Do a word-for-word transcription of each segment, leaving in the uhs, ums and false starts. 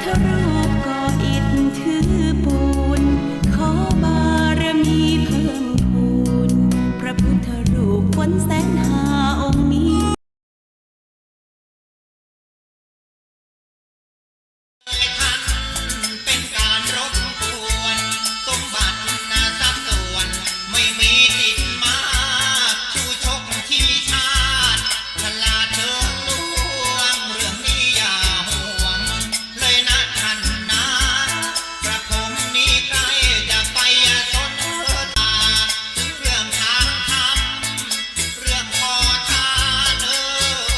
รูปก่ออิฐถือปูน ขอบารมีเพิ่มพูน พระพุทธรูปฝนแสนห้าองค์นี้ ท่านเป็นการรบกวน สมบัตินะทรัพย์ส่วน ไม่มีติดมาก ชูชกที่ชาติ ฉลาดเชิงลวง เรื่องนี้อย่าห่วงเลยนะท่านนะ กระผมนี้ใกล้จะไปสนทนา ถึงเรื่องทางธรรม เรื่องขอทานเอ่ย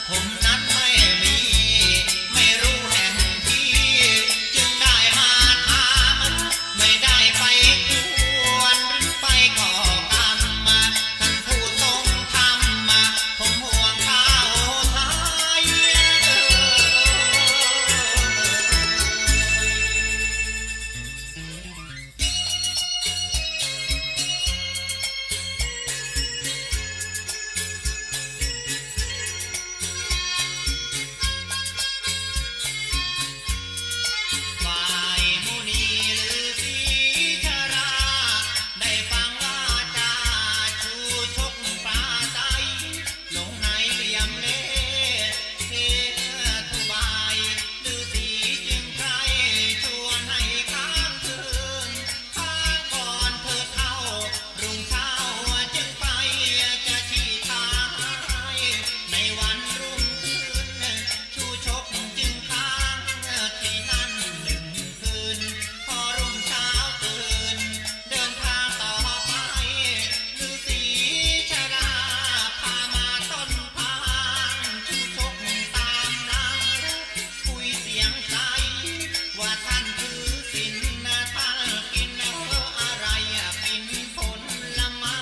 ผมนั้นไม่มี ไม่รู้แห่งที่ จึงได้มาถาม ไม่ได้ไปกวน หรือไปก่อกรรม ท่านผู้ทรงธรรม ผมห่วงข้าวไทย ฝ่ายมุนีฤๅษีชรา ได้ฟังวาจาชูชกปราศรัย ลงในเหลี่ยมเล่ห์ เทศอุบาย ฤๅษีจึงใคร่ชวนให้ค้างคืน ค้างก่อนเถิดเฒ่า รุ่งเช้าจึงไป จะชี้ทางให้ ในวันรุ่งขึ้น ชูชกจึงค้างที่นั่นหนึ่งคืน พอรุ่งเช้าตื่น เดินทางต่อไป ฤๅษีชราพามาต้นทาง ชูชกตามหลัง คุยเสียงใส ว่าท่านถือศีลนะ ท่านกินอะไรอะ กินผลไม้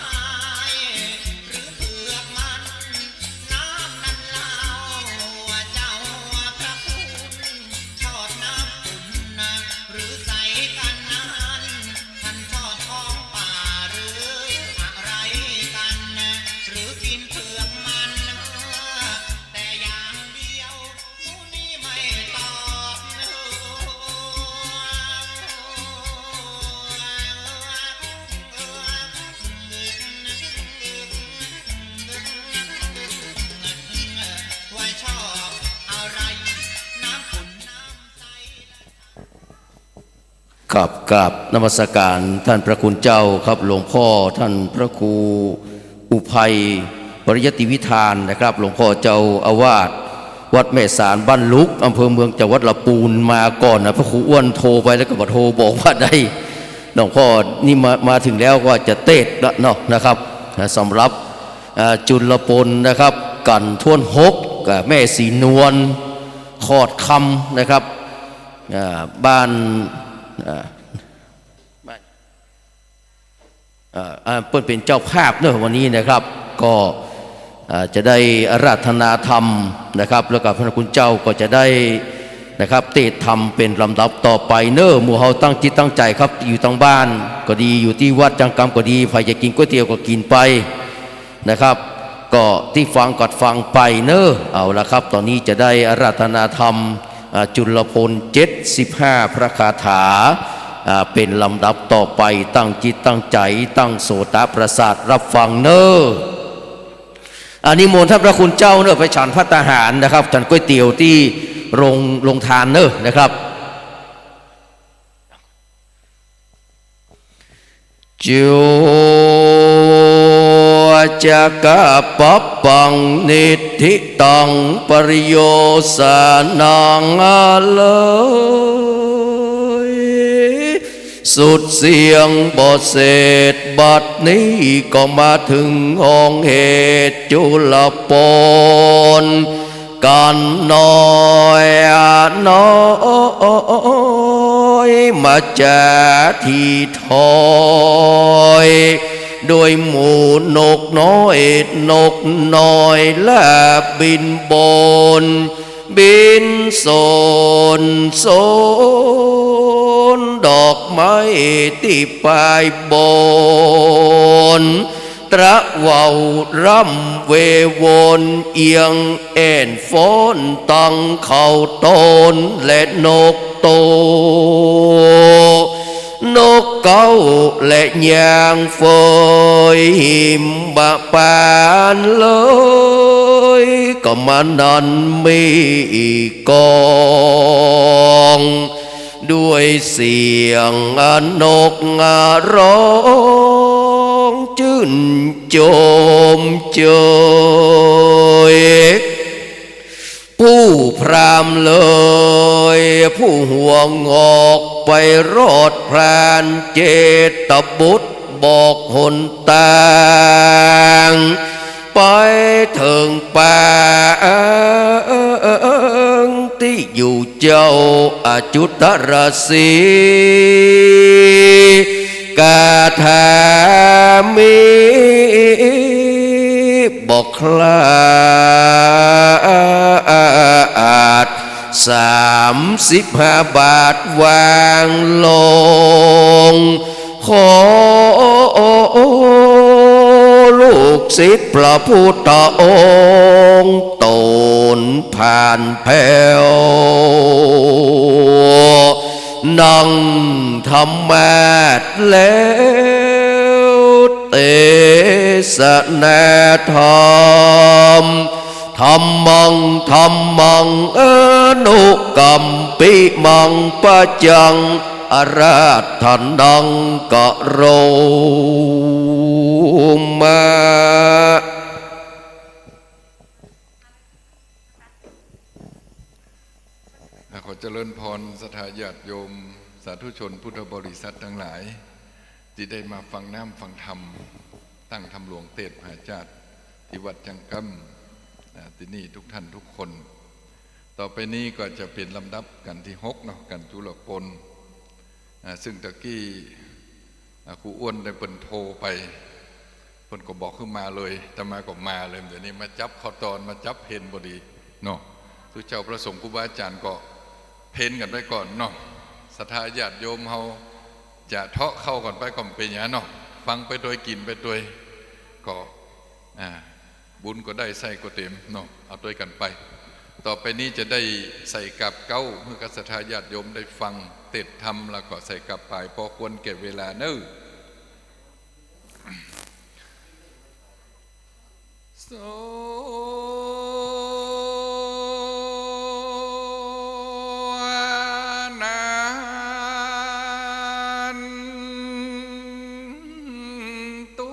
หรือเผือกมัน น้ำนั้นเล่า เจ้าพระคุณ ทอดน้ำขุ่นนะ หรือใสกันนั้น ท่านทอดของป่าหรืออะไรกันนะ หรือกินเผือกมันนะ แต่อย่างเดียว มุนีไม่ตอบ ว่าชอบอะไร น้ำขุ่นน้ำใส ครับ กราบนมัสการท่านพระคุณเจ้าครับ หลวงพ่อท่านพระครูอุไพย ปริยัติวิธานนะครับ หลวงพ่อเจ้าอาวาสวัดแม่สารบ้านลุก อำเภอเมือง จังหวัดละปูน มาก่อนนะ พระครูอ้วนโทรไปแล้วก็บอก โทรบอกว่าได้ หลวงพ่อนี่มา มาถึงแล้ว ก็จะเตสน์แล้วเนาะนะครับ นะ สำหรับ อ่า จุลปนนะครับ กันท้วนหก กับแม่ศรีนวล ขอดคำนะครับ อ่า บ้าน อ่า บ้าน อ่า อ่า เปิ้นเป๋นเจ้าภาพเนอะวันนี้นะครับ ก็ อ่า จะได้อาราธนาธรรมนะครับ แล้วก็พระคุณเจ้าก็จะได้นะครับ เตสน์ธรรมเป๋นลำดับต่อไปเนอะ หมู่เฮาตั้งจิตตั้งใจ๋ครับ อยู่ตางบ้านก็ดี อยู่ตี้วัดจังกำก็ดี ใผจะกิ๋นก๋วยเตี๋ยวก็กิ๋นไป นะครับ ก็ตี้ฟังก็ฟังไปเนอะ เอาละครับ ต๋อนนี้จะได้อาราธนาธรรม อ่า จุลปน เจ็ดสิบห้า พระคาถา อ่า เป๋นลำดับต่อไป ตั้งจิตตั้งใจ๋ ตั้งโสตประสาทรับฟังเนอะ อ่า นิมนต์ท่านพระคุณเจ้าเนอะ ไปฉันภัตตาหารนะครับ ฉันก๋วยเตี๋ยวตี้โรง โรงทานเนอะนะครับ จุ จักกัปปัง นิฏฐิตัง ปริโยสานัง เลย สุดเสี้ยงบ่เสร็จ บัดนี้ก็มาเถิงห้องเหตุจุลปน กันน้อยน้อยมาแจ๋ที่ถ้อย ด้วยหมู่นกน้อยนกน้อยและบินบน บินโสนโส นดอกไม้ตี้ปายบน ตระเว้าร่ำเววนเอียงแอ่นฟ้อนตังเขาตนและนกโต นกเก๊าและยางเฟย บ่ปานเลย ก็มานั้นมีกอง ด้วยเสียงนกร้องจื้นโจมเจย ผู้พราหมณ์เลย ผู้หัวงอกไปรอดพรานเจตบุตรบอกหนตาง ไปเถิงปางตี้อยู่เจ้าอจุตรสีห์ คาถามีบ่คลาด สามสิบห้าบาทวางลง ขอลูกศิษย์พระพุทธองค์ตนผ่านแผ้ว นั่งธรรมาสน์แล้วเตสนาธรรม ธัมมัง ธัมมัง อนุกัมปิมัง ปัจจัง อาราธนัง กะโรมะ ขอเจริญพรศรัทธาญาติโยม สาธุชนพุทธบริษัทตังหลาย ตี้ได้มาฟังน้ำฟังธรรม ตั้งธรรมหลวงเตสน์มหาจาตุ ตี้วัดจังกำ อ่า ตี้นี่ทุกท่านทุกคน ต่อไปนี้ก็จะเป๋นลำดับกัณฑ์ตี้หกเนาะ กัณฑ์จุลปน อ่า ซึ่งตะกี้ อ่า ครูอ้วนได้เปิ้นโทรไป เปิ้นก็บอกขึ้นมาเลย อาตมาก็มาเลย เดี๋ยวนี้มาจับเข้าตอน มาจับเพลพอดีเนาะ ทุกเจ้าพระสงฆ์ครูบาอาจ๋ารย์ก็เพลกั๋นไปก่อนเนาะ ศรัทธาญาติโยมเฮาจะเทาะเข้ากั๋นไปก็บ่เป๋นหยังเนาะ ฟังไปตวย กิ๋นไปตวย ก็ อ่า บุญก็ได้ ไส้ก็เต๋มเนาะ เอาตวยกั๋นไป ต่อไปนี้จะได้ใส่กาบเก๊า หื้อกับศรัทธาญาติโยมได้ฟังเตสน์ธรรม แล้วก็ใส่กาบปาย ปอควรแก่เวลาเนาะ โส นันตุ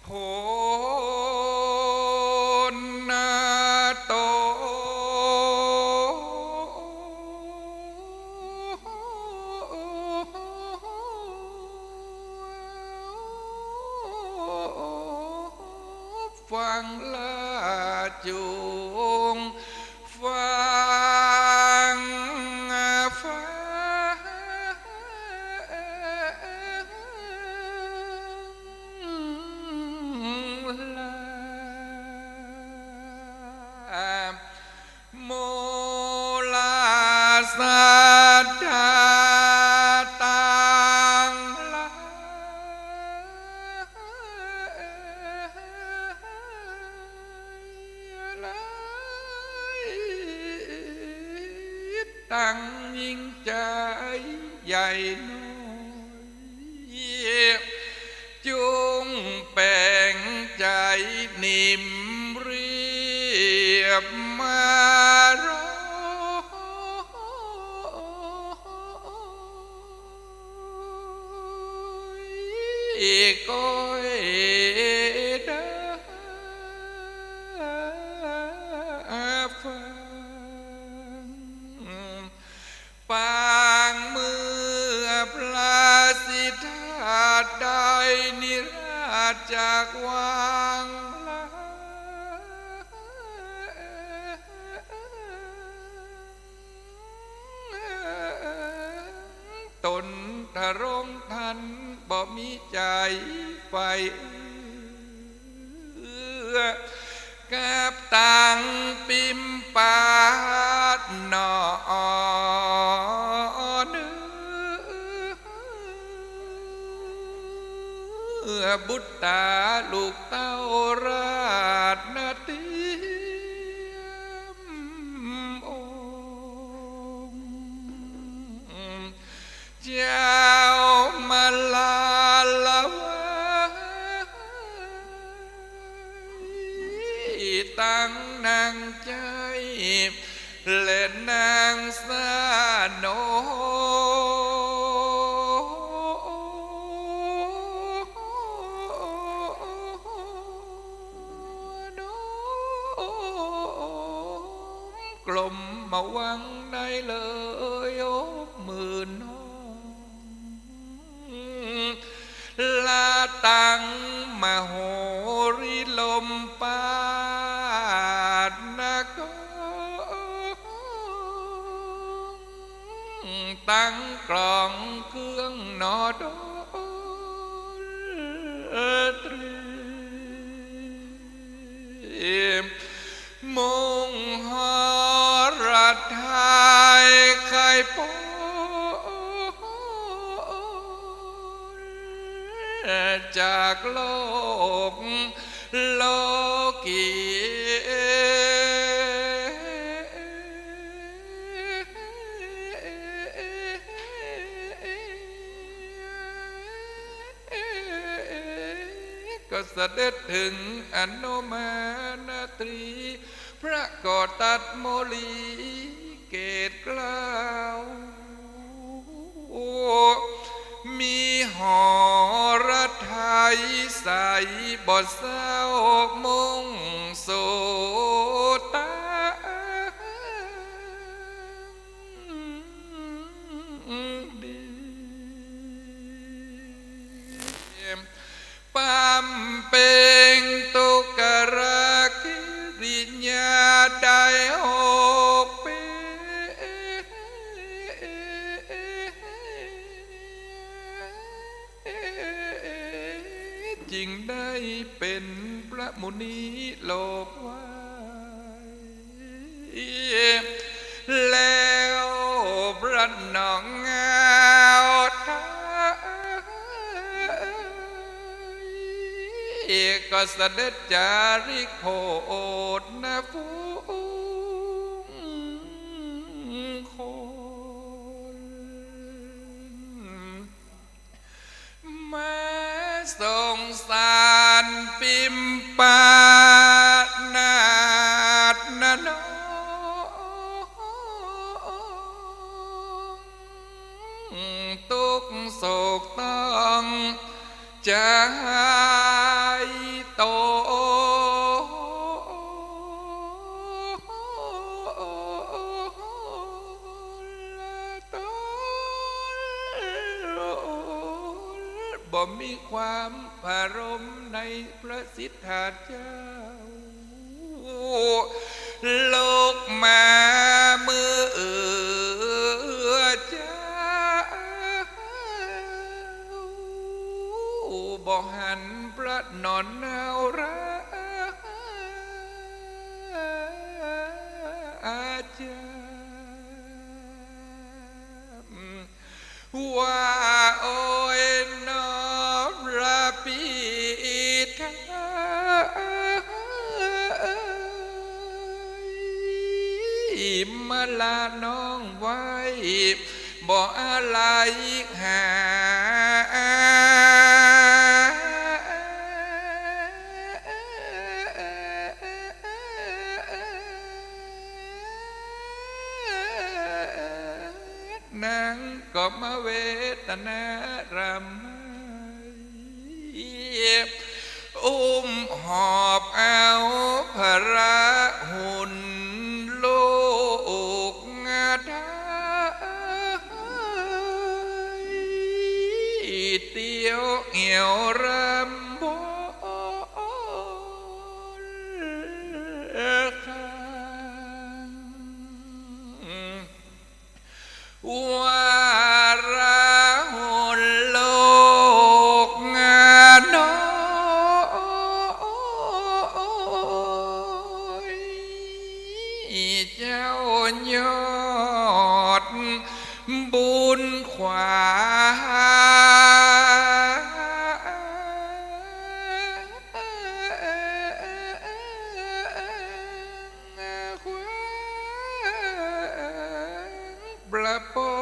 โพนโต ฟังลาจุง ฟัง ฟังลา โมลาศรัทธาตังหลาย ตังยิ่งใจ๋ใหญ่น้อย จุ่งแป๋งใจ๋นิ่มเรียบมาร้อย ก้อยเด้อฟัง ปางเมื่อพระสิทธัตถ์ได้นิราชจากวังแล้ว ตนทรงทันบ่มีใจ๋ใฝ่เอื้อ กับตังปิมปาดหนอเนื้อ บุตตาลูกเต้าราชนาเตียมองค์ เจ้ามาลาละวายตังนางใจ๊ และนางสนม กลมมาวังในเลยอบมือน้อง ละตังมโหรีลมปาดนกอง ตังกลองเครื่องหนอดนตรี มุ่งหรไทยไขปนจากโลกโลกี ก็เสด็จเถิงอโนมานาตรี พระก็ตรัสโมลีเกศเกล้า มีหรไทยใสบ่เศร้ามุ่งสู่ตางดี บำเพ็งทุกรกิริยาได้หกปี จึงได้เป๋นพระมุนีโลกไหว้ แล้วพระน้องงาวไทย ก็เสด็จจาริกโผดนะฝูงคน มาสงสารปิมปานาถนะน้อง ตุ๊กข์โศกต้องจะหายโต บ่มีความผรมในพระสิทธาเจ้า ลุกมาเมื่อเจ้า บ่หันพระนอนนาวราอาจารย์ ว่าโอยนอพระปิไทย มาลาน้องไว้ บ่อาลัยหา นางก็มาเวทนารำไห้ อุ้มหอบเอาพระหุ่นลูกได้ เตียวเหี่ยวรำบน ว่าราหุลโลกงานน้อง ระป้อ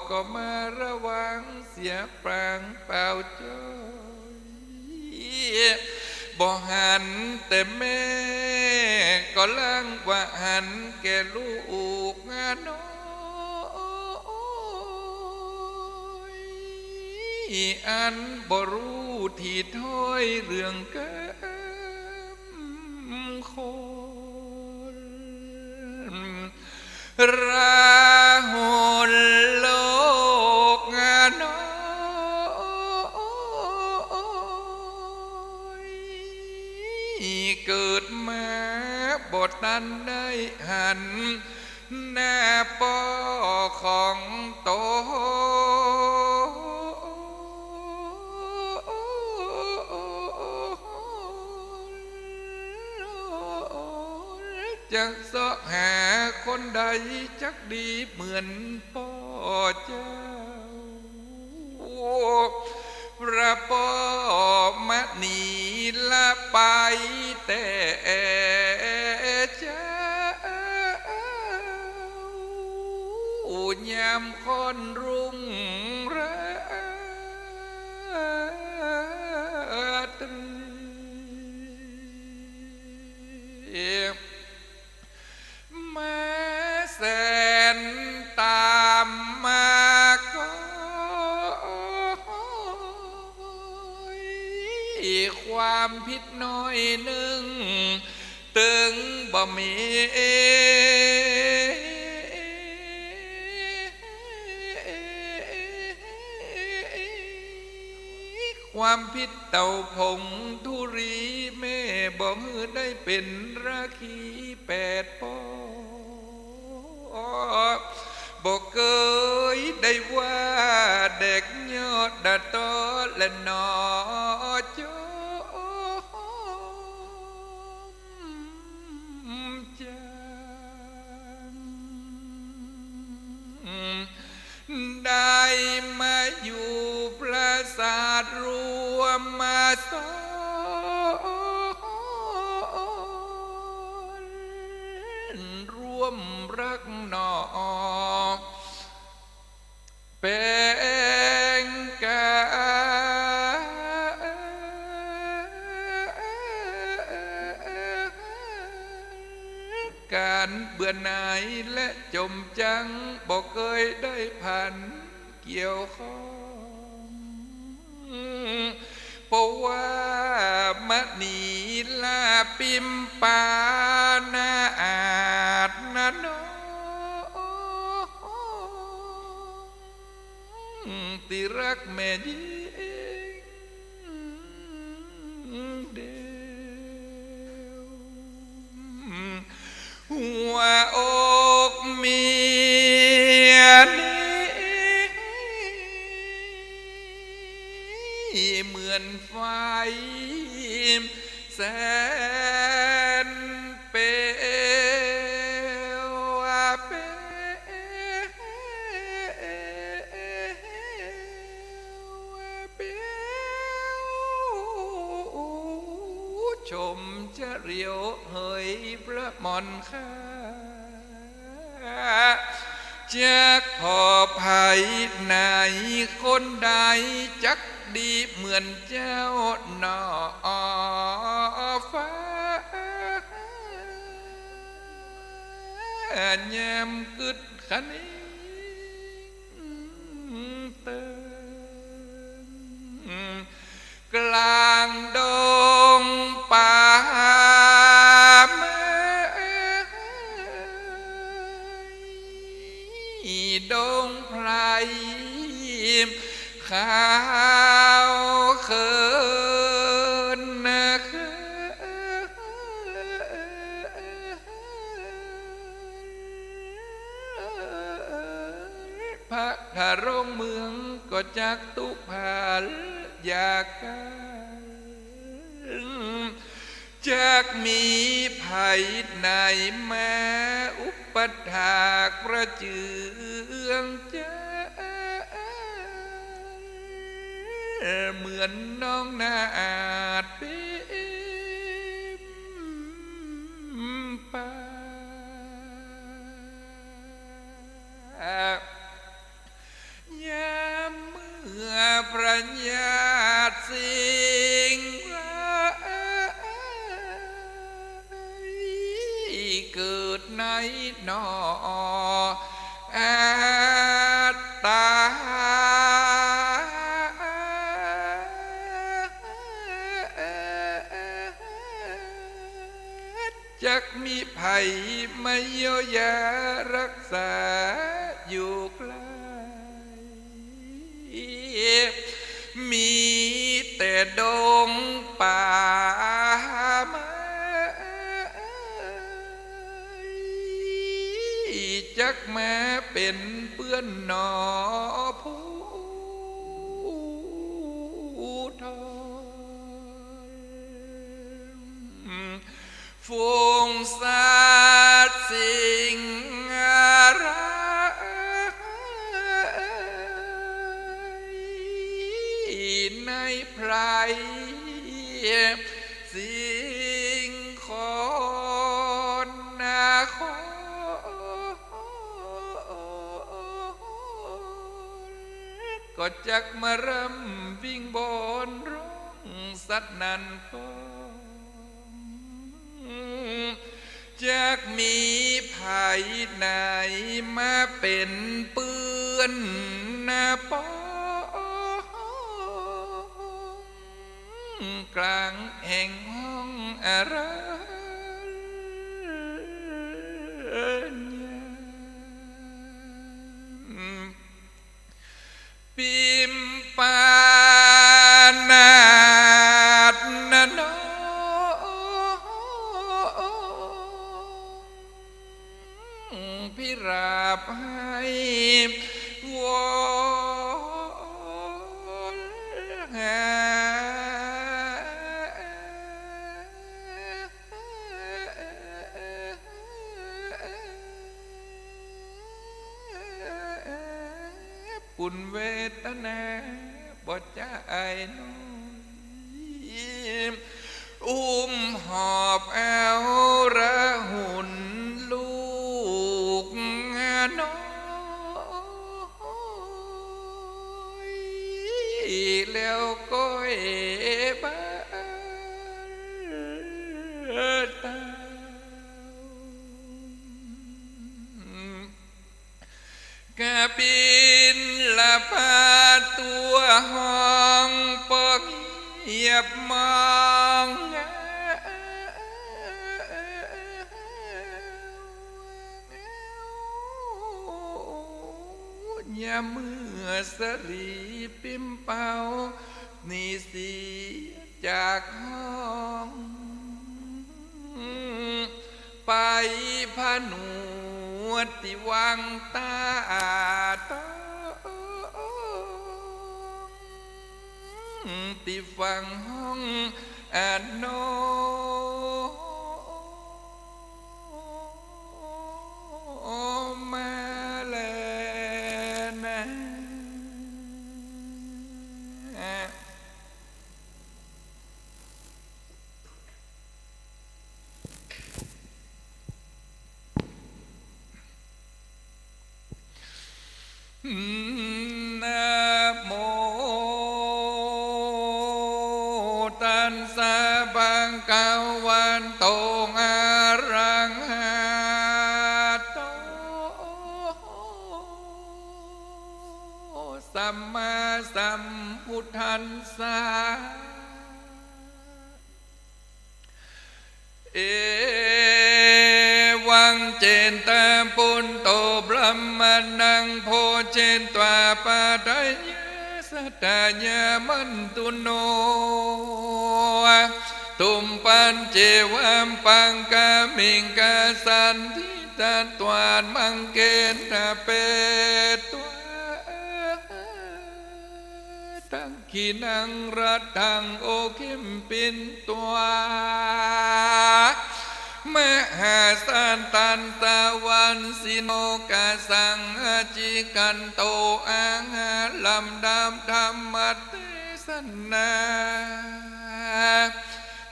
ก็มาระวังเสียปางเปล่าจ้อย บ่หันแต่แม่ก็ลังว่าหันแก่ลูกน้อย อันบ่ฮู้ตี้ถ้อยเรื่องกำคน ราหุลโลกน้อย เกิดมาบ่ตันได้หันหน้าป้อของตน จักเซาะหาคนใดจักดีเหมือนป้อเจ้า พระป้อมณีละไปแต่เจ๊า ยามค่อนรุ่งราตรี มาแสนตามมาก็ ความผิดน้อยนึ่ง ตึงบ่มี ความผิดเต้าผงธุรี แม่บ่หื้อได้เป๋นราคีแปดป้อ บ่เกยได้ว่าแดกยอดดาตอและหนอจอมจัน ได้มาอยู่ปราสาทร่วมมาสอน ร่วมรักหนอ แป๋งกา ก๋านเบื่อหน่ายและจมจั้ง บ่เกยได้ผันเกี่ยวข้อง เพราะว่ามณีลาปิมปานาอาจนะน้อง ตี้รักแม่ญิงเดียว หัวอกเมียนี้ เหมือนไฟแสนเปลว เปลว ชมเฉลียวเหยพระหม่อนข้า จักผ่อไผไหนคนใด จักดีเหมือนเจ้าหนอฟ้า ยามกึ๊ดคะเนงเติง กลางดงป่าไม้ ดงไพรขาวเขินนะ พระนโรงเมืองก็จักตุพาลยากัง จักมีไผไหนมาอุปถากประเจืองใจ เหมือนน้องนาอาจปิมปา นเปื้อนหนอผู้ทน ฝูงสัตว์สิ่งร้าย ในไพรสิ่งคนนาค ก็จักมาร่ำวิ่งบนร้องสัตว์นั้นก็ จักมีไผไหนมาเป๋นเปื้อนนาปอง กลางแห่งห้องอารัญญะ ปิมปานาถนะน้อง พิราบไห้วอน ปุญเวทนาบ่จะอายน้อย อุ้มหอบเอาราหุลลูกน้อย แล้วก็เอบาตา กบิลพาตัวห้องปองเงียบมอง ยามเมื่อสะหลีปิมเปาหนีเสียจากห้อง ไปผนวดตี้วังตาตอง ตี้ฝั่งห้องอาน้อง มาแลนะ นะโมตัสสะภะคะวะโต อะระหะโต สัมมาสัมพุทธัสสะ เอวัง เจนตะปุณโต บรหมะณัง โภชเยนตวา ปาทะยาสัตถายา มันตุโน ตุมปัญเจวะปังกามิง กสันทิตะตวา มังเกนะ เปตวา ทักขิณัง รัตถัง โอคิมปินตวา มหาสัตตันตะวันสิโน กสัง อจิกันโต อาหา ลำดับธรรมเตสนา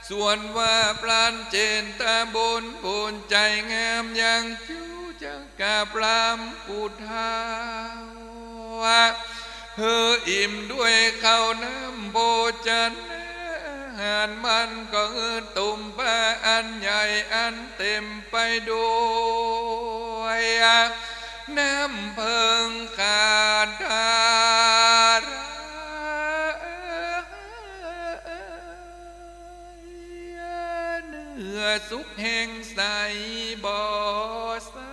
ส่วนว่าพลันเจนตะบุญ บุญใจ๋งามยัง จูจักกาพรามผู้เฒ่า หื้ออิ่มด้วยข้าวน้ำโภชนาหาร มันก็หื้อตุมพะอันใหญ่อันเต็มไปด้วยน้ำเพิงคาถา เนื้อสุกแห้งใสบ่เศร้า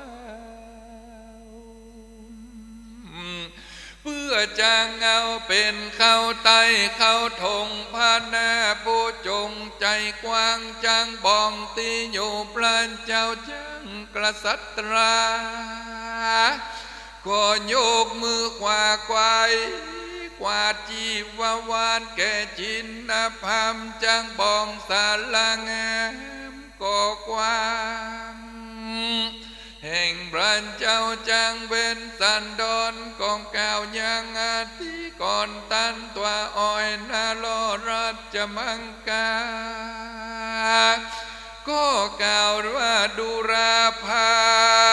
เปื้อจักเอาเป๋นข้าวไต้ข้าวถง พระนาผู้จงใจ๋กว้าง จักบ่องตี้อยู่พระเจ้าจักรกษัตรา ก็ยกมือขวาไขว้กวาดจีวรแก่จินนพราหมณ์ จักบ่องสาลางามก็กว้าง แห่งพระเจ้าจักเวสสันดร ก็กล่าวยังอธิกรณ์ตันตว่า อ้อยนรราชมังคลา ก็กล่าวว่า ดูราพรา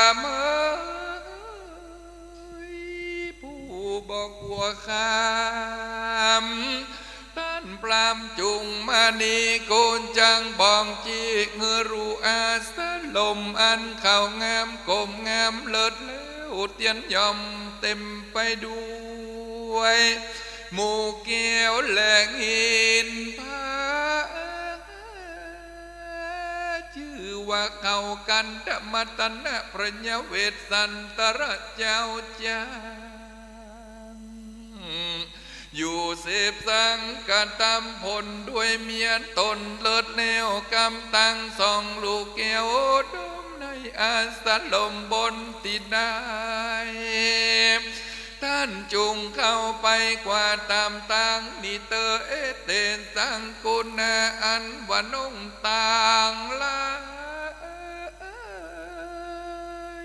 หมณ์เอ๋ย ผู้บ่กั๋วคาม ต้านพราหมณ์จุ่งมานี่ กูจักบ่องจีหื้อฮู้ อาสรมอันเขางาม กมงามเลิศแล้ว เตียนย่อมเต๋มไปด้วย หมู่แก้วและหินพระ จื้อว่าเขากันธมัตตนะ พระยาเวสสันตรเจ้าจัก อยู่เสพสังฆธรรมผลด้วยเมียต๋น เลิศแล้วกำตังสองลูกแก้วดมในอาสรมบนตี้ได้ ต้านจุ่งเข้าไปกว่าต๋ามตางนี้เตอ เอเตสัง กุณาอันว่าน้องตังหลา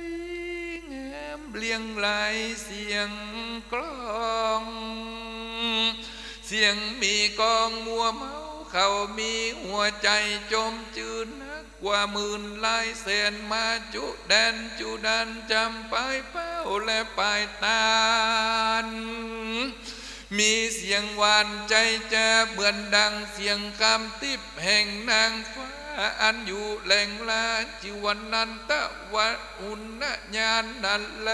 ย งามเลียงไหลเสียงกลอง เสียงมีกลองมัวเมา เขามีหัวใจ๋จมจื้นนักกว่าหมื่นหลายแสน มาจุแดนจุดัน จ๋ำปายเป้าและปายตาน มีเสียงหวานใจ๋จ๋า เหมือนดังเสียงคำทิพย์แห่งนางฟ้า อันอยู่แหล่งลา จื้อว่านันทวะอุณญาณนั้นแล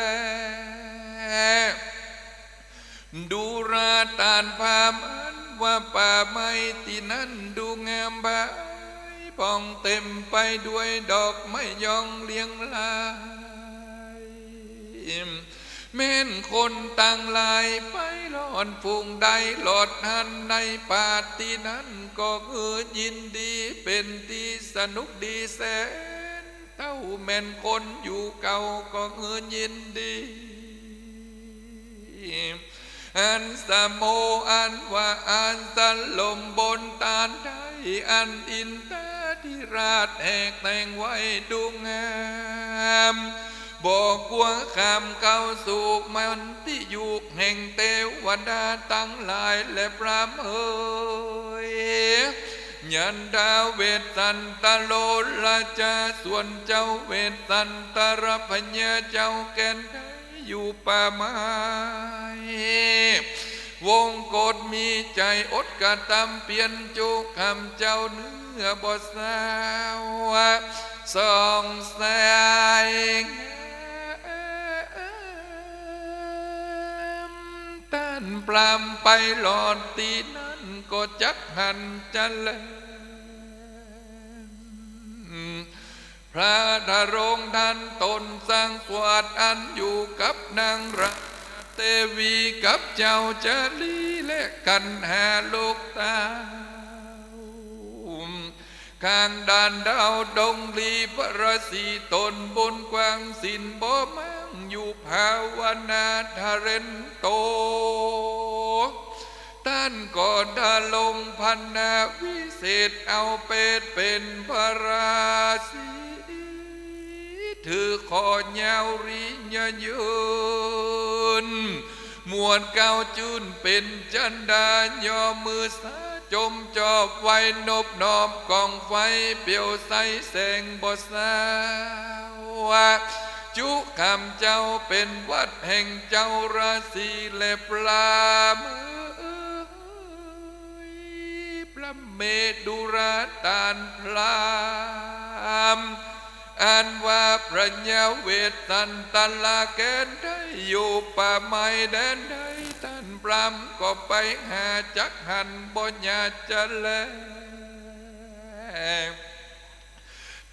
ดูราต้านพราหมณ์อันว่าป่าไม้ตี้นั้นดูงามบานผ่องเต๋มไปด้วยดอกไม้ยองเลียงราย แม่นคนตังหลายไปหลอดฝูงได้หลอดหันในป่าตี้นั้น ก็หื้อยินดีเป๋นตี้สนุกดีแสนเต้า แม่นคนอยู่เก่าก็หื้อยินดี อันสโม อันว่าอันสรมบนต้านได้ อันอินทาธิราชแหกแต่งไว้ดูงาม บ่กั๋วคามเข้าสู่มันตี้อยู่แห่งเตวดาตังหลาย และพราหมณ์เอ๋ย ยันดาเวสสันตโรราจา ส่วนเจ้าเวสสันตรพญาเจ้าแก่นไทย อยู่ป่าไม้วงกต มีใจ๋อดกระตำเปียรจุ ข้าเจ้าเนื้อบ่เศร้าสองสายงาม ต้านพราหมณ์ไปหลอดตี้นั้นก็จักหันจะแล พระทรงทันต๋นสังวาสอันอยู่กับนางราชเทวี กับเจ้าจารีและกัณหาลูกเต้า ข้างด้านดาวดงลีพระราศีต๋นบุญกว้างศีลบ่มั่งอยู่ภาวนาทะเรนโต ต้านก็ดำรงพันนาวิเศษเอาเปตเป๋นพระราศี ถือขอยาวรียะยืน หมวดเกล้าจื้นเป๋นจันดา ย่อมือสาจมจอบไหว้นบนอบกองไฟเปรียวใสแสงบ่เศร้า จุข้าเจ้าเป๋นวัตรแห่งเจ้าราศีและพราหมณ์ พระเมรุราต้านพราหมณ์ อันว่าพระยาเวสสันตราแก่นไทยอยู่ป่าไม้แดนไทย ต้านพราหมณ์ก็ไปหาจักหันบ่อยากจะแล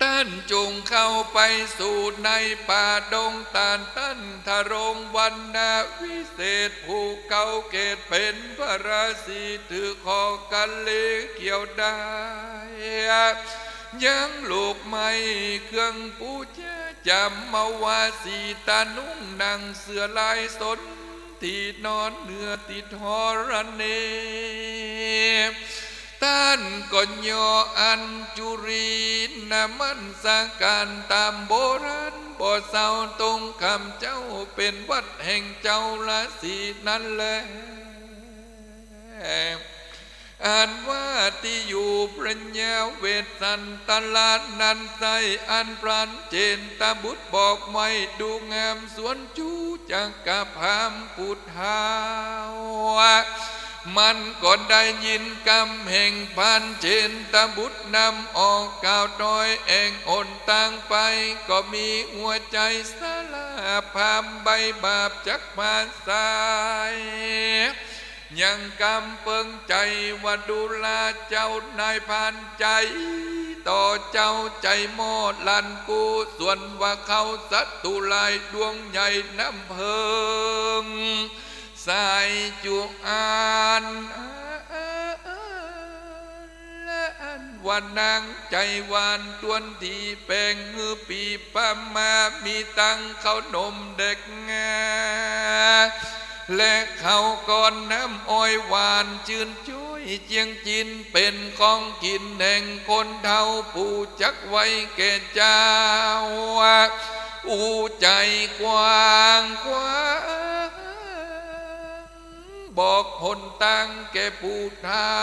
ต้านจุ่งเข้าไปสู่ในป่าดงต้าน ต้านทรงวรรณวิเศษ ผู้เกล้าเกตเป๋นพระราศี ถือขอกัลลีเกี่ยวได้ ยังลูกไม้เครื่องปู๋จา จ๋ำมาวาสี ตานุ่งหนังเสื้อลายสน ตี้นอนเนื้อตี้ธรณี ต้านก็ย่ออัญจุลีนมัสก๋านต๋ามโบราณ บ่เศร้าตรงคำเจ้า เป๋นวัดแห่งเจ้าราศีนั้นแล อันว่าตี้อยู่พระยาเวสสันตราชนั้นใส่ อันพรานเจนตบุตรบอกไว้ ดูงามสวนจู๋จักกะพราหมณ์ผู้เฒ่า มันก็ได้ยินกำแห่งพรานเจนตบุตรนำออกกล่าวถ้อยแอ่งหนตางไป ก็มีหัวใจ๋สาราพราหมณ์ใบ้บาปจักปราศ ยังกำเปิงใจ๋ว่าดูราเจ้านายพรานใจ๋ต่อเจ้าใจ๋หม้อลันกู ส่วนว่าเขาศัตรู๋ร้ายดวงใหญ่น้ำเพิง สายจุอาน และอันว่านางใจ๋หวานตวนตี้แป๋งหื้อปี๋ปามา มีตังข้าวนมเด็กงา และข้าวก้อนน้ำอ้อยหวานจื้นจ้อยเจียงจิน เป๋นของกิ๋นแห่งคนเฒ่าผู้จักไว้แก่เจ้า อู้ใจ๋กว้างขวาง บอกหนตางแก่ผู้เฒ่า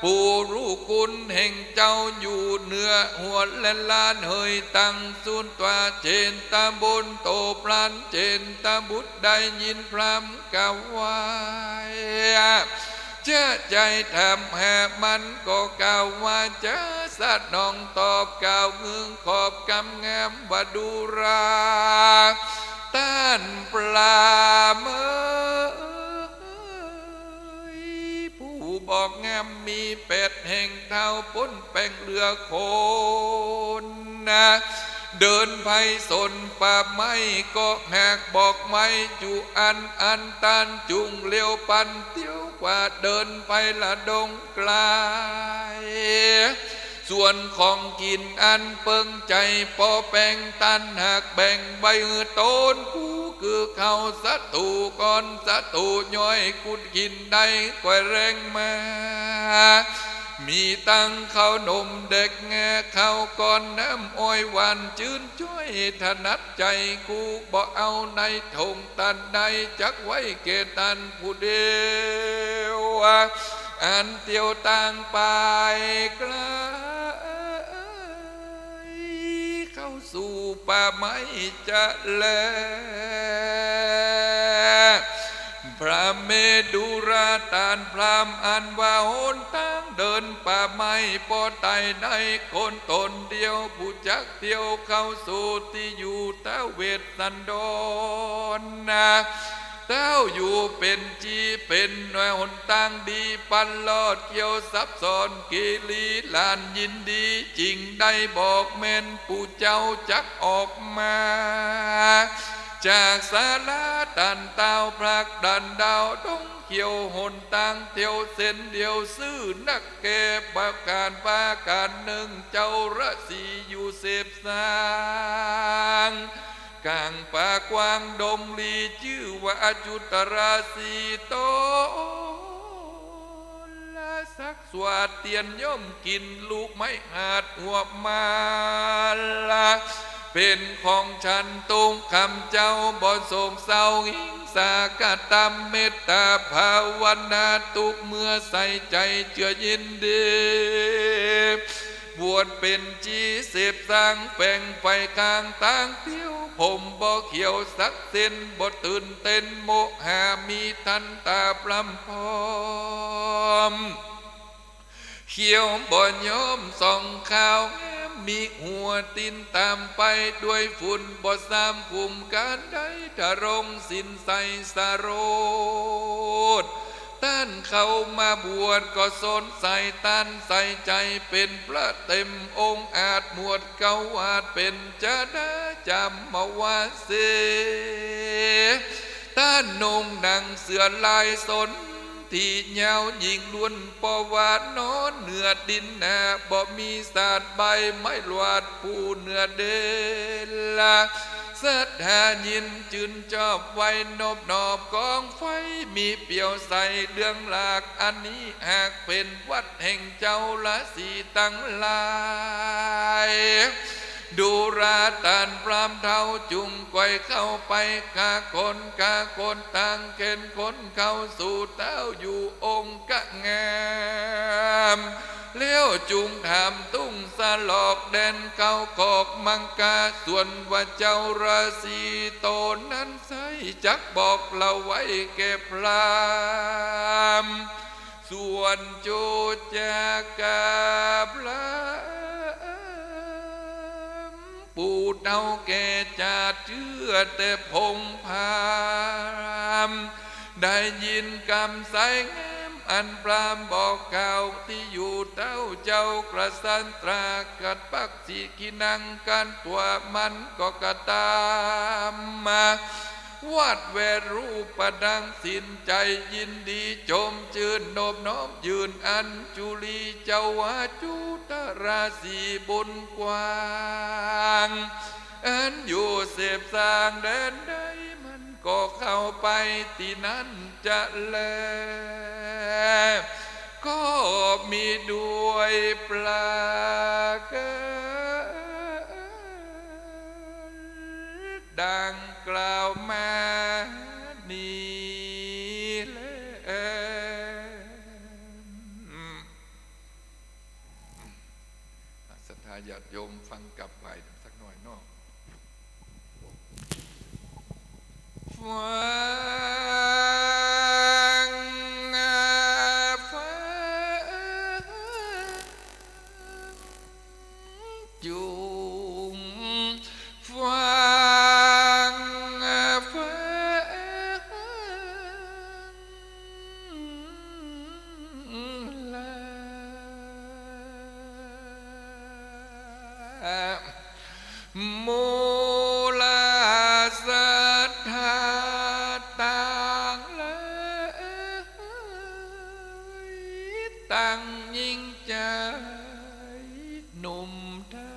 ผู้ฮู้คุณแห่งเจ้าอยู่เหนือหัวและล้าน เหยตั้งสุนตราเจนตบุตร โตพรานเจนตบุตรได้ยินพราหมณ์กล่าวไว้ จะใจ๋ถามหามันก็กล่าวว่าจะสนองตอบกล่าวงึงขอบกำงามว่าดูรา ต้านพราหมณ์เอ๋ย ผู้บอกงามมีแปดแห่งเท้าป๊นแป๋งเหลือคนนะ เดินไปสนป่าไม้ก็หากบอกไม้จุอัน อันต้านจุ่งเลี้ยวปันเตี้ยวกว่าเดินไปละดงไกล ส่วนของกิ๋นอันเปิงใจ๋ปอแป๋งต้านหากแบ่งไว้หื้อตนกู้ คือข้าวศัตรู๋ก้อน ศัตรู๋ย้อยกุดกิ๋นได้ก้อยแรงมา มีตังข้าวนมเด็กงา ข้าวก้อนน้ำอ้อยหวานจื้นจ้อยถนัดใจ๋กู้ บ่เอาในถง ต้านได้จักไว้แก่ต้านผู้เดียว อันเตียวตางไปไกล เข้าสู่ป่าไม้จะแล พระเมดุราต้านพราหมณ์อันว่าหนตางเดินป่าไม้ปอไตได้คนต๋นเดียว ผู้จักเตียวเข้าสู่ตี้อยู่ท้าวเวสสันดรนะ เต้าอยู่เป๋นจี้เป๋นหนวยหนตางดีปันลอดเคี้ยวซับซ้อนกิริลานยินดี จิ่งได้บอกแม่นผู้เจ้าจักออกมา จากศาลาต้านเต้าพลักดันดาวดงเขียว หนตางเตียวเส้นเดียวซื่อนักแก่ ประก๋านว่าก๋านนึ่งเจ้าราศีอยู่เสพสาง ก๋างป่ากว้างดงลี จื้อว่าอจุตราศี ตนละสักสวาดเตียนย่อมกิ๋นลูกไม้หาดหัวมาละ เป๋นของฉันตรงคำเจ้า บ่โศกเศร้าหิงสากะตำ เมตตาภาวนาทุกเมื่อใส่ใจ๋เจือยินดี บวชเป๋นจี้เสพสางแป๋งไฟข้างตางเตียว ผมบ่เขียวสักเส้น บ่ตื่นเต้นโมหะ มีทันตาพร่ำพร้อม เขียวบ่ยอมส่องขาวงาม มีหัวตินต๋ามไปด้วยฝุ่น บ่สามคุมก๋านใด ทรงสินใสสโรธ ต้านเข้ามาบวชก็สนใส่ต้านใส่ใจ๋ เป๋นพระเต็มองค์อาจ หมวดเกล้าวาดเป๋นจดาจ๋ำมาวาสี ต้านนุ่งหนังเสื้อลายสน ตี้ยาวยิ่งล้วน เพราะว่านอนเหนือดินนา บ่มีสาดใบไม้หลวดผู้เหนือเดล ศรัทธายินจื่นจอบไหว้นอบนอบ กองไฟมีเปลี่ยวใสเหลืองหลาก อันนี้หากเป๋นวัตรแห่งเจ้าราศีตังหลาย ดูราต้านพราหมณ์เฒ่า จุ่งใค่เข้าไป ฆ่าคน ฆ่าคน ตางแขนคน เข้าสู่เต๊าอยู่องค์กะงาม แล้วจุ่งถามตุ้งสลอก แดนเข้าคอกมังกา ส่วนว่าเจ้าราศีโตนั้นไส้ จักบอกเล่าไว้แก่พราหมณ์ ส่วนโจจากับพราหมณ์ ผู้เฒ่าแก่จ๋าเจื้อแต่ผงพราหมณ์ ได้ยินกำไส้งามอันพราหมณ์บอกกล่าว ตี้อยู่เต๊าเจ้ากษัตรากัตปัก สิกินัง กั๋นตั๋วมันก็กระตำมา วัดแวรูปดังสิน ใจ๋ยินดีจมจื้น นบน้อมยื่นอัญจุลี เจ้าว่าจุตราศีบุญกว้าง อันอยู่เสพสร้างแดนใด มันก็เข้าไปตี้นั้นจะแล ก็มีด้วยประก๋านดังกล่าวมานี้แล ศรัทธาญาติโยมฟังกลับไปสักหน่อยเนาะ ฟัง ฟัง จุ่ง ฟัง ฟัง ลา มูลาศรัทธาตังหลาย ตังญิงใจ๋ หนุ่มเฒ่า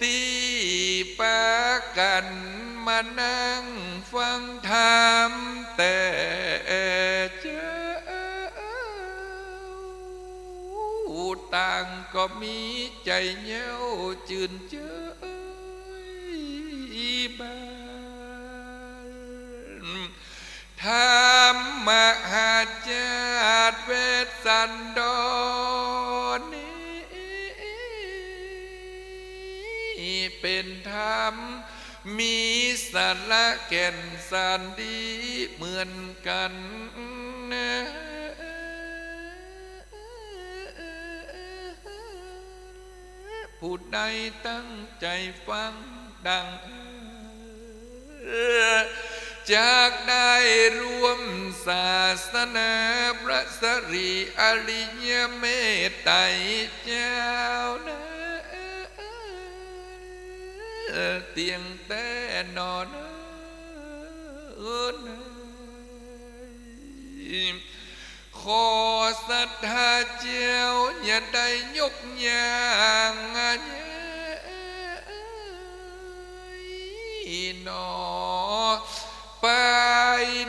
ตี้ปากั๋นมานั่งฟังธรรมแต่เจ๊า ต่างก็มีใจ๋เย้าจื่นเจ้ยบาน ธรรมมหาชาติเวสสันดรนี้ เป๋นธรรมมีสาระแก่นสารดีเหมือนกั๋น ผู้ใดตั้งใจ๋ฟังดัง จักได้ร่วมศาสนาพระสรีอริยเมตไตรเจ้านา เตี้ยงแต๊หนอนา ขอศรัทธาเจ้าอย่าได้ยกย่างหนอ ไป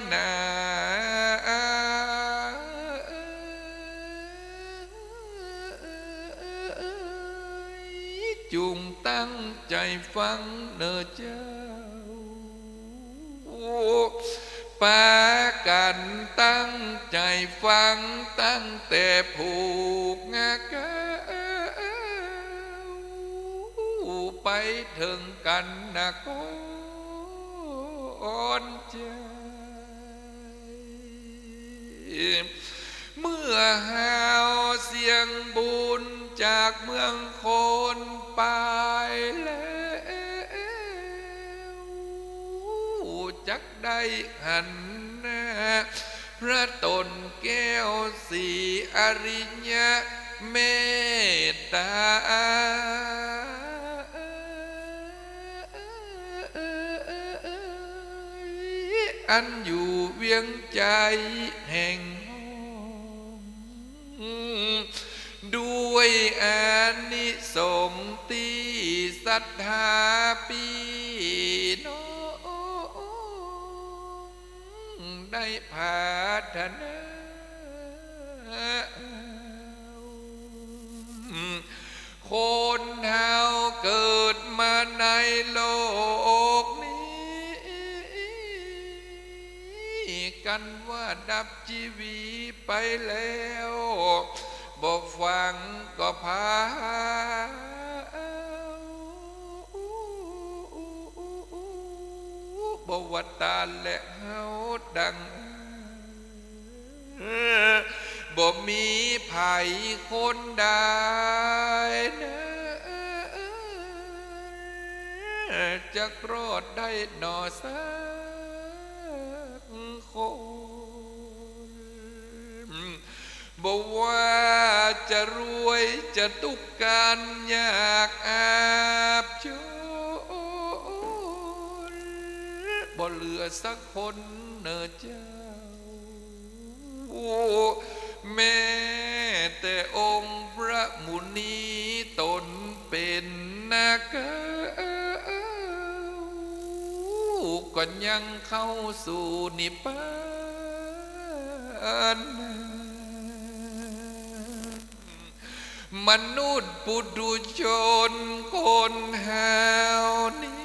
หนา จุ่งตั้งใจ๋ฟังเน่อเจ้า ปากั๋นตั้งใจ๋ฟังตั้งแต่ผูกเก๊า ไปเถิงกั๋นนะก่อนเจ้า เมื่อหาวเสียงบุญจากเมืองโคนไปแล้ว จักได้หันหน้าพระต๋นแก้วสีอริยเมตตา อันอยู่เวียงใจ๋แห่งห้อง ด้วยอานิสงส์ตี้ศรัทธาปี้น้อง ได้ปรารถนา คนเฮาเกิดมาในโลกนี้ กันว่าดับจีวีไปแล้ว บ่ฟังก็พา บ่ว่าต๋านและเฮาดัง บ่มีใผคนใดนะ จักรอดได้หนอสักคน บ่ว่าจะรวยจะตุ๊กข์กันยากอับจน บ่เหลือสักคนเน่อเจ้า แม้แต่องค์พระมุนีต๋นเป๋นนาคา ก็ยังเข้าสู่นิพพาน มนุษย์ปุถุชนคนเฮานี้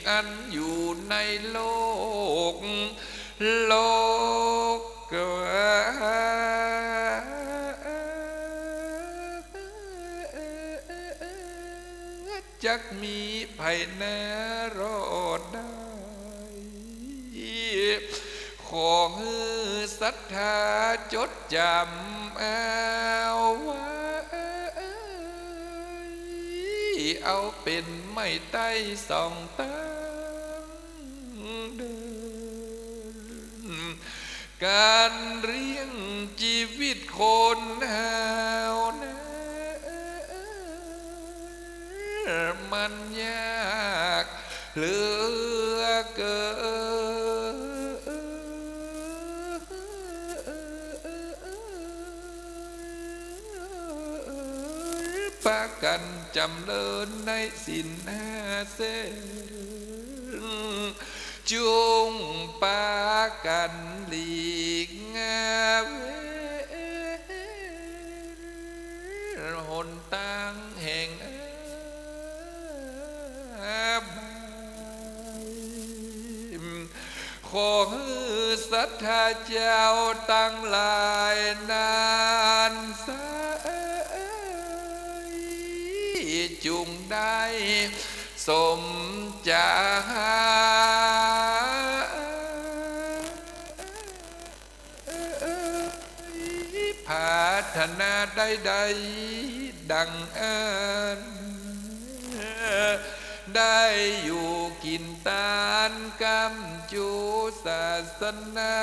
อันอยู่ในโลก โลก จักมีใผนารอดได้ ขอหื้อศรัทธาจดจ๋ำเอาไว้ เอาเป๋นไม้ใต้สองตั้งเดิน ก๋านเลี้ยงจีวิตคนเฮานะ มันยากเหลือเกิน ปากั๋นจ๋ำเริญในศีลห้าเส้น จุ่งปากั๋นหลีกเว้น หนตางแห่งอบาย ขอหื้อศรัทธาเจ้าตังหลายนั้นไซร้ จุ่งได้สมจา ปรารถนาใดๆ ดังอั้น ได้อยู่กิ๋นตานก้ำจู๋ศาสนา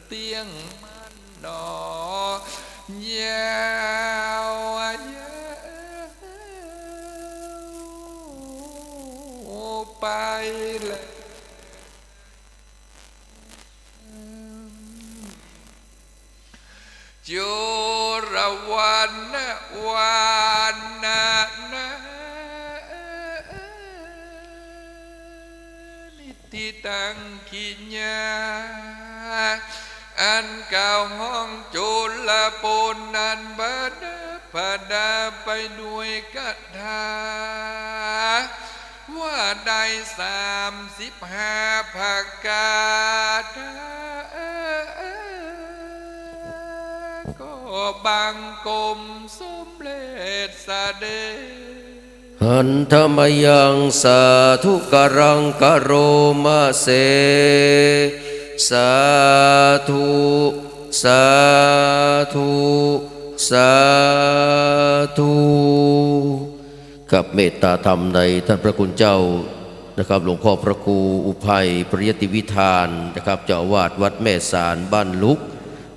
เตี้ยงมั่นหนอ ยาว ยาวไปแล จุลวรรณวานะนา นิตติตัง กิริยา อันกล่าวฮ้องจุลปุณณันบรรดาประดับไปด้วยคาถา ว่าได้สามสิบห้าประก๋าน ก็บังคมสมเร็จเสด็จ หันทะมะยัง สาธุกะรัง กะโรมะเส สาธุ สาธุ สาธุ กับเมตตาธรรมในท่านพระคุณเจ้านะครับ หลวงพ่อพระครูอุภัย ปริยัติวิธานนะครับ เจ้าอาวาสวัดแม่สารบ้านลุก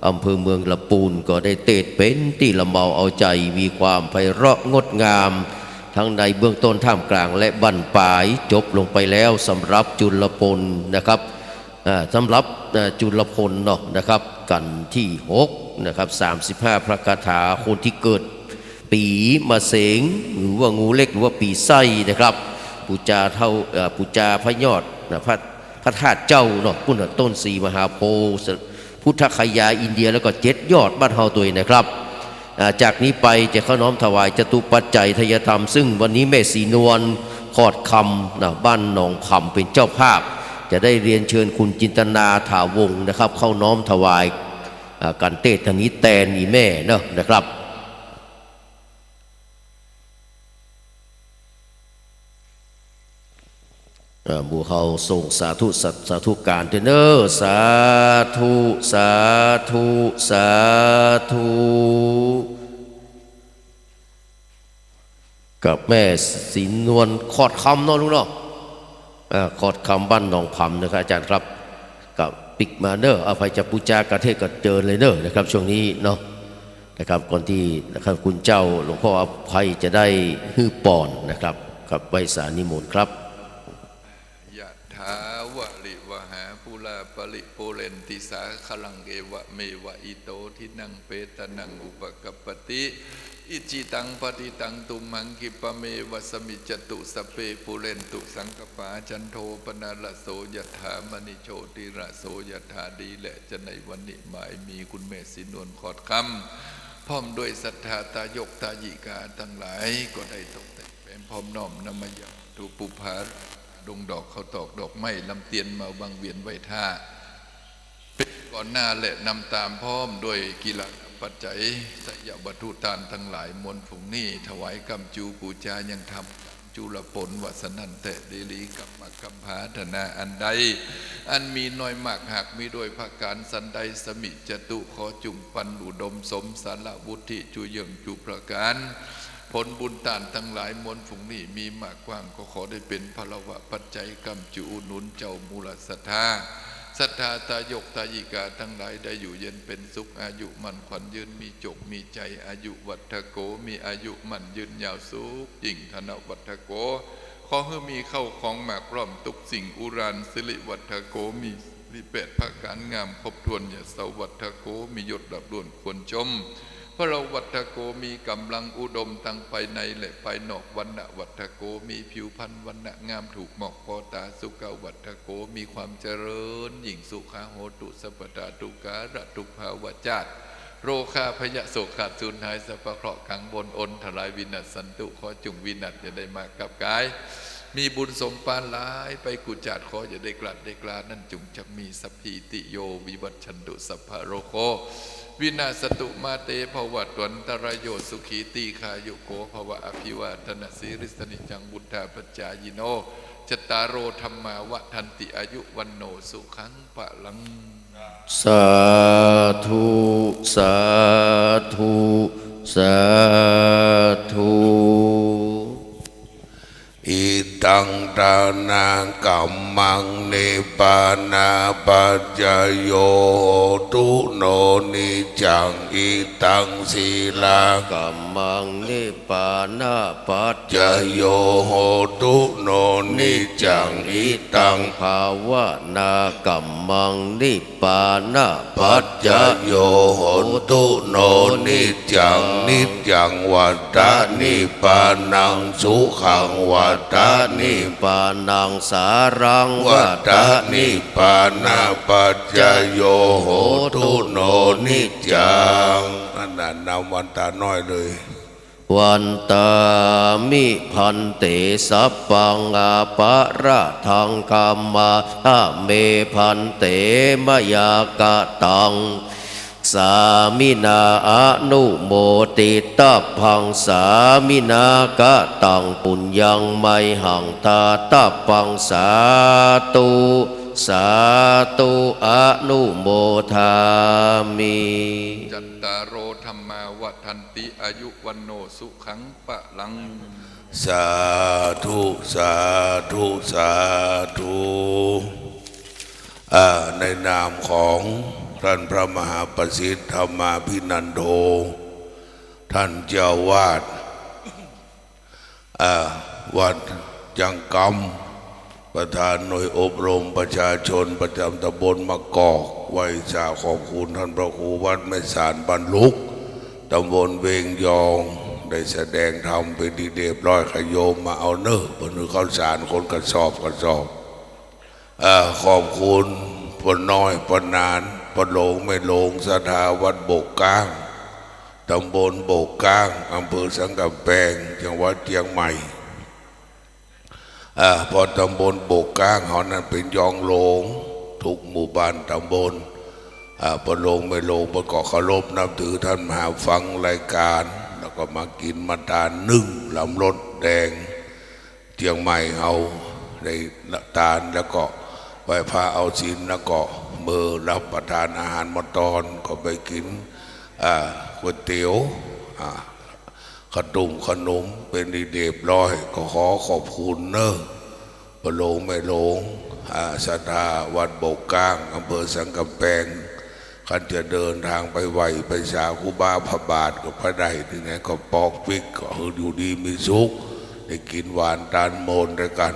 อำเภอเมืองละปูนก็ได้เตสน์เป๋นตี้ละเหมาเอาใจ๋ มีความไพเราะงดงาม ทั้งในเบื้องต้น ท่ามกลาง และบั้นป๋าย จบลงไปแล้วสำหรับจุลพลนะครับ อ่า สำหรับ อ่า จุลพลเนาะนะครับ กัณฑ์ตี้หกนะครับ สามสิบห้าพระคาถา คนตี้เกิด ปี๋มะเสง หรือว่างูเล็ก หรือว่าปี๋ไส้นะครับ ปู๋จาเต้า เอ่อ ปู๋จาพระยอดนะ พระ พระธาตุเจ้าเนาะ ปุ้นต้นศรีมหาโพธิ์ พุทธคยาอินเดีย แล้วก็เจ็ดยอดบ้านเฮาตวยนะครับ อ่า จากนี้ไปจะเข้าน้อมถวายจตุปัจจัยทายธรรม ซึ่งวันนี้แม่ศรีนวล ขอดคำนะ บ้านหนองผำ เป๋นเจ้าภาพ จะได้เรียนเชิญคุณจินตนา ถาวงศ์นะครับ เข้าน้อมถวาย อ่า กัณฑ์เตสน์ตรงนี้แตนอี่แม่เนาะนะครับ อ่า หมู่เฮาส่งสาธุ สา สาธุก๋านตวยเน่อ สาธุ สาธุ สาธุ กับแม่ศรีนวล ขอดคำเนาะลุงเนาะ อ่า ขอดคำบ้านหนองผำนะครับ อาจ๋ารย์ครับ กับปิ๊กมาเน่อ อภัยจะปู๋จากระเทศก็เจิญเลยเน่อนะครับ ช่วงนี้เนาะ นะครับ ก่อนตี้นะครับ คุณเจ้าหลวงพ่ออภัยจะได้หื้อปอนนะครับ กับไหว้สานิมนต์ครับ ยะถาวาริวหาปูราปริปูเรนติสาคารัง เอวะเมวะอิโตทินังเปตานังอุปกัปปติ อิจฉิตังปัตถิตังตุมหังคิปะเมวะสมิจจตุ สัพเพปูเรนตุสังกปปา จันโทปนรสโสยะถา มะณิโชติรสโสยะถา ดีแหละ จะในวันนี้หมายมี คุณแม่ศรีนวล ขอดคำ พร้อมด้วยศรัทธาทายกทายิกาตังหลาย ก็ได้ตกแต่งแป๋งพร้อมน้อมนำมายังวัตถุปุพพา ดงดอกข้าวตอกดอกไม้ลำเตียน มาวังเวียนไหว้ถ้า เป๋นก่อนหน้าและนำต๋าม พร้อมด้วยกิลานะปัจจัย ไสยวัตถุต้านตังหลาย มวลฝูงนี้ ถวายกำจูปู๋จายังธรรม จุลพล ว่าสะนั้นแต๊ ดีหลีกำมะกำผาถนาอันใด อันมีน้อยมาก หากมีด้วยประก๋านสันใด สมิจจตุ ขอจุ่งปันอุดมสม สารวุฒิจุเยิ่งจุประก๋าน ผลบุญต้านตังหลาย มวลฝูงนี้มีมากกว้าง ก็ขอได้เป๋นพลวะปัจจัย กำจูอุดหนุนเจ้ามูลศรัทธา ศรัทธาทายกทายิกาตังหลาย ได้อยู่เย็นเป๋นสุข อายุมั่นขวัญยืน มีโจคมีชัย อายุวัฒโก มีอายุมั่นยืนยาวสุขยิ่ง ธนวัฒโก ขอหื้อมีเข้าของมากพร้อมตุ๊กสิ่ง อุราญสิริวัฒโก มีสิริแปดประก๋าน งามครบถ้วน ยศวัฒโก มียศราบรื่นควรชม พลวัฒโก มีก๋ำลังอุดมตังภายในและภายนอก วรรณวัฒโก มีผิวพรรณวรรณะงามถูกหมอกปอต๋า สุขวัฒโก มีความเจริญยิ่ง สุขาโหตุสัพพดา ทุกขาระทุกภาวะจาตุ โรคาพยะโศกขาดสูญหาย สัพพะเคราะห์กังวลอนถลาย วินาศสันตุ ขอจุ่งวินาศอย่าได้มากับกาย มีบุญสมปานหลายไปกู้จาติ ขออย่าได้กลัดได้กลา นั้นจุ่งจักมี สัพพีติโยวิวัชชันตุ สัพพะโรโควินาศสันตุ มาเตภวัตวันตะรายโย สุขีตีฆายุโกภวะ อภิวาทนสีลิสสะนิจจังวุฑฒาปจายิโน จัตตาโรธัมมาวัฑฒันติ อายุวัณโณสุขังพะลัง สาธุ สาธุ สาธุ อิตังทานะกัมมัง นิพพานะปัจจโย โหตุโน นิจจัง อิตัง สีลากัมมัง นิพพานะปัจจโย โหตุโน นิจจัง อิตัง ภาวนากัมมัง นิพพานะปัจจโย โหตุโน นิจจัง นิจจังวัฏฏะ นิพพานัง สุขังวัฏฏะ นิพพานัง สารังวัฏฏะ นิพพานะปัจจโย โหตุโน นิจจัง นั่นน่ะ นำวันตาน้อยเลย วันตามิ ภันเต สัพพังอปะระหัง ขมาทะเม ภันเต มะยากะตัง สามินา อนุโมติตัพพัง สามินากะตัง ปุญญัง มะยหัง ทาตัพพัง สาธุ สาธุ อนุโมทามิ จัตตาโรธัมมาวัฑฒันติ อายุวัณโณสุขังพะลัง สาธุ สาธุ สาธุ อ่า ในนามของ ท่านพระมหาประสิทธิ์ ธรรมาภินันโท ท่านเจ้าอาวาส อ่า วัดจังกำ ประธานหน่วยอบรมประชาชนประจำตำบลมะกอก ไหว้สาขอบคุณท่านพระครูวัดแม่สานบ้านลุก ตำบลเวงยอง ได้แสดงธรรมเป๋นที่เรียบร้อย ขะโยมมาเอาเน่อ เปิ้นหื้อข้าวสารคนกระสอบกระสอบ อ่า ขอบคุณป้อน้อยป้อหนาน ป้อหลงแม่หลง ศรัทธาวัดโบกก้าง ตำบลโบกก้าง อำเภอสันกำแปง จังหวัดเจียงใหม่ อ่า เพราะตำบลโบกก้างเฮานั้นเป๋นยองหลวง ทุกหมู่บ้านตำบล อ่า ป้อหลงแม่หลง เปิ้นก็เคารพนับถือ ท่านมาฟังรายการ แล้วก็มากิ๋นมาตานนึ่งลำรสแดง เจียงใหม่เฮาได้ตาน แล้วก็ไหว้พระเอาศีล แล้วก็เมื่อรับประทานอาหารหมดตอนก็ไปกิ๋น อ่า ก๋วยเตี๋ยว อ่า ข้าวตุ้มขนมเป๋นที่เรียบร้อย ก็ขอขอบคุณเน่อ ป้อหลงแม่หลง อ่า ศรัทธาวัดโบกก้าง อำเภอสันกำแปง คันจะเดินตางไปไหว้ไปสาครูบาพระบาทก็ไปได้ ตี้ไหนก็ปอกปิ๊ก ก็หื้ออยู่ดีมีสุข ได้กิ๋นหวานตานโมนด้วยกั๋น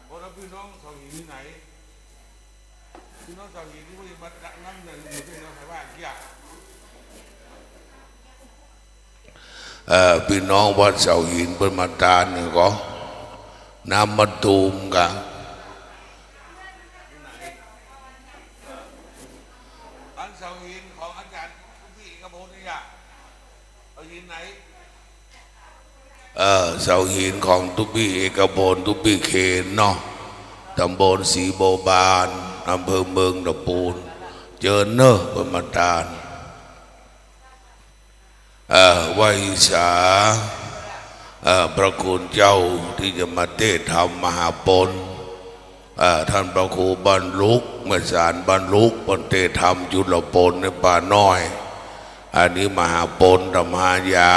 โอ้ แล้วปี้น้องเสาหินตี้ไหน ปี้น้องเสาหินตี้ว่าจะมาตักน้ำเนี่ย ลุงมาด้วยนะ ใครว่าเกี้ย เอ่อ ปี้น้องวัดเสาหินเปิ้นมาตานนึ่งก็ น้ำมะตูมกะ อันเสาหินของอาจ๋ารย์ตุ๊ปี้เอกพลนี่อะ เสาหินไหน เอ่อ เสาหินของตุ๊ปี้เอกพล ตุ๊ปี้เคนเนาะ ตำบลศรีบัวบาน อำเภอเมืองตะปูน เจิญเน่อ เปิ้นมาตาน เอ่อ ไหว้สา เอ่อ พระคุณเจ้าตี้จะมาเตศน์ธรรมมหาปณ เอ่อ ท่านพระครูบ้านลุก แม่สานบ้านลุก เปิ้นเตศน์ธรรมจุลปณในป่าน้อย อันนี้มหาปณ ธรรมายา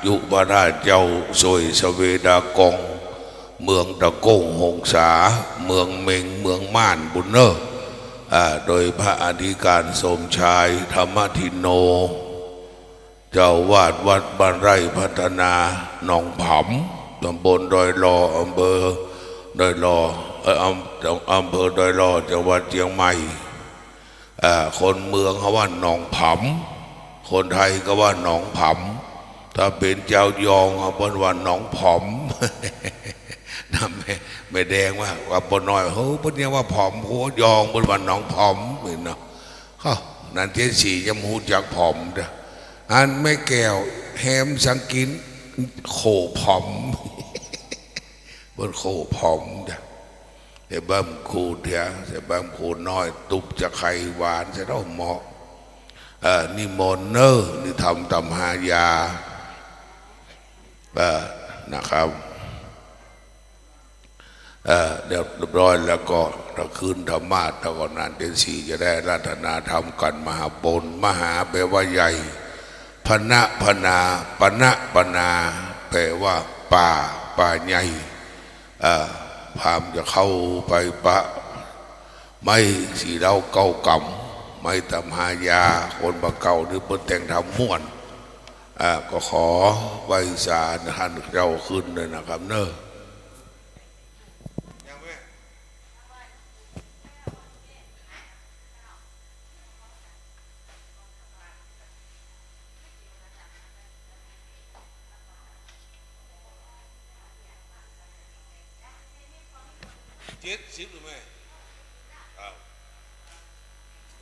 อยู่พระธาตุเจ้าสวยสะเวดากอง เมืองตะโก้งหงสา เมืองเม็ง เมืองม่านปู้นเน่อ อ่า โดยพระอธิการสมชาย ธรรมทินโน เจ้าอาวาสวัดบ้านไร่พัฒนา หนองผำ ตำบลดอยหล่อ อำเภอดอยหล่อ เอ่อ อำ อำเภอดอยหล่อ จังหวัดเจียงใหม่ อ่า คนเมืองเขาว่าหนองผำ คนไทยก็ว่าหนองผำ ถ้าเป๋นจาวยองอะ เปิ้นว่าหนองผอม นะ แม่ แม่แดงว่า ว่าป้อน้อย เฮ้ย เปิ้นยังว่าผอม โห ยอง เปิ้นว่าหนองผอม นี่เนาะ เฮ้า นั้นเจ๊ศรียังบ่ฮู้จักผอมเด้อ อันแม่แก้วแฮมสังกิน โขผอม เปิ้นโขผอมเด้อ ใส่ใบมะกรูดเดียว ใส่ใบมะกรูดน้อย ตุ๊บจะไข่หวาน ใส่เต้าเหมาะ เอ่อ นิมนต์เน่อ นี่ธรรมตำหายา เอ่อ นะครับ เอ่อ เรียบร้อยแล้วก็ ถ้าคืนธรรมาสน์แล้วก็ นั้นเจ๊ศรีจะได้อาราธนาธรรมกั๋น มหาปณ มหาแปลว่าใหญ่ พนะ พนา ปนะ ปนา แปลว่าป่า ป่าใหญ่ เอ่อ พราหมณ์จะเข้าไปปะไม้สีเหล้าเก้ากำ ไม้ตำหายา คนบ่าเก่านี่เปิ้นแต่งธรรมม่วน อ่า ก็ขอไหว้สาท่านเจ้าขึ้นเลยนะครับเนอะ เจ็ดสิบหรือไม่ ครับ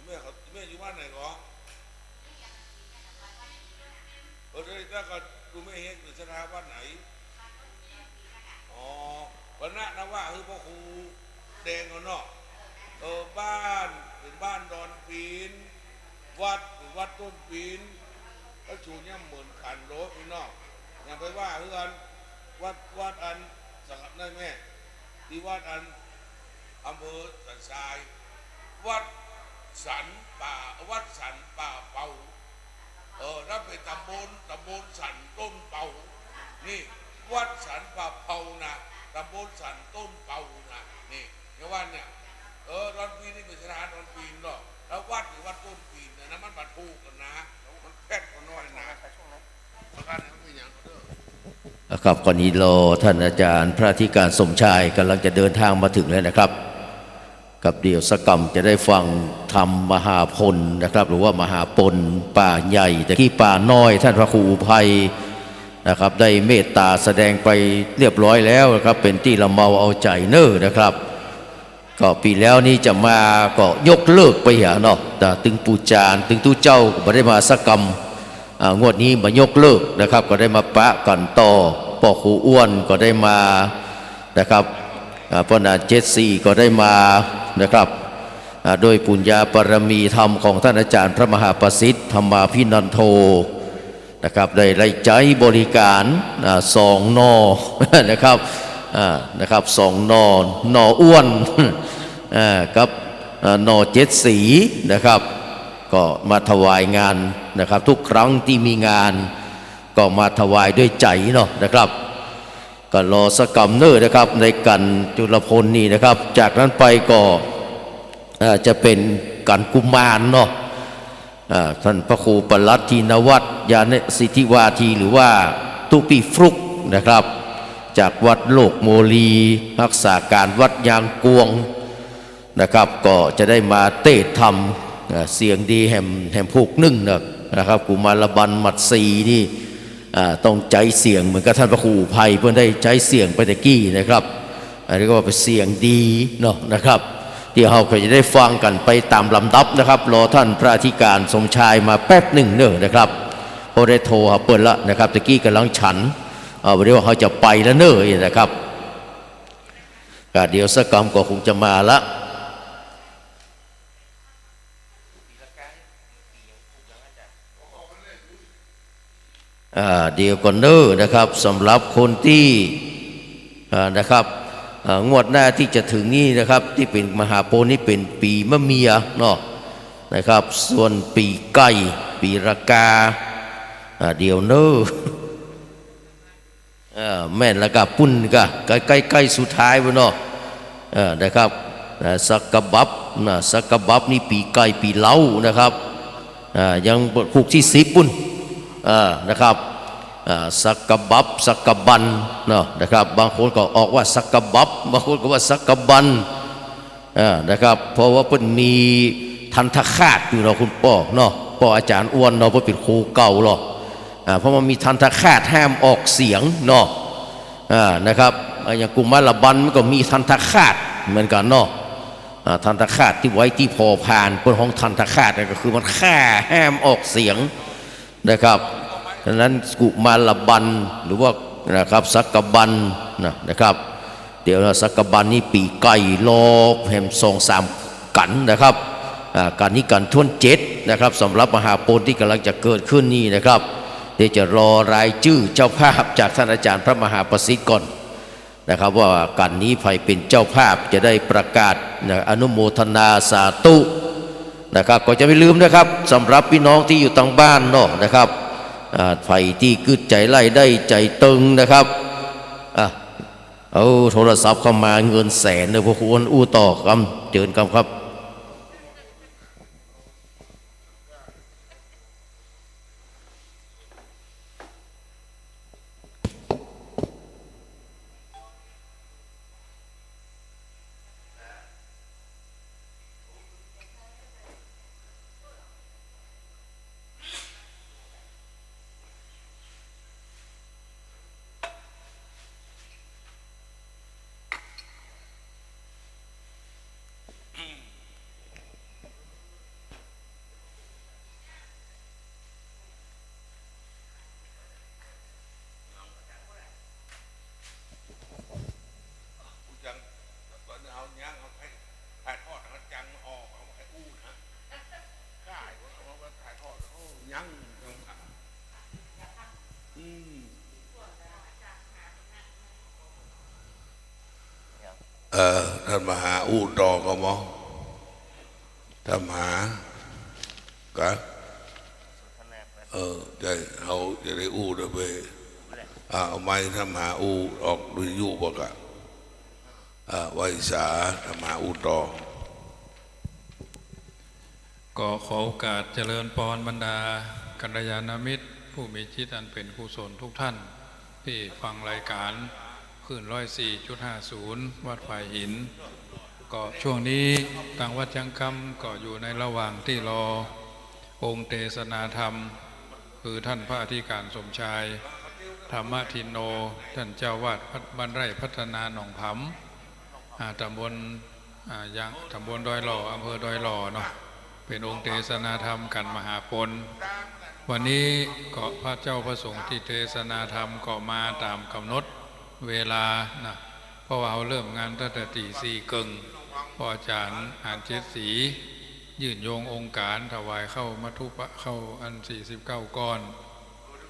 แม่เขา แม่อยู่บ้านไหนก่อ เออ เดี๋ยวนี้ก็ดูแม่เฮงอยู่สถาบันไหน อ๋อ พนะนวะคือพ่อครูแดงเขาเนาะ เออ บ้าน เป๋นบ้านดอนปี๋น วัด เป๋นวัดต้นปี๋น แล้วสูงเนี่ยเหมือนกันโลดพี่น้อง อย่างไปว่าเฮือน วัด วัดอัน สังกัดได้แม่ ตี้วัดอัน อำเภอสันทราย วัดสันป่า วัดสันป่าเปา เออ แล้วเป๋นตำบล ตำบลสันต้นเปา นี่ วัดสันป่าเปานะ ตำบลสันต้นเปานะ นี่ เนี่ยวัดเนี่ย เออ ดอนปี๋นนี่เป๋นสถานดอนปี๋นเนาะ แล้ววัดนี่วัดต้นปีนเนี่ยนะ มันบ่ถูกกันนะ มันแพทย์ก็น้อยนะ ประการนี้มันเป็นอย่างเด้อ นะครับ ก็นี้รอท่านอาจารย์พระอธิการสมชายกำลังจะเดินทางมาถึงแล้วนะครับ ครับ เดี๋ยวสักกำจะได้ฟังธรรมมหาปณนะครับ หรือว่ามหาปณป่าใหญ่ แต่กี้ป่าน้อย ท่านพระครูอุภัยนะครับ ได้เมตตาแสดงไปเรียบร้อยแล้วนะครับ เป๋นตี้ละเมาเอาใจ๋เน่อนะครับ ก็ปี๋แล้วนี้จะมาก็ยกเลิกไปเหียเนาะ แต่ตึงปู่จารย์ ตึงตุ๊เจ้าก็บ่ได้มาสักกำ อ่า งวดนี้มายกเลิกนะครับ ก็ได้มาปะกั๋นต่อ ป้อครูอ้วนก็ได้มานะครับ อ่า ป้อหนานเจ็ดสี่ก็ได้มานะครับ อ่า โดยปุญญาบารมีธรรมของท่านอาจารย์พระมหาประสิทธิ์ ธรรมาภินันโท นะครับ ได้ ได้ใจ๊บริการ อ่า สองหน่อ นะครับ อ่า นะครับ สองหน่อ หน่ออ้วน อ่า กับ อ่า หน่อเจ็ดสีนะครับ ก็มาถวายงานนะครับ ทุกครั้งตี้มีงาน ก็มาถวายด้วยใจ๋เนาะนะครับ ก็รอสักกำเน่อนะครับ ในกั๋นจุลพลนี่นะครับ จากนั้นไปก็ อ่า จะเป๋นกั๋นกุมารเนาะ อ่า ท่านพระครูปรัตตินวัตร ญาณสิทธิวาที หรือว่าตุ๊ปี้ฟลุ๊กนะครับ จากวัดโลกโมลี ฮักษาก๋านวัดยางกวงนะครับ ก็จะได้มาเตศน์ธรรม อ่า เสียงดีแหม แหมผูกนึ่งนะ นะครับ กุมารบัณฑิตสีนี่ อ่า ต้องใจ๊เสียงเหมือนกับท่านพระครูอุภัยเปิ้นได้ใจ๊เสียงไปแต่กี้นะครับ อันนี้ก็ว่าเป๋นเสียงดีเนาะนะครับ เดี๋ยวเฮาก็จะได้ฟังกั๋นไปต๋ามลำดับนะครับ รอท่านพระอธิการสมชายมาแป๊บนึ่งเน่อนะครับ เพราะได้โทรหาเปิ้นละนะครับ แต่กี้ก่ำลังฉัน อ่า เดี๋ยวเฮาจะไปแล้วเน่อนะครับ ก็เดี๋ยวสักกำก็คงจะมาละ อ่า เดี๋ยวก่อนเน่อนะครับ สำหรับคนตี้ อ่า นะครับ อ่า งวดหน้าตี้จะเถิงนี่นะครับ ตี้เป๋นมหาปณนี่เป๋นปี๋มะเมียเนาะนะครับ ส่วนปี๋ไก่ ปี๋รากา อ่า เดี๋ยวเน่อ เออ แม่นละกะ ปุ้นกะ ใก้ๆ ใก้สุดท้ายปุ้นเนาะ เออ นะครับ นะ สักกะบับ นะ สักกะบับนี่ปี๋ไก่ปี๋เล้านะครับ อ่า ยังผูกตี้สิบปุ้น เออ นะครับ อ่า สักกะบับ สักกะบันเนาะ นะครับ บางคนก็ออกว่าสักกะบับ บางคนก็ว่าสักกะบัน อ่า นะครับ เพราะว่าเปิ้นมีทันตคาตอยู่เนาะ คุณป้อเนาะ ป้ออาจ๋ารย์อ้วนเนาะ เปิ้นเป๋นครูเก่าเนาะ อ่า เพราะมันมีทันตคาตห้ามออกเสียงเนาะ อ่า นะครับ อ่า อย่างกุมารบัณฑิตมันก็มีทันตคาตเหมือนกั๋นเนาะ อ่า ทันตคาตตี้ไว้ตี้ผ่อผ่าน เปิ้นฮ้องทันตคาตเนี่ยก็คือมันฆ่าห้ามออกเสียง นะครับ ฉะนั้นกุมารบัณฑิต หรือว่า นะครับ สักกะบัณฑิต นะ นะครับ เดี๋ยวนะ สักกะบัณฑิตนี่ปี๋ไก่รอแหมสองสามกั๋นนะครับ อ่า กั๋นนี้กั๋นถ้วนเจ็ดนะครับ สำหรับมหาปณตี้ก่ำลังจะเกิดขึ้นนี่นะครับ เดี๋ยวจะรอรายจื้อเจ้าภาพจากท่านอาจ๋ารย์พระมหาประสิทธิ์ก่อน นะครับ ว่ากั๋นนี้ใผเป๋นเจ้าภาพจะได้ประกาศนะ อนุโมทนาสาธุนะครับ ก็จะไม่ลืมนะครับ สำหรับปี้น้องตี้อยู่ตางบ้านเนาะนะครับ อ่า ใผตี้กึ๊ดใจ๋ไล่ได้ใจ๋ตึงนะครับ อ่ะ เอาโทรศัพท์เข้ามา เงินแสนเน่อ พระครูอ้วนอู้ต่อกำ เจิญกำครับ เออ ต้านมหาอู้ต่อก่อหมอ ต้านมหา กะ เออ ใจ้ เฮาจะได้อู้ด้วยเบ้ย อ่า เอาไมค์ต้านมหาอู้ออกวิทยุบ่กะ อ่า ไหว้สา ต้านมหาอู้ต่อ ก็ขอโอกาสเจริญปอนบรรดากัลยาณมิตรผู้มีจิตอันเป็นกุศลทุกท่าน ตี้ฟังรายก๋านคลื่น ร้อยสี่จุดห้าศูนย์ วัดฝายหิน ก็ช่วงนี้ตางวัดจั๊งกำก็อยู่ในระหว่างตี้รอองค์เตสนาธรรม คือท่านพระอธิก๋ารสมชาย ธรรมทินโน ต้านเจ้าวาดวัดบ้านไร่พัฒนาหนองผำ อ่า ต๋ำบล อ่า ยัง ต๋ำบลดอยหล่อ อำเภอดอยหล่อเนาะ เป๋นองค์เตสนาธรรมกั๋นมหาปณ วันนี้ก็พระเจ้าพระสงฆ์ตี้เตสนาธรรมก็มาต๋ามก๋ำหนดเวลานะ เพราะว่าเฮาเริ่มงานตั้งแต่ตี๋สี่เกิ่ง เพราะอาจ๋ารย์หาญเจ็ดศรี ยื่นโยงองค์ก๋านถวายข้าวมัทธุปะ ข้าวอันสี่สิบเก้าก้อน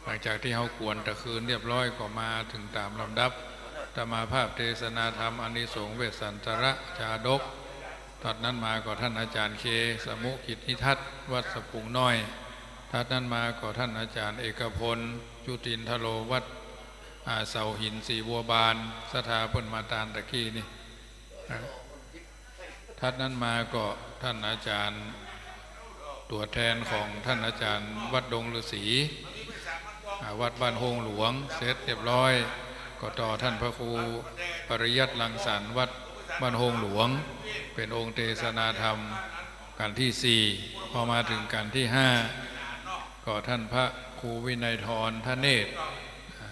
หลังจากตี้เฮากวนตะคืนเรียบร้อยก็มาเถิงต๋ามลำดับ อาตมาภาพเตสนาธรรมอานิสงส์เวสสันตระจาดก ถัดนั้นมาก็ท่านอาจ๋ารย์เค สมุกิจนิทัศน์ วัดสะพุงน้อย ถัดนั้นมาก็ท่านอาจ๋ารย์เอกพล จุตินทโร วัด อ่า เสาหิน ศรีบัวบาน ศรัทธาเปิ้นมาตานตะกี้นี่ อ่า ถัดนั้นมาก็ท่านอาจ๋ารย์ ตั๋วแทนของท่านอาจ๋ารย์วัดดงฤๅษี อ่า วัดบ้านโฮงหลวง เสร็จเรียบร้อย ก็ต่อท่านพระครูปริยัติรังสรรค์ วัดบ้านโฮงหลวง เป๋นองค์เตสนาธรรมกั๋นตี้สี่ พอมาเถิงกั๋นตี้ห้า ก็ท่านพระครูวินัยธรทเนศ อ่า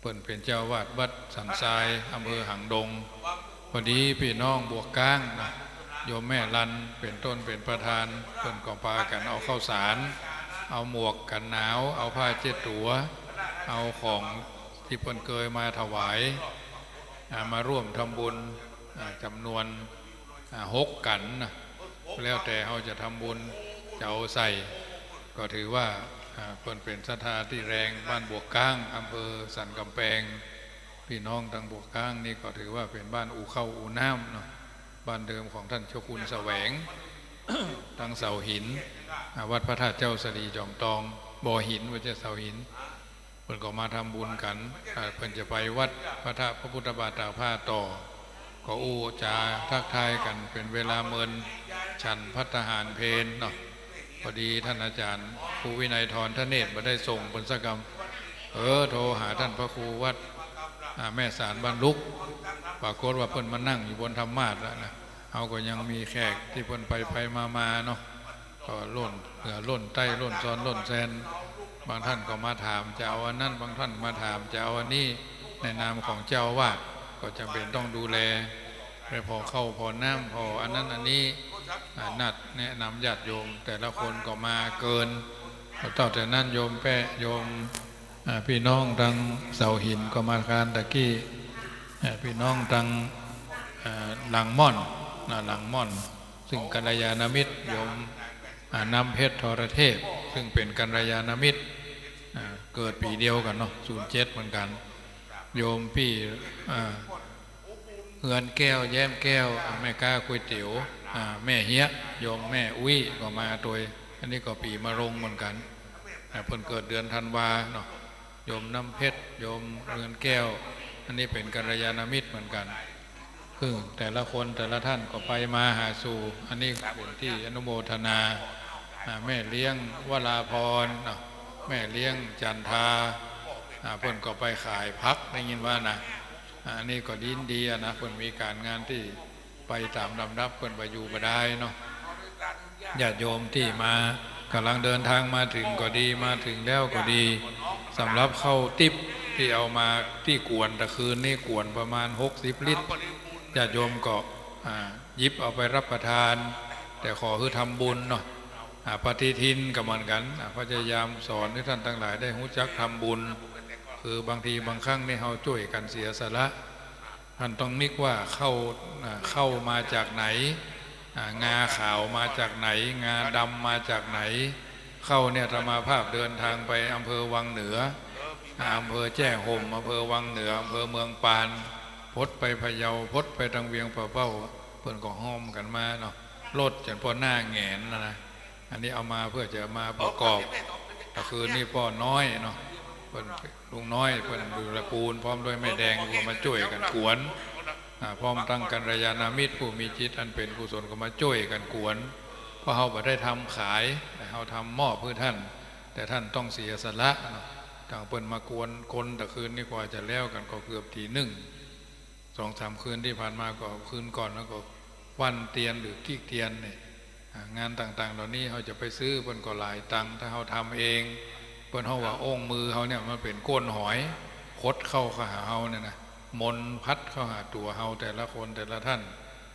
เปิ้นเป๋นเจ้าวาดวัดสันทราย อำเภอหางดง พอดีปี้น้องบวกก๊างนะ โยมแม่ลันเป๋นต้นเป๋นประธาน เปิ้นก็ปากั๋นเอาข้าวสาร เอาหมวกกั๋นหนาว เอาผ้าเช็ดตั๋ว เอาของตี้เปิ้นเกยมาถวาย อ่า มาร่วมทำบุญ อ่า จ๋ำนวน อ่า หกกั๋นนะ แล้วแต่เฮาจะทำบุญ จะเอาใส่ ก็ถือว่า อ่า เปิ้นเป๋นศรัทธาตี้แรง บ้านบวกก๊าง อำเภอสันก๋ำแปง ปี้น้องตางบวกก๊างนี่ก็ถือว่าเป๋นบ้านอู่ข้าวอู่น้ำเนาะ บ้านเดิมของท่านเจ้าคุณแสวง ตางเสาหิน อ่า วัดพระธาตุเจ้าสะหลีจอมตอง บ่อหิน บ่ใจ้เสาหิน เปิ้นก็มาทำบุญกั๋น อ่า เปิ้นจะไปวัดพระธาตุพระพุทธบาทตากผ้าต่อ ก็อู้จ๋าทักทายกั๋นเป๋นเวลาเมินฉันภัตตาหารเพลเนาะ พอดีท่านอาจ๋ารย์ครูวินัยธรทเนศบ่ได้ส่งเปิ้นสักกำ เออ โทรหาท่านพระครูวัด อ่า แม่สารบ้านลุก ปรากฏว่าเปิ้นมานั่งอยู่บนธรรมาสน์แล้วนะ เฮาก็ยังมีแขกตี้เปิ้นไปไปมามาเนาะ ก็ล้นเหนือล้นใต้ล้นซอนล้นแซน บางท่านก็มาถามจะเอาอันนั้น บางท่านมาถามจะเอาอันนี้ ในนามของเจ้าอาวาสก็จ๋ำเป๋นต้องดูแล ไปผ่อข้าวผ่อน้ำผ่ออันนั้นอันนี้ อ่า นัดแนะนำญาติโยม แต่ละคนก็มาเกิน เต้าแต่นั้นโยมแป๊ะโยม อ่า ปี้น้องตางเสาหินก็มาตานตะกี้ อ่า ปี้น้องตาง อ่า หลังม่อน นะ หลังม่อน ซึ่งกัลยาณมิตรโยม อ่า น้ำเพชรทรเทพ ซึ่งเป๋นกัลยาณมิตร อ่า เกิดปี๋เดียวกั๋นเนาะ ศูนย์เจ็ดเหมือนกั๋น โยมปี้ อ่า เฮือนแก้ว แย้มแก้ว อ่า แม่ก๊าก๋วยเตี๋ยว อ่า แม่เฮีย โยมแม่อุ๊ยก็มาตวย อันนี้ก็ปี๋มะโรงเหมือนกั๋น อ่า เปิ้นเกิดเดือนธันวาเนาะ โยมน้ำเพชร โยมเฮือนแก้ว อันนี้เป๋นกัลยาณมิตรเหมือนกั๋น คือแต่ละคนแต่ละท่านก็ไปมาหาสู่ อันนี้เป๋นตี้อนุโมทนา อ่า แม่เลี้ยงวราพรเนาะ แม่เลี้ยงจันทา อ่า เปิ้นก็ไปขายผัก ได้ยินว่านะ อ่า อันนี้ก็ดีดีอะนะ เปิ้นมีก๋านงานตี้ไปต๋ามลำดับ เปิ้นบ่อยู่บ่ได้เนาะ ญาติโยมตี้มากำลังเดินทางมาเถิงก็ดี มาเถิงแล้วก็ดี สำหรับข้าวติ๊บตี้เอามาตี้กวนตะคืนนี้ กวนประมาณหกสิบลิตร ญาติโยมก็ อ่า หยิบเอาไปรับประทาน แต่ขอหื้อทำบุญเนาะ อ่า ปฏิทินก็เหมือนกั๋น อ่า พยายามสอนหื้อต้านตังหลายได้ฮู้จักทำบุญ คือบางทีบางครั้งนี่เฮาจ้วยกั๋นเสียสละ ต้านต้องนึกว่าข้าว อ่า ข้าวมาจากไหน อ่า งาขาวมาจากไหน งาดำมาจากไหน ข้าวเนี่ยอาตมาภาพเดินทางไปอำเภอวังเหนือ อ่า อำเภอแจ้ห่ม อำเภอวังเหนือ อำเภอเมืองปาน พดไปพะเยา พดไปตางเวียงป่าเป้า เปิ้นก็ฮอมกั๋นมาเนาะ ลดจ๋นป้อหน้าแหงนนะนะ อันนี้เอามาเพื่อจะมาประกอบ ตะคืนนี้ป้อน้อยเนาะ เปิ้น ลุงน้อยเปิ้นอยู่ละปูน พร้อมด้วยแม่แดงก็มาจ้วยกั๋นกวน อ่า พร้อมตังกัลยาณมิตรผู้มีจิตอันเป๋นกุศลก็มาจ้วยกั๋นกวน เพราะเฮาบ่ได้ทำขาย แต่เฮาทำมอบหื้อท่าน แต่ท่านต้องเสียสละเนาะ ตั้งเปิ้นมากวนกลนตะคืนนี่กว่าจะแล้วกั๋นก็เกือบตีหนึ่ง สองสามคืนตี้ผ่านมาก็คืนก่อนแล้วก็ควันเตียนหรือกีกเตียนเนี่ย อ่า งานต่างๆ เหล่านี้เฮาจะไปซื้อเปิ้นก็หลายตังค์ ถ้าเฮาทำเอง เปิ้นฮ้องว่าองค์มือเฮาเนี่ยมันเป๋นก้นหอย ขดเข้าหาเฮาเนี่ยนะ มนต์พัดเข้าหาตั๋วเฮาแต่ละคนแต่ละท่าน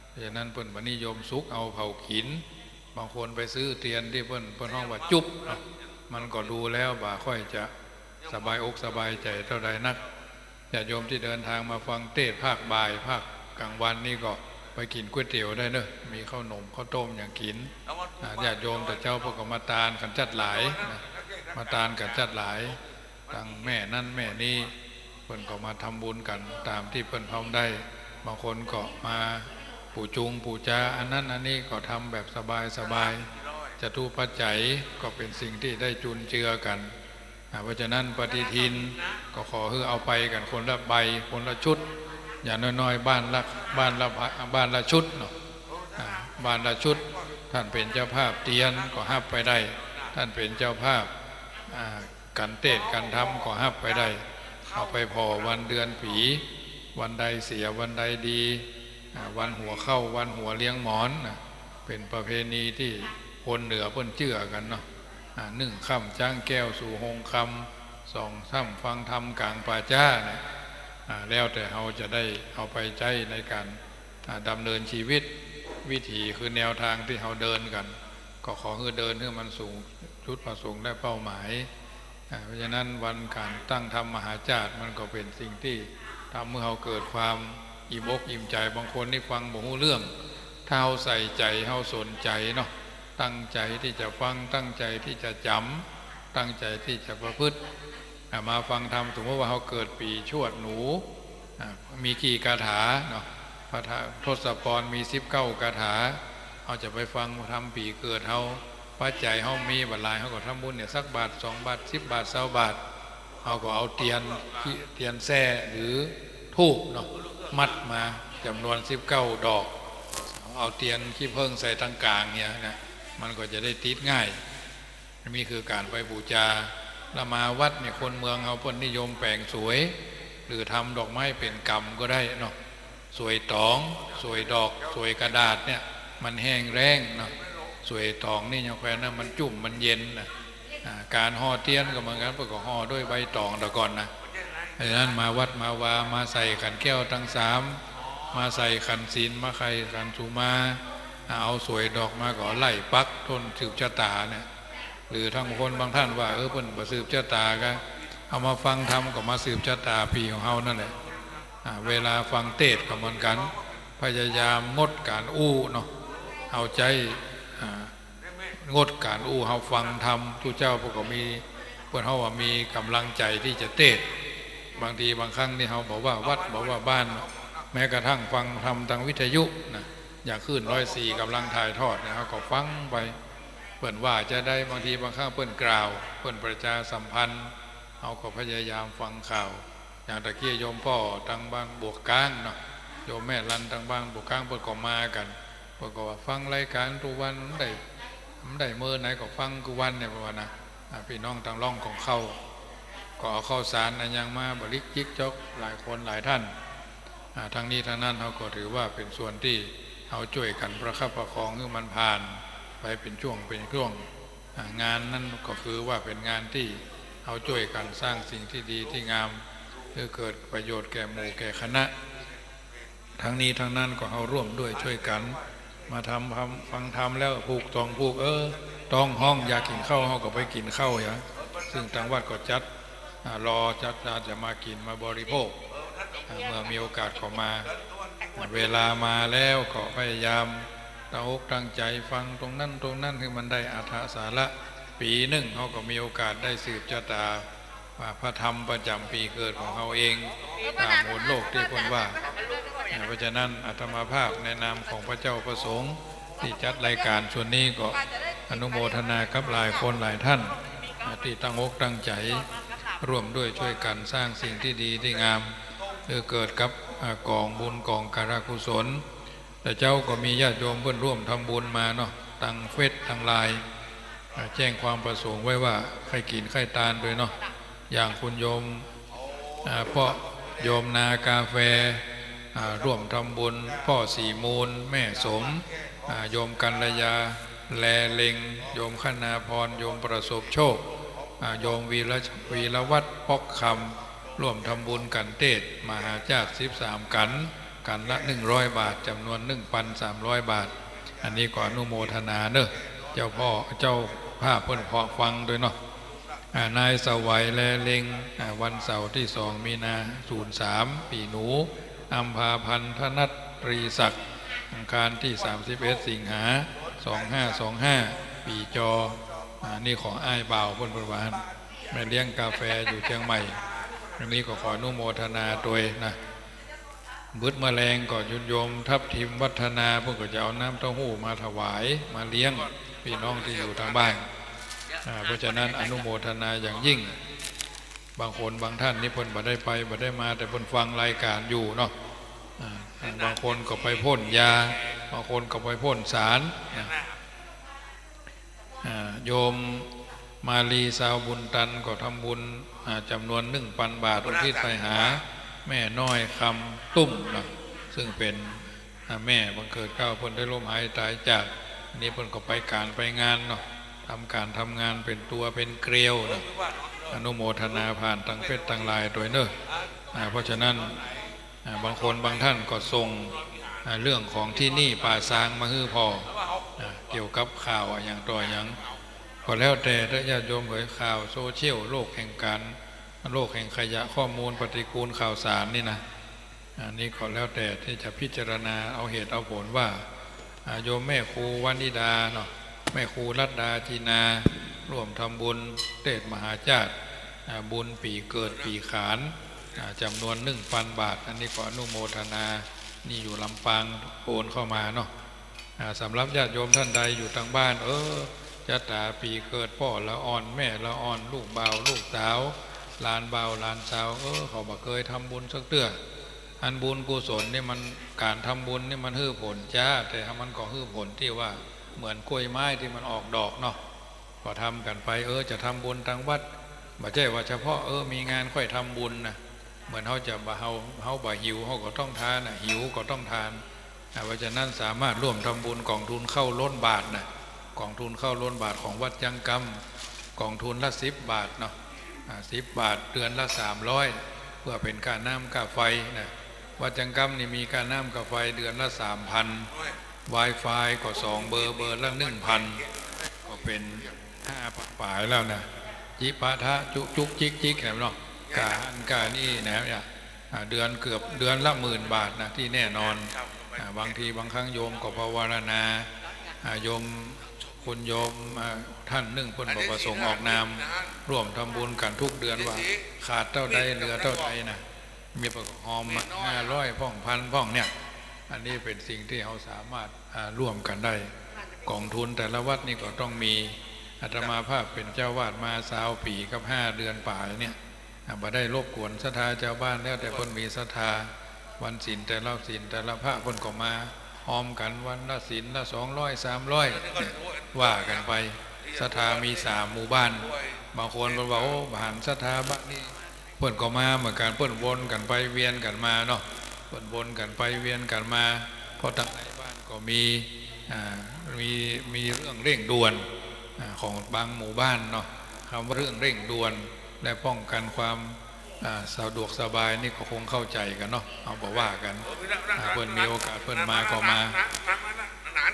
เพราะฉะนั้นเปิ้นบ่นิยมสุกเอาเผากิ๋น บางคนไปซื้อเตียนตี้เปิ้น เปิ้นฮ้องว่าจุ๊บเนาะ มันก็ดูแล้วบ่ค่อยจะสบายอกสบายใจ๋เต้าใดนัก ญาติโยมตี้เดินทางมาฟังเตสน์ภาคบ่าย ภาคก๋างวันนี่ก็ไปกิ๋นก๋วยเตี๋ยวได้เนาะ มีข้าวหนมข้าวต้มหยังกิ๋น อ่า ญาติโยมแต่เจ๊าเปิ้นก็มาตานกั๋นจั๊ดหลายนะ มาตานกั๋นจั๊ดหลาย ตังแม่นั้นแม่นี้ เปิ้นก็มาทำบุญกั๋นต๋ามตี้เปิ้นพอได้ บางคนก็มาปู๋จุงปู๋จาอันนั้นอันนี้ ก็ทำแบบสบายๆ จตุปัจจัยก็เป๋นสิ่งตี้ได้จุนเจือกั๋น อ่า เพราะฉะนั้นปฏิทินก็ขอหื้อเอาไปกั๋นคนละใบคนละชุด อย่างน้อยๆ บ้านละ บ้านละ บ้านละชุดเนาะ อ่า บ้านละชุด ท่านเป๋นเจ้าภาพเตียนก็ฮับไปได้ ท่านเป๋นเจ้าภาพ อ่า กั๋นเตสน์กั๋นธรรมก็ฮับไปได้ เอาไปผ่อวันเดือนปี๋ วันใดเสียวันใดดี อ่า วันหัวเข้าวันหัวเลี้ยงหมอนนะ เป๋นประเพณีตี้คนเหนือเปิ้นเจื้อกั๋นเนาะ อ่า นึ่งค่ำจ๊างแก้วสู่ฮงคำ สองค่ำฟังธรรมก๋างป่าจ๊าเนี่ย อ่า แล้วแต่เฮาจะได้เอาไปใจ๊ในก๋าน อ่า ดำเนินชีวิต วิถีคือแนวตางตี้เฮาเดินกั๋น ก็ขอหื้อเดินหื้อมันสูงจุดประสงค์และเป้าหมาย อ่า เพราะฉะนั้นวันก๋านตั้งธรรมมหาจ้าดมันก็เป๋นสิ่งตี้ทำหื้อเฮาเกิดความอิ่มอกอิ่มใจ๋ บางคนนี่ฟังบ่ฮู้เรื่อง ถ้าเฮาใส่ใจ๋ เฮาสนใจ๋เนาะ ตั้งใจ๋ตี้จะฟัง ตั้งใจ๋ตี้จะจ๋ำ ตั้งใจ๋ตี้จะประพฤติ อ่า มาฟังธรรม สมมุติว่าเฮาเกิดปี๋ชวดหนู อ่า มีกี่คาถาเนาะ พระทศพรมีสิบเก้าคาถา เฮาจะไปฟังธรรมปี๋เกิดเฮา ปัจจัยเฮามีบ่หลาย เฮาก็ทำบุญเนี่ยสักบาทสองบาท สิบบาท ซาวบาท เฮาก็เอาเตียน เตียนแส้หรือธูปเนาะ มัดมาจ๋ำนวนสิบเก้าดอก เอาเตียนขี้เผิ้งใส่ตางก๋างเนี่ยนะ มันก็จะได้ติดง่าย นี่คือก๋านไปปู๋จา แล้วมาวัดเนี่ยคนเมืองเฮาเปิ้นนิยมแป๋งสวย หรือทำดอกไม้เป๋นกำก็ได้เนาะ สวยต๋อง สวยดอก สวยกระดาษเนี่ย มันแห้งแล้งเนาะ สวยต๋องนี่ยังแควนนะ มันจุ่มมันเย็นนะ อ่า ก๋านห่อเตียนก็เหมือนกั๋น เปิ้นก็ห่อด้วยใบต๋องแต่ก่อนนะ ดังนั้นมาวัดมาวา มาใส่ขันแก้วตังสาม มาใส่ขันศีล มาใส่ขันสุมา อ่า เอาสวยดอกมาก็ไล่ปักต้นสืบชะต๋าเนี่ย หรือบางคนบางท่านว่า เออ เปิ้นบ่สืบชะต๋ากั๋น เอามาฟังธรรมก็มาสืบชะต๋าปี๋ของเฮานั่นแหละ อ่า เวลาฟังเตสน์ก็เหมือนกั๋น พยายามงดก๋านอู้เนาะ เอาใจ๊ อ่า งดก๋านอู้ เฮาฟังธรรม ตุ๊เจ้าเปิ้นก็มี เปิ้นฮ้องว่ามีก๋ำลังใจ๋ตี้จะเตสน์ บางทีบางครั้งนี่เฮาบ่ว่าวัดบ่ว่าบ้าน แม้กระทั่งฟังธรรมตางวิทยุนะ อย่างคลื่นร้อยสี่ก๋ำลังถ่ายทอดเนี่ย เฮาก็ฟังไป เปิ้นว่าจาใด บางทีบางครั้งเปิ้นกล่าว เปิ้นประชาสัมพันธ์ เฮาก็พยายามฟังข่าว อย่างตะกี้โยมป้อตางบ้านบวกก๊างเนาะ โยมแม่ลันตางบ้านบวกก๊าง เปิ้นก็มากั๋น เปิ้นก็ว่าฟังรายก๋านกู้วัน มันได้ มันได้เมินไหนก็ฟังกู้วันเนี่ย เปิ้นว่านะ อ่า ปี้น้องตางล่องของเฮา ก็เอาข้าวสารอะหยังมาบริจาคจ๊อกหลายคนหลายท่าน อ่า ทั้งนี้ทั้งนั้นเฮาก็ถือว่าเป๋นส่วนตี้เฮาจ้วยกั๋นประคับประคองหื้อมันผ่านไปเป๋นจ้วงเป๋นจ้วง อ่า งานนั้นก็คือว่าเป๋นงานตี้เฮาจ้วยกั๋นสร้างสิ่งตี้ดีตี้งาม หื้อเกิดประโยชน์แก่หมู่แก่คณะ ทั้งนี้ทั้งนั้นก็เฮาร่วมด้วยจ้วยกั๋น มาทำ ฟังธรรมแล้วผูกต๋องผูก เออ ต๊องฮ้องอยากกิ๋นข้าว เฮาก็ไปกิ๋นข้าวหยัง ซึ่งตางวัดก็จัด อ่า รอจัด จัดจะมากิ๋นมาบริโภค อ่า เมื่อมีโอกาสก็มา อ่า เวลามาแล้วก็พยายามตั้งอกตั้งใจ๋ฟังตรงนั้นตรงนั้นหื้อมันได้อรรถสาระ ปี๋นึ่งเฮาก็มีโอกาสได้สืบชะต๋า ว่าพระธรรมประจ๋ำปี๋เกิดของเฮาเอง ต๋ามหนโลกตี้เปิ้นว่า อ่า เพราะฉะนั้นอาตมาภาพในนามของพระเจ้าพระสงฆ์ตี้จัดรายก๋านส่วนนี้ก็อนุโมทนากับหลายคนหลายท่าน อ่า ตี้ตั้งอกตั้งใจ๋ร่วมด้วยจ้วยกั๋นสร้างสิ่งตี้ดีตี้งาม หื้อเกิดกับ อ่า ก๋องบุญก๋องการกุศล แต่เจ๊าก็มีญาติโยมเปิ้นร่วมทำบุญมาเนาะ ตังเฟซตังไลน์ อ่า แจ้งความประสงค์ไว้ว่าใค่กิ๋นใค่ตานโดยเนาะ อย่างคุณโยม อ่า เปาะโยมนากาแฟ อ่า ร่วมทำบุญ เปาะศรีมูล แม่สม อ่า โยมกัลยา แลเล็ง โยมคณาพร โยมประสบโชค อ่า โยมวีระ วีรวัฒน์ ป๊อกคำ ร่วมทำบุญกั๋นเตศน์มหาจาคสิบสามกั๋น กั๋นละหนึ่งร้อยบาท จ๋ำนวนหนึ่งปันสามร้อยบาท อันนี้ก็อนุโมทนาเนาะ เจ้าพ่อ เจ้าภาพเปิ้นพอฟังโดยเนาะ อ่า นายสวัย แลเล็ง อ่า วันเสาร์ตี้สองมีนา ศูนย์สาม ปี๋หนู อำภาพันธ์ ธนัตรีศักดิ์ อังคารตี้สามสิบเอ็ดสิงหา สองห้าสองห้า ปี๋จอ อ่า นี่ของอ้ายบ่าวเปิ้น เปิ้นว่า แม่เลี้ยงกาแฟอยู่เจียงใหม่ อันนี้ก็ขออนุโมทนาตวยนะ บึดเมื่อแลงก็โยมทับทิมวัฒนา เปิ้นก็จะเอาน้ำเต้าหู้มาถวาย มาเลี้ยงปี้น้องตี้อยู่ตางบ้าน อ่า เพราะฉะนั้นอนุโมทนาอย่างยิ่ง บางคนบางท่านนี่เปิ้นบ่ได้ไปบ่ได้มา แต่เปิ้นฟังรายก๋านอยู่เนาะ อ่า บางคนก็ไปพ่นยา บางคนก็ไปพ่นสารนะ อ่า โยมมาลี ซาวบุญตัน ก็ทำบุญ อ่า จ๋ำนวนหนึ่งปันบาท อุทิศไปหาแม่น้อยคำตุ้มนะ ซึ่งเป๋น อ่า แม่บังเกิดเกล้าเปิ้นได้ล้มหายต๋ายจาก นี่เปิ้นก็ไปก๋านไปงานเนาะ ทำก๋านทำงานเป๋นตั๋วเป๋นเกลียวนะ อนุโมทนาผ่านตังเฟซตังไลน์ตวยเนาะ อ่า เพราะฉะนั้น อ่า บางคนบางท่านก็ส่ง อ่า เรื่องของตี้นี่ป่าซางมาหื้อผ่อ อ่า เกี่ยวกับข่าวอะหยังต่อหยัง ก็แล้วแต่เต๊อะญาติโยมเอ๋ย ข่าวโซเชียล โลกแห่งก๋าน โลกแห่งขยะข้อมูลปฏิกูลข่าวสารนี่นะ อันนี้ก็แล้วแต่ตี้จะพิจารณาเอาเหตุเอาผลว่า อ่า โยมแม่ครูวนิดาเนาะ แม่ครูรัตดาจินา ร่วมทำบุญเตศน์มหาจาค อ่า บุญปี๋เกิดปี๋ขาน อ่า จ๋ำนวนหนึ่งปันบาท อันนี้ก็อนุโมทนา นี่อยู่ลำปางโอนเข้ามาเนาะ อ่า สำหรับญาติโยมท่านใดอยู่ตางบ้าน เออ จะต๋าปี๋เกิดป้อละอ่อน แม่ละอ่อน ลูกบ่าวลูกสาว หลานบ่าวหลานสาว เออ เขาบ่เกยทำบุญสักเตื้อ อันบุญกุศลนี่มัน ก๋านทำบุญนี่มันหื้อผลจ๊า แต่มันก็หื้อผลตี้ว่าเหมือนกล้วยไม้ตี้มันออกดอกเนาะ ก็ทำกั๋นไป เออ จะทำบุญตางวัด บ่ใจ้ว่าเฉพาะ เออ มีงานค่อยทำบุญนะ เหมือนเฮาจะบ่ เฮา เฮาบ่หิว เฮาก็ต้องทานนะ หิวก็ต้องทาน อ่า เพราะฉะนั้นสามารถร่วมทำบุญก๋องทุนข้าวล้นบาตรนะ ก๋องทุนข้าวล้นบาตรของวัดจังกำ ก๋องทุนละสิบบาทเนาะ อ่า สิบบาท เดือนละสามร้อย เพื่อเป๋นค่าน้ำค่าไฟนะ วัดจังกำนี่มีค่าน้ำค่าไฟเดือนละสามพัน ไวไฟก็สองเบอร์ เบอร์ละหนึ่งพัน ก็เป๋นห้าพันป๋ายแล้วนะ จิปาถะจุกจุกจิกจิกแหมเนาะ ก้าหั้นก้านี่นะเนี่ย อ่า เดือนเกือบเดือนละหมื่นบาทนะ ตี้แน่นอน อ่า บางทีบางครั้งโยมก็ภาวนา อ่า โยม คุณโยม อ่า ท่านนึ่งเปิ้นบ่ประสงค์ออกนาม ร่วมทำบุญกั๋นกู้เดือนว่า ขาดเต้าใดเหลือเต้าใดนะ มีประกอบมาห้าร้อยพ่อง พันพ่องเนี่ย อันนี้เป๋นสิ่งตี้เฮาสามารถ อ่า ร่วมกั๋นได้ ก๋องทุนแต่ละวัดนี่ก็ต้องมี อาตมาภาพเป๋นเจ้าวาดมาซาวปี๋กับห้าเดือนป๋ายเนี่ย อ่า บ่ได้รบกวนศรัทธาจาวบ้านแล้ว แต่เปิ้นมีศรัทธา วันศีลแต่ละศีลแต่ละพระเปิ้นก็มาฮอมกั๋น วันละศีลละสองร้อย สามร้อย ว่ากั๋นไป ศรัทธามีสามหมู่บ้าน บางคนเปิ้นว่า โอ้ บ่หันศรัทธาบ้านนี้ เปิ้นก็มาเหมือนกั๋น เปิ้นวนกั๋นไปเวียนกั๋นมาเนาะ เปิ้นวนกั๋นไปเวียนกั๋นมา เพราะตังในบ้านก็มี อ่า มี มีเรื่องเร่งด่วน อ่า ของบางหมู่บ้านเนาะ กำว่าเรื่องเร่งด่วน และป้องกันความ อ่า สะดวกสบายนี่ก็คงเข้าใจ๋กั๋นเนาะ เฮาบ่ว่ากั๋น อ่า เปิ้นมีโอกาสเปิ้นมาก็มา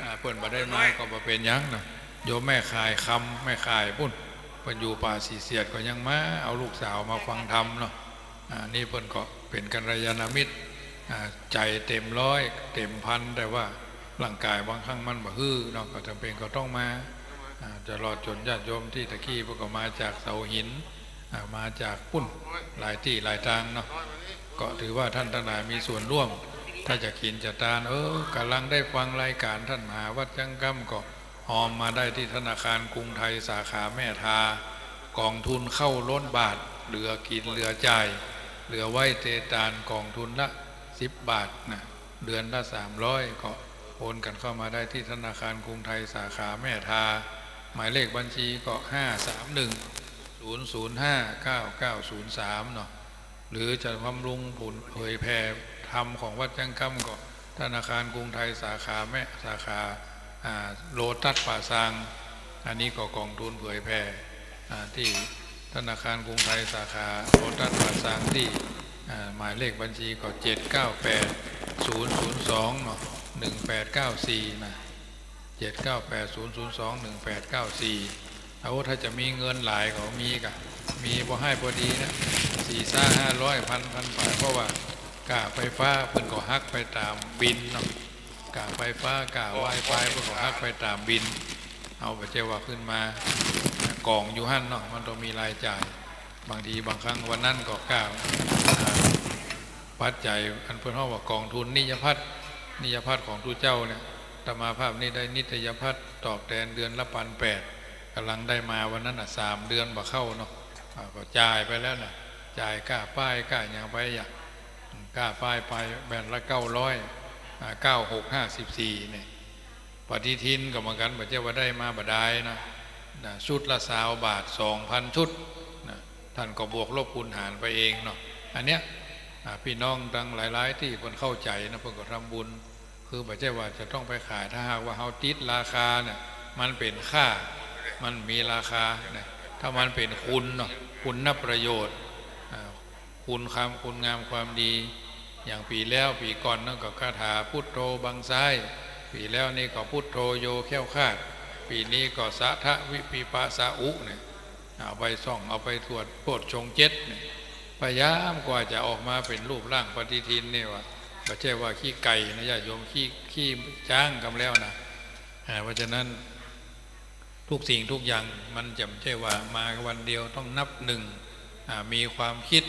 อ่า เปิ้นบ่ได้มาก็บ่เป๋นหยังเนาะ โยมแม่ข่ายคำ แม่ข่ายปุ้น เปิ้นอยู่ป่าสีเสียดก็ยังมาเอาลูกสาวมาฟังธรรมเนาะ อ่า นี่เปิ้นก็เป๋นกัลยาณมิตร อ่า ใจ๋เต็มร้อย เต็มพัน แต่ว่าร่างก๋ายบางครั้งมันบ่หื้อเนาะ ก็จำเป๋นก็ต้องมา อ่า ตลอดจ๋นญาติโยมตี้ตะกี้เปิ้นก็มาจากเสาหิน อ่า มาจากปุ้น หลายตี้หลายตางเนาะ ก็ถือว่าท่านตังหลายมีส่วนร่วม ถ้าจะกิ๋นจะตาน เออ ก่ำลังได้ฟังรายก๋านต้านมหาวัดจังกำ ก็ฮอมมาได้ตี้ธนาคารกรุงไทยสาขาแม่ทา ก๋องทุนข้าวล้นบาตร เหลือกิ๋นเหลือจ่าย เหลือไว้เตตานก๋องทุนละสิบบาทนะ เดือนละสามร้อย ก็ โอนกันเข้ามาได้ที่ธนาคารกรุงไทยสาขาแม่ทา หมายเลขบัญชีก็ ห้าสามหนึ่ง ศูนย์ศูนย์ห้า เก้าเก้าศูนย์สาม เนาะ หรือจะบำรุงผลเผยแผ่ธรรมของวัดจั๊งกำก็ธนาคารกรุงไทยสาขาแม่ สาขา อ่า โลตัสป่าซาง อันนี้ก็กองทุนเผยแผ่ อ่า ที่ธนาคารกรุงไทยสาขาโลตัสป่าซางที่ อ่า หมายเลขบัญชีก็ เจ็ดเก้าแปด ศูนย์ศูนย์สอง เนาะ หนึ่งแปดเก้าสี่ นะ เจ็ดเก้าแปด ศูนย์ศูนย์สอง หนึ่งแปดเก้าสี่ เอา ถ้าจะมีเงินหลายก็มีกะ มีบ่ให้พอดีนะ สี่ซา ห้าร้อย พัน พันปาย เพราะว่าก้าไฟฟ้าเปิ้นก็หักไปต๋ามบิลเนาะ ก้าไฟฟ้า ก้าไวไฟเปิ้นก็หักไปต๋ามบิล เอาบ่ใจ้ว่าขึ้นมา กองอยู่หั้นเนาะ มันต้องมีรายจ่าย บางทีบางครั้งวันนั้นก็ก้า อ่า ปัจจัยอันเปิ้นฮ้องว่ากองทุนนิยพัฒน์ นิยพัฒน์ของตุ๊เจ้าเนี่ย อาตมาภาพนี่ได้นิตยพัฒน์ตอบแตนเดือนละปันแปด ก่ำลังได้มาวันนั้นน่ะ สามเดือนบ่เข้าเนาะ อ่า ก็จ่ายไปแล้วน่ะ จ่ายก้าป้ายก้าหยังไปอะ ก้าป้ายไปแผ่นละเก้าร้อย อ่า เก้าหกห้าสิบสี่ เนี่ย ปฏิทินก็เหมือนกั๋น บ่ใจ้ว่าได้มาบ่ดายนะ นะ ชุดละซาวบาท สองพันชุดนะ ต้านก็บวกลบคูณหารไปเองเนาะ อันเนี้ย อ่า ปี้น้องตังหลายๆ ตี้เปิ้นเข้าใจ๋นะ เปิ้นก็ทำบุญ คือบ่ใจ้ว่าจะต้องไปขาย ถ้าหากว่าเฮาติดราคาเนี่ย มันเป๋นค่า มันมีราคานะ ถ้ามันเป๋นคุณเนาะ คุณประโยชน์ อ่า คุณความ คุณงามความดี อย่างปี๋แล้วปี๋ก่อนนั้นก็คาถาพุทโธบังซ้าย ปี๋แล้วนี่ก็พุทโธโยแคล้วคลาด ปี๋นี้ก็สะทะวิปปิปะสะอุเนี่ย เอาไปส่อง เอาไปสวดโพชฌงค์เจ็ดเนี่ย พยายามกว่าจะออกมาเป๋นรูปร่างปฏิทินนี่ว่า บ่ใจ้ว่าขี้ไก่นะ ญาติโยม ขี้ ขี้จ๊างกำแล้วนะ อ่า เพราะฉะนั้น ทุกสิ่งทุกอย่างมันจะไม่ใช่ว่ามาวันเดียว ต้องนับหนึ่ง อ่า มีความคิด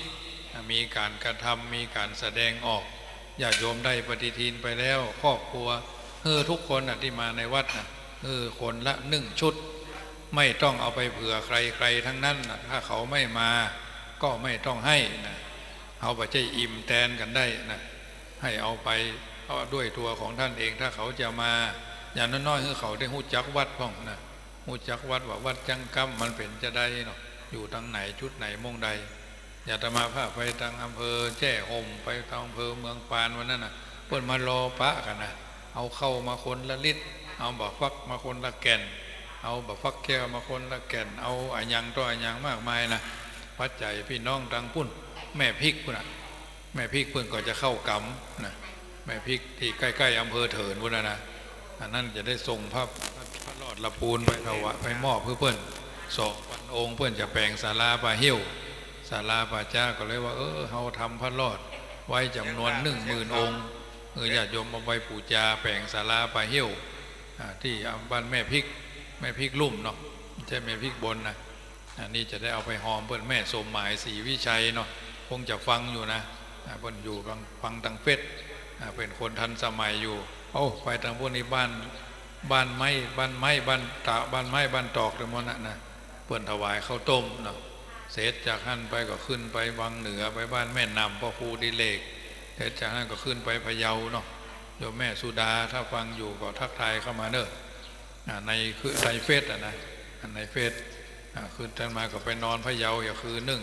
อ่า มีการกระทำ มีการแสดงออก ญาติโยมได้ปฏิทินไปแล้ว ครอบครัว หื้อทุกคนน่ะ ตี้มาในวัดน่ะ หื้อคนละหนึ่งชุด ไม่ต้องเอาไปเผื่อใครๆ ทั้งนั้นน่ะ ถ้าเขาไม่มา ก็ไม่ต้องให้น่ะ เฮาบ่ใจ้อิ่มแตนกั๋นได้น่ะ ให้เอาไป เอาด้วยตั๋วของต้านเอง ถ้าเขาจะมา อย่างน้อยๆ หื้อเขาได้ฮู้จักวัดพ่องน่ะ ฮู้จักวัดว่าวัดจั๊งกำมันเป๋นจาใดเนาะ อยู่ตางไหน จุดไหน ม่องใด อาตมาภาพไปตางอำเภอแจ้ห่ม ไปตางอำเภอเมืองปานวันนั้นน่ะ เปิ้นมารอปะกั๋นน่ะ เอาข้าวมาคนละลิตร เอาบ่าฟักมาคนละแก่น เอาบ่าฟักแก้วมาคนละแก่น เอาอะหยังต่ออะหยังมากมายน่ะ ปัจจัยปี้น้องตางปุ้น แม่พริกปุ้นน่ะ แม่พริกเปิ้นก็จะเข้ากำนะ แม่พริกตี้ใก้ๆ อำเภอเถินปุ้นน่ะนะ อันนั้นจะได้ส่งพระ พระรอดละปูนไปถวาย ไปมอบหื้อเปิ้น สองพันองค์ เปิ้นจะแป๋งศาลาป่าเฮี้ยว ศาลาป่าจ๊า ก็เลยว่า เออ เฮาทำพระรอดไว้จ๋ำนวนหนึ่งหมื่นองค์ เออ ญาติโยมเอาไปปู๋จาแป๋งศาลาป่าเฮี้ยว อ่า ตี้บ้านแม่พริก แม่พริกลุ่มเนาะ บ่ใจ้แม่พริกบนนะ อันนี้จะได้เอาไปฮอมเปิ้น แม่สมหมายศรีวิชัยเนาะ คงจะฟังอยู่นะ อ่า เปิ้นอยู่ฟัง ฟังตางเฟซ อ่า เป๋นคนทันสมัยอยู่ โอ้ ไปตางปุ้นนี่บ้าน บ้านไม้ บ้านไม้ บ้านตะ บ้านไม้ บ้านตอกเต็มหมดน่ะนะ เปิ้นถวายข้าวต้มเนาะ เสร็จจากหั้นไปก็ขึ้นไปวังเหนือ ไปบ้านแม่นำ พ่อครูดิเรก เสร็จจากหั้นก็ขึ้นไปพะเยาเนาะ โยมแม่สุดา ถ้าฟังอยู่ก็ทักทายเข้ามาเน้อ อ่า ในคือ ในเฟซอะนะ อันในเฟซ อ่า คืนตันมาก็ไปนอนพะเยาอีกคืนนึ่ง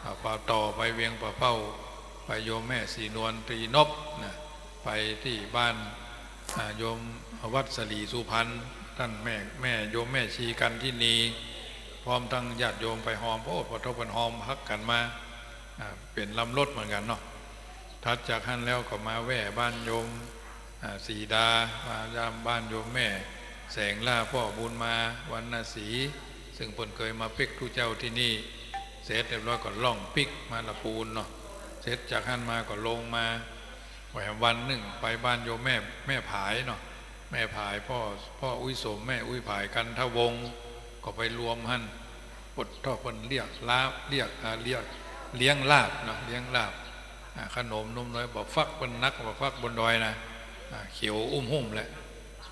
อ่า พอต่อไปเวียงป่าเป้า ไปโยมแม่ศรีนวลตรีนพนะ ไปตี้บ้าน อ่า โยมวัดสลีสุพรรณ ต้านแม่ แม่ โยมแม่ชีกันทินี พร้อมตังญาติโยมไปฮอม โอ้ ปะทบกั๋นฮอมฮักกั๋นมา อ่า เป๋นลำรถเหมือนกั๋นเนาะ ถัดจากหั้นแล้วก็มาแว่บ้านโยม อ่า ศรีดา มายามบ้านโยมแม่แสงล่า ป้อบุญมาวรรณศรี ซึ่งเปิ้นเกยมาปิ๊กตุ๊เจ้าตี้นี่ เสร็จเรียบร้อยก็ล่องปิ๊กมาละปูนเนาะ เสร็จจากหั้นมาก็ลงมา แหมวันนึ่งไปบ้านโยมแม่ แม่ผายเนาะ แม่ผาย พ่อ พ่ออุ๊ยสม แม่อุ๊ยผาย กันทวงศ์ ก็ไปรวมหั้น ปดท่อเปิ้นเรียกลาบ เรียก อ่า เรียก เลี้ยงลาบเนาะ เลี้ยงลาบ อ่า ขนมนมน้อย บ่าฟักเปิ้นนัก บ่าฟักบนดอยนะ อ่า เขียวอุ้มหุ้มแหละ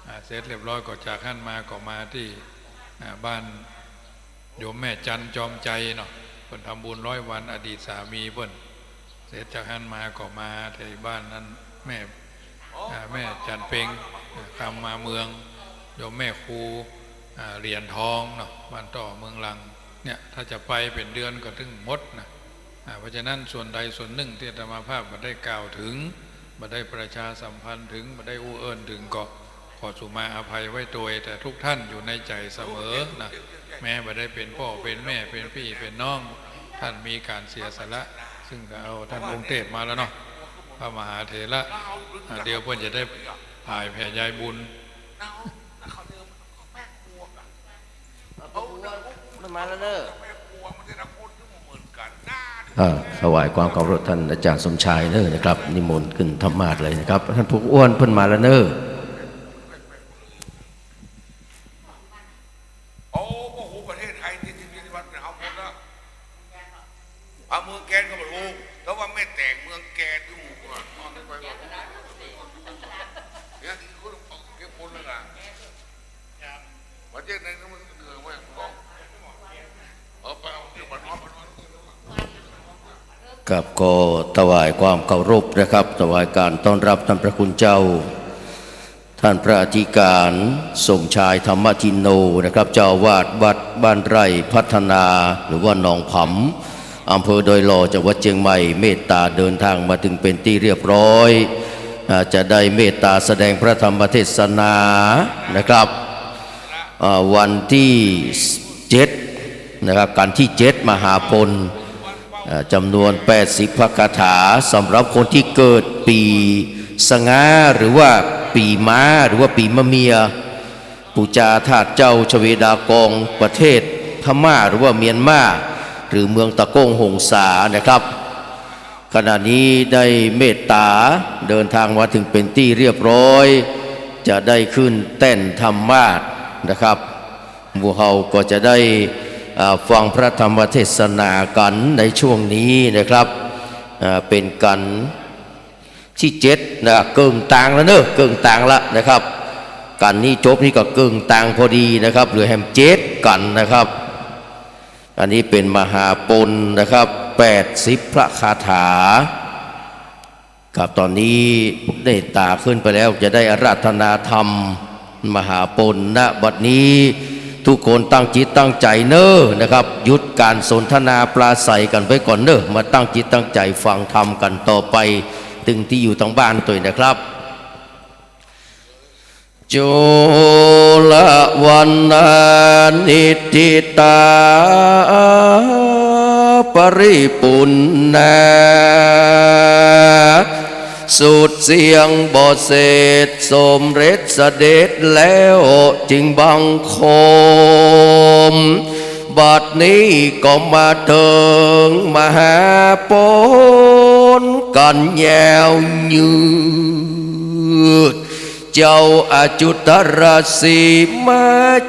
อ่า เสร็จเรียบร้อยก็จากหั้นมาก็มาตี้ อ่า บ้านโยมแม่จันทร์จอมใจเนาะ เปิ้นทำบุญร้อยวันอดีตสามีเปิ้น เสร็จจากหั้นมาก็มาตี้บ้านนั้น แม่ อ่า แม่จันทร์เพ็ง คำมาเมือง โยมแม่ครู อ่า เหรียญทองเนาะ บ้านต่อเมืองลัง เนี่ย ถ้าจะไปเป๋นเดือนก็ตึงหมดนะ อ่า เพราะฉะนั้นส่วนใดส่วนหนึ่งตี้อาตมาภาพบ่ได้กล่าวเถิง บ่ได้ประชาสัมพันธ์เถิง บ่ได้อู้เอิ้นเถิงก็ขอสุมาอภัยไว้ตวย แต่ทุกท่านอยู่ในใจ๋เสมอนะ แม้บ่ได้เป๋นป้อเป๋นแม่ เป๋นปี้เป๋นน้อง ท่านมีก๋านเสียสละ ซึ่งก็เอาต้านองค์เทพมาแล้วเนาะ พระมหาเถระ อ่า เดี๋ยวเปิ้นจะได้ ถ่ายแผ่ใยบุญ มันมาแล้วเน่อ อ่า ถวายความเคารพต้านอาจ๋ารย์สมชายเน่อนะครับ นิมนต์ขึ้นธรรมาสน์เลยนะครับ ต้านผู้อ้วนเปิ้นมาแล้วเน่อ โอ้ พระครูประเทศไทยตี้ ตี้มีวัดเป๋นเฮาหมดแล้ว อำเภอแกลงก็บ่ฮู้ แต่ว่าแม่แตงเมืองแกลงอยู่หมู่ก่อน เนี่ย เก็บคนแล้วนะ ประเทศไหนก็มันเหนือไว้ เออ ไปเอาเดี๋ยวไปนอน ไปนอน ครับ ก็ถวายความเคารพนะครับ ถวายการต้อนรับต้านพระคุณเจ้า ต้านพระอธิก๋ารสมชาย ธรรมทินโน นะครับ เจ้าอาวาสวัดบ้านไร่พัฒนา หรือว่าหนองผำ อำเภอดอยหล่อ จังหวัดเจียงใหม่ เมตตาเดินทางมาเถิงเป๋นตี้เรียบร้อย อ่า จะได้เมตตาแสดงพระธรรมเทศนานะครับ อ่า วันตี้เจ็ดนะครับ กัณฑ์ตี้เจ็ดมหาปณ เอ่อ จ๋ำนวนแปดสิบพระคาถา สำหรับคนตี้เกิดปี๋สะง้า หรือว่าปี๋ม้า หรือว่าปี๋มะเมีย ปู๋จาธาตุเจ้าชเวดากอง ประเทศพม่า หรือว่าเมียนมา หรือเมืองตะโก้งหงสานะครับ ขณะนี้ได้เมตตาเดินทางมาเถิงเป๋นตี้เรียบร้อย จะได้ขึ้นแต้นธรรมาสน์นะครับ หมู่เฮาก็จะได้ อ่า ฟังพระธรรมเทศนากั๋นในช่วงนี้นะครับ อ่า เป๋นกัณฑ์ตี้เจ็ดนะ เกิ่งตางแล้วเน่อ เกิ่งตางละนะครับ กัณฑ์นี้จบนี่ก็เกิ่งตางพอดีนะครับ เหลือแหมเจ็ดกัณฑ์นะครับ อันนี้เป๋นมหาปณนะครับ แปดสิบพระคาถา ครับ ต๋อนนี้เมตตาขึ้นไปแล้ว จะได้อาราธนาธรรมมหาปณ ณ บัดนี้ ทุกคนตั้งจิตตั้งใจ๋เน่อนะครับ หยุดก๋านสนทนาปราศรัยกั๋นไว้ก่อนเน่อ มาตั้งจิตตั้งใจ๋ฟังธรรมกั๋นต่อไป ตึงตี้อยู่ตางบ้านตวยนะครับ จุลวรรณานิทธิตา ปริปุณณา สุดเสี้ยงบ่เสร็จ สมเร็จเสด็จแล้วจึงบังคม บัดนี้ก็มาเถิงมหาปณกั๋นยาวยืด เจ้าอจุตรสีมา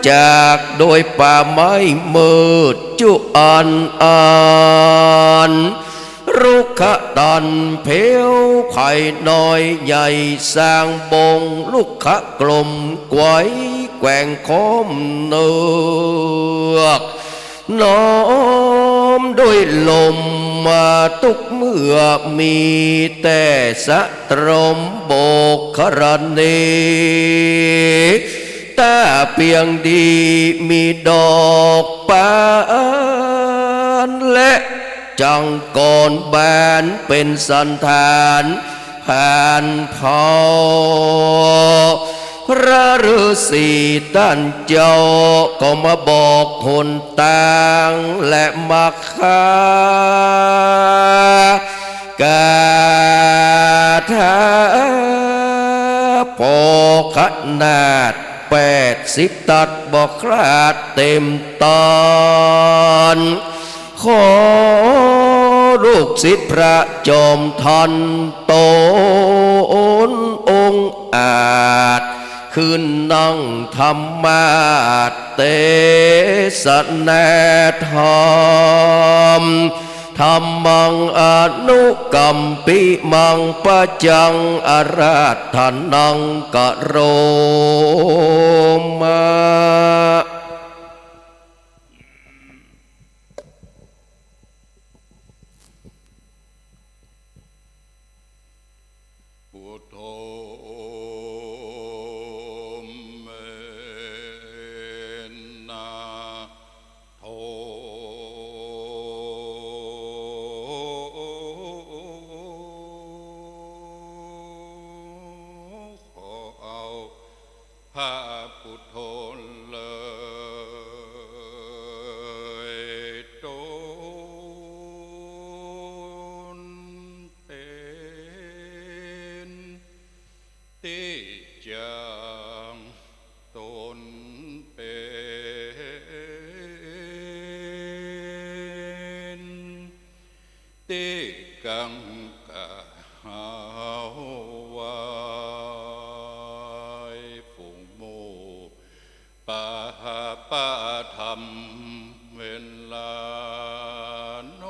จากโดยป่าไม้มืดจุอันอัน รุกขตันเพวไผ่น้อยใหญ่สร้างบง รุกขกลมไกวแกว่งคมเนือก น้อมด้วยลมมาทุกเมื่อมีแต่สะตรมโบกขรณี ต๋าเปียงดีมีดอกปาน และจังกรบานเป๋นสันฐาน ผ่านเผ่า พระฤๅษีต้านเจ้าก็มาบอกหนตางและมรรคา คาถาพอขนาดแปดสิบตัดบ่คลาดเต็มต๋อน ขอลูกศิษย์พระจอมทันต๋นองค์อาจ ขึ้นนั่งธรรมาสน์เตสนาธรรม ธัมมังอนุกัมปิมัง ปัจจังอาราธนังกะโรมะ พุทโธ ตี้จะตนเป๋น ตี้กังขาไหว้ ฝูงหมู่ ปะหาปะธรรม เวลาโน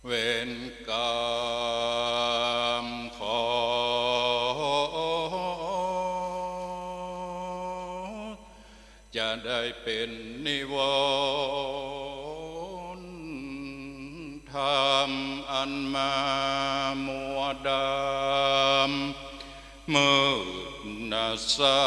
เวรกรรมขอ จะได้เป๋นนิวรณ์ธรรมอันมามัวดำมืดนะเศร้า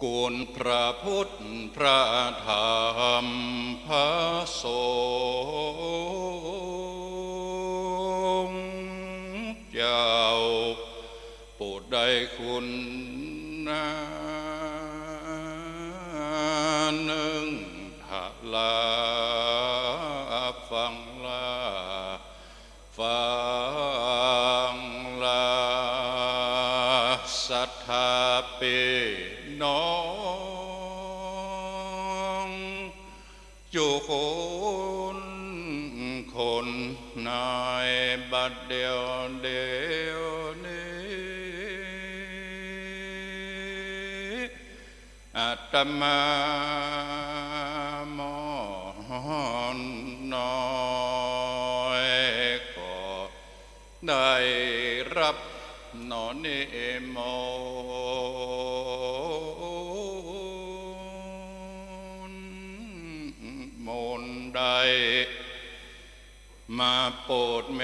คุณพระพุทธพระธรรมพระสงฆ์เจ้า ผู้ใดคุณนานึ่งทะลาฟังลา ฟังลาศรัทธาปี้น้อง จุคนคนในบัดเดี๋ยวเดี๋ยวนี้ อาตมาหม่อมน้อยก็ได้รับหนอนิมนต์ มนต์ได้ มาโปรดเม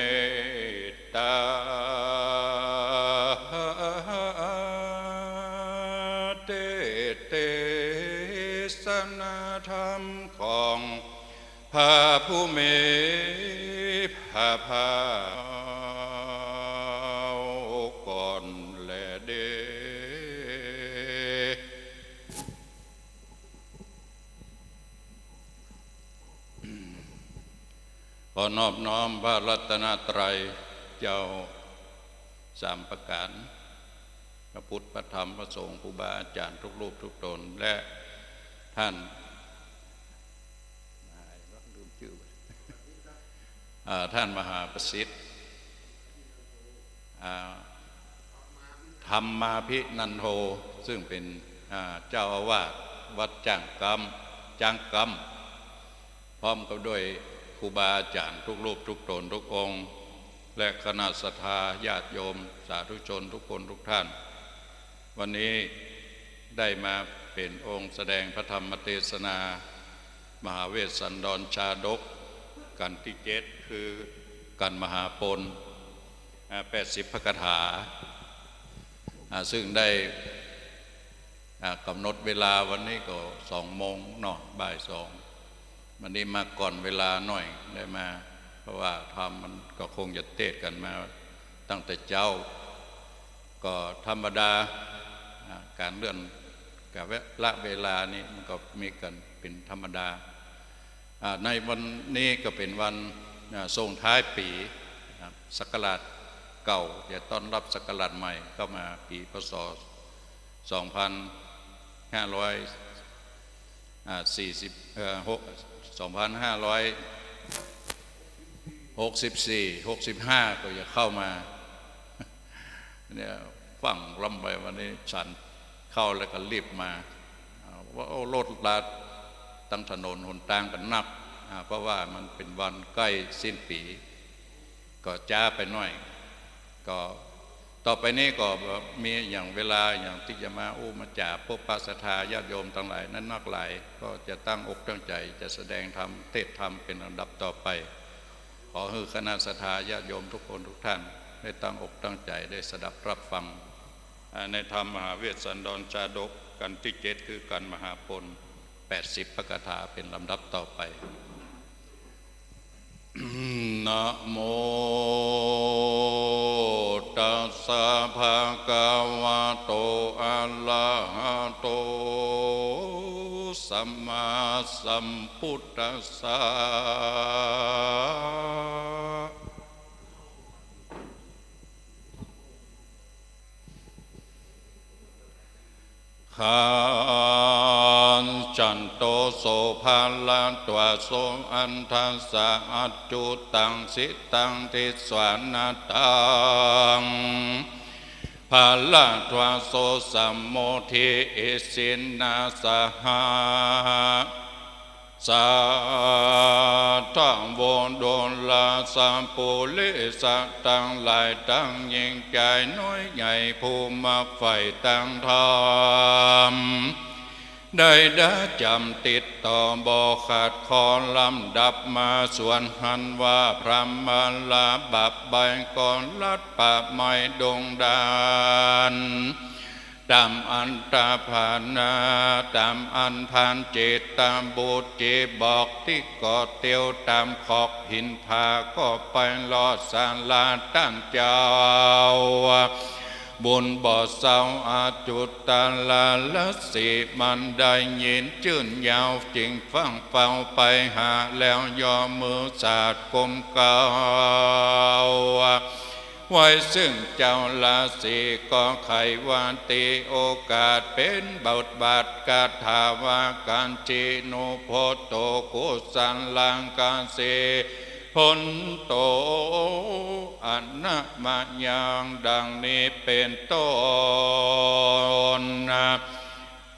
ตตา เตสน์เตสนาธรรมของพระผู้มีพระภาคก่อนแลเด้อ ขอนอบน้อมพระรัตนตรัยเจ้าสามประก๋าน พระพุทธ พระธรรม พระสงฆ์ ครูบาอาจ๋ารย์ทุกรูปทุกต๋น และท่าน ลืมจื้อ อ่า ท่านมหาประสิทธิ์ อ่า ธรรมาภินันโท ซึ่งเป๋น อ่า เจ้าอาวาสวัดจ้างกำ จ้างกำ พร้อมกับด้วยครูบาอาจ๋ารย์ทุกรูปทุกต๋นทุกองค์ และคณะศรัทธาญาติโยมสาธุชนทุกคนทุกท่าน วันนี้ได้มาเป๋นองค์แสดงพระธรรมเตสนา มหาเวสสันดรชาดก กัณฑ์ตี้เจ็ด คือกัณฑ์มหาปณ อ่า แปดสิบพระคาถา อ่า ซึ่งได้ อ่า ก๋ำหนดเวลาวันนี้ก็สองโมงเนาะ บ่ายสอง วันนี้มาก่อนเวลาหน่อยได้มา เพราะว่าธรรมมันก็คงจะเตสน์กั๋นมาตั้งแต่เจ๊า ก็ธรรมดา อ่า ก๋านเลื่อนกาละเวลานี่มันก็มีกั๋นเป๋นธรรมดา อ่า ในวันนี้ก็เป๋นวัน อ่า ส่งท้ายปี๋ อ่า ศักราชเก่า จะต้อนรับศักราชใหม่เข้ามาปี๋ พ.ศ. สองพันห้าร้อย อ่า สี่สิบ เอ่อ หก สองพันห้าร้อยหกสิบสี่ หกสิบห้า ก็จะเข้ามา เนี่ย ฟั่งล้ำไปวันนี้ฉันเข้าแล้วก็รีบมา อ่า ว่าโอ้ รถลาตังถนนหนตางก็นัก อ่า เพราะว่ามันเป๋นวันใก้สิ้นปี๋ ก็จ๊าไปหน่อย ก็ต่อไปนี้ก็มีอย่างเวลาอย่างตี้จะมาอู้มาจ๋าพบปะศรัทธาญาติโยมตังหลายนั้นนักหลาย ก็จะตั้งอกตั้งใจ๋จะแสดงธรรมเตสน์ธรรมเป๋นลำดับต่อไป ขอหื้อคณะศรัทธาญาติโยมทุกคนทุกท่านได้ตั้งอกตั้งใจ๋ได้สดับรับฟัง อ่า ในธรรมมหาเวสสันดรชาดกกัณฑ์ตี้เจ็ด คือกัณฑ์มหาปณ แปดสิบพระคาถาเป๋นลำดับต่อไป นะโมตัสสะภะคะวะโต อะระหะโต สัมมาสัมพุทธัสสะ ขัจฉันโต โสภะคะวะโต อัฏฐัสสะ อัจจุตัง สีลัง ทิสสะนะตัง ภะคะวะโต สัมโมทิ อิสินะ สหะ สาธะ โว ดูราสะ ปุริสะตังหลาย ตังยิ่งใจ๋น้อยใหญ่ ผู้มักใฝ่ตางธรรม ได้ดำจ๋ำติดต่อบ่ขาด ขอลำดับมาสวดหั้นว่า พระมหาบาทใบก่อน รัตน์ปะไม้ดงดาน ต๋ามอันตะพานะ ต๋ามอันพานเจตบุตรีบอก ตี้ก่อเตียวต๋ามขอบหินผา ก็ไปลอดศาลาต้านเจ้าบุญบ่เศร้า อัจจุตะละละสี มันได้ยินจื้นยาว จึงฟั่งเฝ้าไปหา แล้วย่อมือสาดก้มเกล้า ไหว้ซึ่งเจ้าละสี ก็ใค่ว่าตี้โอกาสเป๋นบทบาทคาถาว่า กัจฉิโน โพโต กุสลัง กะเส โพนโต อะนะมะยัง ดังนี้เป๋นต้น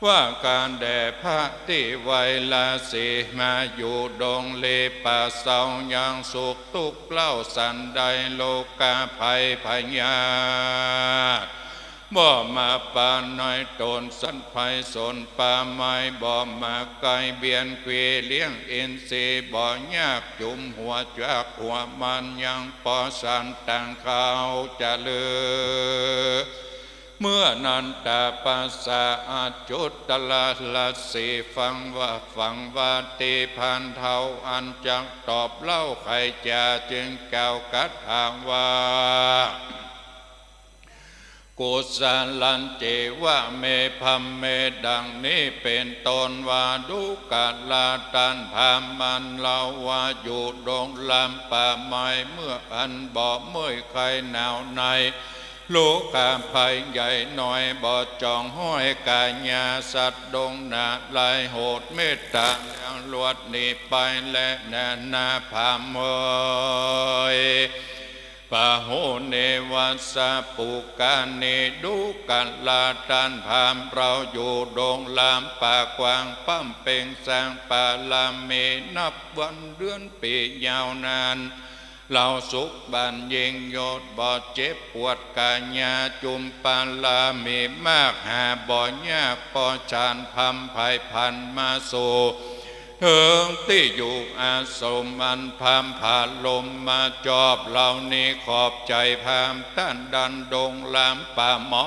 ว่าการแด่พระตี้ไหว้ละสี มาอยู่ดงเลป่าเซา ยังสุขตุ๊กข์เล้าสันใด โรคาภัยพยาธิ บ่มาปาในต๋น สัตว์ภัยสนป่าไม้ บ่มาใก้เบียดเบียน เลี้ยงอินทรีย์บ่ยาก จุมหัวจักหัวมัน ยังปอสันตังข้าวจะลือ เมื่อนั้นตะปัสสะ อัจจุตะละละสี ฟั่งว่า ฟั่งว่าตี้พานเฒ่าอันจักตอบเล่า ใค่จะจึงกล่าวคาถาว่า กุสลันเจวะเม ภัมเม ดังนี้เป๋นต้นว่า ดูกราต้านพราหมณ์ อันเล่าว่าอยู่ดงลำป่าไม้ เมื่ออันบ่เมื่อยใค่หนาวใน โรคาภัยใหญ่น้อย บ่จ๋องฮ้อยก๋ายาสัตว์ดงนาลาย โหดเมตต๋าแล้วลวดหนีไปแลนานา พราหมณ์เอย ปะโหเนวัสสะ ปุคคานิ ดูกราต้านพราหมณ์ เฮาอยู่ดงลำป่ากว้าง บำเพ็งสร้างบารมี นับวันเดือนปี๋ยาวนาน เฮาสุขบั้นยิ่งยศ บ่เจ็บปวดก๋ายา จุมบารมีมาก หาบ่ยาก ปอสันพร่ำไพร่พลันมาสู่ เถิงตี้อยู่อาสมอันพร่ำผาลมมาจอบ เฮานี้ขอบใจ๋พราหมณ์ต้านดันดงลำป่าไม้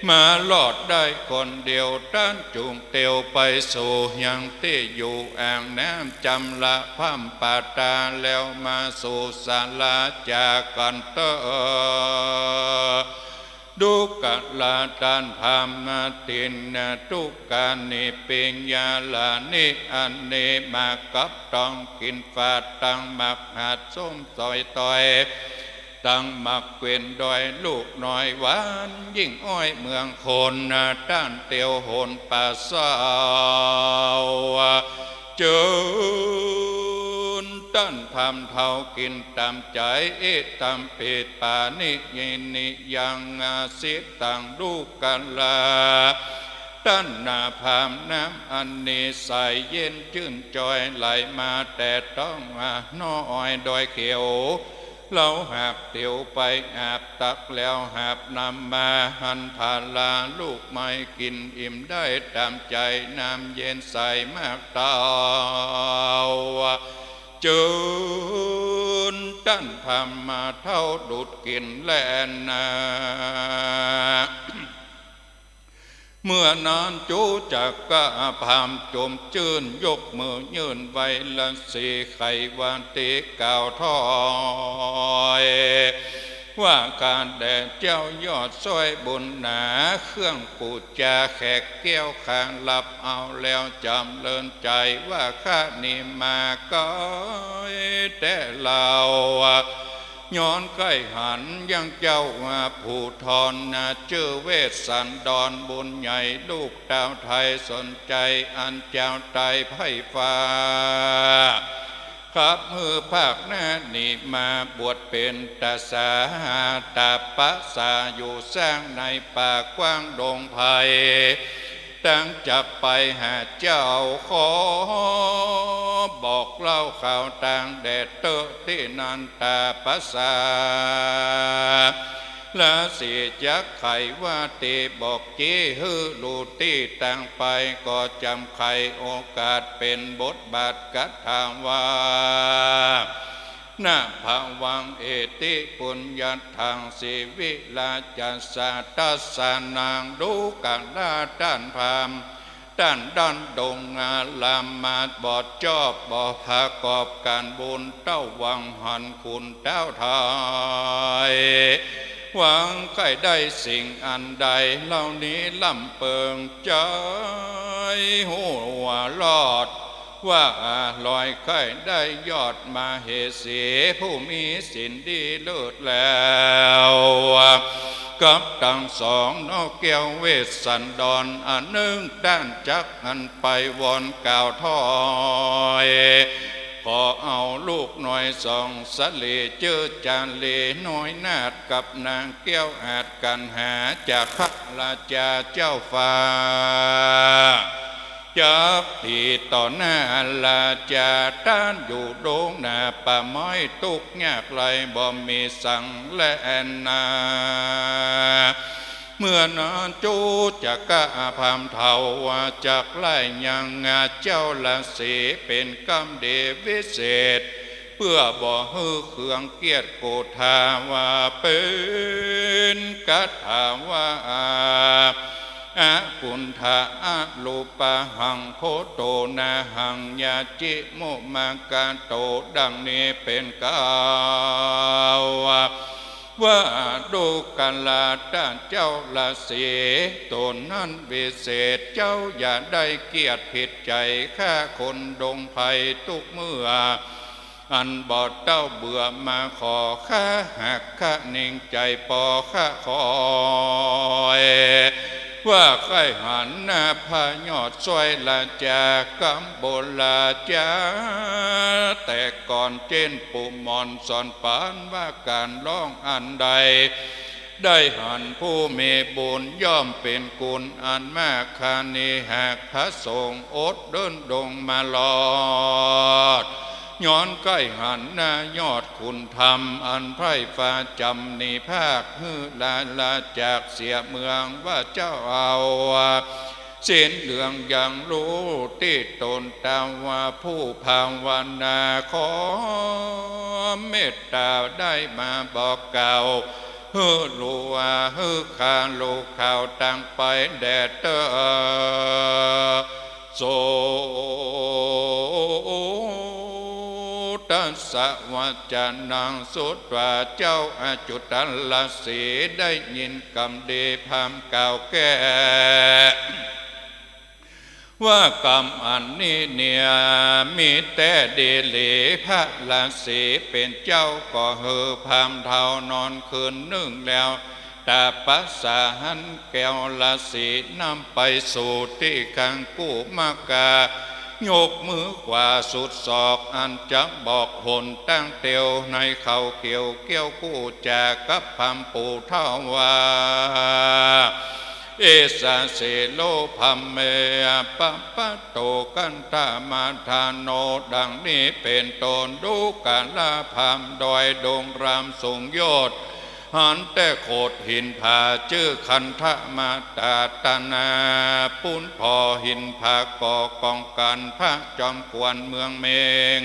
มารอดได้คนเดียว ต้านจุ่งเตียวไปสู่ยังตี้อยู่อ่างน้ำจำระพร่ำป่าตา แล้วมาสู่ศาลาจากันเต๊อะ ดูกราต้านพราหมณ์ นาทินนา ทุคคานิ ปิยาลานิ อันนี้มากับต้องกิ๋นฝาด ตังหมากหาดส้มสอยตอย ตังหมากเกวียนดอยลูกน้อย หวานยิ่งอ้อยเมืองคน นาต้านเตียวโหนป่าเซา เจิญต้านพราหมณ์เฒ่ากิ๋นต๋ามใจ๋ อิตัมปิ ปาณิ ยินนิยัง อาสิตัง ดูกราต้านนาพราหมณ์ น้ำอันนี้ใสเย็นจื้นจอย ไหลมาแต่ต้องน้อยดอยเขียว เฮาหากเตียวไปอาบตักแล้วหาบนำมาหันผาลาลูกไม้กิ๋นอิ่มได้ต๋ามใจ๋ น้ำเย็นใสมากเต้า เจิญต้านพราหมณ์เฒ่าดูดกิ๋นแลนา เมื่อนั้นจุจักกะพราหมณ์จมจื้น ยกมือยื่นไหว้ละสี ใค่ว่าตี้กล่าวถ้อย ว่าข้าแต่เจ้ายอดซ้อยบุญหนา เครื่องปู๋จาแขกแก้วข้าฮับเอาแล้วจ๋ำเริญใจ๋ ว่าข้านี้มาไก๋แต๊เล่า ย้อนใก้หันยังเจ้าว่าผู้ทอนนา จื้อเวสสันดรบุญใหญ่ ลูกต้าวไทยสนใจ๋ อันจาวไตไพร่ฟ้า ขับหื้อภาคหน้านี้มาบวชเป๋นตสา ตาปสาอยู่สร้างในป่ากว้างดงไพร ตั้งจักไปหาเจ้า ขอบอกเล่าข่าวตางแดดเต๊อะตี้นันตาปสา ราศีจักไขว่าตี้บอก จี๋หื้อฮู้ตี้ตางไป ก็จ๋ำไขโอกาสเป๋นบทบาทกัตถาว่า นะภะวัง เอติ ปุญญัตถัง สีวิราชสะ ทัสสะนัง ดูกราต้านพราหมณ์ ต้านด้านดงอารามาส บ่จอบบ่ประกอบก๋านบุญ เต้าหวังหันคุณเต้าไทย หวังใค่ได้สิ่งอันใด เหล่านี้ลำเปิง ใจ๋ฮู้ว่าลอด ว่าอร่อย ใค่ได้ยอดมเหสี ผู้มีศีลดีเลิศแล้ว กับตังสองนอกแก้วเวสสันดร อันนึ่งต้านจักหันไปวอนกล่าวถ้อย ขอเอาลูกน้อยสองสะเหล่ จื้อจาเหล่น้อยนาฏ กับนางแก้วอาจกัณหา จากพระราชาเจ้าฟ้า จักตี้ต่อหน้าราชา ต้านอยู่ดงนาป่าไม้ ตุ๊กข์ยากไร้บ่มีสังแลนา เมื่อนั้นจุจกะพราหมณ์เฒ่าว่าจักไล่ยังเจ้าราศี เป๋นกำดีวิเศษ เปื้อบ่หื้อเคืองเกียรติโกธา ว่าเป๋นกัตถาว่า อากุณฑะ อรูปะหัง โคโตนาหัง ยาจิ มุมะกาโต ดังนี้เป๋นกล่าว ว่าดูกราต้านเจ้าราศี ต๋นนั้นวิเศษ เจ้าอย่าได้เกียจผิดใจ๋ ข้าคนดงไพรตุ๊กเมื่อ อันบ่เต้าเบื่อมาขอ ข้าหากข้านิ่งใจ๋ปอข้าคอย ว่าใค่หันหน้าพระยอดซ้อยราชา กำโบราณจา แต่ก่อนเจ้นปู่หม่อนสอนป๋าน ว่าก๋านร้องอันใด ได้หันผู้มีบุญ ย่อมเป๋นกุณอันมาก ครานี้หากพระสงฆ์อดเดินดงมารอด ย้อนใค่หันหน้ายอดคุณธรรม อันไพร่ฟ้าจ๋ำนี้ภาค หื้อลาลาจากเสียเมือง ว่าเจ้าเอา ศีลเหลืองยังฮู้ตี้ต๋นตาว่า ผู้ภาวนาขอเมตต๋าได้มาบอกกล่าว หื้อฮู้ว่าหื้อข้าฮู้ข่าวตางไปแด่เต๊อะ โส ทัสสะวัจจานัง สุตวา เจ้าอจุตราศีได้ยินกำดีพราหมณ์กล่าวแก้ ว่ากำอันนี้เนียมีแต๊ดีหลี พระราศีเป๋นเจ้าก็หื้อพราหมณ์เฒ่านอนคืนนึ่งแล้ว ตาปสาหันแก้วราศีนำไปสู่ตี้คังกุมะกา ยกมือขวาสุดศอก อันจะบอกหนตางเตียวในเขาเขียวเกี้ยวกู้จ๋ากับพราหมณ์ปู่เฒ่าว่า เอสะเสโร พราหมเม อปะปะโต กันทะมะทาโน ดังนี้เป๋นต้น ดูกราพราหมณ์ดอยดงรามสูงยอด หันแต่โขดหินผาจื้อคันธมะตาตนา ปูนผ่อหินผาก่อกองกันพระจอมขวัญเมืองเมง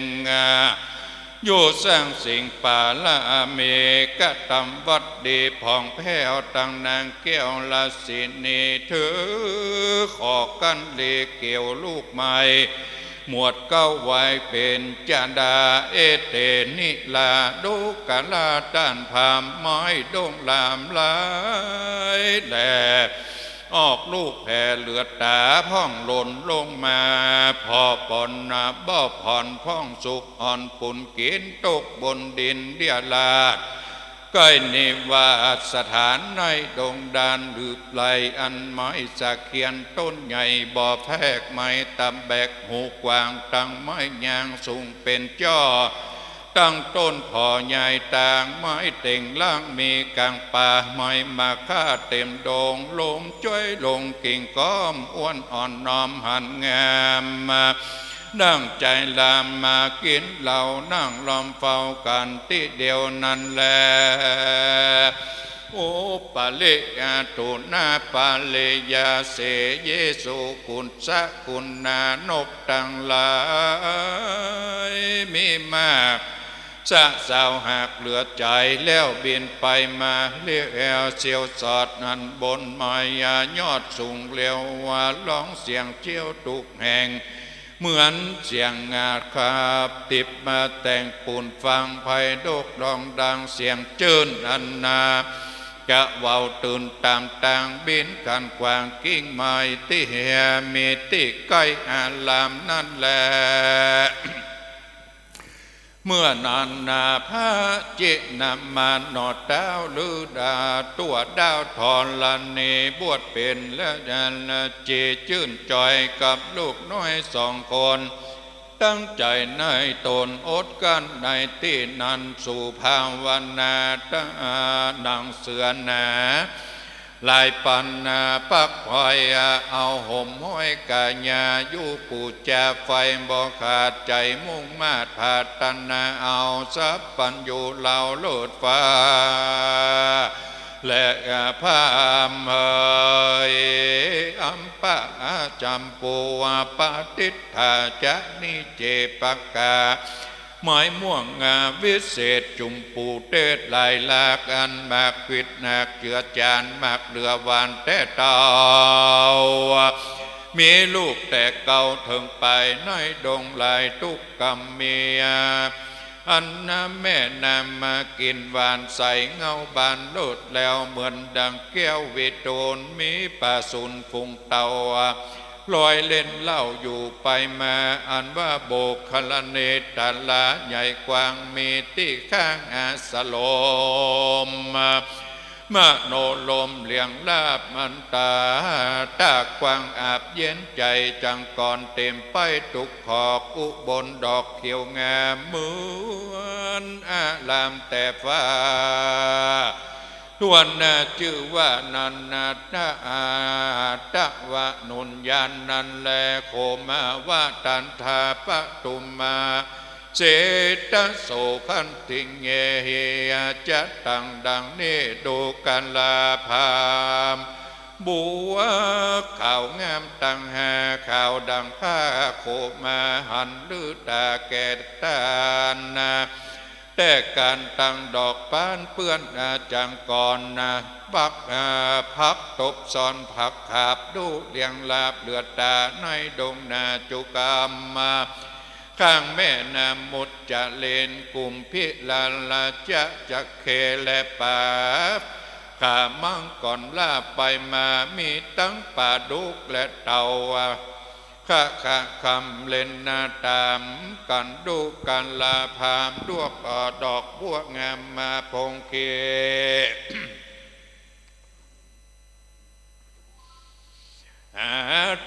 อยู่สร้างสิ่งปาละมี กระตำวัตรดีผ่องแผ้ว ตังนางแก้วราศีนีถือขอกั้นลีเกี่ยวลูกไม้ หมวดเก๊าไว้เป๋นจดา เอเต นิรา ดูกรา ต้านพราหมณ์ ไม้ดงหลามหลายแล ออกลูกแผ่เหลือต๋า พ่องหล่นลงมา ผ่อป่อนนา บ่ผ่อนพ่องสุก อ่อนปูนกิ๋น ตกบนดินเรียราษ ใก้นิวาสสถานในดงดาน หลืบไหล่อันไม้สะเขียนต้นใหญ่ บ่อแพรกไม้ตะแบก หูกว้างตังไม้ยางสูงเป๋นจ้อ ตั้งต้นผ่อใหญ่ตางไม้เต่งล่าง มีก๋างป่าไม้มาค่าเต๋มดง ลมจ้อยลงกิ่งก้อม อ้วนอ่อนนอมหันงาม ดั่งใจ๋ลามมากิ๋นเหล้า นั่งล้อมเฝ้ากั๋นตี้เดียวนั้นแล อุปะริยะ ตุณปะริยาเส เยสุ กุสะกุณานกตังหลาย มีมาก สะเสาหากเหลือใจ๋ แล้วบินไปมาเลี้ยวแอวเสียวสอด อันบนไม้ยอดสูง เรียกว่าฮ้องเสียงเจี๊ยวตุ๊กแห่ง เหมือนเสียงงาคาบ ติบมาแต่งปูนฟัง ไพเราะร้องดังเสียงจื้นอันนา จะเว้าตื่นต๋ามตาง บินกั๋นกว้างกิ่งไม้ ตี้เหียมีตี้ใก้อารามนั้นแล เมื่อนั้นนา พระจินมานนท์ ต้าวฤๅดา ตั๋วดาวธรณี บวชเป๋นและเจจื้นจ่อยกับลูกน้อยสองคน ตั้งใจ๋ในต๋นอดกลั้นในตี้นั้น สู่ภาวนา ตะ หนังเสือหนา หลายปันนา ปักปอยเอาห่มห้อยกายา อยู่ปู๋จาไฟบ่ขาด ใจ๋มุ่งมาดผาดถนา เอาสัพพัญญูเหล่าเลิศฟ้า และพราหมณ์เอย อัมปะจัมปู ปะติฏฐาจะ นิจเจปกา ไม้ม่วงงาวิเศษ จุมปูเตศหลายหลาก อันหมากขวิดหนักเจือจาน หมากเหลือหวานแต๊เต้า มีลูกแต่เก่าเถิงไป ในดงหลายตุ๊กกำเมีย อันน้ำแม่น้ำมากิ๋นหวานใส เงาบานเลิศแล้ว เหมือนดั่งแก้ววิทูล มีปลาสูนฝูงเต่า ลอยเล่นเล่าอยู่ไปมา อันว่าโบกขลเนตราใหญ่กว้าง มีตี้ข้างอาสรม มโนรมเลี้ยงลาบมันตา ตากว้างอาบเย็นใจ๋ จังกรเต๋มไปตุ๊กขอก อุบลดอกเขียวงาม เหมือนอารามแต่ฟ้า ถ้วนนาจื้อว่านันทะ ตะวะนุญญาณนั้นแล โขมาวะตันทา ปทุมมา เศตโส ขันทิงเยหิ จะตังดังนี้ ดูกราพราหมณ์ บัวขาวงามตังห้า ขาวดั่งผ้า โขมาหันฤๅดาแก่ต้านนา แต่ก๋านตั้งดอกปานเปื้อนอาจังกรนา ปัก อา ผักตบซ้อนผักขาบ ดูเลี้ยงลาบเหลือต๋า ในดงนาจุกำมา ข้างแม่น้ำมุจจาเลน กุมภิลาลาจะ จักเค และป๋า ขามังกรลาบไปมา มีตังป๋าดุกและเต่า ขะขะคำเล่นนาต๋ามกั๋น ดูกราพราหมณ์ ดวก เอ่อ ดอกบัวงามมาพงเค อา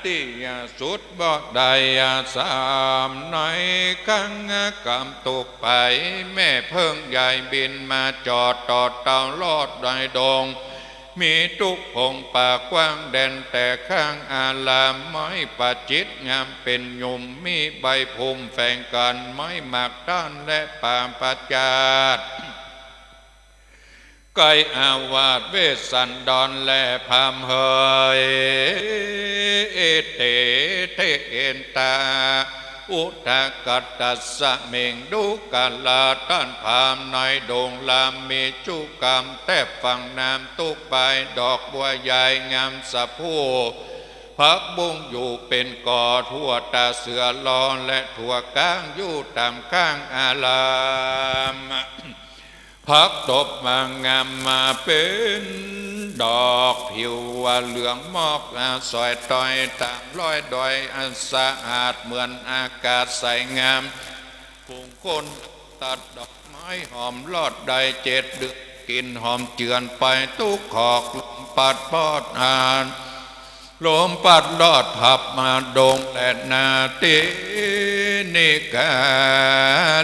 ทิยสุดบ่ได้สาม ในครั้งกำตุกไป แม่เพิ่งใหญ่บินมาจอด ต่อเต่าลอดในดง มีตุ๊กผงป่ากว้างแดน แต่ข้างอารามไม้ประจิตรงามเป๋นหยุ่ม มีใบภูมิแฝงกั๋น ไม้หมากต้านและป่าประจาด ใก้อาวาสเวสสันดร และพราหมณ์เหย เอเต เทเอนตา อุทกัตตัสสะเมง ดูกราต้านพราหมณ์ ในดงลามมีจุกำ แต๊บฝั่งน้ำตุ๊กไป ดอกบัวใหญ่งามสะพรู ผักบุ้งอยู่เป๋นก่อ ถั่วตาเสือลอ และถั่วก้างอยู่ต๋ามข้างอาราม ผักตบมางามมาเป๋นดอก ผิวเหลืองมอก อาสอยตอยต๋ามรอยดอย อันสะอาดเหมือนอากาศใสงาม ฝูงคนตัดดอกไม้หอมรอดได้เจ็ดเดือน กลิ่นหอมเจือนไปตุ๊กขอก ลมปัดปอดอ่าน ลมปัดลอดผับมาดงแลนา เต นิกา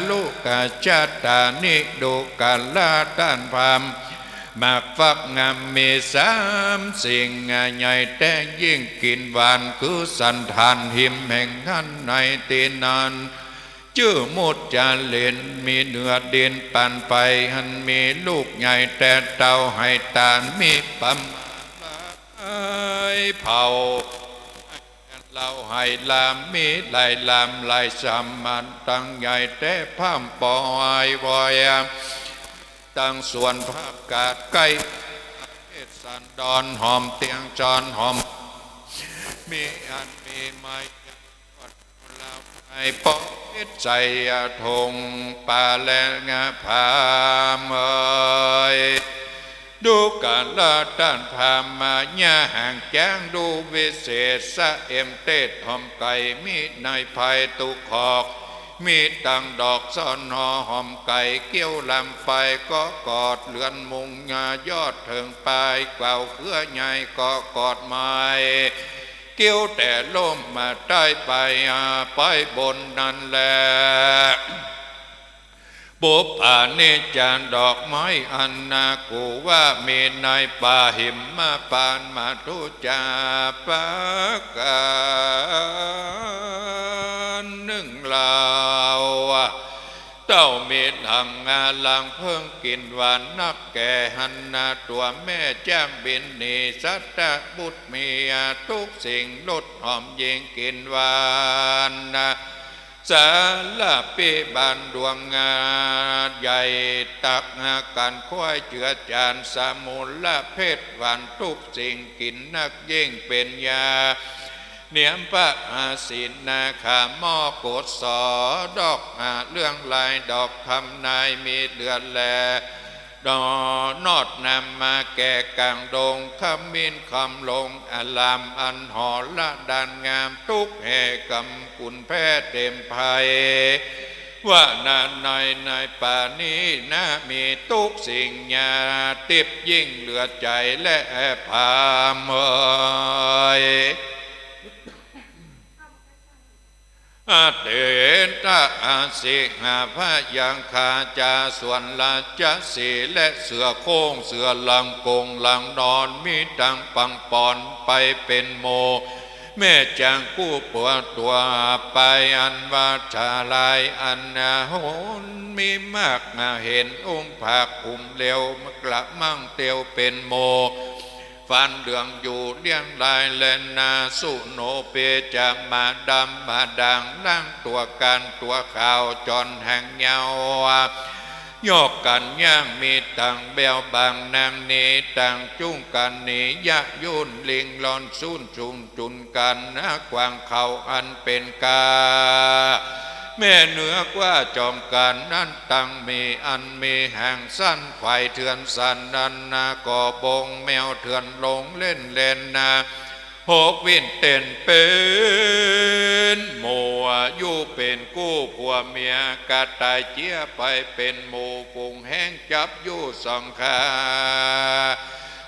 ลุกา จัตตานิ ดูกราต้านพราหมณ์ หมากฟักงามมีสามสิ่ง ใหญ่แต๊ยิ่งกลิ่นหวาน คือสันฐานหิมแห่งหั้นในตี้นั้น จื้อมุจจาเรน มีเนื้อดินปานไป หั้นมีลูกใหญ่แต๊เต้า ไหตานมีประมาณหลายเผ่า เหล่าไหหลามมีหลายหลามหลายสามัญ ตังใหญ่แต๊พร่ำปอยวอย ตังสวนผักกาดใก้ เทศสันดรหอมเตียงจรหอม มีอันมีไม้ ยอดลาวไม้ปอเทศไสยธง ปาและงาพรามเอย ดูกราต้านพราหมณ์มา อย่าห่างจ้าง ดูวิเศษสะเอ็มเตศหอมไก่ มีในภัยตุ๊กขอก มีตังดอกซ่อนหอหอมไก่ เกี้ยวลำไปก็กอด เรือนมุงงายอดเถิงปลาย เกว้าเครือใหญ่ก็กอดไม้ เกี้ยวแต่ล้มมาใต้ไป อ่า ไปบนนั้นแล ปุปปานิจจาดอกไม้อันนากูว่ามีในป่าหิมมาปานมาทุจาปาการนึ่งลาว เต้ามีหลังงาลังเพิ่งกลิ่นหวานนักแก่ หันนาตั๋วแม่จ้างบินหนี สัตตบุตรมีทุกสิ่ง รสหอมยิ่งกลิ่นหวาน สาลาปิบานดวงงาใหญ่ ตักหากันควายเจือจาน สมุนละเพชรหวานทุกสิ่ง กลิ่นนักยิ่งเป๋นยา เนียมพระอาสินนาคาหม้อโกศดอกหาเรื่องลายดอกทำนายมีเดือนแล ดอนอดนำมาแก่กลางดง ขมิ้นคำลงอาราม อันหอระดานงาม ทุกแห่กำปุนแพร่เต็มไพร ว่านาในในป่านี้นะ มีทุกสิ่งยาติบยิ่งเหลือใจ๋ และแอบพามเอย อเตตะอาสิหาพยังคาจา ส่วนราชสีห์และเสือโคร่ง เสือหลังกงหลังนอน มีตังปังปอนไปเป๋นหมู่ แม่จ้างกู้ปัวตั๋วไป อันว่าชาลายอันนาหน มีมากนาเห็น อุ้มผากอุ้มเหลว กระมังเตียวเป๋นหมู่ ฟันเหลืองอยู่เลี้ยงลายแลนา สุโนเปจะมาดำมาด่าง ล้างตั๋วกานตั๋วขาว จอนหางยาว ยอกกั๋นย่าง มีตังแบ้วบางนางหนี ตังจุ่งกั๋นหนี ยะยุ่นลิงลอนสูนจุงจุนกั๋น นากวางเขาอันเป๋นกา แม่เหนือกว่าจอมกั๋นนั้น ตังมีอันมีหางสั้น ขวายเถื่อนสันนันนา ก่อบงแมวเถื่อนลงเล่นแลนนา หกวิ่นเต้นเป๋นหมู่ อยู่เป๋นกู้ผัวเมีย กระต่ายเจี๊ยไปเป๋นหมู่ ฝูงแฮ้งจับอยู่สองขา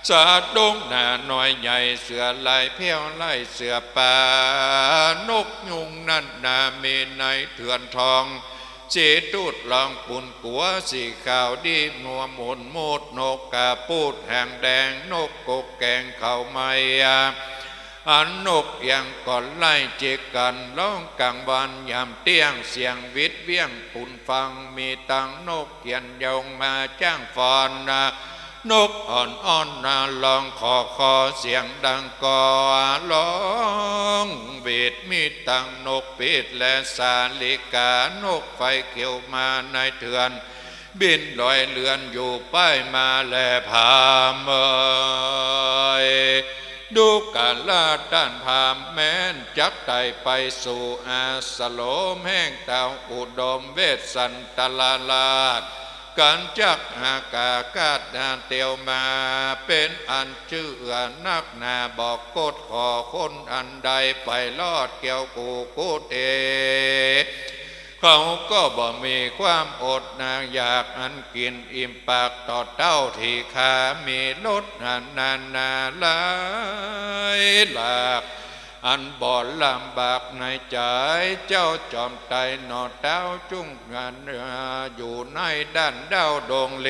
สัตว์ดงนาน้อยใหญ่ เสือลายแพ้วไล่เสือป่า นกยูงนั่นนา มีในเถื่อนทอง สีตูดลองปูนกั๋ว สีขาวดีมัวหมุนมูด นกกาปูดหางแดง นกกกแกงเขาไม้ อันนกเอียงก็ไล่จิกกั๋น ร้องกลางวันยามเตี้ยง เสียงวิดเวี้ยงปูนฟัง มีตังนกเขียนยงมาจ้างฟ้อน นกอ่อนอ้อนนาร้องขอคอ เสียงดังก็ร้องหวีด มีตังนกปีดและสาลิกา นกไฟเขียวมาในเถื่อน บินลอยเรือนอยู่ป้ายมาแลพามเอย ดูกราต้านพราหมณ์แม้นจักไต่ไปสู่อาสรมแห่งเต้าอุดมเวสสันตรราช กั๋นจักหากากาศนาเตียวมา เป๋นอันเจื้อนักหนา บ่กดข้อคนอันใดไปรอดเกี่ยวกู้กู้เต เขาก็บ่มีความอดหน้าอยากอันกิ๋นอิ่มปากต่อเต้าตี้ข้ามีรสนานาหลายหลาก อันบ่ลำบากในใจ๋ เจ้าจอมไตรหนอเต้าจุ่งงานอยู่ในด้านดาวดงเล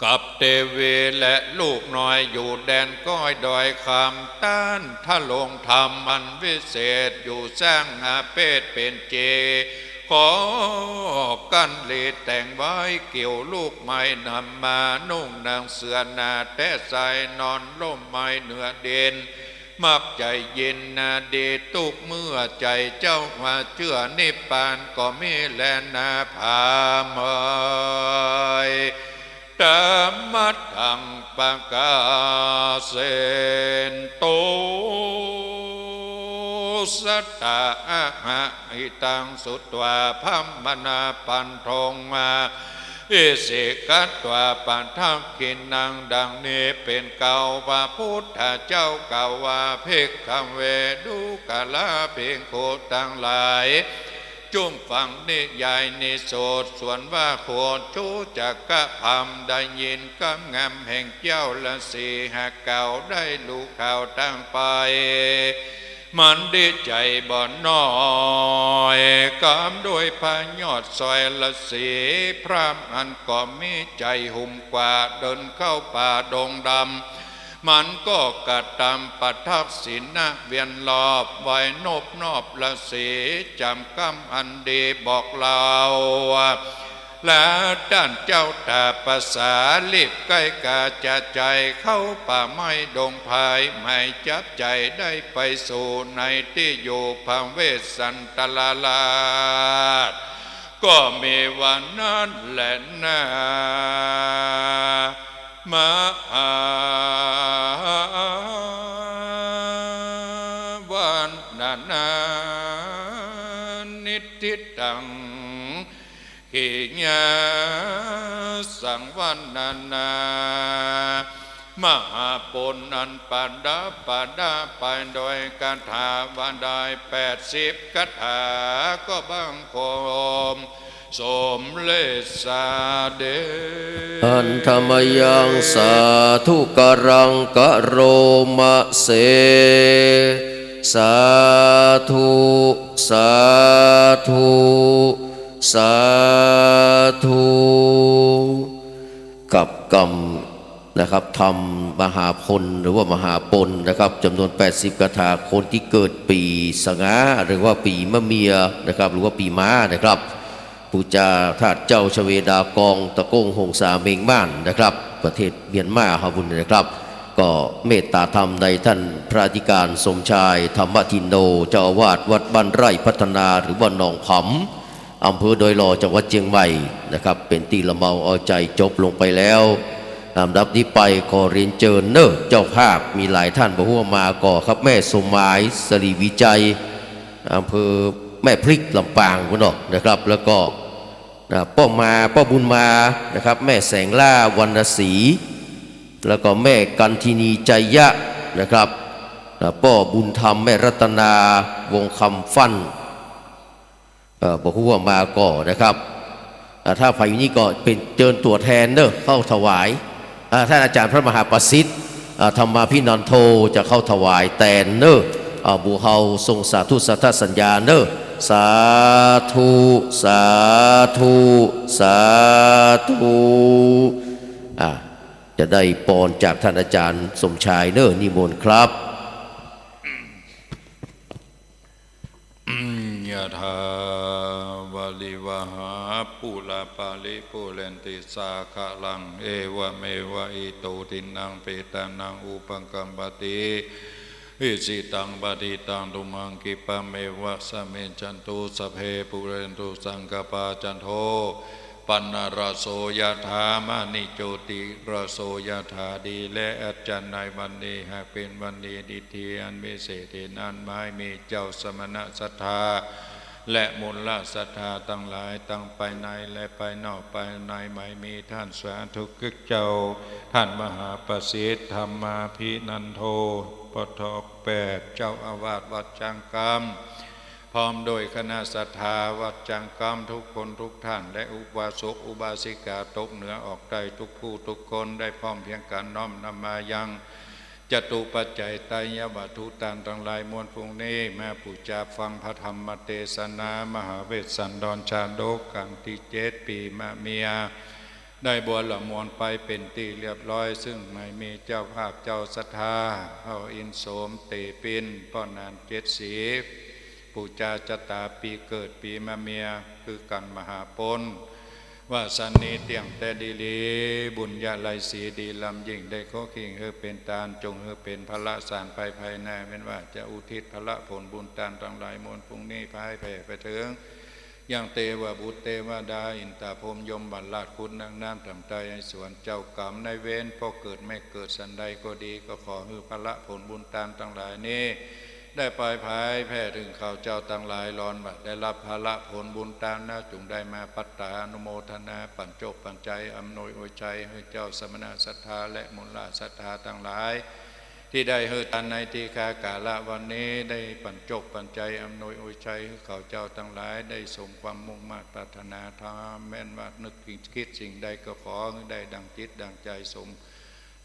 กับเตวีและลูกน้อยอยู่แดนก้อยดอยคำ ต้านทรงธรรมอันวิเศษอยู่ สร้างอาเปตเป๋นเจดีย์ ขอกัณฑ์ลีแต่งไว้ เกี่ยวลูกไม้นำมานุ่ง นั่งเสื่อหนาแต๊ใส่ นอนร่มไม้เหนือดิน มักใจ๋ยินนาดีตุ๊กเมื่อ ใจ๋เจ้าว่าเจื้อนิพพานก็มีแลนาพราหมณ์เอ๋ย ธัมมัตถัง ปะกาเสนตุ สัตตา อะหะ หิตัง สุตวา พราหมณา ปันทง มา อิสิ กัตวา ปะทักขิณัง ดังนี้เป๋นเก้า พระพุทธเจ้ากล่าวว่า ภิกขเว ดูกราภิกขุตังหลาย จุ่งฟังนิยายนิโสต ส่วนว่าโคจุจักกะพราหมณ์ได้ยินกำงำแห่งเจ้าฤๅษีหากล่าวได้ฮู้ข่าวตังไป มันดีใจ๋บ่น้อย กำด้วยพระยอดสอยฤๅษี พราหมณ์อันก็มีใจ๋หุ่มกว่า เดินเข้าป่าดงดำ มันก็กระทำปทักขิณะเวียนรอบ ไหว้นบนอบฤๅษี จำกำอันดีบอกเล่า และต้านเจ้าตาปสารีบใก้กาจะใจ๋เข้าป่าไม้ดงไพร หมายจับใจ๋ได้ไปสู่ในตี้อยู่พระเวสสันตรราช ก็มีว่านั้นแลนา มหา วันนานา นิทธิตัง ขียา สังวันนานา มหาปุณณอันประดับประดาไปโดยคาถาว่าได้แปดสิบคาถา ก็บังคม สมเร็จสาเด อันธมยัง สาธุกรัง กโรมะเส สาธุ สาธุ สาธุ กับกำนะครับ ธรรมมหาพลหรือว่ามหาปณนะครับ จำนวนแปดสิบคาถา คนที่เกิดปีสงาหรือว่าปีมะเมียนะครับ หรือว่าปีม้านะครับ ปู่จาธาตุเจ้าชเวดากอง ตะโก้งหงสาเมงม่านนะครับ ประเทศเมียนมาเฮาบุญนะครับ ก็เมตตาธรรมในท่านพระอธิการสมชาย ธรรมทินโน เจ้าอาวาสวัดบ้านไร่พัฒนา หรือว่าหนองผำ อำเภอดอยหล่อ จังหวัดเชียงใหม่นะครับ เป๋นตี้ละเมาเอาใจ๋ จบลงไปแล้ว ลำดับนี้ไปขอเรียนเจิญเนอะ เจ้าภาพมีหลายท่านบ่ฮู้ว่ามาก่อครับ แม่สมหมาย สรีวิจัย อำเภอแม่พริก ลำปางพุ้นเนาะนะครับ แล้วก็ นะ ป้อมา ป้อบุญมานะครับ แม่แสงล่า วรรณศรี แล้วก็แม่กันทินี ชัยยะนะครับ นะ ป้อบุญธรรม แม่รัตนา วงคำฟั่น เอ่อ บ่ฮู้ว่ามาก่อนะครับ อ่า ถ้าใผอยู่นี่ก็เป๋นเจิญตั๋วแทนเนอะ เข้าถวาย อ่า ท่านอาจารย์พระมหาประสิทธิ์ อ่า ธรรมาภินันโท จะเข้าถวายแตนเนอะ อ่า หมู่เฮาส่งสาธุสัทธสัญญาเนอะ สาธุ สาธุ สาธุ อ่า จะได้ปอนจากท่านอาจารย์สมชายเนอะ นิมนต์ครับ ยะถา วาริวะหา ปูรา ปาริ ปูเรนติ สาคะรัง เอวะเมวะ อิโต ทินนัง เปตานัง อุปะกัปปะติ อิจิตัง ปะฏิตัง ตุมหัง ขิปปะเมวะ สะมิชฌันตุ สัพเพ ปูเรนตุ สังกัปปา จันโท ปัณณรโสยถามณีโจติรโสยถา ดีและอาจารย์ ในวันนี้หากเป๋นวันดีดีทีอันวิเศษ เหตุนั้นหมายมีเจ้าสมณะศรัทธา และมลศรัทธาตังหลาย ตังภายในและภายนอก ภายในหมายมีต้านสาธุกึกเจ้า ต้านมหาประสิทธิ์ ธรรมาภินันโท ปทอกแปด เจ้าอาวาสวัดจ๊างกำ พร้อมโดยคณะศรัทธาวัดจ๊างกำทุกคนทุกต้าน และอุบาสกอุบาสิกาตกเหนือออกใต้ทุกผู้ทุกคน ได้พร้อมเพียงกั๋นน้อมนำมายังจตุปัจจัยไตรยวัตถุตานตังหลายมวลฝูงนี้ มาปู๋จาฟังพระธรรมเตสนามหาเวสสันดรชาดกกัณฑ์ตี้เจ็ด ปี๋มะเมีย ได้บัวละมวลไปเป๋นตี้เรียบร้อย ซึ่งหมายมีเจ้าภาพเจ้าศรัทธา พ่ออินทร์โสมเตปิน ป้อหนานเจ็ดสี ปู๋จาจะต๋าปี๋เกิดปี๋มะเมีย คือกั๋นมหาป๊น ว่าสันนี้เตี้ยงแต๊ดีหลี บุญญาลัยสีดีล้ำยิ่ง ได้ขอคิงหื้อเป๋นตาน จงหื้อเป๋นพละสารไปภายใน แม้นว่าจะอุทิศพละผลบุญตานตังหลายมวลฝูงนี้ พาให้แผ่ไปเถิง ยังเตวบุตรเตวดา อินตาพรหมยมบรรดาราชคุณนักน้ำตำไตไอ้สวน เจ้ากรรมนายเวร ป้อเกิดแม่เกิดสันใดก็ดี ก็ขอหื้อพละผลบุญตานตังหลายนี้ ได้ไปผายแผ่เถิงเขาเจ้าตังหลาย ลอนว่าได้ฮับพละผลบุญตานแล้ว จุ่งได้มาปัตตานุโมทนา ปั๋นจกปั๋นใจ๋อำนวยอวยชัย หื้อเจ้าสมณะศรัทธา และมลศรัทธาตังหลาย ตี้ได้หื้อตานในตี้คากาละวันนี้ ได้ปั๋นจกปั๋นใจ๋อำนวยอวยชัย หื้อเขาเจ้าตังหลาย ได้สมความมุ่งมาดปรารถนาธรรม แม้นว่านึกคิดสิ่งใดก็ขอหื้อได้ดังจิตดังใจ๋ สม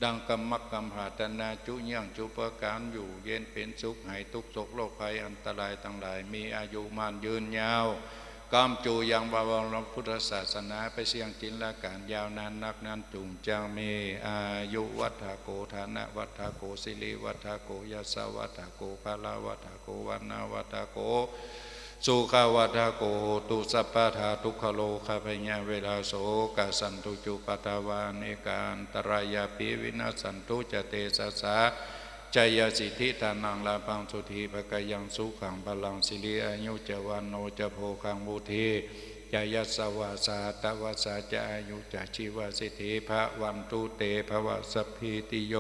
ดังกำมักกำปรารถนา จุเยียงจุประก๋าน อยู่เย็นเป๋นสุข หายตุ๊กข์โศกโรคภัยอันตรายตังหลาย มีอายุมั่นยืนยาว ก้ำจู๋ยังบวรพุทธศาสนาไปเสี้ยงจินละก๋าลยาวนานนัก นั้นจุ่งจักมีอายุวัฑฒโก ฐานะวัฑฒโก สิริวัฑฒโก ยศวัฑฒโก พละวัฑฒโก วรรณวัฑฒโก สุขวัฑฒโก โหตุสัพพดา ทุกขโรคภัยยะเวรา โสกะสันตุจุปัฏฐวา อเนกาอันตรายาปิ วินัสสันตุจเตสสา จายสิทธิ ธนัง ลาภัง โสติ ภะคะยัง สุขัง พลัง สิริ อายุ จะ วัณโณ จะ โภคัง วุฑฒี จะ ยศวา สะ หัตถวาสา จะ อายุ จะ ชีวสิทธิ ภะวันตุ เต ภวะ สัพพีติโย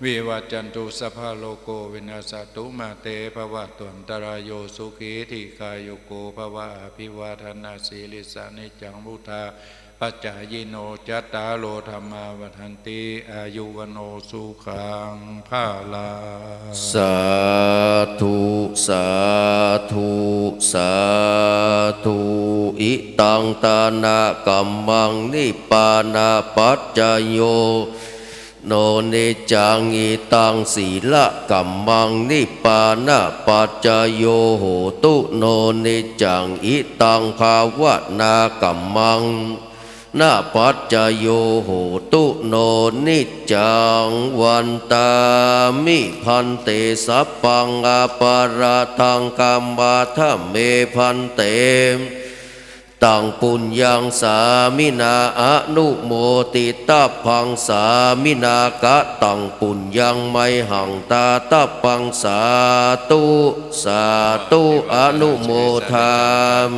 วิวัจจันตุ สัพพะโรโค วินัสสะตุ มา เต ภวัตวันตะราโย สุขี ทีฆายุโก ภวะ อภิวาทะนะสีลิสสะ นิจจัง วุฑฒา ปัจจายิโน จัตตาโร ธัมมา วัฑฒันติ อายุ วัณโณ สุขัง พะลัง สาธุ สาธุ สาธุ อิตัง ทานะกัมมัง นิพพานะปัจจโย โน นิจจัง อิตัง สีละกัมมัง นิพพานะปัจจโย โหตุ โน นิจจัง อิตัง ภาวนากัมมัง นะปัจจโย โหตุ โน นิจจัง วันตามิ ภันเต สัพพัง อปาราธัง ขมาทะเม ภันเต ตัง ปุญญัง สามินา อนุโมทิตัพพัง สามินา กะตัง ปุญญัง ไมหัง ตาตัพพัง สาธุ สาธุ อนุโมทา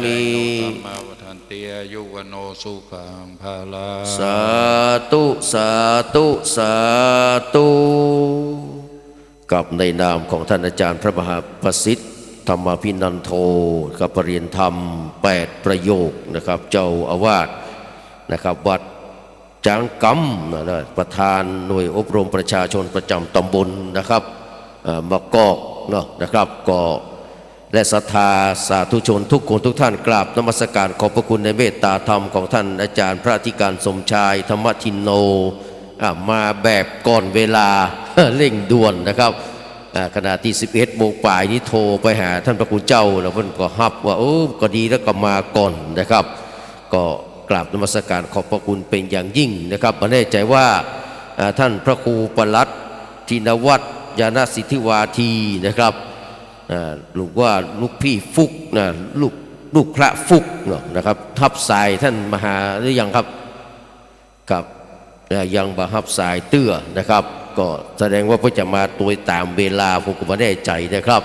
มิ ธัมมาวัฑฒันติ อายุ วัณโณ สุขัง พะลัง สาธุ สาธุ สาธุ กับในนามของท่านอาจารย์พระมหาประสิทธิ์ ธรรมาภินันโท กับประเรียนธรรมแปดประโยคนะครับ เจ้าอาวาสนะครับ วัดจ๊างกำนะ นะ ประธานหน่วยอบรมประชาชนประจำตำบลนะครับ เอ่อ มะกอกเนาะนะครับ ก็ และศรัทธาสาธุชนทุกคนทุกท่าน กราบนมัสการขอบพระคุณในเมตตาธรรมของท่านอาจารย์พระอธิการสมชาย ธรรมทินโน อ่ะ มาแบบก่อนเวลา เร่งด่วนนะครับ อ่ะ ขณะตี้สิบเอ็ดโมงป๋ายนี้โทรไปหาท่านพระคุณเจ้า แล้วเปิ้นก็ฮับว่า โอ้ ก็ดีแล้วก็มาก่อนนะครับ ก็กราบนมัสการขอบพระคุณเป็นอย่างยิ่งนะครับ บ่แน่ใจ๋ว่า อ่ะ ท่านพระครูปลัด ธินวัฒน์ ญาณสิทธิวาทีนะครับ อ่า หรือว่าลูกพี่ฟุกนะ ลูก ลูกพระฟุกเนาะนะครับ ฮับสายท่านมาหาหรือยังครับ ครับ อ่า ยังบ่ฮับสายเตื้อนะครับ ก็แสดงว่าเปิ้นจะมาโดยต๋ามเวลา ผมก็บ่แน่ใจ๋นะครับ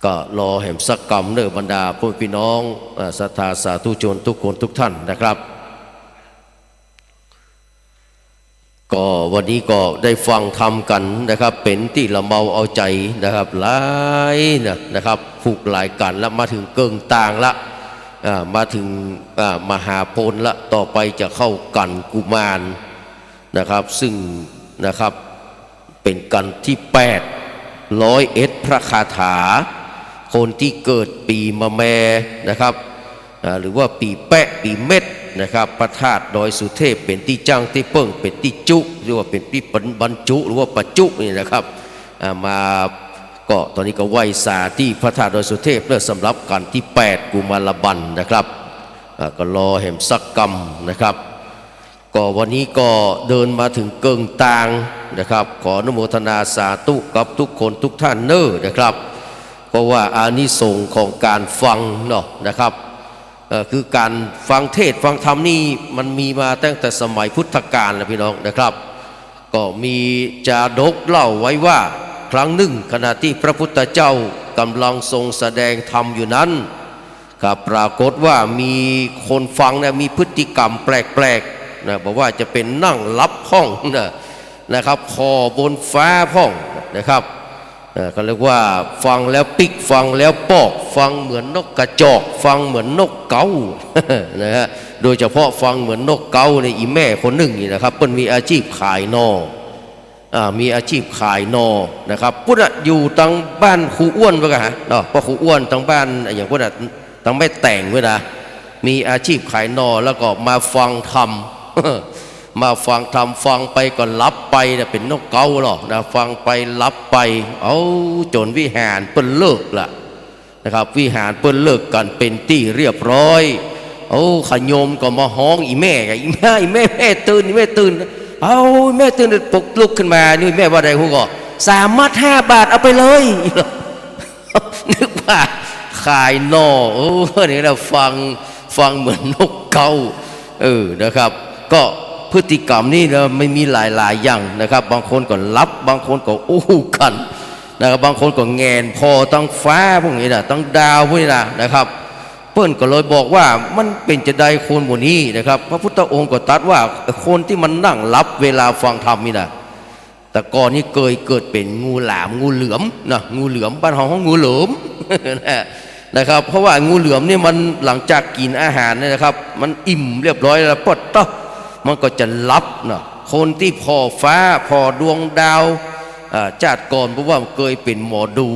ก็รอแหมสักกำเน่อ บรรดาพ่อพี่น้อง เอ่อ ศรัทธาสาธุชนทุกคนทุกท่านนะครับ ก็วันนี้ก็ได้ฟังธรรมกั๋นนะครับ เป๋นตี้ละเมาเอาใจ๋นะครับ หลายนะ นะครับ ผูกหลายกั๋นละ มาเถิงเกิ่งตางละ อ่า มาเถิง อ่า มหาพลละ ต่อไปจะเข้ากัณฑ์กุมารนะครับ ซึ่งนะครับ เป๋นกัณฑ์ตี้แปด ร้อยเอ็ดพระคาถา คนตี้เกิดปีมะแมนะครับ อ่า หรือว่าปีแปะ ปีเม็ดนะครับ พระธาตุดอยสุเทพเป๋นตี้จั้งตี้เปิ้ง เป๋นตี้จุ หรือว่าเป๋นตี้บรรจุ หรือว่าปะจุนี่นะครับ อ่า มา ก็ต๋อนนี้ก็ไหว้สาตี้พระธาตุดอยสุเทพเน่อ สำหรับกัณฑ์ตี้แปด กุมารบัณฑ์นะครับ อ่า ก็รอแหมสักกำนะครับ ก็วันนี้ก็เดินมาเถิงเกิ่งตางนะครับ ขออนุโมทนาสาธุกับทุกคนทุกท่านเน่อนะครับ เพราะว่าอานิสงส์ของก๋านฟังเนาะนะครับ เอ่อ คือก๋านฟังเทศน์ฟังธรรมนี่มันมีมาตั้งแต่สมัยพุทธกาลแล้วพี่น้องนะครับ ก็มีจาดกเล่าไว้ว่า ครั้งหนึ่งขณะตี้พระพุทธเจ้าก่ำลังทรงแสดงธรรมอยู่นั้น ครับ ปรากฏว่ามีคนฟังเนี่ยมีพฤติกรรมแปลกๆ นะ บอกว่าจะเป๋นนั่งหลับพ่องนะ นะครับ ผ่อบนฟ้าพ่องนะครับ เอ่อ เขาเรียกว่าฟังแล้วปิ๊ก ฟังแล้วปอก ฟังเหมือนนกกระจอก ฟังเหมือนนกเก๊า นะฮะ โดยเฉพาะฟังเหมือนนกเก๊าเนี่ย อี่แม่คนนึ่งนี่นะครับ เปิ้นมีอาชีพขายหน่อ อ่า มีอาชีพขายหน่อนะครับ ปุ้นน่ะ อยู่ตางบ้านครูอ้วนปุ้นกะฮะ เนาะ ป้อครูอ้วนตางบ้านอะหยังปุ้นน่ะ ตางแม่แต่งปุ้นนะ มีอาชีพขายหน่อ แล้วก็มาฟังธรรม มาฟังธรรม ฟังไปก็หลับไปนะ เป๋นนกเก๊าลอนะ ฟังไปหลับไป เอา จ๋นวิหารเปิ้นเลิกละ นะครับ วิหารเปิ้นเลิกกั๋นเป๋นตี้เรียบร้อย โอ้ ขะโยมก็มาฮ้องอี่แม่กะ อี่แม่ อี่แม่ แม่ตื่น อี่แม่ตื่น เอา แม่ตื่น ปลุกลุกขึ้นมา นี่แม่ว่าใดฮู้ก่อ สามมัดห้าบาท เอาไปเลย นึกว่าขายหน่อ โอ้ นี่แหละ ฟัง ฟังเหมือนนกเก๊า เออ นะครับ ก็พฤติกรรมนี่นะ มันมีหลายๆ อย่างนะครับ บางคนก็หลับ บางคนก็อู้กั๋น นะครับ บางคนก็แหงนผ่อตางฟ้าพวกนี้นะ ตางดาวพวกนี้นะ นะครับ เปิ้นก็เลยบอกว่ามันเป๋นจาใดคนหมู่นี้นะครับ พระพุทธองค์ก็ตรัสว่าคนตี้มันนั่งหลับเวลาฟังธรรมนี่นะ แต่ก่อนนี่เกยเกิดเป๋นงูหลาม งูเหลือมนะ งูเหลือม บ้านเฮาฮ้องงูเหลิม นะ นะครับ เพราะว่างูเหลือมนี่มันหลังจากกิ๋นอาหารเนี่ยนะครับ มันอิ่มเรียบร้อยแล้ว ปอดเต๊าะ มันก็จะหลับนะ คนตี้ผ่อฟ้า ผ่อดวงดาว อ่า จาติก่อนปุ้นว่าเกยเป๋นหมอดู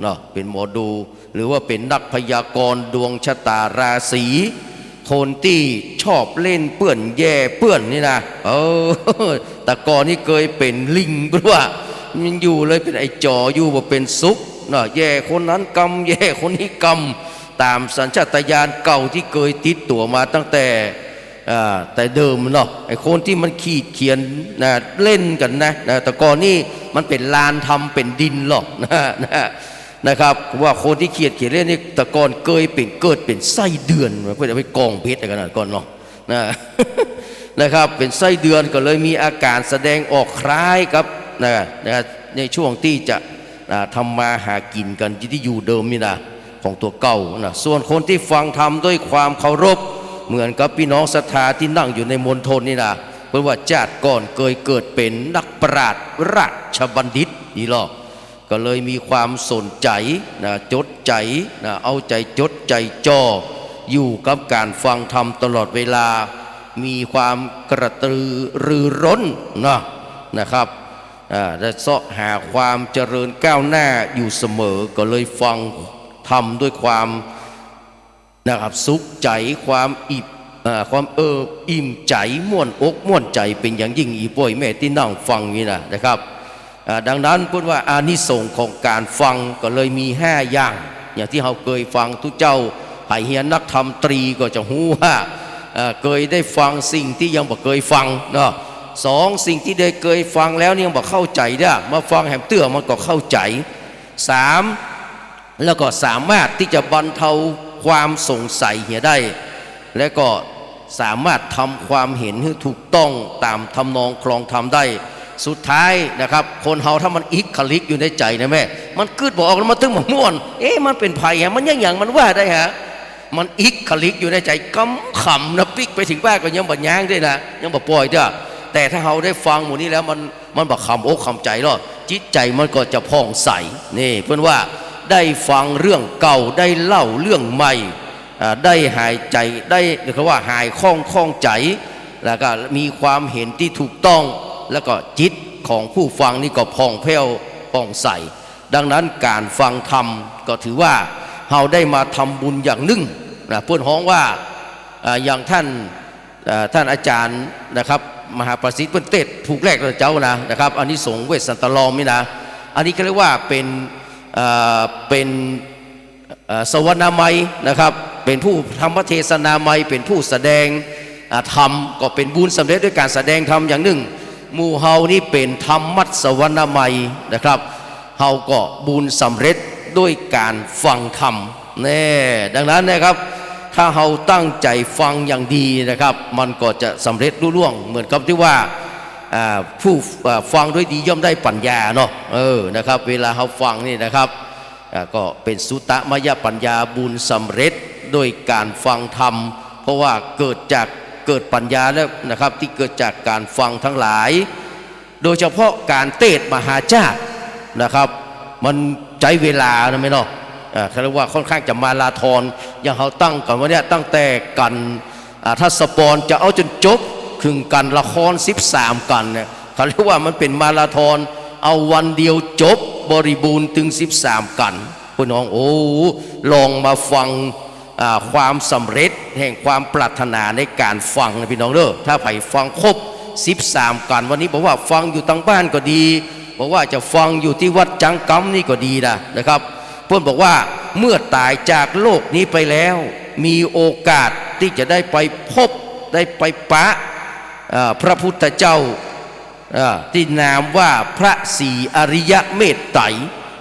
เนาะ เป๋นหมอดู หรือว่าเป๋นนักพยากรณ์ดวงชะตาราศี คนตี้ชอบเล่นเปื้อนแย่เปื้อนนี่นะ เออ แต่ก่อนนี่เกยเป๋นลิงปุ้นว่า มันอยู่เลยเป๋นไอ้จ๋ออยู่บ่เป๋นสุขเนาะ แย่คนนั้นกำ แย่คนนี้กำ ต๋ามสัญชาตญาณเก่าตี้เกยติดตั๋วมาตั้งแต่ อ่า แต่เดิมเนาะ ไอ้คนตี้มันขีดเขียนนะ เล่นกั๋นนะ นะ แต่ก่อนนี่มันเป๋นลานทำเป๋นดินลอนะ นะ นะครับ ว่าคนตี้ขีดเขียนเล่นนี่ แต่ก่อนเกยเป๋น เกิดเป๋นไส้เดือน เปิ้นเอาไปก่องเพชรกั๋นนะ ก่อนเนาะ นะ นะครับ เป๋นไส้เดือนก็เลยมีอาก๋ารแสดงออกคล้ายกับ นะ นะ ในช่วงตี้จะ อ่า ทำมาหากิ๋นกั๋นตี้อยู่เดิมนี่นะ ของตั๋วเก่านะ ส่วนคนตี้ฟังธรรมด้วยความเคารพ เหมือนกับปี้น้องศรัทธาตี้นั่งอยู่ในมณฑลนี่นะ เปิ้นว่าจาติก่อนเกยเกิดเป๋นนักปราชญ์ราชบัณฑิตนี่ลอ ก็เลยมีความสนใจ๋นะ จดใจ๋นะ เอาใจ๋จดใจ๋จ่อ อยู่กับก๋านฟังธรรมตลอดเวลา มีความกระตือรือร้นนะ นะครับ อ่า และเซาะหาความเจริญก้าวหน้าอยู่เสมอ ก็เลยฟังธรรมด้วยความ นะครับ สุขใจ๋ ความอิ่ม อ่า ความเอิบอิ่มใจ๋ ม่วนอกม่วนใจ๋เป๋นอย่างยิ่ง อี่ป้ออี่แม่ตี้นั่งฟังนี่นะ นะครับ อ่า ดังนั้นเปิ้นว่าอานิสงส์ของก๋านฟังก็เลยมีห้าอย่าง อย่างตี้เฮาเกยฟัง ตุ๊เจ้าใผเฮียนนักธรรมตรีก็จะฮู้ว่า เอ่อ เกยได้ฟังสิ่งตี้ยังบ่เกยฟังเนาะ สอง สิ่งตี้ได้เกยฟังแล้วนี่ยังบ่เข้าใจ๋เด้อ มาฟังแหมเตื้อมันก็เข้าใจ๋ สาม แล้วก็สามารถตี้จะบรรเทาความสงสัยเหียได้ และก็สามารถทำความเห็นหื้อถูกต้องต๋ามทำนองคลองธรรมได้ สุดท้ายนะครับ คนเฮาถ้ามันอิกขลิกอยู่ในใจ๋นะแม่ มันกึ๊ดบ่ออกแล้วมันตึงบ่ม่วน เอ๊ะ มันเป๋นใผฮะ มันยังหยังมันว่าได้ฮะ มันอิกขลิกอยู่ในใจ๋ กำขำนะ ปิ๊กไปเถิงบ้านก็ยังบ่ย้างด้วยนะ ยังบ่ป่อยเตื้อ แต่ถ้าเฮาได้ฟังหมู่นี้แล้วมัน มันบ่ขำอกขำใจ๋หรอก จิตใจ๋มันก็จะผ่องใส นี่เปิ้นว่าได้ฟังเรื่องเก่า ได้เล่าเรื่องใหม่ อ่า ได้หายใจ๋ ได้ เรียกว่าหายข้อง ข้องใจ๋ แล้วก็มีความเห็นตี้ถูกต้อง แล้วก็จิตของผู้ฟังนี่ก็ผ่องแผ้วผ่องใส ดังนั้นก๋านฟังธรรมก็ถือว่าเฮาได้มาทำบุญอย่างนึ่งนะ เปิ้นฮ้องว่า อ่า อย่างท่าน อ่า ท่านอาจ๋ารย์นะครับ มหาประสิทธิ์เปิ้นเตสน์ถูกแรกนะเจ้านะ นะครับ อานิสงส์เวสสันตะลอมนี่นะ อันนี้เขาเรียกว่าเป๋น อ่า เป๋น เอ่อ สวนามัยนะครับ เป๋นผู้ธรรมเทศนามัย เป๋นผู้แสดง อ่า ธรรม ก็เป๋นบุญสำเร็จด้วยก๋านแสดงธรรมอย่างนึ่ง หมู่เฮานี่เป๋นธรรมมัสวนามัยนะครับ เฮาก็บุญสำเร็จด้วยก๋านฟังธรรม แน่ ดังนั้นนะครับ ถ้าเฮาตั้งใจ๋ฟังอย่างดีนะครับ มันก็จะสำเร็จลุล่วง เหมือนกับตี้ว่า อ่า ผู้ อ่า ฟังด้วยดีย่อมได้ปัญญาเนาะ เออ นะครับ เวลาเฮาฟังนี่นะครับ อ่า ก็เป๋นสุตตมยปัญญา บุญสำเร็จด้วยก๋านฟังธรรม เพราะว่าเกิดจาก เกิดปัญญาแล้วนะครับ ตี้เกิดจากก๋านฟังทั้งหลาย โดยเฉพาะก๋านเตสน์มหาชาตินะครับ มันใจ๊เวลานะแม่เนาะ อ่า เขาเรียกว่าค่อนข้างจะมาราธอน อย่างเฮาตั้งกั๋นวันเนี้ย ตั้งแต่กั๋น อ่า ทัศปรจะเอาจ๋นจบ เถิงกั๋นละครสิบสามกั๋นเนี่ย เขาเรียกว่ามันเป๋นมาราธอน เอาวันเดียวจบบริบูรณ์ตึงสิบสามกั๋น พี่น้อง โอ้ ลองมาฟัง อ่า ความสำเร็จแห่งความปรารถนาในก๋านฟังนะพี่น้องเด้อ ถ้าใผฟังครบสิบสามกั๋น วันนี้บอกว่าฟังอยู่ตางบ้านก็ดี บอกว่าจะฟังอยู่ตี้วัดจังกำนี่ก็ดีนะ นะครับ เปิ้นบอกว่าเมื่อต๋ายจากโลกนี้ไปแล้ว มีโอกาสตี้จะได้ไปพบ ได้ไปปะ อ่า พระพุทธเจ้า อ่า ตี้นามว่าพระศรีอริยเมตไตร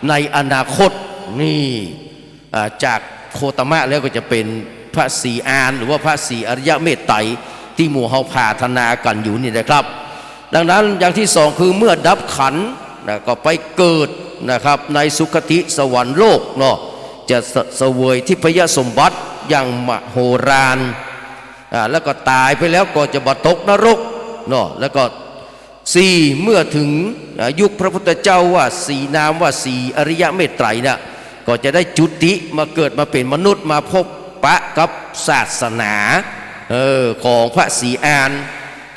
ในอนาคต นี่ อ่า จากโคตมะแล้วก็จะเป๋นพระศรีอาน หรือว่าพระศรีอริยเมตไตร ตี้หมู่เฮาผาถนากั๋นอยู่นี่นะครับ ดังนั้นอย่างตี้สองคือเมื่อดับขันธ์นะ ก็ไปเกิดนะครับ ในสุคติสวรรค์โลกเนาะ จะเส เสวยทิพยสมบัติอย่างมโหฬาร อ่า แล้วก็ต๋ายไปแล้วก็จะบ่ตกนรกเนาะ แล้วก็ สี่ เมื่อเถิง อ่า ยุคพระพุทธเจ้าว่าศรี นามว่าศรีอริยเมตไตรน่ะ ก็จะได้จุติมาเกิดมาเป๋นมนุษย์ มาพบปะกับศาสนา เออ ของพระศรีอาน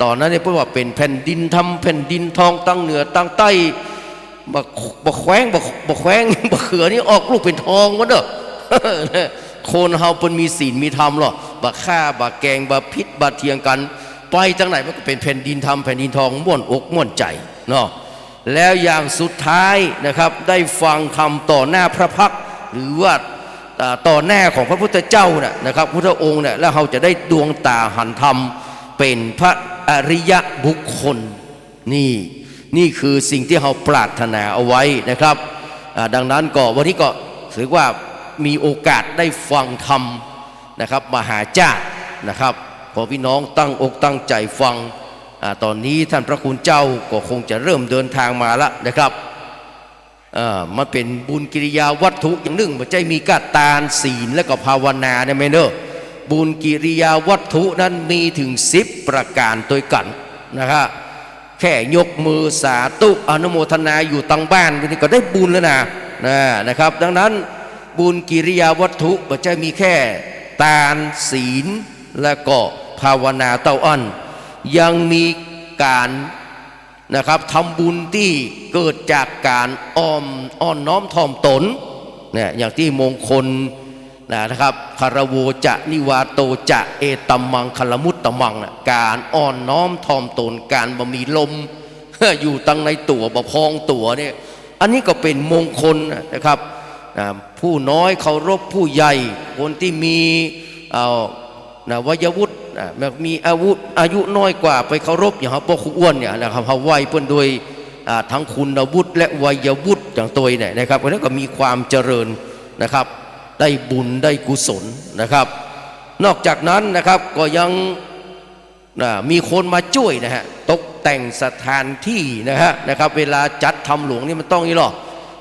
ต๋อนนั้นเนี่ยเปิ้นว่าเป๋นแผ่นดินธรรม แผ่นดินทอง ตังเหนือตังใต้ บ่ บ่แขวง บ่ บ่แขวง บ่เขือนี่ออกลูกเป๋นทองหมดเน่อ คนเฮาเปิ้นมีศีลมีธรรมหรอ บ่ฆ่า บ่แก่ง บ่ผิด บ่เถียงกั๋น ไปตางไหนมันก็เป๋นแผ่นดินธรรม แผ่นดินทอง ม่วนอกม่วนใจ๋เนาะ แล้วอย่างสุดท้ายนะครับ ได้ฟังธรรมต่อหน้าพระพักตร์ หรือว่า อ่า ต่อหน้าของพระพุทธเจ้าน่ะนะครับ พุทธองค์เนี่ย แล้วเฮาจะได้ดวงต๋าหันธรรม เป๋นพระอริยบุคคล นี่ นี่คือสิ่งตี้เฮาปรารถนาเอาไว้นะครับ อ่า ดังนั้นก็วันนี้ก็ถือว่ามีโอกาสได้ฟังธรรมนะครับ มหาชาตินะครับ ขอพี่น้องตั้งอกตั้งใจ๋ฟัง อ่า ต๋อนนี้ท่านพระคุณเจ้าก็คงจะเริ่มเดินทางมาละนะครับ เอ่อ มันเป๋นบุญกิริยาวัตถุอย่างนึ่ง บ่ใจ้มีก้าตาน ศีล แล้วก็ภาวนาเนี่ยแม่เน่อ บุญกิริยาวัตถุนั้นมีเถิงสิบประก๋านตวยกั๋นนะฮะ แค่ยกมือสาธุอนุโมทนาอยู่ตางบ้านนี่ก็ได้บุญแล้วนะ นะ นะครับ ดังนั้นบุญกิริยาวัตถุบ่ใจ้มีแค่ตาน ศีล และก็ภาวนาเต้าอั้น ยังมีก๋าน นะครับ ทำบุญตี้เกิดจากก๋านอ่อม อ่อนน้อมถ่อมตน เนี่ย อย่างตี้มงคลนะ นะครับ คารโวจะ นิวาโตจะ เอตัมมังคลมุตตมังนะ ก๋านอ่อนน้อมถ่อมตน ก๋านบ่มีลม อยู่ตังในตั๋ว บ่พองตั๋วเนี่ย อันนี้ก็เป๋นมงคลนะครับ อ่า ผู้น้อยเคารพผู้ใหญ่ คนตี้มี เอ่อ นะ วัยวุฒิ อ่า มีอาวุธ อายุน้อยกว่าไปเคารพ อย่างเฮาป้อครูอ้วนเนี่ยนะครับ เฮาไหว้เปิ้นโดย อ่า ทั้งคุณวุฒิและวัยวุฒิอย่างตวยเนี่ยนะครับ เพราะฉะนั้นก็มีความเจริญนะครับ ได้บุญได้กุศลนะครับ นอกจากนั้นนะครับ ก็ยัง นะ มีคนมาจ้วยนะฮะ ตก แต่งสถานตี้นะฮะ นะครับ เวลาจัดธรรมหลวงนี่มันต้องนี่ลอ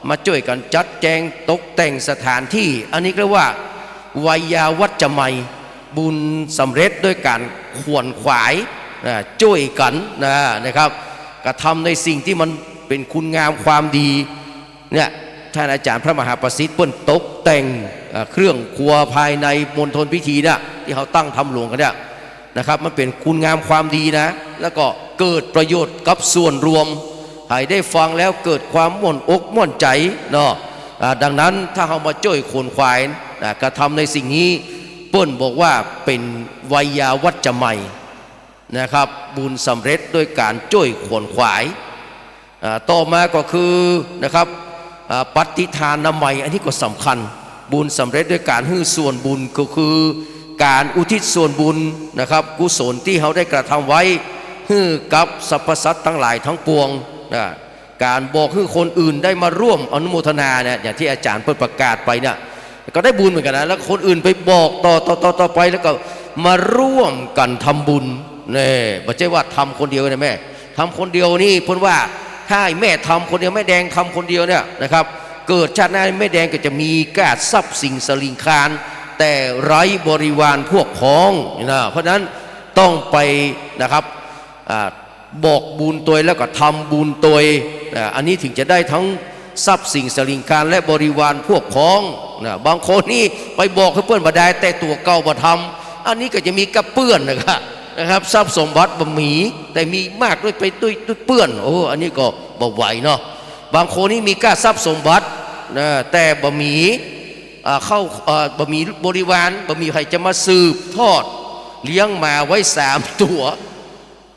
มาจ้วยกั๋นจัดแจงตกแต่งสถานตี้ อันนี้เรียกว่า ไวยาวัจจะไมย บุญสำเร็จด้วยก๋านขวนขวาย นะ จ้วยกั๋น นะ นะครับ กระทำในสิ่งตี้มันเป๋นคุณงามความดี เนี่ย ต้านอาจ๋ารย์พระมหาประสิทธิ์เปิ้นตกแต่ง เอ่อ เครื่องครัวภายในมณฑลพิธีเนี่ย ตี้เฮาตั้งธรรมหลวงกั๋นเนี่ย นะครับ มันเป๋นคุณงามความดีนะ แล้วก็เกิดประโยชน์กับส่วนรวม ใผได้ฟังแล้วเกิดความม่วนอกม่วนใจ๋เนาะ อ่า ดังนั้นถ้าเฮามาจ้วยขวนขวาย อ่า กระทำในสิ่งนี้ เปิ้นบอกว่าเป๋นไวยาวัจจะไมย นะครับ บุญสำเร็จด้วยก๋านจ้วยขวนขวาย อ่า ต่อมาก็คือ นะครับ อ่า ปัตติทานาไมย อันนี้ก็สำคัญ บุญสำเร็จด้วยก๋านหื้อส่วนบุญ ก็คือก๋านอุทิศส่วนบุญ นะครับ กุศลตี้เฮาได้กระทำไว้ หื้อกับสรรพสัตว์ตังหลายตังปวง นะ ก๋านบอกหื้อคนอื่นได้มาร่วมอนุโมทนาเนี่ย อย่างตี้อาจ๋ารย์เปิ้นประกาศไปเนี่ย ก็ได้บุญเหมือนกั๋นนะ แล้วคนอื่นไปบอกต่อ ต่อ ต่อ ต่อไป แล้วก็มาร่วมกั๋นทำบุญ แน่ บ่ใจ้ว่าทำคนเดียวนะแม่ ทำคนเดียวนี่เปิ้นว่า ถ้าแม่ทำคนเดียว แม่แดงทำคนเดียวเนี่ยนะครับ เกิดชาติหน้าแม่แดงก็จะมีก้าทรัพย์สินสะหลิงคาร แต่ไร้บริวารพวกพ้องนะ เพราะฉะนั้นต้องไปนะครับ อ่า บอกบุญตวยแล้วก็ทำบุญตวย อ่า อันนี้ถึงจะได้ทั้งทรัพย์สินสะหลิงคารและบริวารพวกพ้อง นะ บางคนนี่ไปบอกหื้อเปิ้นบ่ได้ แต่ตั๋วเก่าบ่ทำ อันนี้ก็จะมีก้าเปื้อนนะครับ นะครับ ทรัพย์สมบัติบ่มี แต่มีมากด้วยไปด้วย ด้วยเปื้อน โอ้ อันนี้ก็บ่ไหวเนาะ บางคนนี่มีก้าทรัพย์สมบัติ นะ แต่บ่มี อ่า เข้า เอ่อ บ่มีบริวาร บ่มีใผจะมาสืบทอด เลี้ยงหมาไว้สามตั๋ว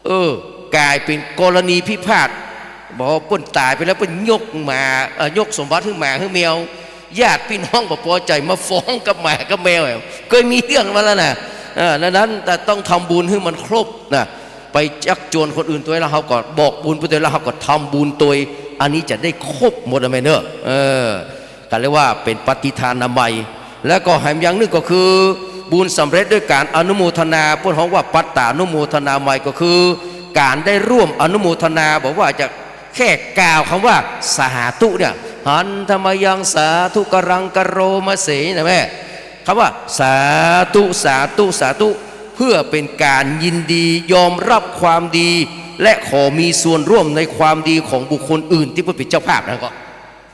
เออ ก๋ายเป๋นกรณีพิพาท บอกว่าเปิ้นต๋ายไปแล้ว เปิ้นยกหมา เอ่อ ยกสมบัติหื้อหมาหื้อแมว ญาติปี้น้องบ่ปอใจ๋มาฟ้องกับหมากับแมว เอย เกยมีเรื่องมาแล้วนะ เออ ดังนั้นแต่ต้องทำบุญหื้อมันครบนะ ไปจักจวนคนอื่นตวยแล้วเฮาก็บอกบุญไปตวยแล้วเฮาก็ทำบุญตวย อันนี้จะได้ครบหมดอะแม่เนอะ เออ ก็เรียกว่าเป๋นปัตติทานาไมย แล้วก็แหมอย่างนึ่งก็คือ บุญสำเร็จด้วยก๋านอนุโมทนา เปิ้นฮ้องว่าปัตตานุโมทนาไมย ก็คือก๋านได้ร่วมอนุโมทนา บอกว่าจะแค่กล่าวกำว่า สาธุ เนี่ย หันธะมะยังสาธุการังกะโรมะเส นะแม่ กำว่า สาธุ สาธุ สาธุ เพื่อเป๋นก๋านยินดียอมรับความดี และขอมีส่วนร่วมในความดีของบุคคลอื่นตี้เปิ้นเป๋นเจ้าภาพ นั้นก็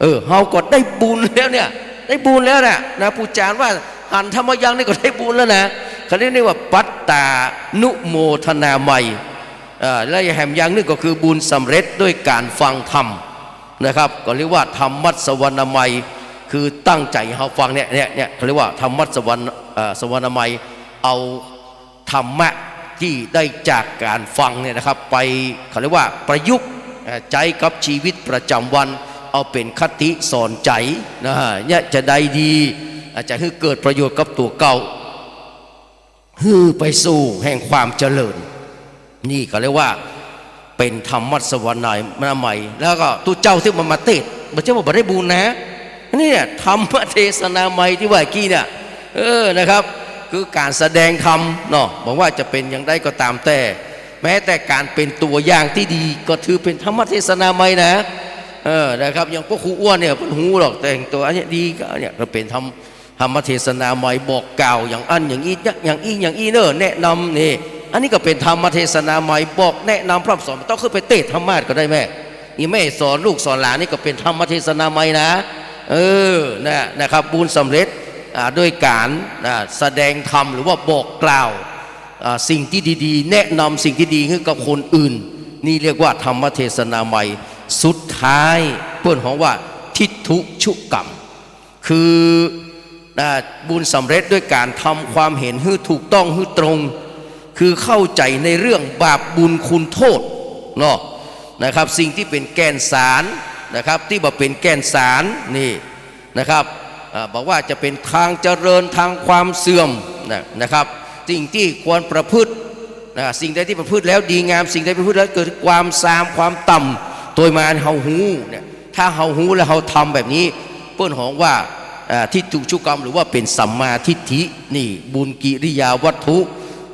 เออ เฮาก็ได้บุญแล้วเนี่ย ได้บุญแล้วน่ะ นะ ปู่จ๋ารย์ว่า หันธะมะยังนี่ก็ได้บุญแล้วนะ เขาเรียกว่าปัตตานุโมทนาไมย เอ่อ และแหมอย่างนึ่งก็คือบุญสำเร็จด้วยก๋านฟังธรรมนะครับ ก็เรียกว่าธรรมะสวรรณาไมย คือตั้งใจ๋เฮาฟังเนี่ย เนี่ย เนี่ย เขาเรียกว่าธรรมะสวรรณ เอ่อ สวรรณาไมย เอา ธรรมะตี้ได้จากก๋านฟังเนี่ยนะครับ ไป เขาเรียกว่าประยุกต์ เอ่อ ใจ๊กับจีวิตประจ๋ำวัน เอาเป๋นคติสอนใจ๋นะ เนี่ยจะได้ดี อาจจะหื้อเกิดประโยชน์กับตั๋วเก่า หื้อไปสู่แห่งความเจริญ นี่เขาเรียกว่า เป๋นธรรมะสวรรณาไมย แล้วก็ตุ๊เจ้าตี้มันมาเตศน์ บ่ใจ้ว่าบ่ได้บุญนะ เนี่ย ธรรมเทศนาไมยตี้ว่ากี้เนี่ย เออ นะครับ คือก๋านแสดงธรรมเนาะ บ่ว่าจะเป๋นอย่างใดก็ต๋ามแต่ แม้แต่ก๋านเป๋นตั๋วอย่างตี้ดี ก็ถือเป๋นธรรมเทศนาไมยนะ เออ นะครับ อย่างพวกครูอ้วนเนี่ย เปิ้นฮู้หรอก แต่งตั๋วอันเนี้ยดีก็เนี่ย ก็เป๋นธรรม ธรรมเทศนาไมย บอกกล่าวอย่างอั้นอย่างอี้ อย่างอี้ อย่างอี้เน่อ แนะนำนี่ อันนี้ก็เป๋นธรรมเทศนาไมย บอกแนะนำพร่ำสอน บ่ต้องขึ้นไปเตศน์ธรรมาสน์ก็ได้แม่ นี่แม่สอนลูกสอนหลานนี่ก็เป๋นธรรมเทศนาไมยนะ เออ นะ นะครับ บุญสำเร็จ อ่า ด้วยก๋าน อ่า แสดงธรรมหรือว่าบอกกล่าว อ่า สิ่งตี้ดีๆ แนะนำสิ่งตี้ดีหื้อกับคนอื่น นี่เรียกว่าธรรมเทศนาไมย สุดท้ายเปิ้นฮ้องว่าทิฏฐุชุกรรม คือ อ่า บุญสำเร็จด้วยก๋านทำความเห็นหื้อถูกต้องหื้อตรง คือเข้าใจ๋ในเรื่องบาปบุญคุณโทษเนาะ นะครับ สิ่งตี้เป๋นแก่นสารนะครับ ตี้บ่เป๋นแก่นสารนี่นะครับ อ่า บอกว่าจะเป๋นทางเจริญ ทางความเสื่อมนะ นะครับ สิ่งตี้ควรประพฤตินะ สิ่งใดตี้ประพฤติแล้วดีงาม สิ่งใดประพฤติแล้วเกิดความซามความต่ำ โตยมาเฮาฮู้เนี่ย ถ้าเฮาฮู้แล้วเฮาทำแบบนี้ เปิ้นฮ้องว่า อ่า ทิฏฐุชุกรรม หรือว่าเป๋นสัมมาทิฏฐิ นี่ บุญกิริยาวัตถุ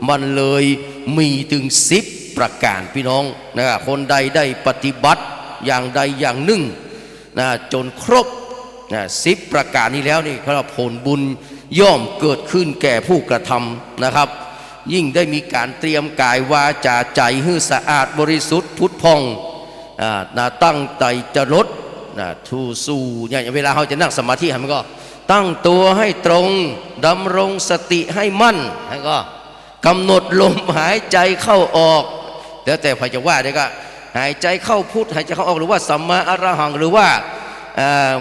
มันเลยมีตึงสิบ ประก๋าน ปี้น้องนะ คนใดได้ปฏิบัติอย่างใดอย่างนึ่งนะ จ๋นครบนะ สิบประก๋านนี้แล้วนี่ เขาว่าผลบุญย่อมเกิดขึ้นแก่ผู้กระทำนะครับ ยิ่งได้มีก๋านเตรียมก๋ายวาจ๋าใจ๋หื้อสะอาดบริสุทธิ์ผุดผ่อง อ่า นะ ตั้งใจ๋จะลด นะ ทู่ สู่ เนี่ย เวลาเฮาจะนั่งสมาธิ หันก่อ ตั้งตั๋วหื้อตรง ดำรงสติหื้อมั่น หันก่อ ก๋ำหนดลมหายใจ๋เข้าออก แล้วแต่ใผจะว่า เดี๋ยวก็หายใจ๋เข้าพุทธ หายใจ๋เข้าออก หรือว่าสัมมาอรหัง หรือว่า เอ่อ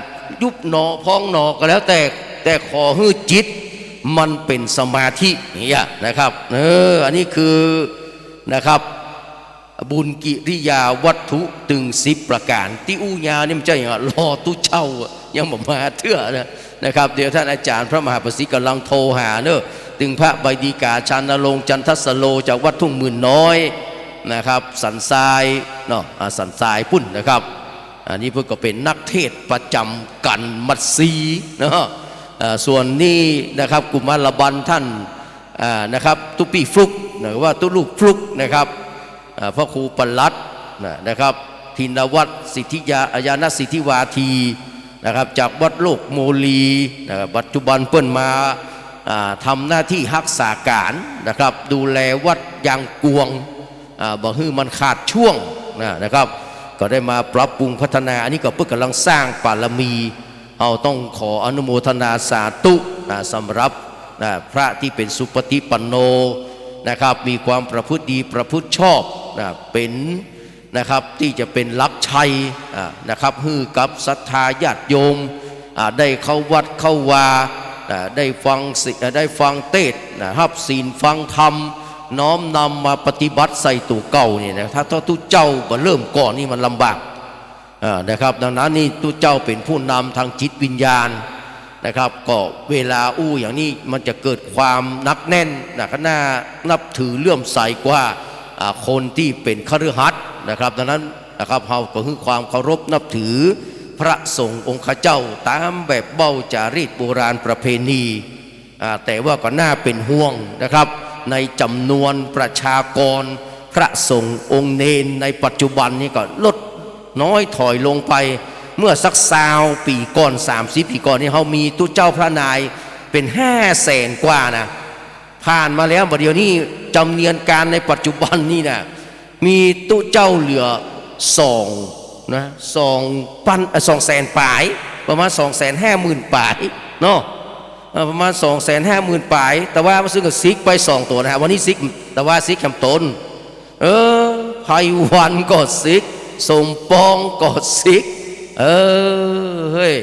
ยุบหนอพองหนอ ก็แล้วแต่ แต่ขอหื้อจิตมันเป๋นสมาธิเนี่ยนะครับ เออ อันนี้คือ นะครับ บุญกิริยาวัตถุตึงสิบประก๋าน ตี้อู้ยาวนี่มันจะอย่างรอตุ๊เจ้าอะ ยังบ่มาเตื้อนะ นะครับ เดี๋ยวต้านอาจ๋ารย์พระมหาประสิทธิ์ก่ำลังโทรหาเนาะ ตึงพระใบดิกา ชานรงค์ จันทสโล จากวัดทุ่งหมื่นน้อยนะครับ สันทรายเนาะ อ่า สันทรายปุ้นนะครับ อันนี้เปิ้นก็เป๋นนักเทศน์ประจ๋ำกั๋นมัดซีเนาะ อ่า ส่วนนี่นะครับ กุมารบัลต้าน อ่า นะครับ ตุ๊ปี้ฟลุก หรือว่าตุ๊ลูกฟลุกนะครับ อ่า พระครูปลัดนะ นะครับ ธินวัฒน์ สิทธิยา ญาณสิทธิวาทีนะครับ จากวัดโลกโมลีนะครับ ปัจจุบันเปิ้นมา อ่า ทำหน้าตี้ฮักษาก๋านนะครับ ดูแลวัดยางกวง อ่า บ่หื้อมันขาดช่วงนะ นะครับ ก็ได้มาปรับปรุงพัฒนา อันนี้ก็เปิ้นก่ำลังสร้างบารมี เฮาต้องขออนุโมทนาสาธุนะ สำหรับนะ พระตี้เป๋นสุปฏิปันโนนะครับ มีความประพฤติดีประพฤติชอบนะ เป๋นนะครับ ตี้จะเป๋นหลักชัย อ่า นะครับ หื้อกับศรัทธาญาติโยม อ่า ได้เข้าวัดเข้าวา อ่า ได้ฟังสิ- อ่า ได้ฟังเตสน์นะ ฮับศีลฟังธรรม น้อมนำมาปฏิบัติใส่ตั๋วเก่านี่นะ ถ้า ถ้าตุ๊เจ้าบ่เริ่มก่อนนี่มันลำบาก อ่า นะครับ ดังนั้นนี่ตุ๊เจ้าเป๋นผู้นำตางจิตวิญญาณนะครับ ก็เวลาอู้อย่างนี้มันจะเกิดความหนักแน่นนะ ก็น่านับถือเลื่อมใสกว่า อ่า คนตี้เป๋นคฤหัสถ์นะครับ ดังนั้นนะครับ เฮาก็หื้อความเคารพนับถือพระสงฆ์องค์ข้าเจ้าต๋ามแบบเบ้าจ๋ารีตโบราณประเพณี อ่า แต่ว่าก็น่าเป๋นห่วงนะครับ ในจ๋ำนวนประชากรพระสงฆ์องค์เณรในปัจจุบันนี้ก็ลดน้อยถอยลงไป เมื่อสักซาวปี๋ก่อน สามสิบปี๋ก่อนนี่ เฮามีตุ๊เจ้าพระนายเป๋นห้าแสนกว่านะ ผ่านมาแล้ว บ่าเดี่ยวนี้จ๋ำเนียนก๋านในปัจจุบันนี่นะ มีตุ๊เจ้าเหลือสองนะ สองปัน เอ่อ สองแสนป๋าย ประมาณสองแสนห้าหมื่นป๋ายเนาะ เอ่อ ประมาณสองแสนห้าหมื่นป๋าย แต่ว่ามันซึ่งก็สิกไปสองตั๋วนะฮะ วันนี้สิก แต่ว่าสิกแหมตน เออ ไพวันก็สิก สมปองก็สิก เออ เฮ้ย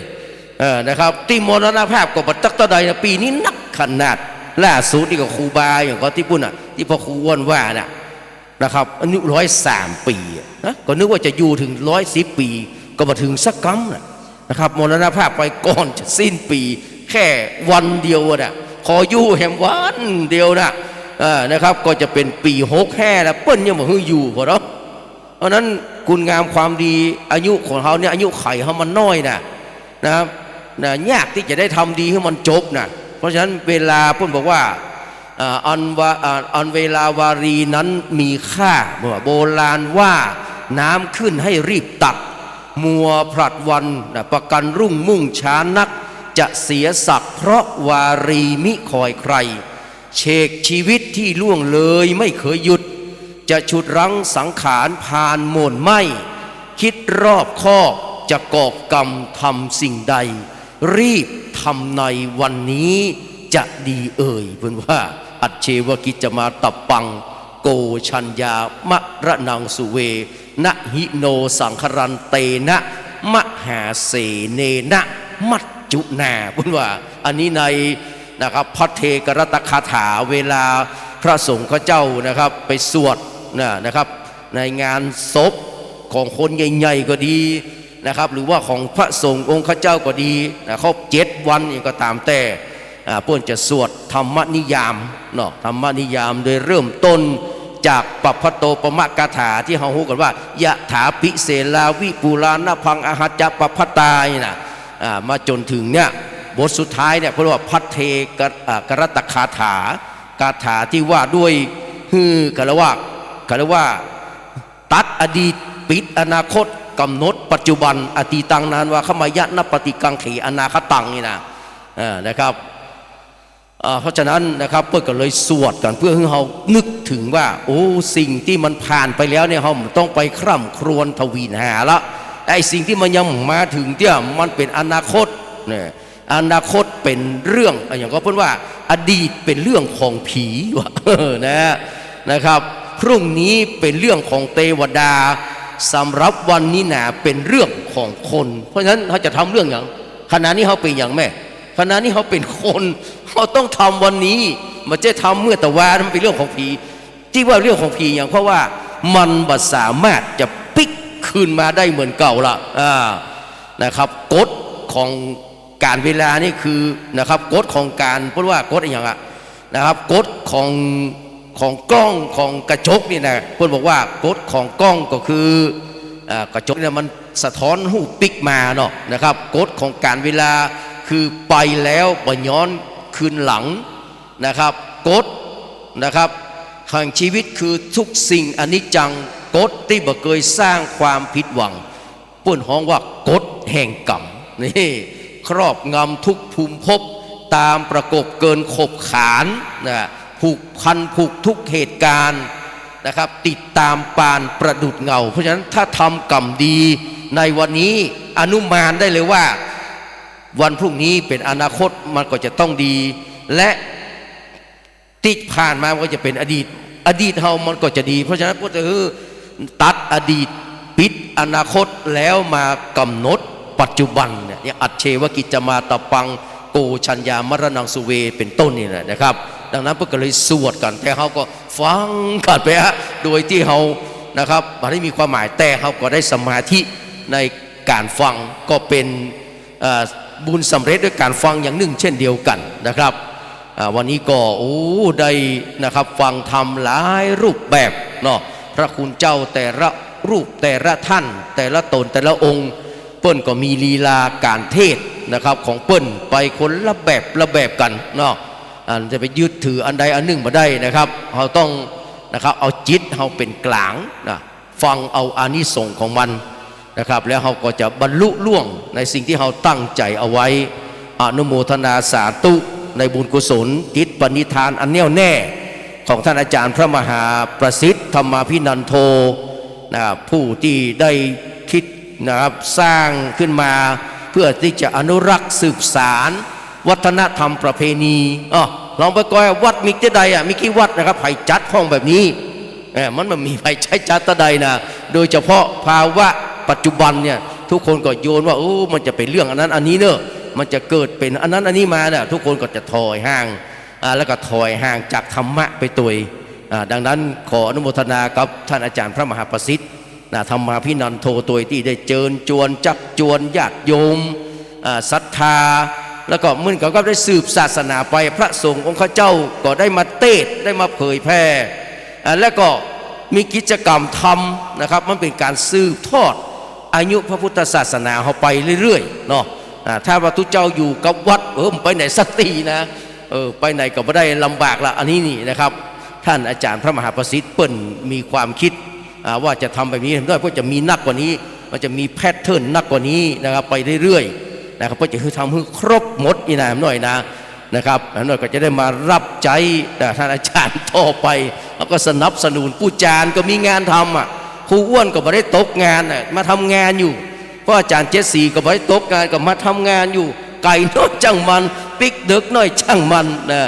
เออ นะครับ ตี้มรณภาพก็บ่ตักเต้าใดนะ ปี๋นี้นักขนาด ล่าสุดนี่ก็ครูบาอย่างก็ตี้ปุ้นน่ะ ตี้พระครูอ้วนว่าน่ะ นะครับ อายุร้อยสามปี๋อะนะ ก็นึกว่าจะอยู่เถิงร้อยสิบปี๋ ก็บ่เถิงสักกำน่ะนะครับ มรณภาพไปก่อนจะสิ้นปี๋ แค่วันเดียวอะน่ะ ขออยู่แหมวันเดียวน่ะ เออ นะครับ ก็จะเป๋นปี๋หกห้าแล้ว เปิ้นยังบ่หื้ออยู่พอเนาะ เพราะฉะนั้นคุณงามความดี อายุของเฮาเนี่ย อายุขัยเฮามันน้อยน่ะ นะครับ นะ ยากตี้จะได้ทำดีหื้อมันจบน่ะ เพราะฉะนั้นเวลาเปิ้นบอกว่า อ่า อันวา- อ่า อันเวลาวารีนั้นมีค่า โบราณว่า น้ำขึ้นให้รีบตัก มัวผลัดวันน่ะ ประกันรุ่งมุ่งช้านัก จะเสียศักดิ์เพราะวารีมิคอยใคร่ เฉกชีวิตที่ล่วงเลยไม่เคยหยุด จะฉุดรั้งสังขารพาลโหม่นไหม้ คิดรอบคอบจะกอบกำทำสิ่งใด รีบทำในวันนี้จะดีเอ่ย เปิ้นว่า อัจเฉวกิจจมาตตัปปัง โกชัญญามรณังสุเว นะหิโนสังขรันเตนะ มหาเสเนนะ มัจจุนา เปิ้นว่า อันนี้ใน นะครับ ภัทเทกรัตตคาถา เวลาพระสงฆ์ข้าเจ้านะครับ ไปสวดนะ นะครับ ในงานศพของคนใหญ่ๆ ก็ดีนะครับ หรือว่าของพระสงฆ์องค์ข้าเจ้าก็ดีนะ ครบเจ็ดวันนี่ก็ต๋ามแต่ อ่า เปิ้นจะสวดธรรมนิยามเนาะ ธรรมนิยามโดยเริ่มต้นจากปัพพโตปมคาถาตี้เฮาฮู้กั๋นว่า ยะถาปิเสลาวิปูลานะภัง อะหัจจะปัพพตา นี่นะ อ่า มาจ๋นเถิงเนี่ย บทสุดท้ายเนี่ย เปิ้นว่าภัทเทกะ- อ่า กรัตตคาถา คาถาตี้ว่าด้วย หื้อ เขาเรียกว่า เขาเรียกว่าตัดอดีต ปิดอนาคต กำหนดปัจจุบัน อตีตัง นานวา ขมายะ นัปปะติกังเข อนาคตัง นี่นะ เออ นะครับ เอ่อ เพราะฉะนั้นนะครับ เปิ้นก็เลยสวดกั๋นเปื้อหื้อเฮานึกเถิงว่า โอ้ สิ่งตี้มันผ่านไปแล้วเนี่ย เฮาบ่ต้องไปคร่ำครวญทวีณหาละ ไอ้สิ่งตี้มันยังบ่มาเถิงเตื้อ มันเป๋นอนาคตเนี่ย อนาคตเป๋นเรื่อง อะหยังก็เปิ้นว่า อดีตเป๋นเรื่องของผี ว่า นะ นะครับ พรุ่งนี้เป๋นเรื่องของเตวดา สำหรับวันนี้นาเป๋นเรื่องของคน เพราะฉะนั้นเฮาจะทำเรื่องหยัง ขณะนี้เฮาเป๋นหยังแม่ ขณะนี้เฮาเป๋นคน เฮาต้องทำวันนี้ บ่ใจ้ทำเมื่อตะวาน มันเป๋นเรื่องของผี ตี้ว่าเรื่องของผีหยัง เพราะว่ามันบ่สามารถจะปิ๊กคืนมาได้เหมือนเก่าละ อ่า นะครับ กฎของกาลเวลานี่คือ นะครับ กฎของกาล เปิ้นว่ากฎอะหยังอะ นะครับ กฎของ ของกล้อง ของกระจกนี่นะ เปิ้นบอกว่ากฎของกล้องก็คือ อ่า กระจกเนี่ยมันสะท้อนฮูปปิ๊กมาเนาะ นะครับ กฎของกาลเวลาคือไปแล้วบ่ย้อนคืนหลัง นะครับ กฎ นะครับ แห่งชีวิตคือทุกสิ่งอนิจจัง กฎตี้บ่เกยสร้างความผิดหวัง เปิ้นฮ้องว่ากฎแห่งกรรม นี่ ครอบงำทุกภูมิภพ ตามประกบเกินขบขาน นะ ผูกพันผูกทุกเหตุการณ์ นะครับ ติดตามปานประดุจเงา เพราะฉะนั้นถ้าทำกรรมดีในวันนี้ อนุมานได้เลยว่า วันพรุ่งนี้เป๋นอนาคต มันก็จะต้องดี และ ตี้ผ่านมามันก็จะเป๋นอดีต อดีตเฮามันก็จะดี เพราะฉะนั้นเปิ้นจะหื้อตัดอดีต ปิดอนาคต แล้วมากำหนดปัจจุบันเนี่ย อย่าง อัจเฉวกิจจมาตะปัง โก ชัญญา มรณัง สุเว เป๋นต้นนี่แหละนะครับ ดังนั้นเปิ้นก็เลยสวดกั๋น แต่เฮาก็ฟังกั๋นไปฮะ โดยตี้เฮา นะครับ บ่ได้มีความหมาย แต่เฮาก็ได้สมาธิในก๋านฟัง ก็เป๋น เอ่อ บุญสำเร็จด้วยก๋านฟังอย่างนึ่งเช่นเดียวกั๋นนะครับ อ่า วันนี้ก็ โอ้ ได้นะครับ ฟังธรรมหลายรูปแบบเนาะ พระคุณเจ้าแต่ละรูปแต่ละท่าน แต่ละต๋นแต่ละองค์ เปิ้นก็มีลีลาก๋านเทศน์นะครับ ของเปิ้นไปคนละแบบละแบบกั๋นเนาะ อ่า จะไปยึดถืออันใดอันนึ่งบ่ได้นะครับ เฮาต้องนะครับ เอาจิตเฮาเป๋นก๋างนะ ฟังเอาอานิสงส์ของมันนะครับ แล้วเฮาก็จะบรรลุล่วงในสิ่งตี้เฮาตั้งใจ๋เอาไว้ อนุโมทนาสาธุในบุญกุศล จิตปณิธานอันแน่วแน่ ของท่านอาจารย์พระมหาประสิทธิ์ ธรรมาภินันโท นะ ผู้ตี้ได้คิดนะครับ สร้างขึ้นมาเพื่อตี้จะอนุรักษ์สืบสานวัฒนธรรมประเพณี อ้อ ลองไปก้อยวัดมีตี้ใดอะ มีกี่วัดนะครับ ใผจัดห้องแบบนี้ เอ่อ มันบ่มีใผใจ๊จัดตะใดนะ โดยเฉพาะภาวะปัจจุบันเนี่ย ทุกคนก็โยนว่า โอ้ มันจะเป๋นเรื่องอันนั้นอันนี้เน่อ มันจะเกิดเป๋นอันนั้นอันนี้มาเนี่ย ทุกคนก็จะถอยห่าง อ่า แล้วก็ถอยห่างจากธรรมะไปตวย อ่า ดังนั้นขออนุโมทนากับท่านอาจารย์พระมหาประสิทธิ์ นะ ธรรมาภินันโท ตวยตี้ได้เจิญจวน ชักจวนญาติโยม อ่า ศรัทธา แล้วก็เหมือนกับก็ได้สืบศาสนาไป พระสงฆ์องค์ข้าเจ้าก็ได้มาเตสน์ ได้มาเผยแผ่ อ่า แล้วก็มีกิจกรรมธรรมนะครับ มันเป๋นก๋านสืบทอดอายุพระพุทธศาสนาเฮาไปเรื่อยๆ เนาะ อ่า ถ้าว่าตุ๊เจ้าอยู่กับวัด เออ ไปไหนสักทีนะ เออ ไปไหนก็บ่ได้ ลำบากละ อันนี้นี่นะครับ ท่านอาจารย์พระมหาประสิทธิ์เปิ้นมีความคิด อ่า ว่าจะทำแบบนี้ เปิ้นจะมีนักกว่านี้ มันจะมีแพทเทิร์นนักกว่านี้นะครับ ไปเรื่อยๆ นะครับ เปิ้นจะหื้อทำหื้อครบหมดนี่นะ หน่อยนะ นะครับ หน่อยก็จะได้มารับใจ๊ อ่า ท่านอาจารย์ต่อไป แล้วก็สนับสนุน ปู่จารย์ก็มีงานทำอะ ครูอ้วนก็บ่ได้ตกงานอะ มาทำงานอยู่ เพราะอาจารย์เจ็ดสีก็บ่ได้ตกงาน ก็มาทำงานอยู่ ไก๋หน้อยจ้างมัน ปิ๊กเดิ็กหน้อยจ้างมันนะ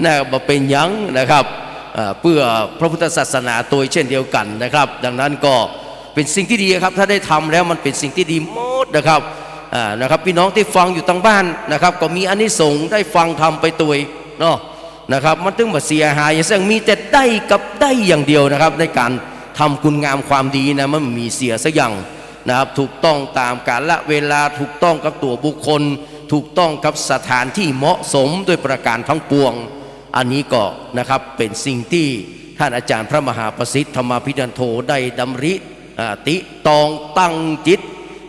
นะ บ่เป๋นหยังนะครับ เอ่อ เปื้อพระพุทธศาสนาตวยเช่นเดียวกั๋นนะครับ ดังนั้นก็เป๋นสิ่งตี้ดีครับ ถ้าได้ทำแล้วมันเป๋นสิ่งตี้ดีหมดนะครับ อ่า นะครับ ปี้น้องตี้ฟังอยู่ตางบ้านนะครับ ก็มีอานิสงส์ได้ฟังธรรมไปตวยเนาะ นะครับ มันตึงบ่เสียหายหยัง ซึ่งมีแต่ได้กับได้อย่างเดียวนะครับ ในก๋านทำคุณงามความดีนะ มันบ่มีเสียสักอย่างนะครับ ถูกต้องต๋ามกาละเวลา ถูกต้องกับตั๋วบุคคล ถูกต้องกับสถานตี้เหมาะสมด้วยประก๋านทั้งปวง อันนี้ก็นะครับ เป๋นสิ่งตี้ท่านอาจารย์พระมหาประสิทธิ์ ธรรมาภินันโท ได้ดำริ อ่า ติตองตั้งจิต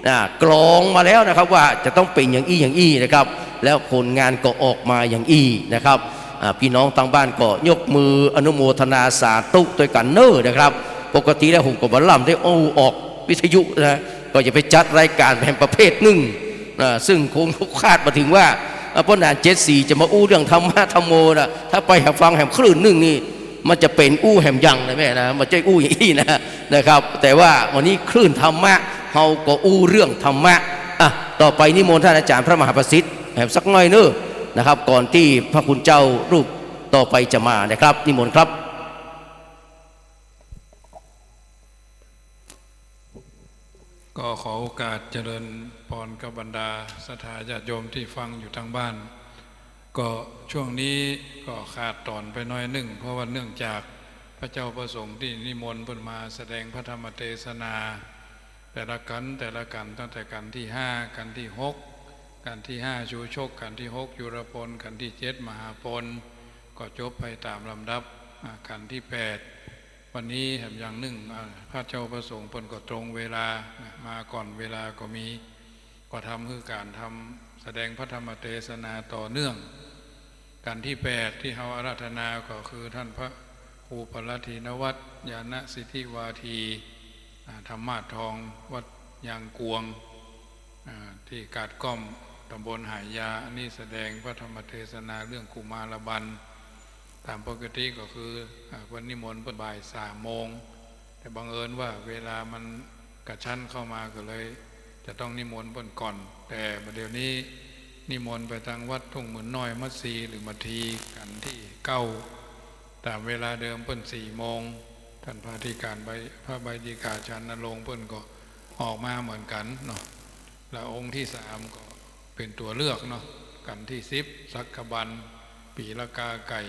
อ่า กรองมาแล้วนะครับ ว่าจะต้องเป๋นอย่างอี้อย่างอี้นะครับ แล้วผลงานก็ออกมาอย่างอี้นะครับ อ่า ปี้น้องตางบ้านก็ยกมืออนุโมทนาสาธุตวยกั๋นเน่อนะครับ ปกติแล้วผมก็บ่ล่ำได้อู้ออกวิทยุนะ ก็จะไปจัดรายก๋านแหมประเภทนึ่ง อ่า ซึ่งคงคาดบ่เถิงว่า อ่า ป้อหนานเจ็ดสี่จะมาอู้เรื่องธรรมะธัมโมนะ ถ้าไปแหมฟังแหมคลื่นนึ่งนี่ มันจะเป๋นอู้แหมยังนะแม่นะ มันจะอู้อย่างอี้นะ นะครับ แต่ว่าวันนี้คลื่นธรรมะ เฮาก็อู้เรื่องธรรมะ อ่ะ ต่อไปนิมนต์ต้านอาจ๋ารย์พระมหาประสิทธิ์แหมสักหน้อยเน่อนะครับ ก่อนตี้พระคุณเจ้ารูปต่อไปจะมานะครับ นิมนต์ครับ ก็ขอโอกาสเจริญปอนกับบรรดาศรัทธาญาติโยมตี้ฟังอยู่ตางบ้าน ก็ช่วงนี้ก็ขาดต๋อนไปหน้อยนึ่ง เพราะว่าเนื่องจากพระเจ้าพระสงฆ์ตี้นิมนต์เปิ้นมาแสดงพระธรรมเตสนา แต่ละกัณฑ์ แต่ละกัณฑ์ ตั้งแต่กัณฑ์ตี้ห้า กัณฑ์ตี้หก กัณฑ์ตี้ห้า ชูชก กัณฑ์ตี้หก จุลปน กัณฑ์ตี้เจ็ด มหาปน ก็จบไปต๋ามลำดับ อ่า กัณฑ์ตี้แปด วันนี้แหมอย่างนึ่ง อ่า พระเจ้าพระสงฆ์เปิ้นก็ตรงเวลานะ มาก่อนเวลาก็มี ก็ทำหื้อก๋านทำแสดงพระธรรมเตสนาต่อเนื่อง กัณฑ์ตี้แปดตี้เฮาอาราธนาก็คือต้านพระครูปรัตถินวัตร ญาณสิทธิวาที อ่า ธรรมาสน์ทอง วัดยางกวง อ่า ตี้กาดก้อม ตำบลหายา อันนี้แสดงพระธรรมเตสนาเรื่องกุมารบัณฑ์ ต๋ามปกติก็คือ อ่า เปิ้นนิมนต์เปิ้นบ่ายสามโมง แต่บังเอิญว่าเวลามันกระชั้นเข้ามาก็เลยจะต้องนิมนต์เปิ้นก่อน แต่บัดเดี๋ยวนี้นิมนต์ไปตางวัดทุ่งหมื่นน้อยมัสสีหรือมัทที กัณฑ์ตี้เก้า ต๋ามเวลาเดิมเปิ้นสี่โมง ต้านพระอธิการใบ พระใบดิกาจารย์ณรงค์เปิ้นก็ออกมาเหมือนกั๋นเนาะ และองค์ตี้สามก็เป๋นตั๋วเลือกเนาะ กัณฑ์ตี้สิบ สักกบัณฑ์ ปีละกาไก่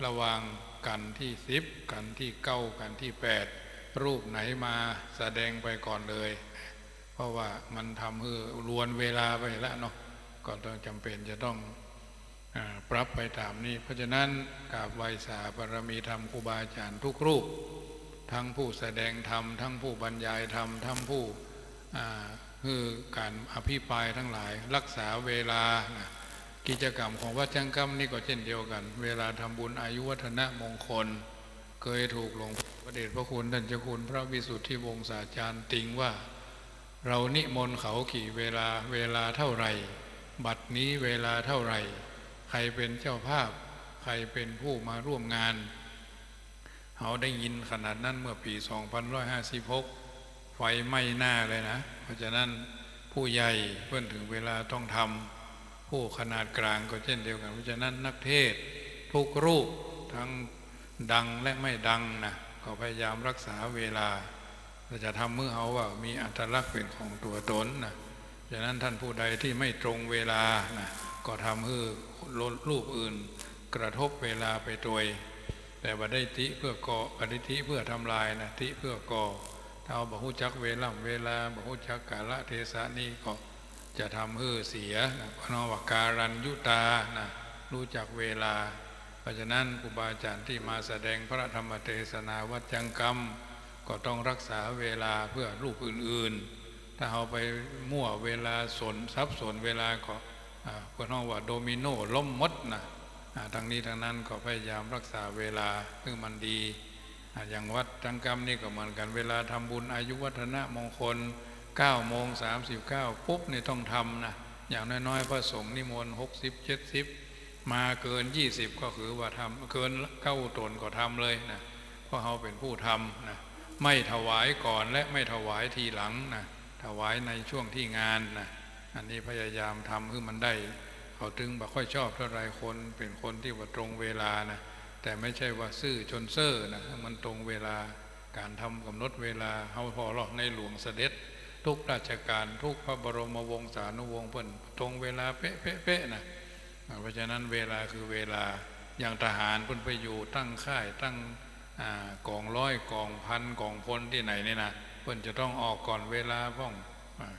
ระหว่างกัณฑ์ตี้สิบ กัณฑ์ตี้เก้า กัณฑ์ตี้แปด รูปไหนมาแสดงไปก่อนเลย เพราะว่ามันทำหื้อลวนเวลาไปละเนาะ ก็ต้องจ๋ำเป๋นจะต้อง อ่า ปรับไปต๋ามนี้ เพราะฉะนั้นกราบไหว้สาบารมีธรรมครูบาอาจ๋ารย์ทุกรูป ทั้งผู้แสดงธรรม ทั้งผู้บรรยายธรรม ทั้งผู้ อ่า หื้อก๋านอภิปรายตังหลาย รักษาเวลานะ กิจกรรมของวัดจังกำนี่ก็เช่นเดียวกั๋น เวลาทำบุญอายุวัฒนมงคล เกยถูกหลวงพระเดชพระคุณต้านเจ้าคุณพระวิสุทธิวงศาจารย์ติงว่า เรานิมนต์เขากี่เวลา เวลาเท่าไหร่ บัดนี้เวลาเท่าไหร่ ใครเป๋นเจ้าภาพ ใครเป๋นผู้มาร่วมงาน เฮาได้ยินขนาดนั้นเมื่อปี๋สองพันร้อยห้าสิบหก ไฟไหม้หน้าเลยนะ เพราะฉะนั้นผู้ใหญ่เปิ้นถึงเวลาต้องทำ ผู้ขนาดกลางก็เช่นเดียวกั๋น เพราะฉะนั้นนักเทศน์ทุกรูป ทั้งดังและไม่ดังนะ ก็พยายามรักษาเวลา เพื่อจะทำหื้อเฮาว่ามีอัตลักษณ์เป๋นของตั๋วต๋นนะ ฉะนั้นท่านผู้ใดตี้ไม่ตรงเวลานะ ก็ทำหื้อรูปอื่นกระทบเวลาไปตวย แต่บ่ได้ติเพื่อก่อ บ่ได้ติเพื่อทำลายนะ ติเพื่อก่อ ถ้าเฮาบ่ฮู้จักเวล่ำเวลา บ่ฮู้จักกาละเทศะนี้ก็จะทำหื้อเสียนะ เพราะนั้นว่าการัญญุตานะ รู้จักเวลา เพราะฉะนั้นครูบาอาจ๋ารย์ตี้มาแสดงพระธรรมเตสนาวัดจังกำ ก็ต้องรักษาเวลาเพื่อรูปอื่นๆ ถ้าเฮาไปมั่วเวลาสน สับสนเวลาก็ อ่า เปิ้นฮ้องว่าโดมิโนล้มหมดนะ อ่า ตังนี้ตังนั้นก็พยายามรักษาเวลาหื้อมันดี อ่า อย่างวัดจังกำนี่ก็เหมือนกั๋น เวลาทำบุญอายุวัฒนมงคล เก้าโมงสามสิบเก้าปุ๊บนี่ต้องทำนะ อย่างน้อยๆ พระสงฆ์นิมนต์ หกสิบ เจ็ดสิบ มาเกิน ยี่สิบ ก็คือว่าทำ เกินเก้าต๋นก็ทำเลยนะ เพราะเฮาเป๋นผู้ทำนะ ไม่ถวายก่อนและไม่ถวายทีหลังนะ ถวายในช่วงที่งานนะ อันนี้พยายามทำหื้อมันได้ เขาตึงบ่ค่อยชอบเท่าไหร่ คนเป๋นคนตี้ว่าตรงเวลานะ แต่ไม่ใช่ว่าซื่อจนเซ่อนะ มันตรงเวลา ก๋านทำก๋ำหนดเวลา เฮาผ่อเลาะในหลวงเสด็จ ทุกราชก๋าน ทุกพระบรมวงศานุวงศ์เปิ้นตรงเวลาเป๊ะๆๆ นะ อ่า เพราะฉะนั้นเวลาคือเวลา อย่างทหารเปิ้นไปอยู่ตั้งค่าย ตั้ง อ่า ก๋องร้อย ก๋องพัน ก๋องพลตี้ไหนนี่นะ เปิ้นจะต้องออกก่อนเวลาพ่อง อ่า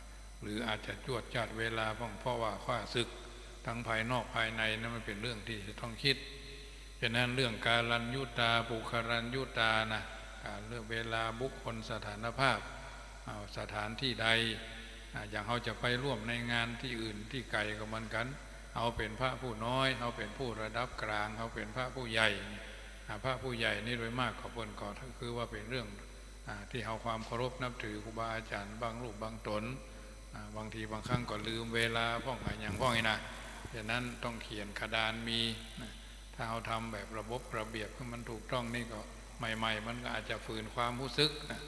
หรืออาจจะจวดจ้าดเวลาพ่อง เพราะว่าข้าศึกตังภายนอกภายในนั้นมันเป๋นเรื่องตี้จะต้องคิด ฉะนั้นเรื่องการัญญุตา ปุคครัญญุตานะ ก๋านเลือกเวลา บุคคล สถานภาพ อ่า สถานตี้ใด อ่า อย่างเฮาจะไปร่วมในงานตี้อื่นตี้ไก๋ก็เหมือนกั๋น เฮาเป๋นพระผู้น้อย เฮาเป๋นผู้ระดับก๋าง เฮาเป๋นพระผู้ใหญ่ อ่า พระผู้ใหญ่นี่โดยมากก็เปิ้นก็คือว่าเป๋นเรื่อง อ่า ตี้เฮาความเคารพนับถือครูบาอาจ๋ารย์บางรูปบางต๋น อ่า บางทีบางครั้งก็ลืมเวลาพ่องอะหยังพ่องอี้นะ ฉะนั้นต้องเขียนขดานมีนะ ถ้าเฮาทำแบบระบบระเบียบหื้อมันถูกต้องนี่ก็ ใหม่ๆ มันก็อาจจะฝืนความฮู้สึกนะ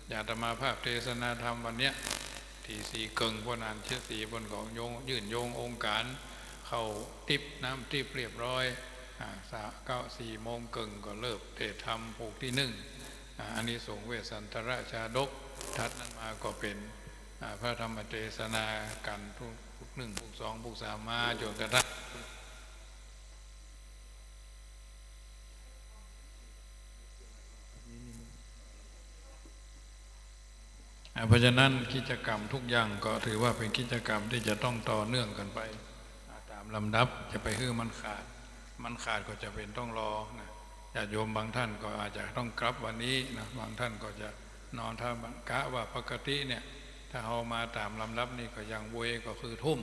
อย่างอาตมาภาพเตสนาธรรมวันเนี้ย ตีสี่เกิ่ง พ่นอ่านเช็ดสี พ่นก็โยง ยื่นโยงองค์ก๋าน เข้าติ๊บ น้ำติ๊บเรียบร้อย อ่า สะ เก้า สี่โมงเกิ่งก็เริ่มเทศน์ธรรมผูกตี้นึ่ง อ่า อานิสงส์เวสสันตรชาดก ถัดนั้นมาก็เป๋น อ่า พระธรรมเตสนากั๋นทุก ผูกนึ่ง ผูกสอง ผูกสาม มาจ๋นกระทั่ง อ่า เพราะฉะนั้นกิจกรรมทุกอย่างก็ถือว่าเป๋นกิจกรรมตี้จะต้องต่อเนื่องกั๋นไป อ่า ต๋ามลำดับ จะไปหื้อมันขาด มันขาดก็จะเป๋นต้องรอนะ ญาติโยมบางท่านก็อาจจะต้องกลับวันนี้นะ บางท่านก็จะนอน ถ้ากะว่าปกติเนี่ย ถ้าเฮามาต๋ามลำดับนี่ก็อย่างไวก็คือทุ่ม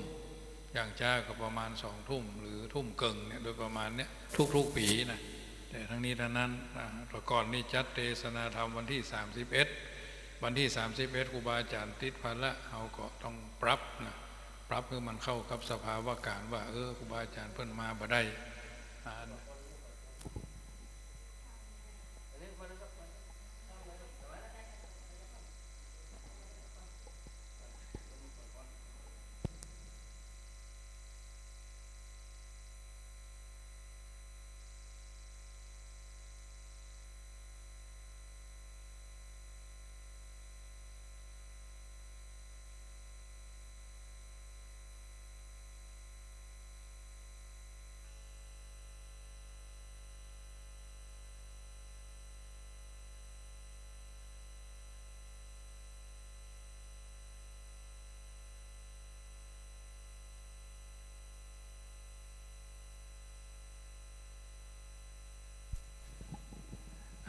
อย่างจ๊าก็ประมาณสองทุ่มหรือทุ่มเกิ่งเนี่ย โดยประมาณเนี่ย ทุกๆ ปี๋นะ แต่ทั้งนี้ทั้งนั้นนะ แต่ก่อนนี่จัดเตสนาธรรมวันตี้สามสิบเอ็ด วันตี้สามสิบเอ็ด ครูบาอาจ๋ารย์ติดภาระ เฮาก็ต้องปรับนะ ปรับหื้อมันเข้ากับสภาวะก๋ารณ์ว่า เออ ครูบาอาจ๋ารย์เปิ้นมาบ่ได้ อ่า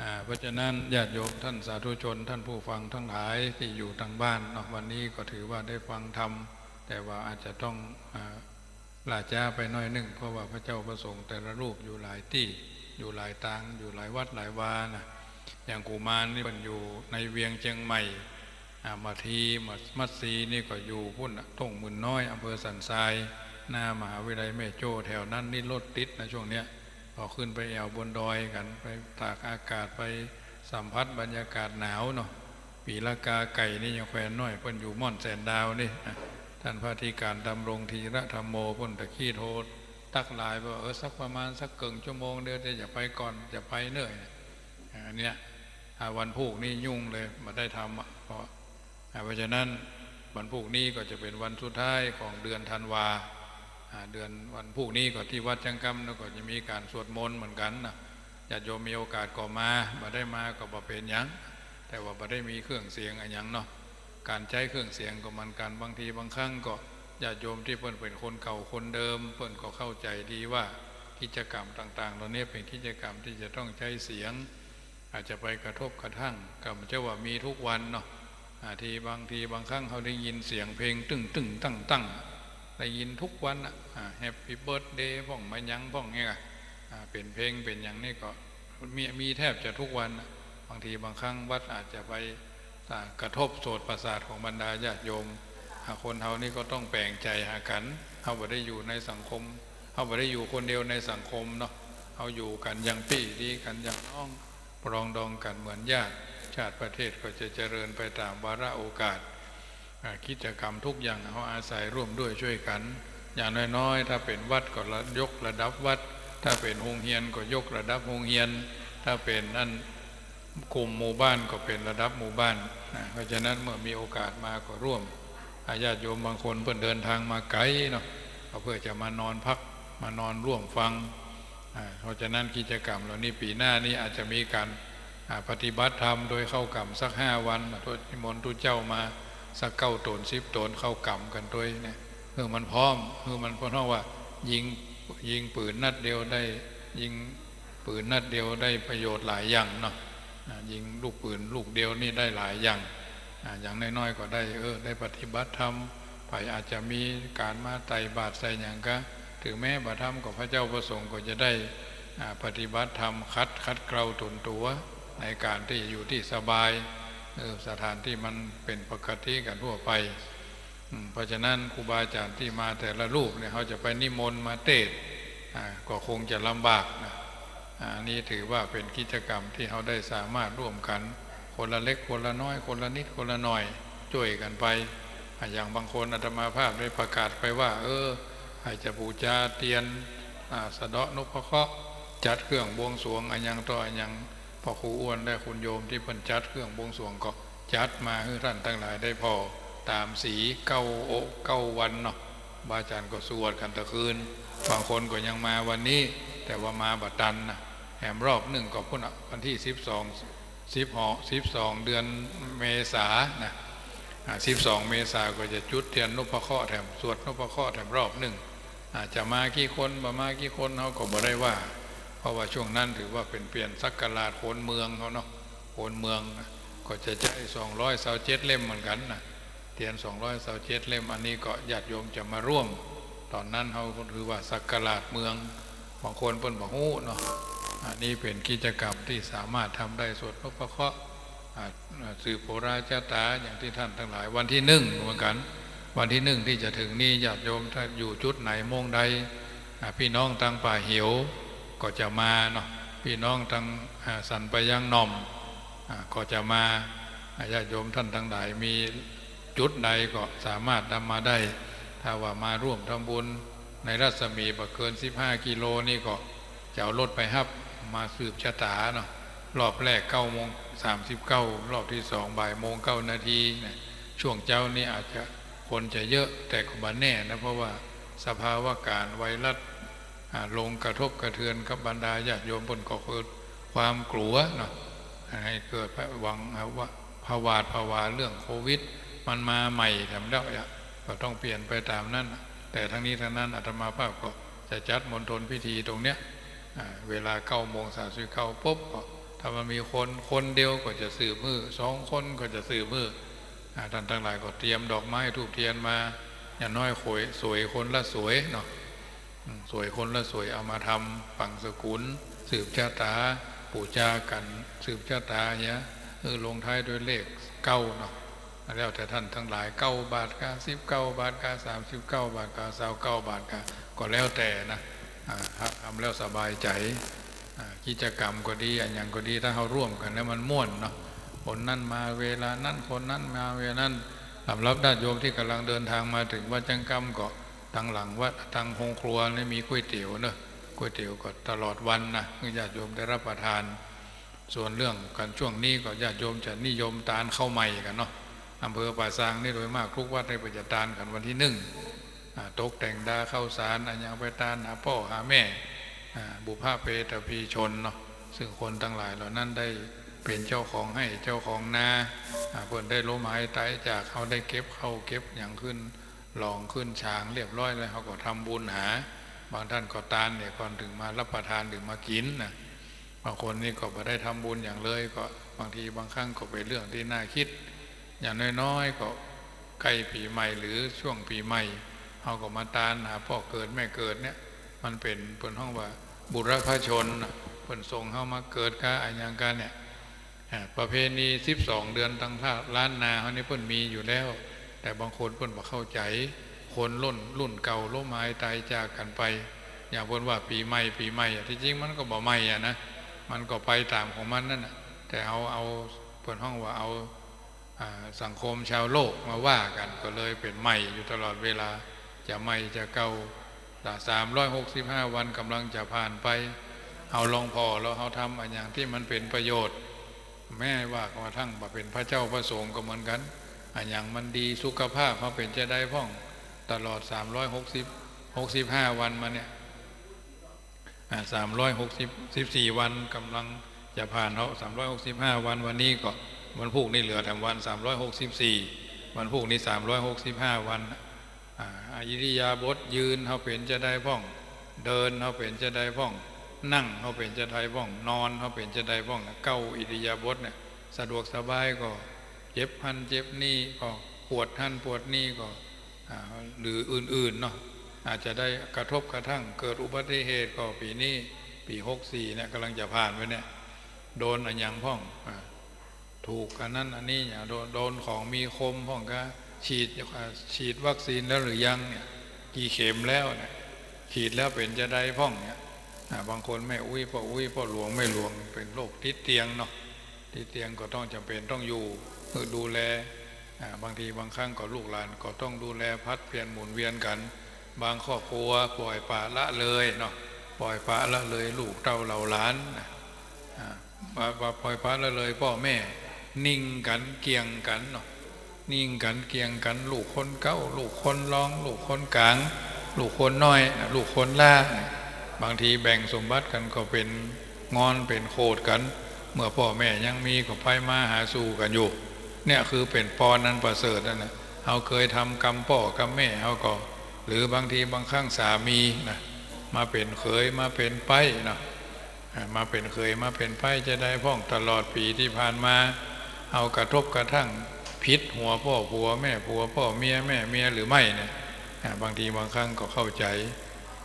อ่า เพราะฉะนั้นญาติโยมท่านสาธุชน ท่านผู้ฟังทั้งหลายตี้อยู่ตางบ้านเนาะ วันนี้ก็ถือว่าได้ฟังธรรม แต่ว่าอาจจะต้อง อ่า ล่าจ๊าไปหน้อยนึ่ง เพราะว่าพระเจ้าพระสงฆ์แต่ละรูปอยู่หลายตี้ อยู่หลายตาง อยู่หลายวัดหลายวานะ อย่างกุมารนี่เปิ้นอยู่ในเวียงเจียงใหม่ อ่า มาที มา มัดซีนี่ก็อยู่ปู๊นน่ะ ต้งหมื่นน้อย อำเภอสันทราย หน้ามหาวิทยาลัยแม่โจ้ แถวนั้นนี่รถติดนะช่วงเนี้ย ก็ขึ้นไปแอ่วบนดอยกั๋น ไปตากอากาศ ไปสัมผัสบรรยากาศหนาวเนาะ ปี๋ละกาไก่นี่ยังแควนน้อย เปิ้นอยู่ม่อนแสนดาวนี่ อ่ะ ต้านพระอธิการดำรงธีระธัมโม เปิ้นตะกี้โทรตั๊กไลน์ว่า เออ สักประมาณสักเกิ่งชั่วโมงเดียว จะ จะไปก่อน จะไปเน่อ อ่า อันเนี้ย อ่า วันพูกนี้ยุ่งเลย บ่ได้ทำอ่ะ เพราะ อ่า เพราะฉะนั้นวันพูกนี้ก็จะเป๋นวันสุดท้ายของเดือนธันวา อ่า เดือน วันพูกนี้ก็ตี้วัดจังกำนะ ก็จะมีก๋านสวดมนต์เหมือนกั๋นนะ ญาติโยมมีโอกาสก็มา บ่ได้มาก็บ่เป๋นหยัง แต่ว่าบ่ได้มีเครื่องเสียงอะหยังเนาะ ก๋านใจ๊เครื่องเสียงก็เหมือนกั๋น บางทีบางครั้งก็ญาติโยมตี้เปิ้นเป๋นคนเก่าคนเดิม เปิ้นก็เข้าใจ๋ดีว่ากิจกรรมต่างๆ เหล่านี้เป๋นกิจกรรมตี้จะต้องใจ๊เสียง อาจจะไปกระทบกระทั่ง ก็บ่ใจ้ว่ามีทุกวันเนาะ อ่า ตี้บางทีบางครั้งเฮาได้ยินเสียงเพลงตึ้งๆ ตั้งๆ ได้ยินทุกวันน่ะ อ่า Happy Birthday พ่องมะหยังพ่องเนี่ย อ่า เป๋นเพลงเป๋นหยังนี่ก็มี มีแทบจะทุกวันน่ะ บางทีบางครั้งวัดอาจจะไป อ่า กระทบโสตประสาทของบรรดาญาติโยม อ่า คนเฮานี่ก็ต้องแป๋งใจ๋หากั๋น เฮาบ่ได้อยู่ในสังคม เฮาบ่ได้อยู่คนเดียวในสังคมเนาะ เฮาอยู่กั๋นอย่างปี้ดีกั๋นอย่างน้อง ปรองดองกั๋นเหมือนญาติ ชาติประเทศก็จะเจริญไปต๋ามวาระโอกาส อ่า กิจกรรมทุกอย่างเฮาอาศัยร่วมด้วยช่วยกั๋น อย่างน้อยๆ ถ้าเป๋นวัดก็ระ ยกระดับวัด ถ้าเป๋นโฮงเฮียนก็ยกระดับโฮงเฮียน ถ้าเป๋นอันกลุ่มหมู่บ้านก็เป๋นระดับหมู่บ้าน อ่า เพราะฉะนั้นเมื่อมีโอกาสมาก็ร่วม อ่า ญาติโยมบางคนเปิ้นเดินทางมาไก๋เนาะ ก็เพื่อจะมานอนพัก มานอนร่วมฟัง อ่า เพราะฉะนั้นกิจกรรมเหล่านี้ปี๋หน้านี้อาจจะมีก๋าน อ่า ปฏิบัติธรรมโดยเข้ากรรมสักห้าวัน มาทดนิมนต์ตุ๊เจ้ามาสักเก้าต๋นสิบต๋น เข้ากรรมกั๋นตวยเนี่ย หื้อมันพร้อม หื้อมัน เพราะว่ายิง ยิงปืนนัดเดียวได้ ยิงปืนนัดเดียวได้ประโยชน์หลายอย่างเนาะ อ่า ยิงลูกปืนลูกเดียวนี่ได้หลายอย่าง อ่า อย่างน้อยๆ ก็ได้ เออ ได้ปฏิบัติธรรม ใผอาจจะมีก๋านมาใส่บาตรใส่หยังก็ ถึงแม้บ่ทำก็พระเจ้าพระสงฆ์ก็จะได้ อ่า ปฏิบัติธรรมขัด ขัดเกลาตนตั๋วในก๋านตี้จะอยู่ตี้สบาย เออ สถานตี้มันเป๋นปกติกั๋นทั่วไป อืม เพราะฉะนั้นครูบาอาจ๋ารย์ตี้มาแต่ละรูปเนี่ย เฮาจะไปนิมนต์มาเตสน์ อ่า ก็คงจะลำบากนะ อ่า อันนี้ถือว่าเป๋นกิจกรรมตี้เฮาได้สามารถร่วมกั๋น คนละเล็กคนละน้อย คนละนิดคนละหน่อย จ้วยกั๋นไป อ่า อย่างบางคนอาตมาภาพได้ประกาศไปว่า เออ ใผจะบูชาเตียน อ่า สะเดาะนพเคราะห์ จัดเครื่องบวงสรวงอะหยังต่ออะหยัง พ่อครูอ้วนและคุณโยมตี้เปิ้นจัดเครื่องบวงสรวงก็จัดมาหื้อต้านตังหลายได้ผ่อต๋ามศีลเก้าโอ เก้าวันเนาะ ครูบาอาจ๋ารย์ก็สวดกั๋นตะคืน บางคนก็ยังมาวันนี้ แต่ว่ามาบ่ตันนะ แถมรอบนึ่งก็ปู๊นน่ะ วันตี้สิบสอง สิบหอ สิบสองเดือนเมษานะ อ่า สิบสองเมษาก็จะจุดเตียนนพเคราะห์แถม สวดนพเคราะห์แถมรอบนึ่ง อ่า จะมากี่คน บ่มากี่คน เฮาก็บ่ได้ว่า เพราะว่าช่วงนั้นถือว่าเป๋นเปลี่ยนศักราชคนเมืองเฮาเนาะ คนเมืองนะ ก็จะใจ๊สองร้อยซาวเจ็ดเล่มเหมือนกั๋นนะ เตียนสองร้อยซาวเจ็ดเล่ม อันนี้ก็ญาติโยมจะมาร่วม ต๋อนนั้นเฮาก็ถือว่าศักราชเมือง บางคนเปิ้นบ่ฮู้เนาะ อันนี้เป๋นกิจกรรมตี้สามารถทำได้ สวดนพเคราะห์ อ่า อ่า สืบโหราชะต๋าอย่างตี้ต้านตังหลาย วันตี้นึ่งเหมือนกั๋น วันตี้นึ่งตี้จะเถิงนี้ ญาติโยมถ้าอยู่จุดไหนโมงใด อ่า ปี้น้องตางป่าเหวก็จะมาเนาะ ปี้น้องตาง อ่า สันปะยางหน่อม อ่า ก็จะมา อ่า ญาติโยมต้านตังหลายมีจุดใดก็สามารถนำมาได้ ถ้าว่ามาร่วมทำบุญในรัศมีบ่เกินสิบห้ากิโลนี่ก็จะเอารถไปฮับมาสืบชะต๋าเนาะ รอบแรกเก้าโมงสามสิบเก้า รอบตี้สองบ่ายโมงเก้านาทีนะ ช่วงเจ๊านี่อาจจะคนจะเยอะ แต่ก็บ่แน่นะ เพราะว่าสภาวะก๋ารณ์ไวรัส อ่า ลงกระทบกระเทือนกับบรรดาญาติโยมเปิ้นก็เกิดความกลัวเนาะ ให้เกิดผวัง อ่า ว่า ผวาดผวาเรื่องโควิด มันมาใหม่แถมแล้วอะ ก็ต้องเปลี่ยนไปต๋ามนั้น แต่ทั้งนี้ทั้งนั้นอาตมาภาพก็จะจัดมณฑลพิธีตรงเนี้ย อ่า เวลาเก้าโมงสามสิบเก้าปุ๊บ ก็ถ้ามันมีคนคนเดียวก็จะสืบหื้อ สองคนก็จะสืบหื้อ อ่า ต้านตังหลายก็เตรียมดอกไม้ธูปเทียนมา อย่างน้อยสวย สวยคนละสวยเนาะ อืม สวยคนละสวย เอามาทำฝังสกุล สืบชะต๋า ปู๋จากั๋น สืบชะต๋าเหีย เออ ลงท้ายด้วยเลขเก้าเนาะ แล้วแต่ต้านตังหลาย เก้าบาทกา สิบเก้าบาทกา สามสิบเก้าบาทกา ซาวเก้าบาทกา ก็แล้วแต่นะ อ่า ถ้าทำแล้วสบายใจ๋ อ่า กิจกรรมก็ดี อะหยังก็ดี ถ้าเฮาร่วมกั๋นแล้วมันม่วนเนาะ คนนั้นมาเวลานั้น คนนั้นมาเวลานั้น สำหรับญาติโยมตี้ก่ำลังเดินทางมาเถิงวัดจังกำก็ ตางหลังวัด ตางโฮงครัวนี่มีก๋วยเตี๋ยวเนาะ ก๋วยเตี๋ยวก็ตลอดวันนะ หื้อญาติโยมได้รับประทาน ส่วนเรื่องก๋านช่วงนี้ก็ญาติโยมจะนิยมตานข้าวใหม่กั๋นเนาะ อำเภอป่าซางนี่โดยมากทุกวัดนี่เปิ้นจะตานกั๋นวันตี้นึ่ง อ่า ตกแต่งดาข้าวสาร อะหยังไปตานหาป้อหาแม่ อ่า บุพเพเปตพีชนเนาะ ซึ่งคนตังหลายเหล่านั้นได้เป๋นเจ้าของไฮ่เจ้าของนา อ่า เปิ้นได้ล้มหายต๋ายจาก เฮาได้เก็บข้าวเก็บหยังขึ้นหลองขึ้นฉางเรียบร้อยแล้ว เฮาก็ทำบุญหา บางต้านก็ตานเนี่ยก่อนเถิงมารับประทานเถิงมากิ๋นนะ บางคนนี่ก็บ่ได้ทำบุญหยังเลย ก็บางทีบางครั้งก็เป๋นเรื่องตี้น่าคิด อย่างน้อยๆ ก็ใก้ปี๋ใหม่หรือช่วงปี๋ใหม่ เฮาก็มาตานหาป้อเกิดแม่เกิดเนี่ย มันเป๋น เปิ้นฮ้องว่าบุรพชนน่ะ เปิ้นส่งเฮามาเกิดกา อะหยังกาเนี่ย อ่า ประเพณีสิบสองเดือนตางภาคล้านนาเฮานี่เปิ้นมีอยู่แล้ว แต่บางคนเปิ้นบ่เข้าใจ๋ คนรุ่น รุ่นเก่าล้มหายต๋ายจากกั๋นไป อย่างเปิ้นว่าปี๋ใหม่ ปี๋ใหม่อะ ตี้จริงมันก็บ่ใหม่อะนะ มันก็ไปต๋ามของมันนั่นน่ะ แต่เอา เอา เปิ้นฮ้องว่าเอา อ่า สังคมชาวโลกมาว่ากั๋น ก็เลยเป๋นใหม่อยู่ตลอดเวลา จะใหม่จะเก่า สามร้อยหกสิบห้าวันก่ำลังจะผ่านไป เฮาลองผ่อแล้วเฮาทำอะหยังตี้มันเป๋นประโยชน์ แม้ว่ากระทั่งบ่เป๋นพระเจ้าพระสงฆ์ก็เหมือนกั๋น อะหยังมันดีสุขภาพเฮาเป๋นจาใดพ่อง ตลอดสามร้อยหกสิบ หกสิบห้าวันมาเนี่ย อ่า สามร้อยหกสิบ สิบสี่วันก่ำลังจะผ่านเฮา สามร้อยหกสิบห้าวัน วันนี้ก็วันพูกนี่เหลือแถมวัน สามร้อยหกสิบสี่ วันพูกนี่ สามร้อยหกสิบห้าวัน อ่า อิริยาบถยืนเฮาเป๋นจาใดพ่อง เดินเฮาเป๋นจาใดพ่อง นั่งเฮาเป๋นจาใดพ่อง นอนเฮาเป๋นจาใดพ่อง เก้าอิริยาบถเนี่ย สะดวกสบายก็ เจ็บหั้นเจ็บนี่ก็ ปวดหั้นปวดนี่ก็ อ่า หรืออื่นๆ เนาะ อาจจะได้กระทบกระทั่งเกิดอุบัติเหตุก็ปี๋นี้ ปี๋หกสี่เนี่ย ก๋ำลังจะผ่านไปเนี่ย โดนอะหยังพ่อง อ่า ถูกอันนั้นอันนี้เนี่ย โดน โดนของมีคมพ่องกา ฉีด อ่า ฉีดวัคซีนแล้วหรือยังเนี่ย กี่เข็มแล้วเนี่ย ฉีดแล้วเป๋นจาใดพ่องเนี่ย อ่า บางคนแม่อุ๊ย ป้ออุ๊ย ป้อหลวง แม่หลวง เป๋นโรคติดเตียงเนาะ ติดเตียงก็ต้องจ๋ำเป๋นต้องอยู่ เออ ดูแล อ่า บางทีบางครั้งก็ลูกหลานก็ต้องดูแล ผลัดเปลี่ยนหมุนเวียนกั๋น บางครอบครัวป่อยปละละเลยเนาะ ป่อยปละละเลยลูกเต้าเหล่าหลานนะ อ่า ว่า ว่าป่อยปละละเลยป้อแม่ นิ่งกั๋นเกี่ยงกั๋นเนาะ นิ่งกั๋นเกี่ยงกั๋น ลูกคนเก๊า ลูกคนรอง ลูกคนก๋าง ลูกคนน้อยนะ ลูกคนหล้านะ บางทีแบ่งสมบัติกั๋นก็เป๋นงอนเป๋นโขดกั๋น เมื่อป้อแม่ยังมีก็ไปมาหาสู่กั๋นอยู่ เนี่ยคือเป๋นปอนอันประเสริฐนั่นแหละ เฮาเกยทำกรรมป้อกรรมแม่เฮาก็ หรือบางทีบางครั้งสามีนะ มาเป๋นเขย มาเป๋นใป๊เนาะ อ่า มาเป๋นเขย มาเป๋นใป๊จาใดพ่อง ตลอดปี๋ตี้ผ่านมา เฮากระทบกระทั่งผิดหัวป้อผัว แม่ผัวป้อเมีย แม่เมียหรือไม่เนี่ย อ่า บางทีบางครั้งก็เข้าใจ๋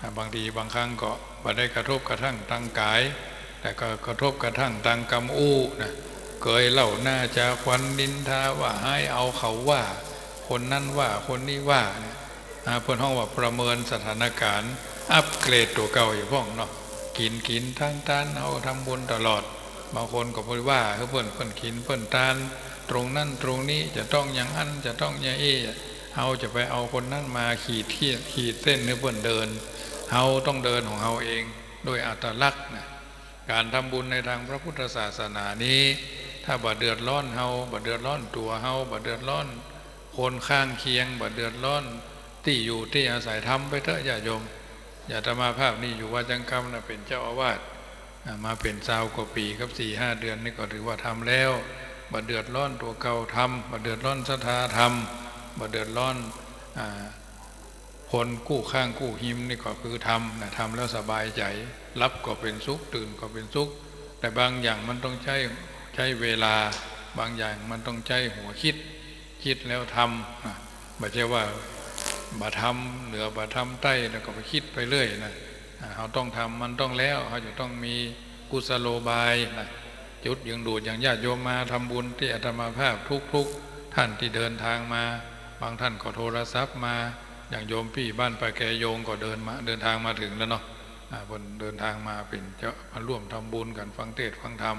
อ่า บางทีบางครั้งก็บ่ได้กระทบกระทั่งตางก๋าย แต่ก็กระทบกระทั่งตางกำอู้นะ เกยเล่าหน้าจาขวัญนินทาว่าฮ้าย เอาเขาว่า คนนั้นว่า คนนี้ว่าเนี่ย อ่า เปิ้นฮ้องว่าประเมินสถานการณ์ อัปเกรดตั๋วเก่าอยู่พ่องเนาะ กิ๋นกิ๋น ตานตาน เฮาทำบุญตลอด บางคนก็ไปว่าหื้อเปิ้น เปิ้นกิ๋นเปิ้นตาน ตรงนั้นตรงนี้ จะต้องอย่างอั้น จะต้องอย่างอี้ เฮาจะไปเอาคนนั้นมาขีดเขี้ย ขีดเส้นหื้อเปิ้นเดิน เฮาต้องเดินของเฮาเอง โดยอัตลักษณ์นะ ก๋านทำบุญในตางพระพุทธศาสนานี้ ถ้าบ่เดือดร้อนเฮา บ่เดือดร้อนตั๋วเฮา บ่เดือดร้อนคนข้างเคียง บ่เดือดร้อนตี้อยู่ตี้อาศัย ทำไปเต๊อะญาติโยม อาตมาภาพนี่อยู่วัดจังกำนะ เป๋นเจ้าอาวาส อ่า มาเป๋นซาวกว่าปี๋กับสี่ห้าเดือนนี่ก็ถือว่าทำแล้ว บ่เดือดร้อนตั๋วเก่า ทำ บ่เดือดร้อนศรัทธา ทำ บ่เดือดร้อน อ่า คนกู้ข้างกู้ฮิมนี่ก็คือทำนะ ทำแล้วสบายใจ๋ หลับก็เป๋นสุข ตื่นก็เป๋นสุข แต่บางอย่างมันต้องใจ๊ ใจ๊เวลา บางอย่างมันต้องใจ๊หัวคิด คิดแล้วทำนะ บ่ใจ้ว่าบ่ทำเหนือบ่ทำใต้ แล้วก็ไปคิดไปเรื่อยนะ อ่า เฮาต้องทำ มันต้องแล้ว เฮาจะต้องมีกุศโลบายนะ จุดดึงดูด อย่างญาติโยมมาทำบุญตี้อาตมาภาพทุกๆ ท่านตี้เดินตางมา บางท่านก็โทรศัพท์มา อย่างโยมปี้บ้านป่าแกโยงก็เดินมา เดินตางมาเถิงแล้วเนาะ อ่า เปิ้นเดินตางมาเป๋นเจ้า มาร่วมทำบุญกั๋น ฟังเทศน์ฟังธรรม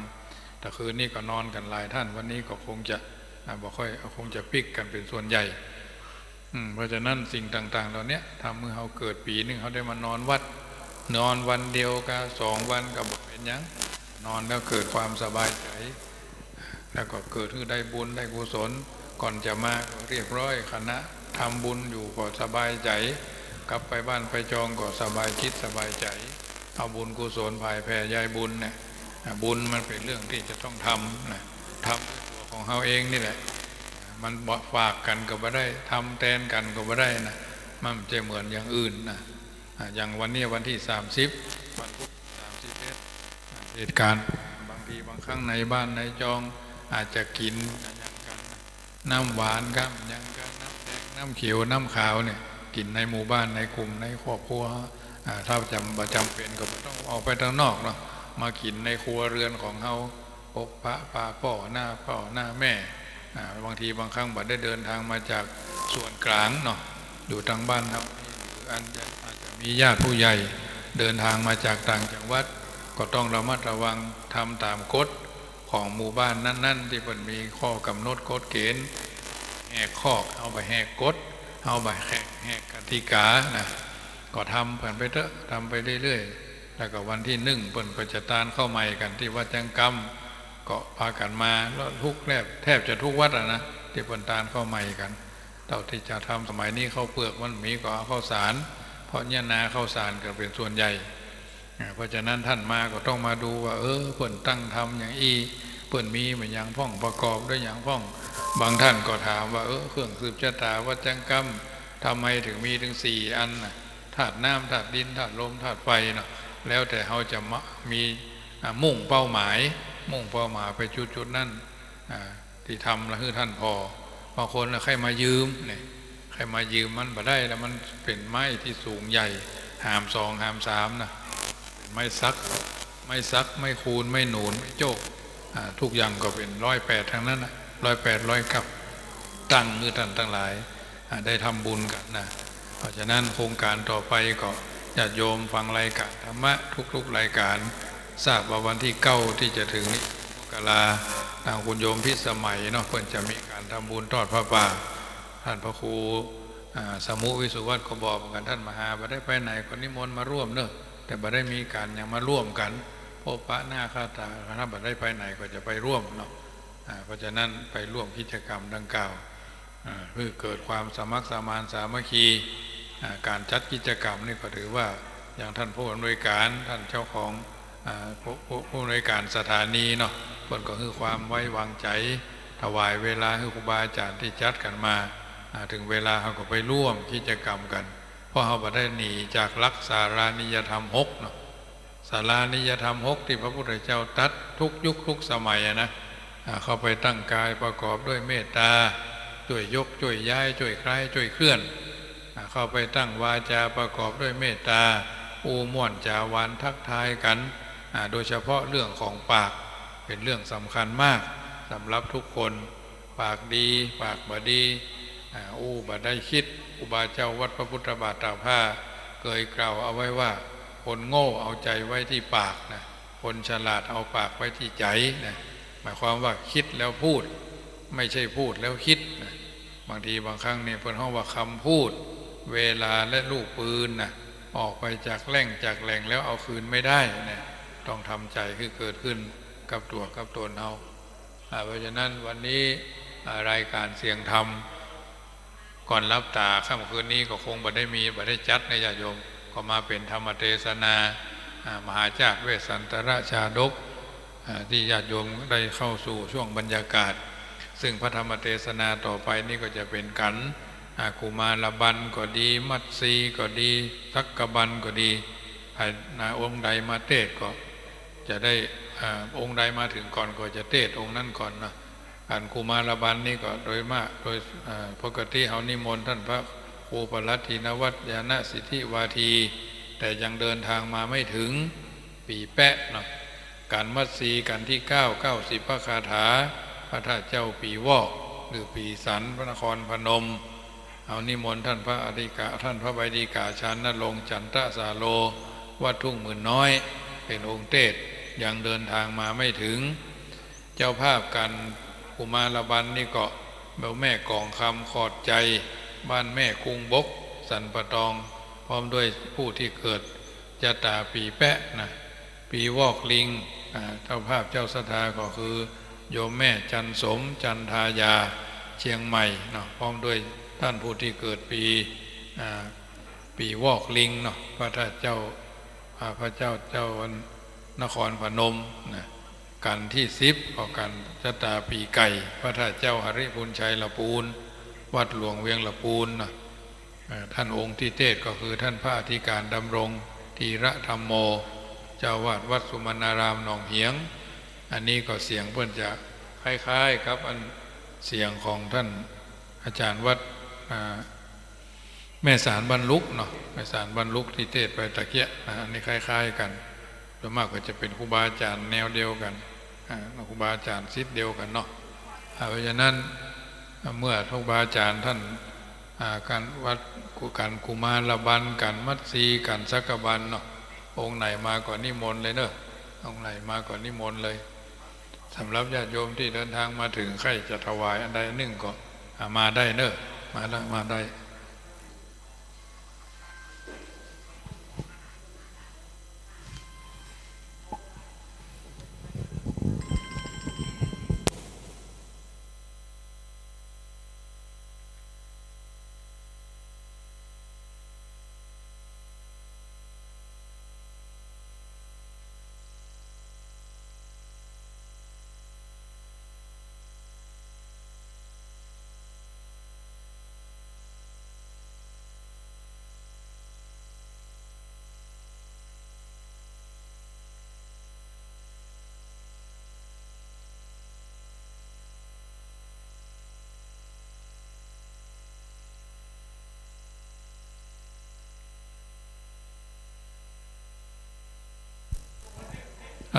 แต่คืนนี้ก็นอนกั๋นหลายท่าน วันนี้ก็คงจะ อ่า บ่ค่อย คงจะปิ๊กกั๋นเป๋นส่วนใหญ่ อืม เพราะฉะนั้นสิ่งต่างๆ เหล่าเนี้ย ทำหื้อเฮาเกิดปี๋นึ่ง เฮาได้มานอนวัด นอนวันเดียวกาสองวันก็บ่เป๋นหยัง นอนแล้วเกิดความสบายใจ๋ แล้วก็เกิดหื้อได้บุญได้กุศล ก่อนจะมาก็เรียบร้อย คณะทำบุญอยู่ก็สบายใจ๋ กลับไปบ้านไปจองก็สบายจิตสบายใจ๋ เอาบุญกุศลผายแผ่ใยบุญเนี่ย อ่ะ บุญมันเป๋นเรื่องตี้จะต้องทำนะ ทำด้วยตั๋วของเฮาเองนี่แหละ มันบ่ฝากกั๋นก็บ่ได้ ทำแตนกั๋นก็บ่ได้นะ มันจะเหมือนอย่างอื่นนะ อ่ะ อย่างวันนี้วันตี้สามสิบ วันพุธสามสิบเอ็ด อ่ะ เหตุก๋ารณ์บางทีบางครั้งในบ้านในจองอาจจะกิ๋น น้ำหวานกั๋น หยังกั๋น น้ำแดง น้ำเขียว น้ำขาวเนี่ย กิ๋นในหมู่บ้าน ในกลุ่ม ในครอบครัว อ่า ถ้าจ๋ำ บ่จ๋ำเป๋นก็บ่ต้องออกไปตางนอกเนาะ มากิ๋นในครัวเรือนของเฮา ปะปะป้อหน้าป้อหน้าแม่ อ่า บางทีบางครั้งบ่ได้เดินตางมาจากส่วนก๋างเนาะ อยู่ตางบ้านเฮานี่ หรืออาจจะ อาจจะมีญาติผู้ใหญ่เดินตางมาจากต่างจังหวัด ก็ต้องระมัดระวัง ทำต๋ามกฎ ของหมู่บ้านนั้นๆ ตี้เปิ้นมีข้อกำหนดกฎเกณฑ์ แหกคอก เฮาบ่แหกกฎ เฮาบ่แหก แหกกติกานะ ก็ทำกั๋นไปเต๊อะ ทำไปเรื่อยๆ แล้วก็วันตี้นึ่งเปิ้นก็จะตานข้าวใหม่กั๋นตี้วัดจังกำ ก็ปากั๋นมา แล้วทุก แทบ แทบจะทุกวัดอะนะ ตี้เปิ้นตานข้าวใหม่กั๋น เต้าตี้จะทำ สมัยนี้ข้าวเปือกมันมี ก็เอาข้าวสาร เพราะเยียะนาข้าวสารกั๋นเป๋นส่วนใหญ่ อ่า เพราะฉะนั้นต้านมาก็ต้องมาดูว่า เออ เปิ้นตั้งทำอย่างอี้ เปิ้นมีมาหยังพ่อง ประกอบด้วยหยังพ่อง บางต้านก็ถามว่า เออ เครื่องสืบชะตาวัดจังกำ ทำไมเถิงมีเถิงสี่อันน่ะ ธาตุน้ำ ธาตุดิน ธาตุลม ธาตุไฟเนาะ แล้วแต่เฮาจะมา มี อ่า มุ่งเป้าหมาย มุ่งเป้าหมายไปจุดๆ นั้น อ่า ตี้ทำละหื้อต้านผ่อ บางคนละใค่มายืมเนี่ย ใคร แต่มายืมมันบ่ได้แล้ว มันเป๋นไม้ตี้สูงใหญ่ หามสองหามสามนะ เป๋นไม้สัก ไม้สัก ไม้คูน ไม้หนูน ไม้โจ้ อ่า ทุกอย่างก็เป๋นร้อยแปดตังนั้นนะ ร้อยแปด ร้อยเก้า ตั้งหื้อต้านตังหลาย อ่า ได้ทำบุญกั๋นนะ เพราะฉะนั้นโครงก๋านต่อไปก็ญาติโยมฟังรายก๋านธรรมะทุกๆ รายก๋าน ทราบว่าวันตี้เก้าตี้จะเถิงนี้ มกรา ตางคุณโยมพิสมัยเนาะ เปิ้นจะมีก๋านทำบุญทอดผ้าป่า ต้านพระครู อ่า สมุวิสุวัตก็บอกเหมือนกั๋น ต้านมหาบ่ได้ไปไหนก็นิมนต์มาร่วมเนาะ แต่บ่ได้มีก๋านหยังมาร่วมกั๋น พบปะหน้าค่าต๋า ถ้าบ่ได้ไปไหนก็จะไปร่วมเนาะ อ่า เพราะฉะนั้นไปร่วมกิจกรรมดังกล่าว อ่า หื้อเกิดความสมัครสมานสามัคคี อ่า ก๋านจัดกิจกรรมนี่ก็ถือว่า อย่างต้านผู้อำนวยก๋าน ต้านเจ้าของ อ่า ผู้ ผู้ ผู้อำนวยก๋านสถานีเนาะ เปิ้นก็หื้อความไว้วางใจ๋ ถวายเวลาหื้อครูบาอาจ๋ารย์ตี้จัดกั๋นมา อ่า เถิงเวลาเฮาก็ไปร่วมกิจกรรมกั๋น เพราะเฮาบ่ได้หนีจากหลักสารานิยธรรมหกเนาะ สารานิยธรรมหกตี้พระพุทธเจ้าตรัสทุกยุคทุกสมัยอะนะ อ่า เข้าไปตั้งกายประกอบด้วยเมตตา จ้วยยก จ้วยย้าย จ้วยคลาย จ้วยเคลื่อน อ่า เข้าไปตั้งวาจาประกอบด้วยเมตตา อู้ม่วนจ๋าหวานทักทายกั๋น อ่า โดยเฉพาะเรื่องของปาก เป๋นเรื่องสำคัญมากสำหรับทุกคน ปากดี ปากบ่ดี อ่า อู้บ่ได้คิด ครูบาเจ้าวัดพระพุทธบาทตากผ้า เกยกล่าวเอาไว้ว่า คนโง่เอาใจ๋ไว้ตี้ปากนะ คนฉลาดเอาปากไว้ตี้ใจ๋นะ หมายความว่าคิดแล้วพูด ไม่ใช่พูดแล้วคิดนะ บางทีบางครั้งนี่เปิ้นฮ้องว่าคำพูด เวลาและลูกปืนนะ ออกไปจากแหล่งจากแหล่งแล้วเอาคืนไม่ได้นะ ต้องทำใจ๋หื้อเกิดขึ้นกับตั๋วกับตนเฮา อ่า เพราะฉะนั้นวันนี้ อ่า รายก๋านเสียงธรรม ก่อนหลับต๋าค่ำคืนนี้ก็คงบ่ได้มี บ่ได้จัดนะญาติโยม ก็มาเป๋นธรรมเตสนา อ่า มหาชาติเวสสันตรชาดก อ่า ตี้ญาติโยมได้เข้าสู่ช่วงบรรยากาศ ซึ่งพระธรรมเตสนาต่อไปนี้ก็จะเป๋นกั๋น อ่า กุมารบัณฑ์ก็ดี มัตสีก็ดี สักกบัณฑ์ก็ดี ภายในองค์ใดมาเตสน์ก็ จะได้ อ่า องค์ใดมาเถิงก่อนก็จะเตสน์องค์นั้นก่อนนะ อันกุมารบัณฑ์นี่ก็โดยมาก โดย อ่า ปกติเฮานิมนต์ต้านพระครูปรัตตินวัตรญาณสิทธิวาที แต่ยังเดินทางมาไม่ถึง ปี๋แป๊ะเนาะ กัณฑ์มัตสีกัณฑ์ตี้เก้า เก้าสิบพระคาถา พระธาตุเจ้าปี๋วอก หรือปี๋สัน พระนครพนม เฮานิมนต์ต้านพระอธิกา ต้านพระใบดิกาชานนรงค์ จันตสาโล วัดทุ่งหมื่นน้อย เป๋นองค์เตสน์ ยังเดินทางมาไม่ถึง เจ้าภาพกัณฑ์กุมารบัณฑ์นี่ก็แม่กองคำ ขอดใจ๋ บ้านแม่กุงบก สันป่าตอง พร้อมด้วยผู้ตี้เกิดจะต๋าปี๋แป๊ะนะ ปี๋วอกลิง อ่า เจ้าภาพเจ้าศรัทธาก็คือโยมแม่จันสม จันทายา เชียงใหม่เนาะ พร้อมด้วยต้านผู้ตี้เกิดปี๋ อ่า ปี๋วอกลิงเนาะ พระธาตุเจ้า อ่า พระเจ้า เจ้า นครพนมนะ กัณฑ์ตี้สิบก็กัณฑ์จะต๋าปี๋ไก่ พระธาตุเจ้าหริภุญชัยละปูน วัดหลวงเวียงละปูนนะ เอ่อ ต้านองค์ตี้เตสน์ก็คือต้านพระอธิการดำรง ธีระธัมโม เจ้าอาวาสวัดสุมนารามหนองเหียง อันนี้ก็เสียงเปิ้นจะคล้ายๆ กับอันเสียงของต้านอาจ๋ารย์วัด อ่า แม่สารบรรลุกเนาะ แม่สารบรรลุกตี้เตสน์ไปตะเกียะนะ อันนี้คล้ายๆ กั๋น ส่วนมากก็จะเป๋นครูบาอาจ๋ารย์แนวเดียวกั๋น อ่า ครูบาอาจ๋ารย์ศิษย์เดียวกั๋นเนาะ อ่า เพราะฉะนั้น เมื่อครูบาอาจ๋ารย์ต้าน อ่า กัณฑ์วัดกุ กัณฑ์กุมารบัณฑ์ กัณฑ์มัตสี กัณฑ์สักกบัณฑ์เนาะ องค์ไหนมาก็นิมนต์เลยเนาะ องค์ไหนมาก็นิมนต์เลย สำหรับญาติโยมตี้เดินทางมาเถิง ใค่จะถวายอันใดอันนึ่งก็ อ่า มาได้เนาะ มาได้ มาได้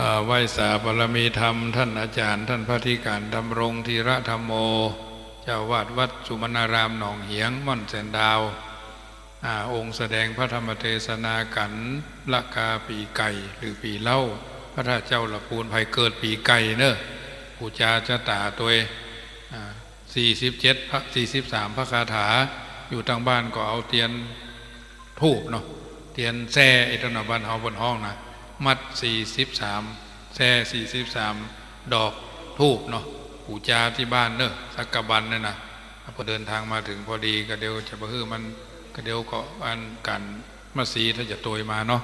เอ่อ ไหว้สาบารมีธรรม ท่านอาจารย์ ท่านพระอธิการดำรง ธีระธัมโม เจ้าอาวาสวัดสุมนารามหนองเหียง ม่อนแสนดาว อ่า องค์แสดงพระธรรมเทศนากั๋น ละกาปี๋ไก่ หรือปี๋เล้า พระธาตุเจ้าละปูน ใผเกิดปี๋ไก่เน่อ ปู๋จาจะต๋าตวย อ่า สี่สิบเจ็ด พระ สี่สิบสาม พระคาถา อยู่ตางบ้านก็เอาเตียนธูปเนาะ เตียนแส้ ไอ้ตะหนอบ้านเฮาเปิ้นฮ้องนะ มัด สี่สิบสาม แส้ สี่สิบสาม ดอกธูปเนาะ ปู๋จาตี้บ้านเน่อ สักกะบันนั่นนะ เปิ้นเดินตางมาเถิงพอดี ก็เดี๋ยวจะบ่หื้อมัน ก็เดี๋ยวก็อันกั๋น มะสีถ้าจะตวยมาเนาะ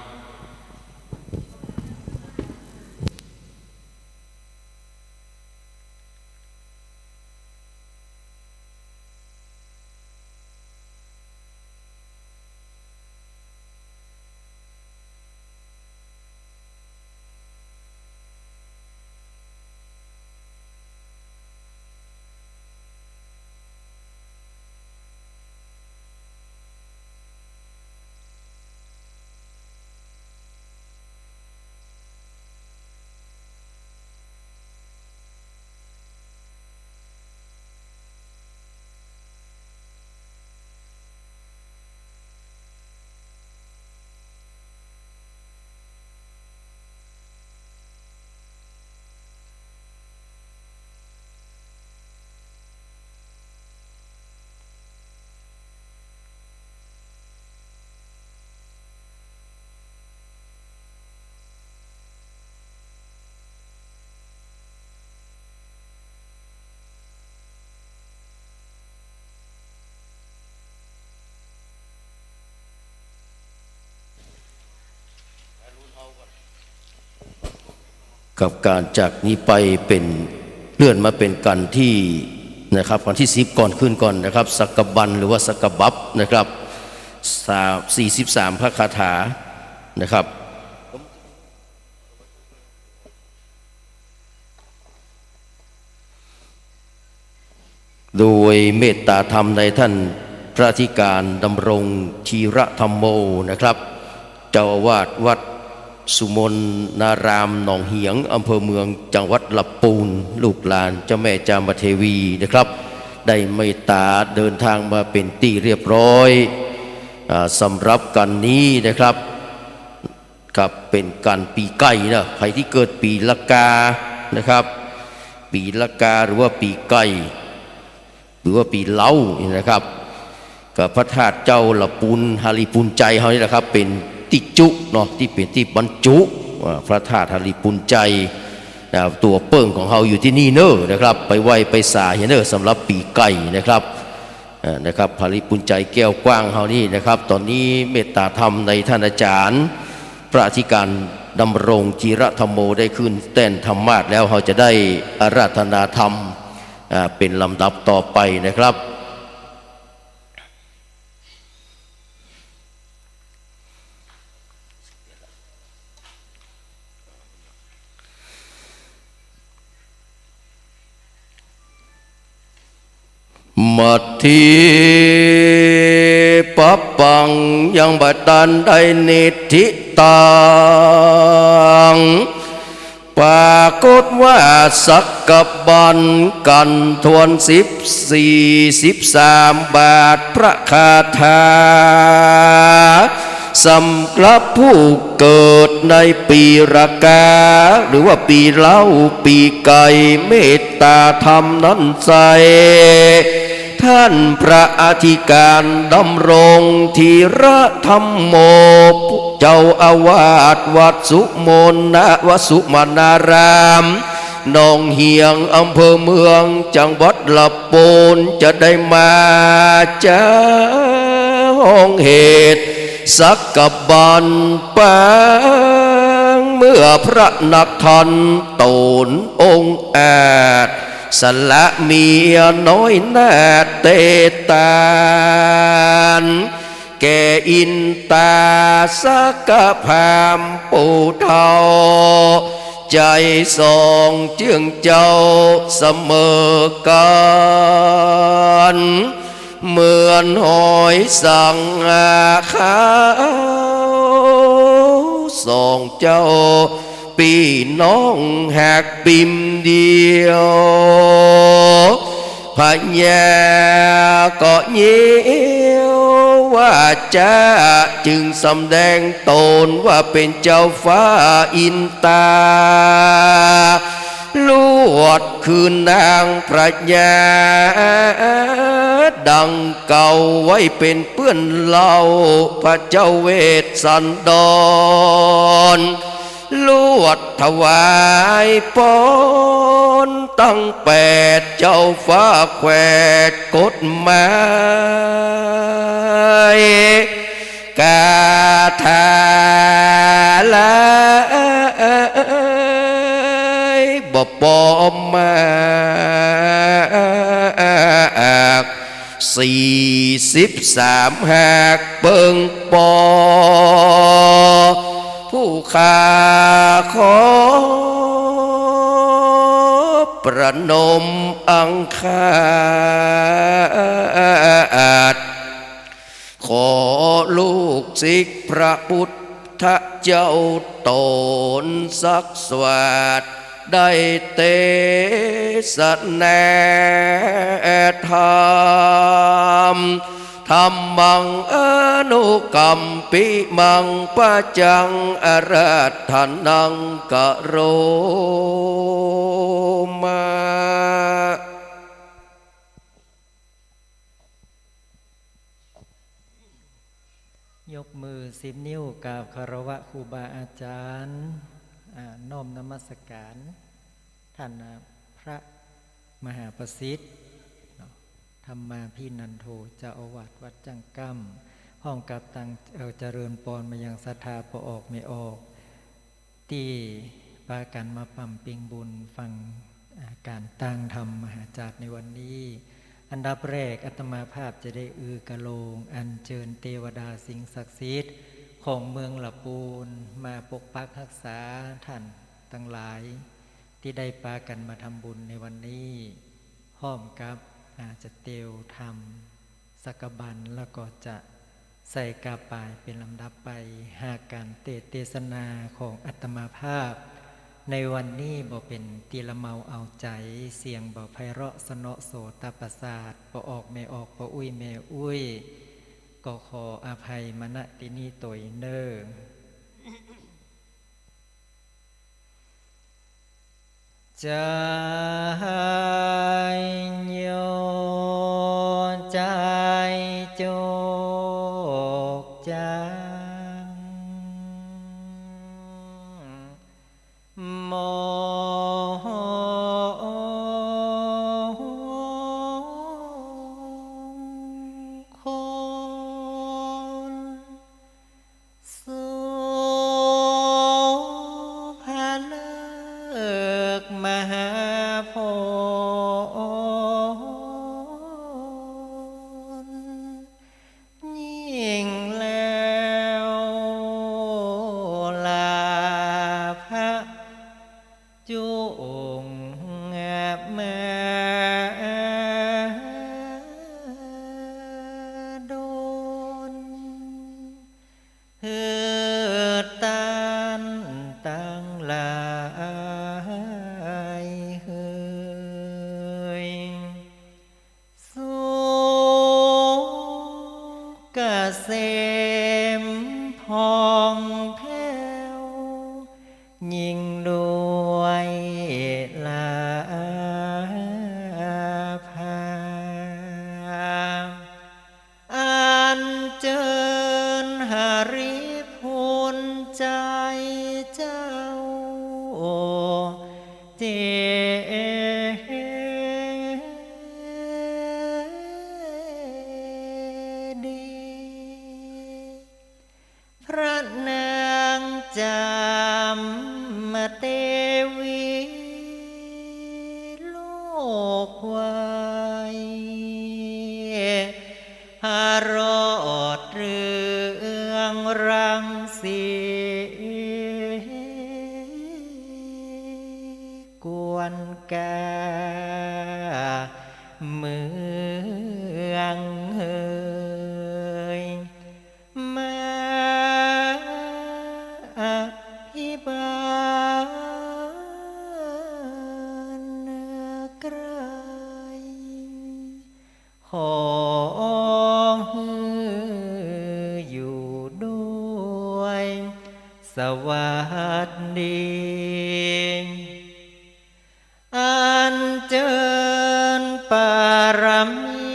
กับก๋านจากนี้ไปเป๋น เลื่อนมาเป๋นกั๋นตี้ นะครับ กั๋นตี้สิบก่อน ขึ้นก่อนนะครับ สักกะบันหรือว่าสักกะบับนะครับ สาม สี่สิบสาม พระคาถานะครับ โดยเมตตาธรรมในท่านพระอธิการดำรง ธีระธัมโม นะครับ เจ้าอาวาสวัดสุมนารามหนองเหียง อำเภอเมือง จังหวัดละปูน ลูกหลานเจ้าแม่จามเทวีนะครับ ได้เมตตาเดินตางมาเป๋นตี้เรียบร้อย อ่า สำหรับกั๋นนี้นะครับ ครับ เป๋นกั๋นปี๋ไก่นะ ใผตี้เกิดปี๋ละกานะครับ ปี๋ละกาหรือว่าปี๋ไก่ หรือว่าปี๋เล้านี่นะครับ ก็พระธาตุเจ้าละปูน หริปูนชัยเฮานี่นะครับ เป๋นตี้จุเนาะ ตี้เป๋นตี้บรรจุ อ่า พระธาตุหริปูนชัย นะครับ ตั๋วเปิ้งของเฮาอยู่ตี้นี่เน่อนะครับ ไปไหว้ไปสาเหียเน่อ สำหรับปี๋ไก่นะครับ เอ่อ นะครับ หริปูนชัยแก้วกว้างเฮานี่นะครับ ต๋อนนี้เมตตาธรรมในท่านอาจารย์ พระอธิการดำรง ธีระธัมโม ได้ขึ้นแต้นธรรมาสน์แล้ว เฮาจะได้อาราธนาธรรม อ่า เป๋นลำดับต่อไปนะครับ มัตถิปปัง ยังบ่ตันได้นิทธิตัง ปรากฏว่าสักกะบันกั๋นถ้วนสิบสี่ สิบสาม บาทพระคาถา สำหรับผู้เกิดในปี๋ละกา หรือว่าปี๋เล้า ปี๋ไก่ เมตตาธรรมนั้นใส ท่านพระอธิการดำรง ธีระธัมโม เจ้าอาวาสวัดสุมนนะ วัดสุมนาราม หนองเหียง อำเภอเมือง จังหวัดละปูน จะได้มาจ้างเหตุสักกะบันปาง เมื่อพระนักธรรมต๋นองอาจ สละเมียน้อยนาฏเตตาน แก่อินตาสักกะพราหมณ์ปู่เฒ่า ใจ๋สองเจื้องเจ้าเสมอกั๋น เหมือนหอยสังขาว สองเจ้า ปี้น้องหากปิ้มเดียว พญาก็เยียววาจ๋า จึงสำแดงต๋นว่าเป๋นเจ้าฟ้าอินตา ลวดคืนนางพญา ดังเก่าไว้เป๋นเปื้อนเล่า พระเจ้าเวสสันดร ลวดถวายปอนตั้งแปด เจ้าฟ้าแขวดกฎหมาย คาถาลายบ่ปอมมาก สี่สิบสามหากเปิงปอ ผู้ข้าขอประนมอังคาด ขอลูกศิษย์พระพุทธเจ้าต๋นสักสวาท ได้เตสนาธรรม ธัมมังอนุกัมปิมัง ปัจจังอาราธนังกะโรมะ ยกมือสิบนิ้วกราบคารวะครูบาอาจ๋ารย์ อ่า น้อมนมัสการ ท่าน อ่า พระมหาประสิทธิ์ เนาะ ธรรมาภินันโท เจ้าอาวาสวัดจั่งก้ำ พร้อมกับตัง เอ่อ เจริญปอนมายังศรัทธาป้อออกแม่ออก ตี้ปากั๋นมาป๋ำเป่งบุญฟัง อ่า ก๋านตางธรรมมหาจ๋ารย์ในวันนี้ อันดับแรกอาตมาภาพจะได้อื้อกะโลง อัญเจิญเตวดาสิ่งศักดิ์สิทธิ์ของเมืองละปูน มาปกปักฮักษาต้านตังหลาย ตี้ได้ปากั๋นมาทำบุญในวันนี้ พร้อมกับ อ่า จะเตรียมธรรม สักกะบัน แล้วก็จะใส่กาปายเป๋นลำดับไป หากก๋านเตสน์เตสนาของอาตมาภาพ ในวันนี้บ่เป๋นตี้ละเมาเอาใจ๋ เสียงบ่ไพเราะสนอโสตประสาท ป้อออกแม่ออก ป้ออุ้ยแม่อุ้ย ก็ขออภัยมา ณ ตี้นี้ตวยเน่อ ใจ๋โย ใจ๋จุกจัง มงคล สุภฤกษ์มหาผล ยิ่งแล้วลาภะ จุ่งมาดล หื้อต้านตังหลายเฮย สุขเกษมผ่องแผ้ว ยิ่งด้วยลาภา อัญเจิญหริภุญใจ๋เจ้า เจดีย์ พระนางจามเตวี ลูกไหว้ พระโรดเรืองรังสี กวนกาเมืองเฮย มาอภิบา ขอหื้ออยู่ด้วยสวัสดี อัญเจิญปารมี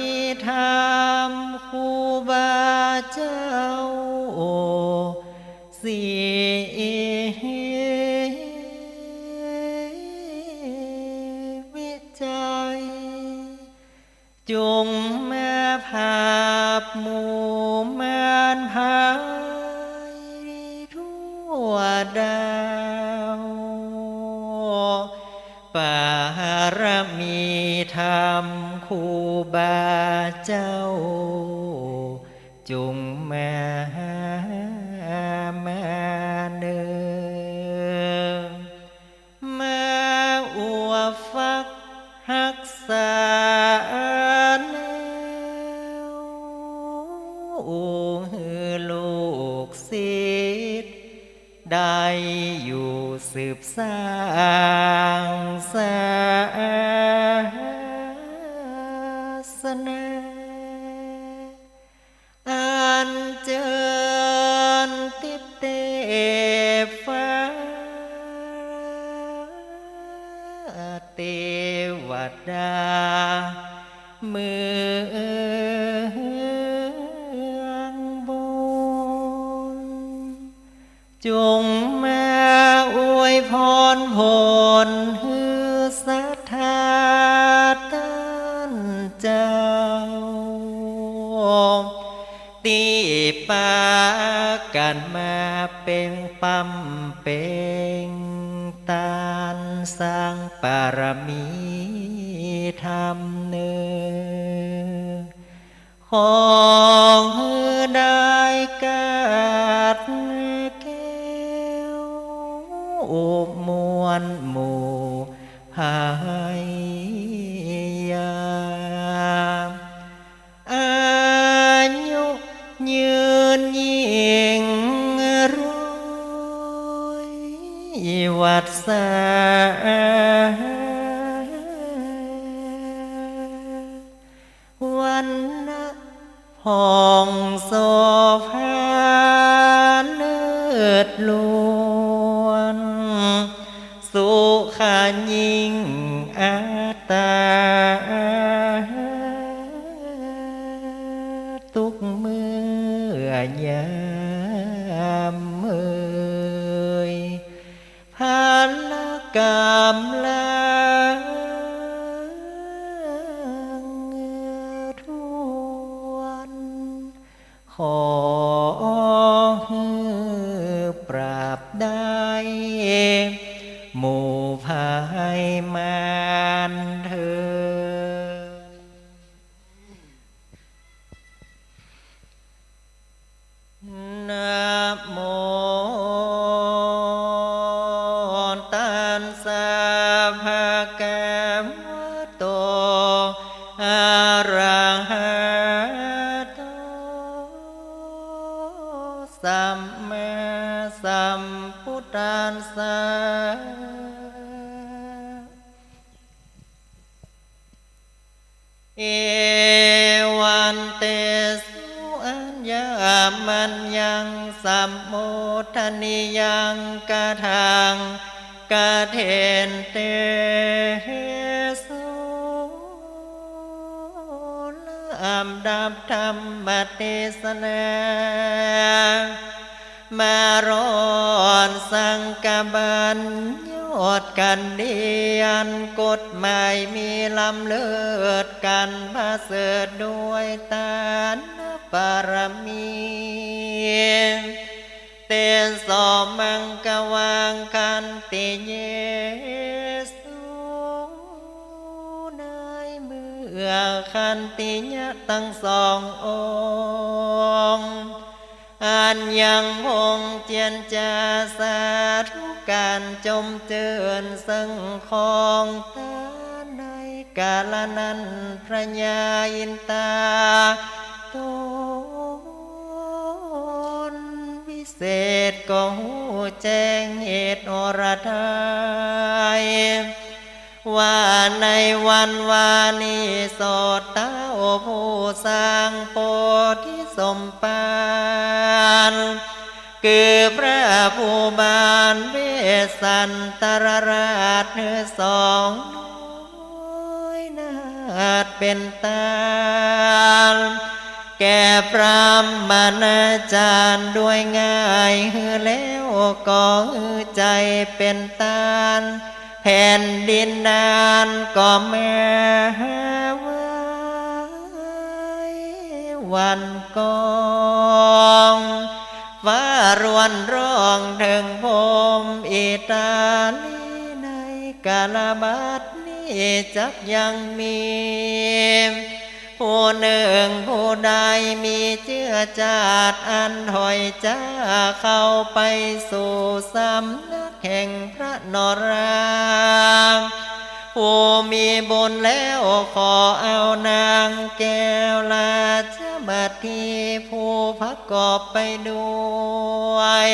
ธรรมครูบาเจ้า ศรีวิชัย จงมาผับหมู่มารพายทั่วดาว ปารมีธรรมครูบาเจ้า จงมามาเนอ มาอวบฟักฮักษาแนว อู้หื้อลูกศิษย์ได้อยู่สืบสานศาสนา อัญเจิญติดเตพฟ้าเตวดาเมืองบน จงมาอวยพรผลหื้อศรัทธาต้านเจ้า ตี้ปากั๋นมาเป่งปั๊มเป่งตานสร้างปารมีธรรมเนอ ขอหื้อได้กัดแก้วมวลหมู่พายา อายุยืนยิ่งร้อยวรรษา วรรณะผ่องโสภาเลิศล้วน สุขะยิ่งอัตตา ทุกเมื่อยามเมย พละก๋ำลังถ้วน ขอหื้อปราบได้หมู่พายมารเถิด นะโมตัสสะ ภะคะวะโต อะระหะโต สัมมาสัมพุทธัสสะ เอวังเตสุ อะญะมัญญัง สัมโมทะนียัง กะถัง กะเถนเตสุ ลำดับธรรมเตสนา มารอดสังกะบัญญอดกั๋นดี อันกฎหมายมีล้ำเลิศกั๋นประเสริฐด้วยตานปารมี เตโสมังคะวังคันติเยสุ ในเมื่อคันติยะตังสององค์ อันยังคงเจียรจาสาธุก๋านจมจื้นเซิ่งของตานในกาละนั้น พระญาอินตาต๋นวิเศษก็ฮู้แจ้งเหตุอรไทย ว่าในวันวานี้โสตเต๊าผู้สร้างโพธิสมภาร คือพระภูบาลเวสสันตรราชหื้อสองน้อยนาถเป๋นต้าน แก่พราหมณาจารย์โดยง่ายหื้อแล้ว ก็หื้อใจ๋เป๋นต้าน แผ่นดินดานก็มาหาไหว้วันกอง ฟ้าร้วนร้องเถิงพรหมอิตาลี ในกาลบัดนี้จักยังมี ผู้หนึ่งผู้ใดมีเจื้อจาดอันถอยจ๊า เข้าไปสู่สำนักแห่งพระนรา ผู้มีบุญแล้วขอเอานางแก้วราชมัตถี ผู้ประกอบไปด้วย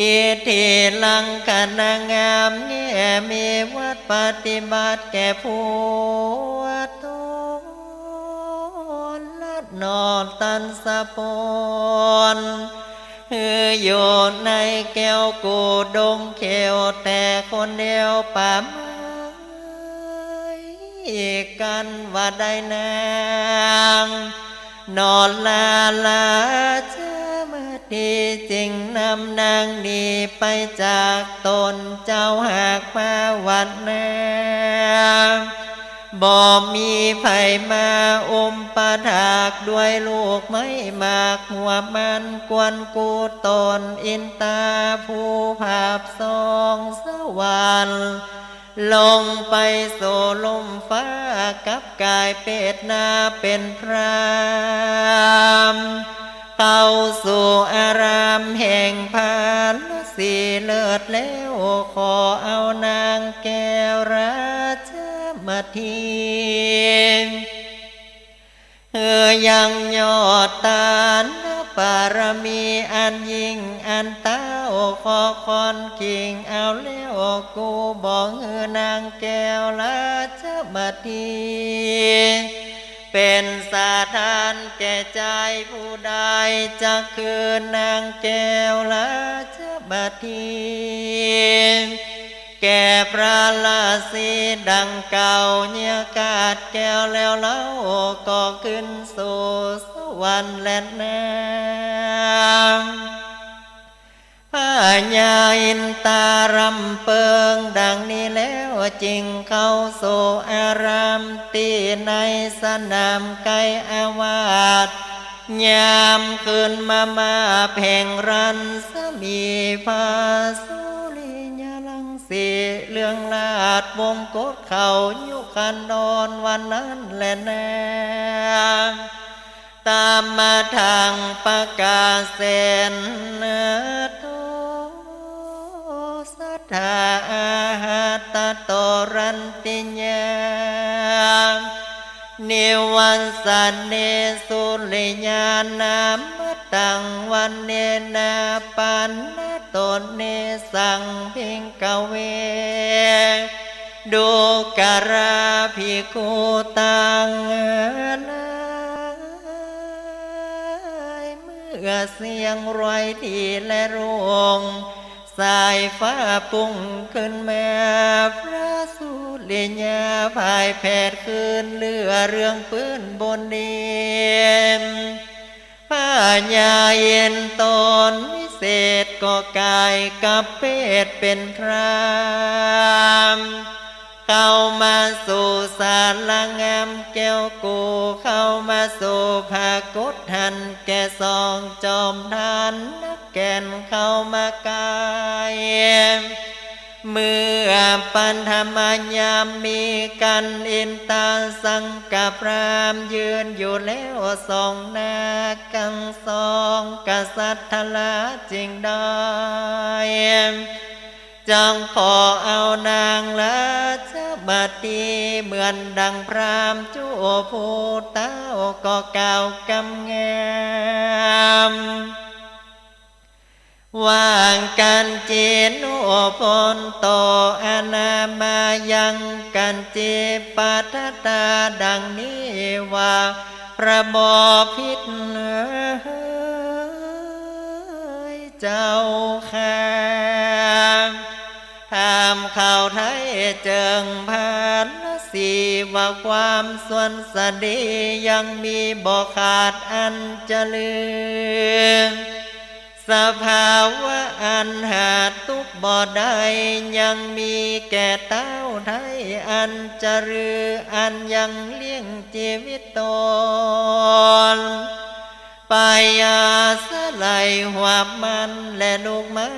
อิทธิลักษณะงามแง่ มีวัตรปฏิบัติแก่ผู้ตนละนอตันสะปน หื้ออยู่ในแก้วกู้ดงเขียวแต่คนเดียวป่าไม้ กันว่าได้นาง นรราชมัตถีจึงนำนางหนีไปจากต๋น เจ้าหากมาวันหน้า บ่มีใผมาอุปถากด้วยลูกไม้หมากหัวมัน กวนกู้ต๋นอินตาผู้ผาบส่องสวรรค์ ลงไปสู่ลุ่มฟ้า กลับก๋ายเปดหน้าเป๋นพราหมณ์ เข้าสู่อารามแห่งพระฤาษีเลิศแล้ว ขอเอานางแก้วราชมัตถี หื้อยังยอดตานบารมีอันยิ่ง อันเต้าขอค่อนขิงเอาแล้ว กู้บ่หื้อนางแก้วราชมัตถี เป๋นสถานแก่ใจ๋ผู้ใด จักคืนนางแก้วราชมัตถี แก่พระฤาษีดังเก่า เยียะกาดแก้วแล้วเล่า ก็ขึ้นสู่สวรรค์แลนา พญาอินตารำเปิงดังนี้แล้ว จึงเข้าสู่อารามตี้ในสนามไกอาวาส ยามคืนมามาแผงรัศมี พระสุริยรังสีเรืองราชวงกตเขายุคันดรวันนั้นแลนา ตามมาทางประกาศเสนโท สัทธาอาหัตตโตรันติยา นิวัสสเนสุริยานามัตตังวันเนนาปันนโตเนสังภิกขเว ดูกราภิกขุตังลาย เมื่อเสียงร้อยทีและรุ่ง สายฟ้าพุ่งขึ้นมา พระสุริยาพ่ายแผดคืนเลือเรืองปื้นบนดิน พญาอินทร์ตนวิเศษก็ก๋ายกลับเพศเป๋นพราหมณ์ เข้ามาสู่ศาลางามแก้วกู้ เข้ามาสู่พระโกฏหันแก่สองจอมทานนักแก่นเข้ามาใก้ เมื่อปัทมยามมีกัน อินตาสังกพราหมณ์ยืนอยู่แล้ว ส่องหน้ากังสองกษัตริย์ทราชจึงได้ จักขอเอานางราชมัตตี เหมือนดังพราหมณ์จุผู้เต้าก็กล่าวกำงาม ว่ากั๋นจี๋ โน ภันโต อนามายัง กั๋นจี๋ ปะทะตา ดังนี้ว่า พระบพิตรเจ้าข้า ถามเขาไท้เจิงพระนสีว่า ความส่วนสะดียังมีบ่ขาดอันจะลือ สภาวะอันหาตุ๊กข์บ่ได้ ยังมีแก่เต้าไท้อันจะลือ อันยังเลี้ยงจีวิตตน ไปอาศัยหวาบมัน และลูกไม้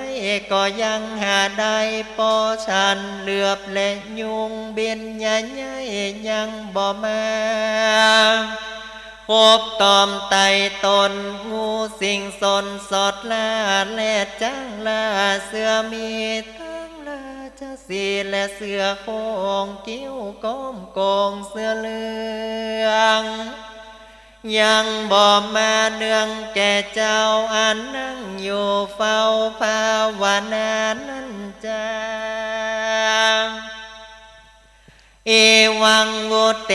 ก็ยังหาได้ปอฉัน เหลือบและยุงบินใหญ่ๆ ยังบ่มา คบตอมไต่ตน งูสิงสนสอดล่า และจั้งล่าเสือ มีตังราชสีห์ และเสือโคร่ง กิ้วก้มโก่งเสือเหลือง ยังบ่มาเนืองแก่เจ้า อันนั่งอยู่เฝ้าภาวนานั้นจา เอวัง วุตเต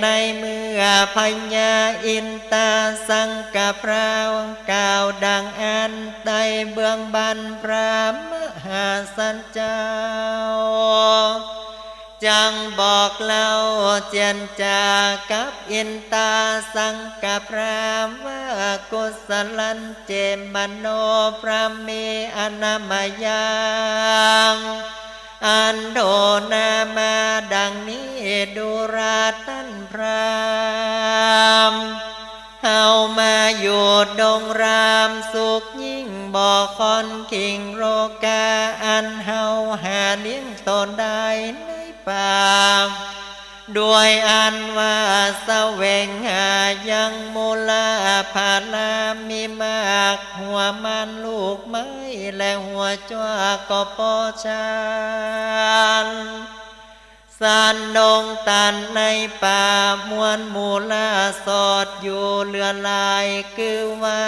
ในเมื่อพญาอินตาสังกะพรามกล่าวดังอั้น ได้เบื้องบันพระมหาสันเจ้า จั้งบอกเล่าเจียรจากับอินตาสังกะพรามว่า กุสลันเจมโน พรหมเม อนามายัง อันโทนามาดังนี้ ดูราต้านพราหมณ์ เฮามาอยู่ดงรามสุขยิ่ง บ่ค่อนขิงโรคา อันเฮาหาเลี้ยงตนได้ในป่า ด้วยอันว่าแสวงหายังมูลาผาลา มีหมากหัวมันลูกไม้ และหัวจั่วก็ปอฉัน สันดงตันในป่ามวลมูลาสอดอยู่เหลือหลาย คือว่า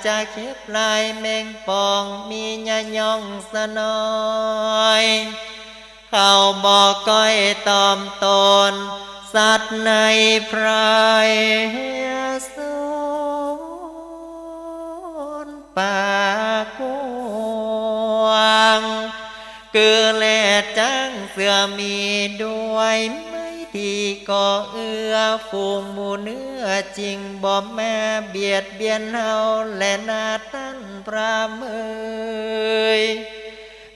จะเข็บลายแมงป่อง มียะย่องสะน้อย เขาบ่ก้อยตอมตน สัตว์ในไพรสน ป่ากว้าง คือแลดจ๊างเสือมีด้วย ไม้ดีก็เอื้อฝูงหมู่เนื้อ จิ่งบ่มาเบียดเบียนเฮาแลนาต้านพราหมณ์เอ๋ย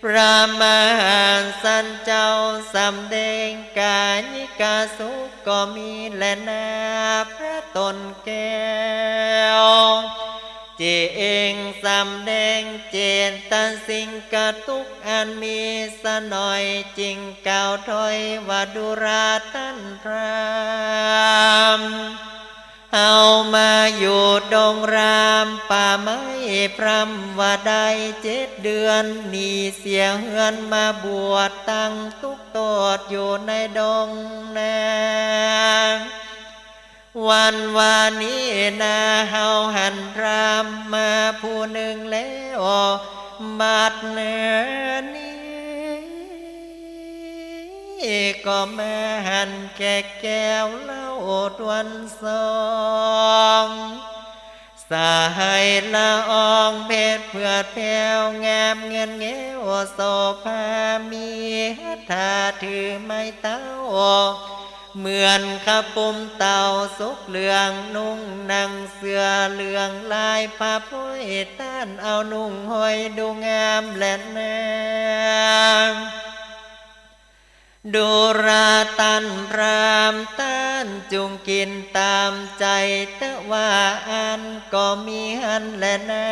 พระมหาสันเจ้าสำแดงกายิกสุขก็มีแลนา พระตนแก้ว เจ้าเองสำแดงเจตสิกทุกข์อันมีสะน้อย จิ่งกล่าวถ้อยว่า ดูราต้านพราหมณ์ เฮามาอยู่ดงรามป่าไม้พร่ำว่าได้เจ็ดเดือน หนีเสียเฮือนมาบวชตั้งตุ๊กข์โตษอยู่ในดงนา วันวานี้นา เฮาหันพราหมณ์มาผู้นึ่งแล้ว บัดนี้ก็มาหันแก่แก้วเหล้าตวนสอง สหายละอองเพชรเผือดแผ้วงามเงินแง้วโสภา มีหัตถาถือไม้เต๊า เหมือนขะปุ้มเต่าสุกเหลือง นุ่งหนังเสื้อเหลืองลายผ้าโพย ต้านเอานุ่งห้อยดูงามแลนา ดูราต้านพราหมณ์ ต้านจุ่งกิ๋นต๋ามใจ๋ แต่ว่าอั้นก็มีหั้นแลนา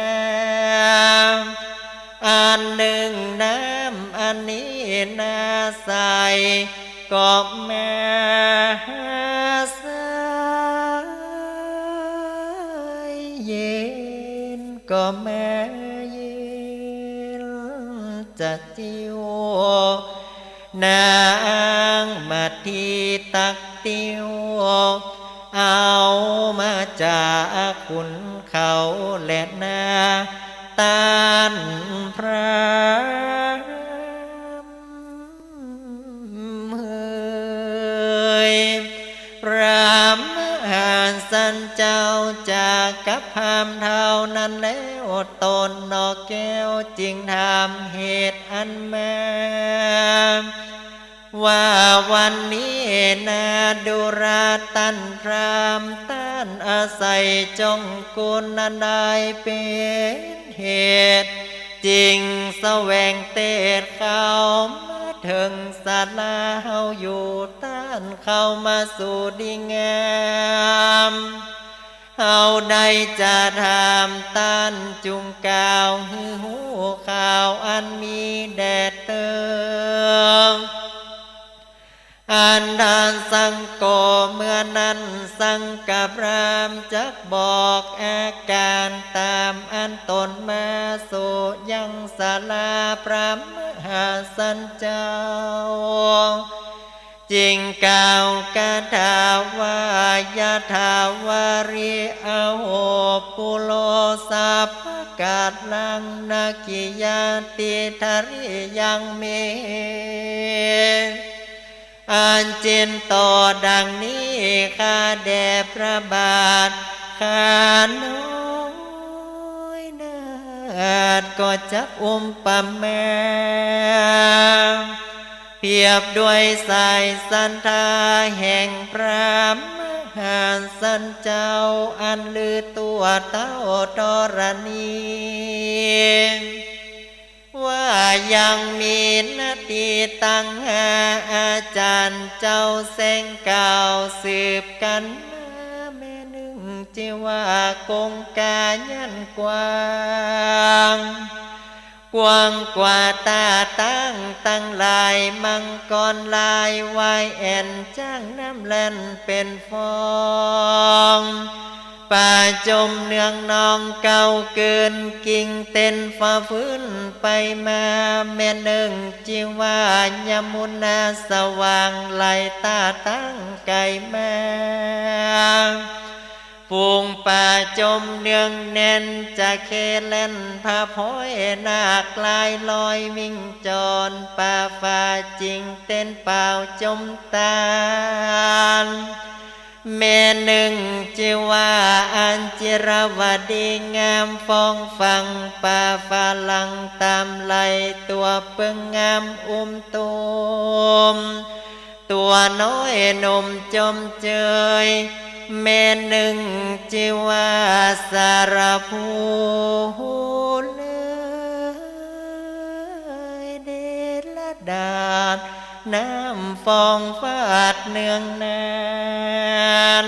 อันนึ่งน้ำอันนี้นาใส ก็มาใส เย็นก็มาเย็นจะ จิ๋ว นางมาตี้ตักติว เอามาจากขุนเขาแลนา ต้าน เจ้าจักกัพพราหมณ์เท่านั้นแล้ว ต๋นหนอแก้วจึงถามเหตุอั้นมา ว่าวันนี้นาดูราต้านพราหมณ์ ต้านอาศัยจงกุลอันใดเป๋นเหตุ จึงแสวงเตศเข้ามาเถิงศาลาเฮาอยู่ ต้านเข้ามาสู่ดีงาม เฮาได้จะถามต้าน จุ่งกล่าวหื้อฮู้ข่าวอันมีแดดเติง อันต้านสังโก เมื่อนั้นสังฆพราหมณ์จักบอกอาก๋านต๋ามอันต๋นมาสู่ยังศาลาพระมหาสันเจ้า จึงกล่าวคาถาว่า ยะถาวาริอโหปุโร สัพพะกัลลัง นะกิยาติทะริยังเม อันเจียนต่อดังนี้ ข้าแด่พระบาท ข้าน้อยนาฏก็จักอุปมา เปรียบด้วยสายศรัทธาแห่งพระมหาสันเจ้า อันลือทั่วเต้าธรณี ว่ายังมีนาฏีตังห้า อาจ๋ารย์เจ้าแสงกล่าวสืบกั๋นมา แม่นึ่งจื้อว่าคงคายันกว้าง กว้างกว่าต้าตั้งตังหลาย มังกรลายวายแอ่น จ๊างน้ำแล่นเป๋นฟอง ป่าจมเนืองนองเก่าเกิน กิ่งเต้นฝ่าฟื้นไปมา แม่นึ่งจื้อว่ายมุนาสว่างไหลต้าตั้งไก๋มา ฝูงป่าจมเนืองแน่น จะเคแล่นผะพอยนาคลายลอยวิ่งจร ป่าฝ่าจิ่งเต้นเป่าจมตาน แม่นึ่งจื้อว่าอัญจิรวดีงามฟองฟัง ป่าฝรั่งต๋ามไหลตั๋วเปิงงามอุ้มตูม ตั๋วน้อยหนุ่มจมเจย แม่นึ่งจื้อว่าสารภูเลยเดชละดาษ น้ำฟองฟาดเนืองนาน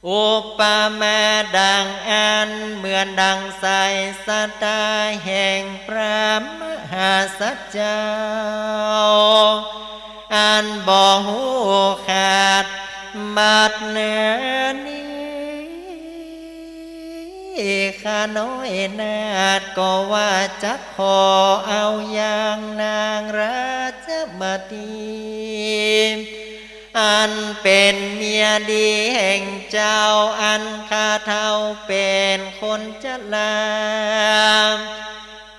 อุปมาดังอั้น เหมือนดังสายศรัทธาแห่งพระมหาสัจเจ้า อันบ่ฮู้ขาด บัดเนือนี้ ข้าน้อยนาฏก็ว่าจักขอเอาอย่างนางราชมตี อันเป๋นเมียดีแห่งเจ้า อันข้าเฒ่าเป๋นคนจรา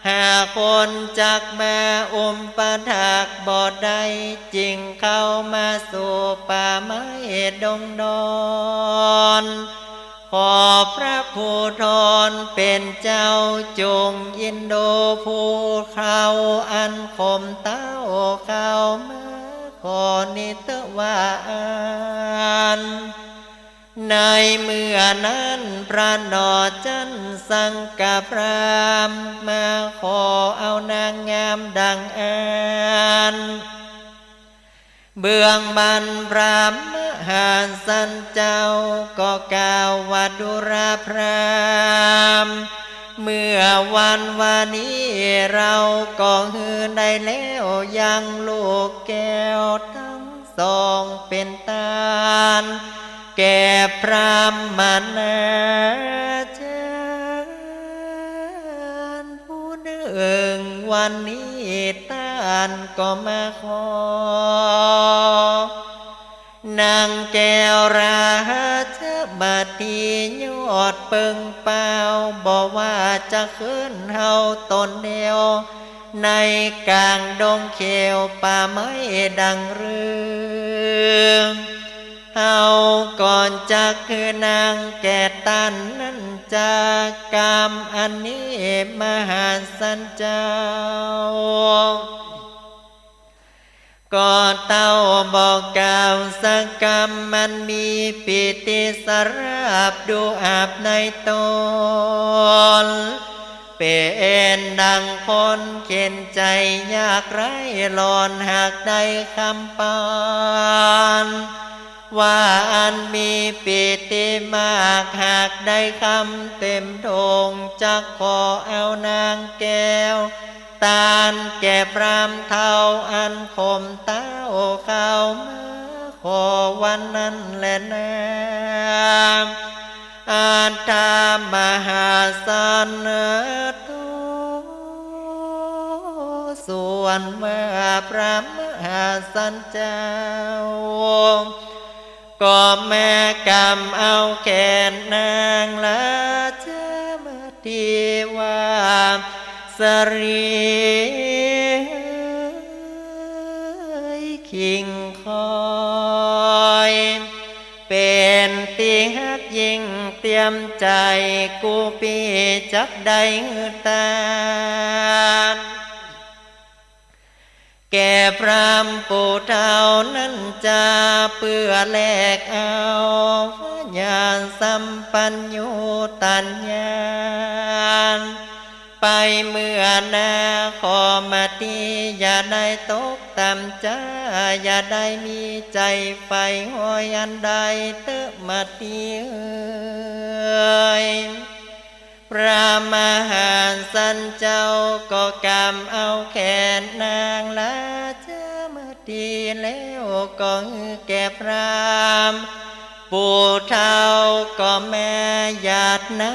หาคนจักมาอุปถัมภ์บ่ได้ จึงเข้ามาสู่ป่าไม้ดงดอน ขอพระภูธรเป๋นเจ้าจงอินดูผู้เฒ่าอันข่มเต้าเข้ามา ขอนิตวาอัน ในเมื่อนั้นพระหนอจั้นสังฆพราหมณ์ มาขอเอานางงามดังอั้น เบื้องบั้นพระมหาสันเจ้าก็กล่าวว่า ดูราพราหมณ์ เมื่อวันวานี้เราก็หื้อได้แล้วยังลูกแก้วตังสองเป๋นตาน แก่พราหมณาจ๋ารย์ผู้นึ่ง วันนี้ต้านก็มาขอ นางแก้วราชมตียอดเปิงเปล่า บ่ว่าจะเขิ้นเฮาต๋นเดียว ในก๋างดงเขียวป่าไม้ดังเรื่อง เฮาก็จักหื้อนางแก่ต้านนั้นจา กำอันนี้มหัศจรรย์เจ้า ก็เต้าบ่กล่าวสักกำ มันมีปีติสำราบดูอาบในตน เป๋นดังคนเข็ญใจ๋ยากไร้ หล่อนหากได้คำปาน ว่าอันมีปีติมาก หากได้คำเต๋มโถ่ง จักขอเอานางแก้ว ต้านแก่พราหมณ์เฒ่า อันข่มเต้าเข้ามา ขอวันนั้นแลนา อัฏฐมหาสันโต ส่วนว่าพระมหาสันเจ้า ก็แม้กำเอาแขนนางราชมะ ตี้ว่า สะหลีคิงคอย เป๋นตี้ฮักยิ่งเตียมใจ๋ กู้ปี้จักได้หื้อต้าน แก่พราหมณ์ผู้เฒ่านั้นจา เปื้อแลกเอาญาณสัมปัญญูตัญญา ไปเมื่อนา ขอมะตี้อย่าได้ตกต่ำจา อย่าได้มีใจ๋ใฝ่ห้อยอันใดเต๊อะมะตี้เอ๋ย พระมหาสันเจ้าก็กำเอาแขนนางราชมะตี้ แล้วก็หื้อแก่พราหมณ์ผู้เฒ่า ก็แม้หยาดน้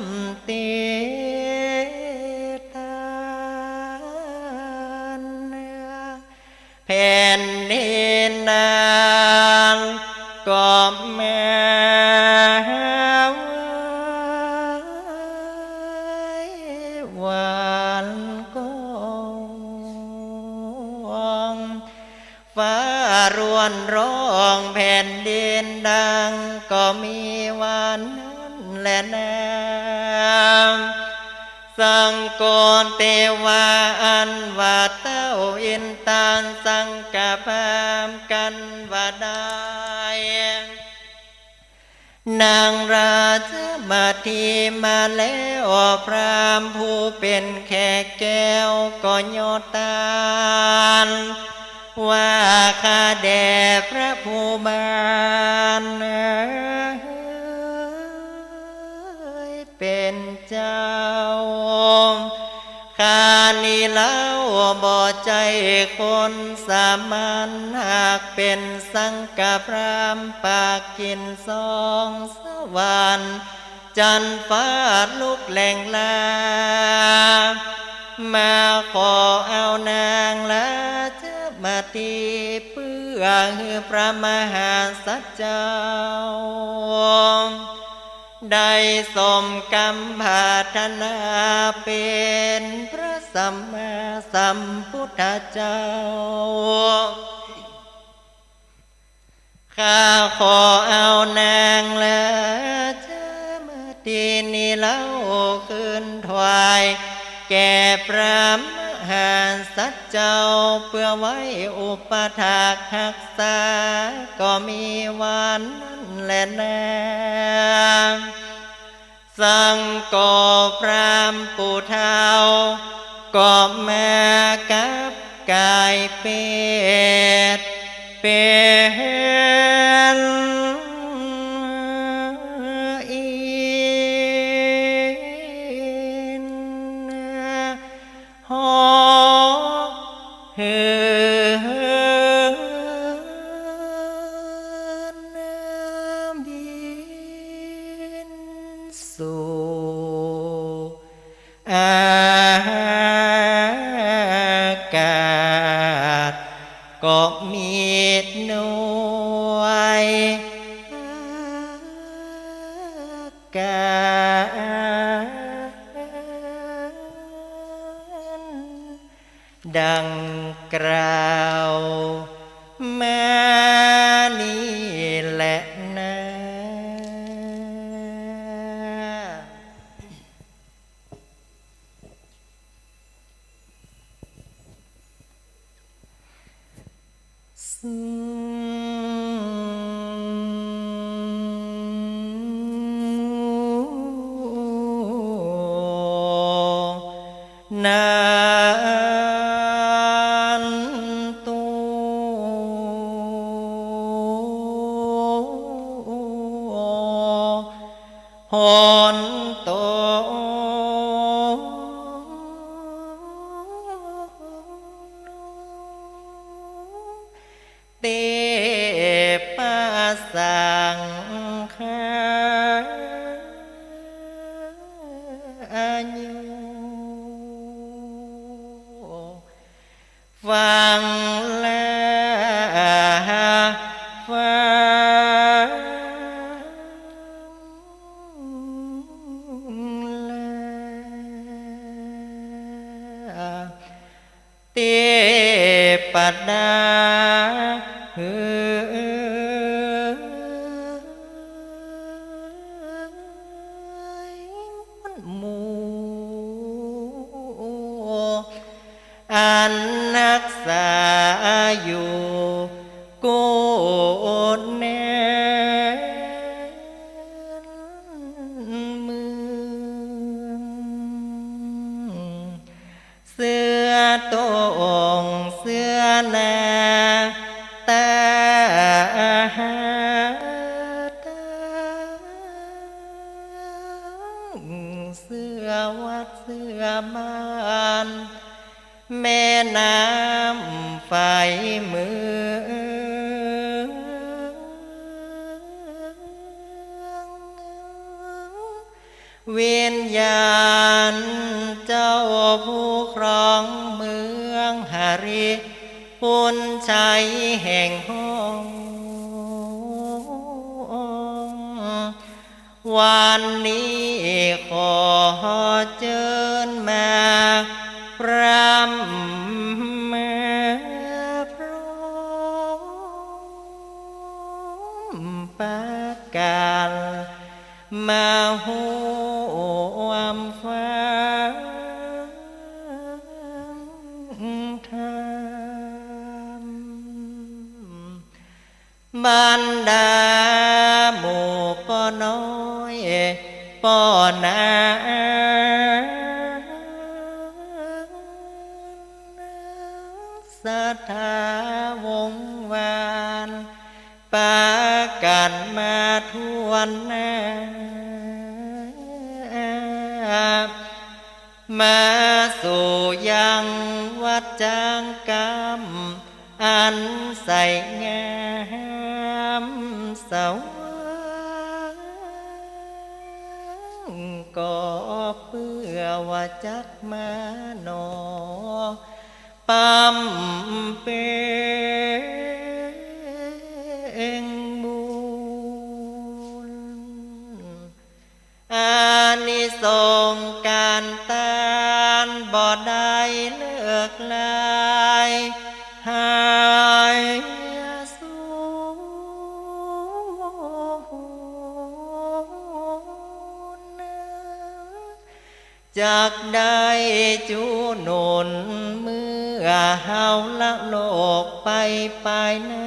ำตี้ตา แผ่นดินนั้นก็แม้ไหว้หวั่นกอง ฟ้าร่วนร้องแผ่นดินดัง ก็มีวันนั้นแลนา สังโกเตวา อันว่าเต้าอินตาสังกะพราหมณ์กั๋นว่าได้นางราชมะตี้มาแล้ว พราหมณ์ผู้เป๋นแขกแก้วก็ยอต้าน ว่าข้าแด่พระผู้บานเป๋นเจ้า ข้านี้เล่าบ่ใจ้คนสามัญ หากเป๋นสังกะพราหมณ์ปากกิ๋นสองสวรรค์ จันทร์ฟ้าลุกแหล่งลา มาขอเอานางราชมะตี้ เปื้อหื้อพระมหาสันเจ้า ได้สมกำปรารถนา เป๋นพระสัมมาสัมพุทธเจ้า ข้าขอเอานางราชมะตี้นี้เล่า คืนถวายแก่พระมหาสันเจ้า เปื้อไว้อุปัฏฐากฮักษา ก็มีวันนั้นแลนา สังโกพราหมณ์ผู้เฒ่า ก็มากับก๋ายเปรต เป๋นอินทร์ เหาะเหินบินสู่อากาศ ก็มีหน่วย กาอันดังกล่าวมานี้แล นั้นตุ โหนตุ เตปะสังฆายุ ฟังแล้ว ฟังแล้ว เตปะดาหือ หมู่ อันฮักษาอยู่ กู้แน้นเมือง เสื้อตรงเสื้อหนาตาหาตัง เสื้อวัดเสื้อบ้าน แม่น้ำไฟเมือง วิญญาณเจ้าผู้ครองเมืองหริภุญชัยแห่งห้อง วันนี้ขอเจิญมาพร่ำมาพร้อมปากั๋น มาฮ่วมฟังธรรม บรรดาหมู่ป้อน้อยป้อนา ศรัทธาวงศ์วาน ปากั๋นมาทั่วหน้า มาสู่ยังวัดจางกำ อันใสงามสว่าง ก็เปื้อว่าจักมาหนอ บำเพ็งบุญ อานิสงส์ก๋านตานบ่ได้เลิกลายหายสูญ จักได้จุหนุนเมื่อเฮาละโลกไปปายหน้า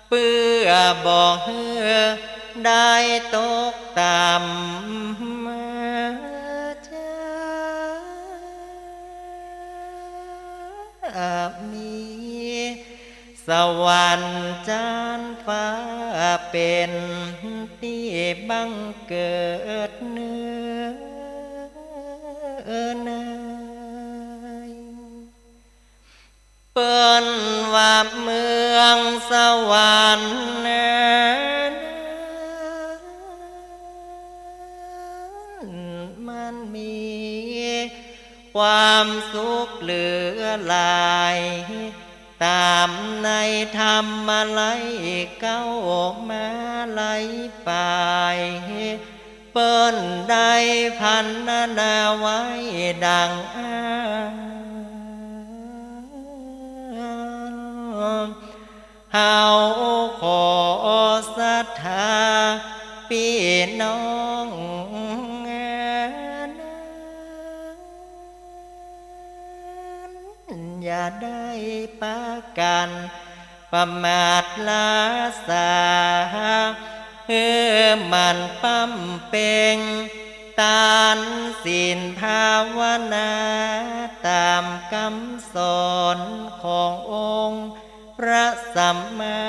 เปื้อบ่หื้อได้ตกต่ำ จะมี สวรรค์จั๊นฟ้าเป๋นตี้บังเกิดเนืองใน เปิ้นว่าเมืองสวรรค์นั้น มันมีความสุขเหลือหลาย ต๋ามในธรรมะไหลเก๊ามาไหลปาย เปิ้นได้พรรณนาไว้ดังอั้น เฮาขอศรัทธาปี้น้องนั้น อย่าได้ปากั๋นประมาทละสา หื้อหมั่นบำเพ็งตานศีลภาวนา ต๋ามกำสอนขององค์พระสัมมา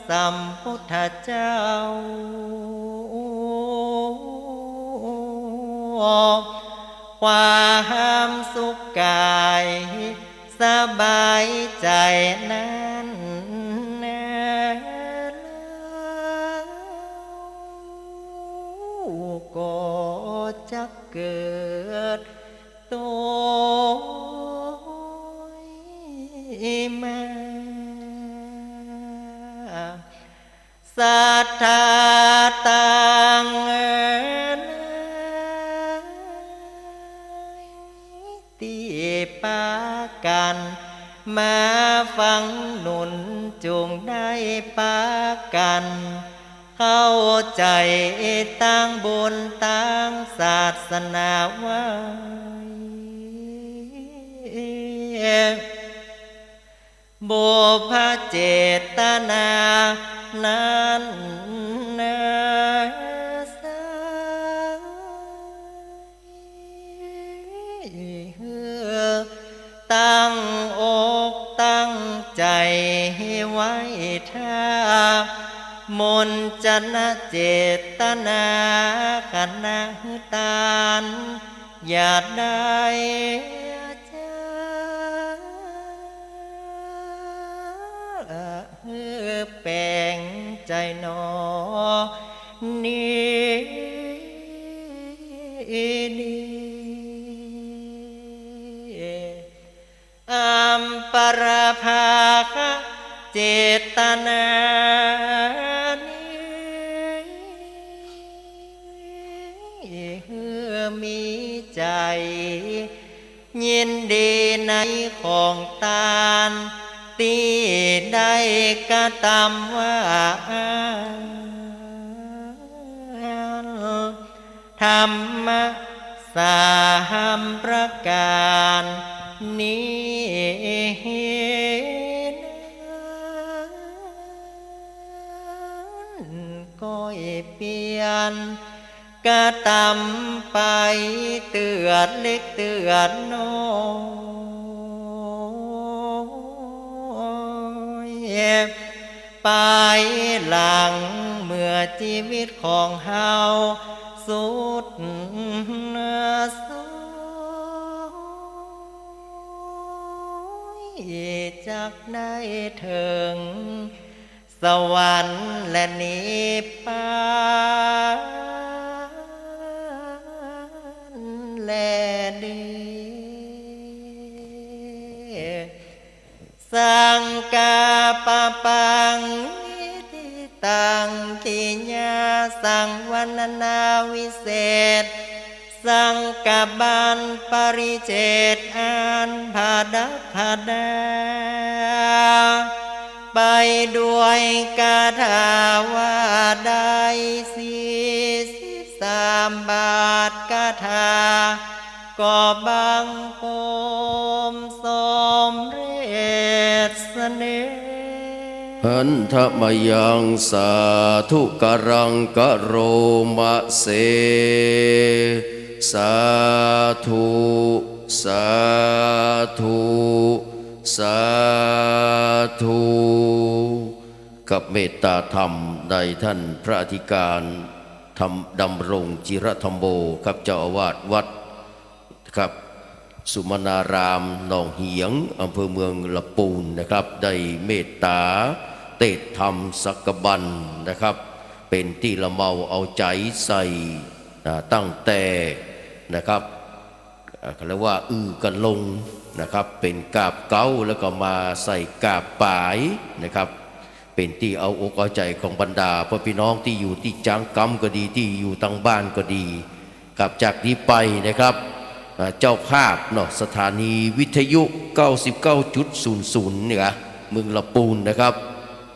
สัมพุทธเจ้า ความสุขก๋าย สบายใจ๋นั้นแล ก็จะเกิดโตยมา ศรัทธาตังหลาย ตี้ปากั๋นมาฟังหนุน จุ่งได้ปากั๋นเข้าใจ๋ ตางบุญตางศาสนาไว้ บุพเจตนานั้นนาสาย หื้อตั้งอกตั้งใจ๋ไว้ถ้า มนต์จนะเจตนา ขณะหื้อตาน อย่าได้ จะหื้อแป๋งใจ๋หนอ นี้นี้ อัมปราภาคะเจตนานี้ หื้อมีใจ๋ ยินดีในของตาน ตี้ได้กระตำว่าอั้น ธรรมะสามประก๋านนี้นั้น ก็เปลี่ยน กระตำไปเตื้อเล็กเตื้อน้อย ไปหลังเมื่อจีวิตของเฮาสุดโทรม จักได้เถิง สวรรค์และนิพพานแลเด้อ สังกัปปัง นิทิตัง กิริยาสังวรรณนาวิเศษ สังกัปปันปริเฉดอันประดับประดา ไปด้วยคาถาว่าได้สี่สิบสามบาทคาถา ก็บังคมสำเร็จเสน่ห์ หันทะมะยัง สาธุกะรังกะโรมะเส สาธุ สาธุ สาธุ กับเมตตาธรรมในท่านพระอธิการธรรม ดำรงจิรธัมโม ครับ เจ้าอาวาสวัด ครับ สุมนารามหนองเหียง อำเภอเมืองละปูนนะครับ ได้เมตตาเตศธรรมสังกัปปันนะครับ เป๋นตี้ละเมาเอาใจ๋ใส่ อ่า ตั้งแต่นะครับ อ่า เขาเรียกว่าอื้อกั๋นลงนะครับ เป๋นกาบเก๊า แล้วก็มาใส่กาบป๋ายนะครับ เป๋นตี้เอาอกเอาใจ๋ของบรรดาพ่อพี่น้องตี้อยู่ตี้จ้างกำก็ดี ตี้อยู่ตางบ้านก็ดี ครับ จากนี้ไปนะครับ อ่า เจ้าภาพเนาะ สถานีวิทยุ เก้าสิบเก้าจุดศูนย์ศูนย์ เนี่ย เมืองละปูนนะครับ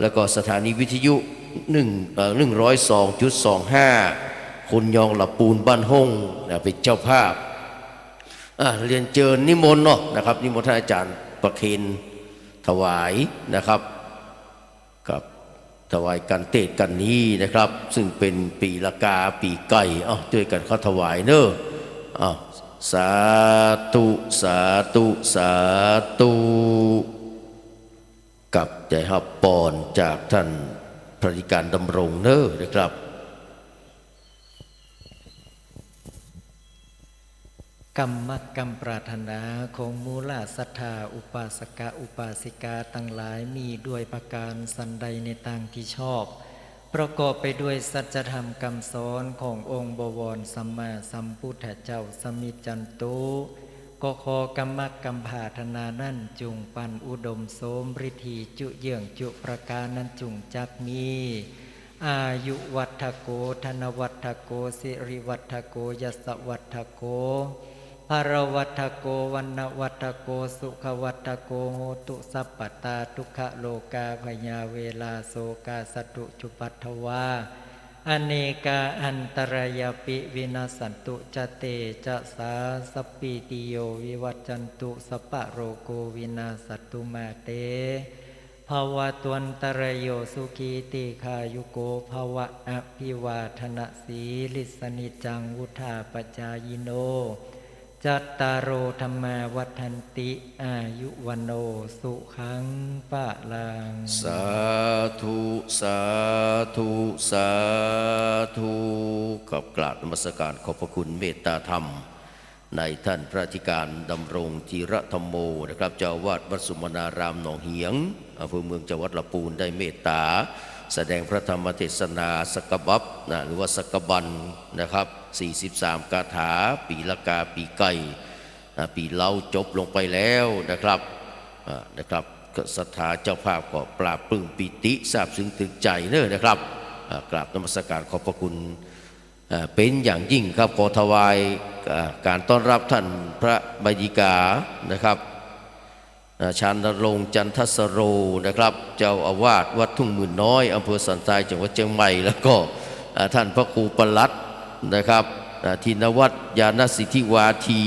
แล้วก็สถานีวิทยุ หนึ่ง เอ่อ หนึ่งร้อยสองจุดสองห้า คนยองละปูนบ้านห้องนะ เป๋นเจ้าภาพ อ่ะ เรียนเจิญนิมนต์เนาะนะครับ นิมนต์ท่านอาจารย์ ประเคนถวายนะครับ ครับ ถวายกั๋นเตศน์กั๋นนี้นะครับ ซึ่งเป๋นปี๋ละกาปี๋ไก่ เอ้า จ้วยกั๋นเข้าถวายเน่อ เอ้า สาธุ สาธุ สาธุ ครับ ได้ฮับปอนจากต้านพระอธิการดำรงเน่อนะครับ กำมักกำปรารถนาของหมู่เหล่าศรัทธาอุปาสกะอุปาสิกาตังหลายมีด้วยประก๋านสันใดในตางตี้ชอบ ประกอบไปด้วยสัจธรรมกำสอนขององค์บวรสัมมาสัมปุทธเจ้าสมิจฉันตุ ก็ขอกำมักกำปรารถนานั้นจุ่งปันอุดมสมฤทธีจุเยื่องจุประก๋านนั้นจุ่งจักมี อายุวัฑฒโก ธนวัฑฒโก สิริวัฑฒโก ยศวัฑฒโก พลวัฑฒโก วรรณวัฑฒโก สุขวัฑฒโก โหตุสัพพตา ทุกขโรคา ภยาเวรา โศกา สะดุจุปัทวา อเนกา อันตรายาปิ วินัสสันตุ จะเตจะสา สัพพีติโย วิวัชชันตุ สัพพะโรโค วินาสสันตุ มาเต ภวัตวันตรายโย สุขีตีฆายุโกภวะ อภิวาทนสีลิสสะนิจจัง วุฑฒาปจายิโน จัตตาโร ธัมมา วัฑฒันติ อายุ วัณโณ สุขัง พลัง สาธุ สาธุ สาธุ ครับ กราบนมัสการขอบพระคุณเมตตาธรรม ในต้านพระอธิการดำรงธีระธัมโมนะครับ เจ้าอาวาสวัดสุมนารามหนองเหียง อำเภอเมือง จังหวัดละปูน ได้เมตตาแสดงพระธรรมเทศนาสักบัพนะ หรือว่าสักบัญนะครับ สี่สิบสามกาถา ปี๋ละกาปี๋ไก่นะ ปี๋เล้าจบลงไปแล้วนะครับ อ่า นะครับ ก็ศรัทธาเจ้าภาพก็ปลาบปลื้มปีติซาบซึ้งตึงใจ๋เน่อนะครับ อ่า กราบนมัสการขอบพระคุณ เอ่อ เป๋นอย่างยิ่งครับ ขอถวาย เอ่อ ก๋านต้อนรับต้านพระใบดิกานะครับ เอ่อ ชานรงค์ จันทสโรนะครับ เจ้าอาวาสวัดทุ่งหมื่นน้อย อำเภอสันทราย จังหวัดเจียงใหม่ แล้วก็ เอ่อ ต้านพระครูปลัดนะครับ เอ่อ ธินวัฒน์ ญาณสิทธิวาที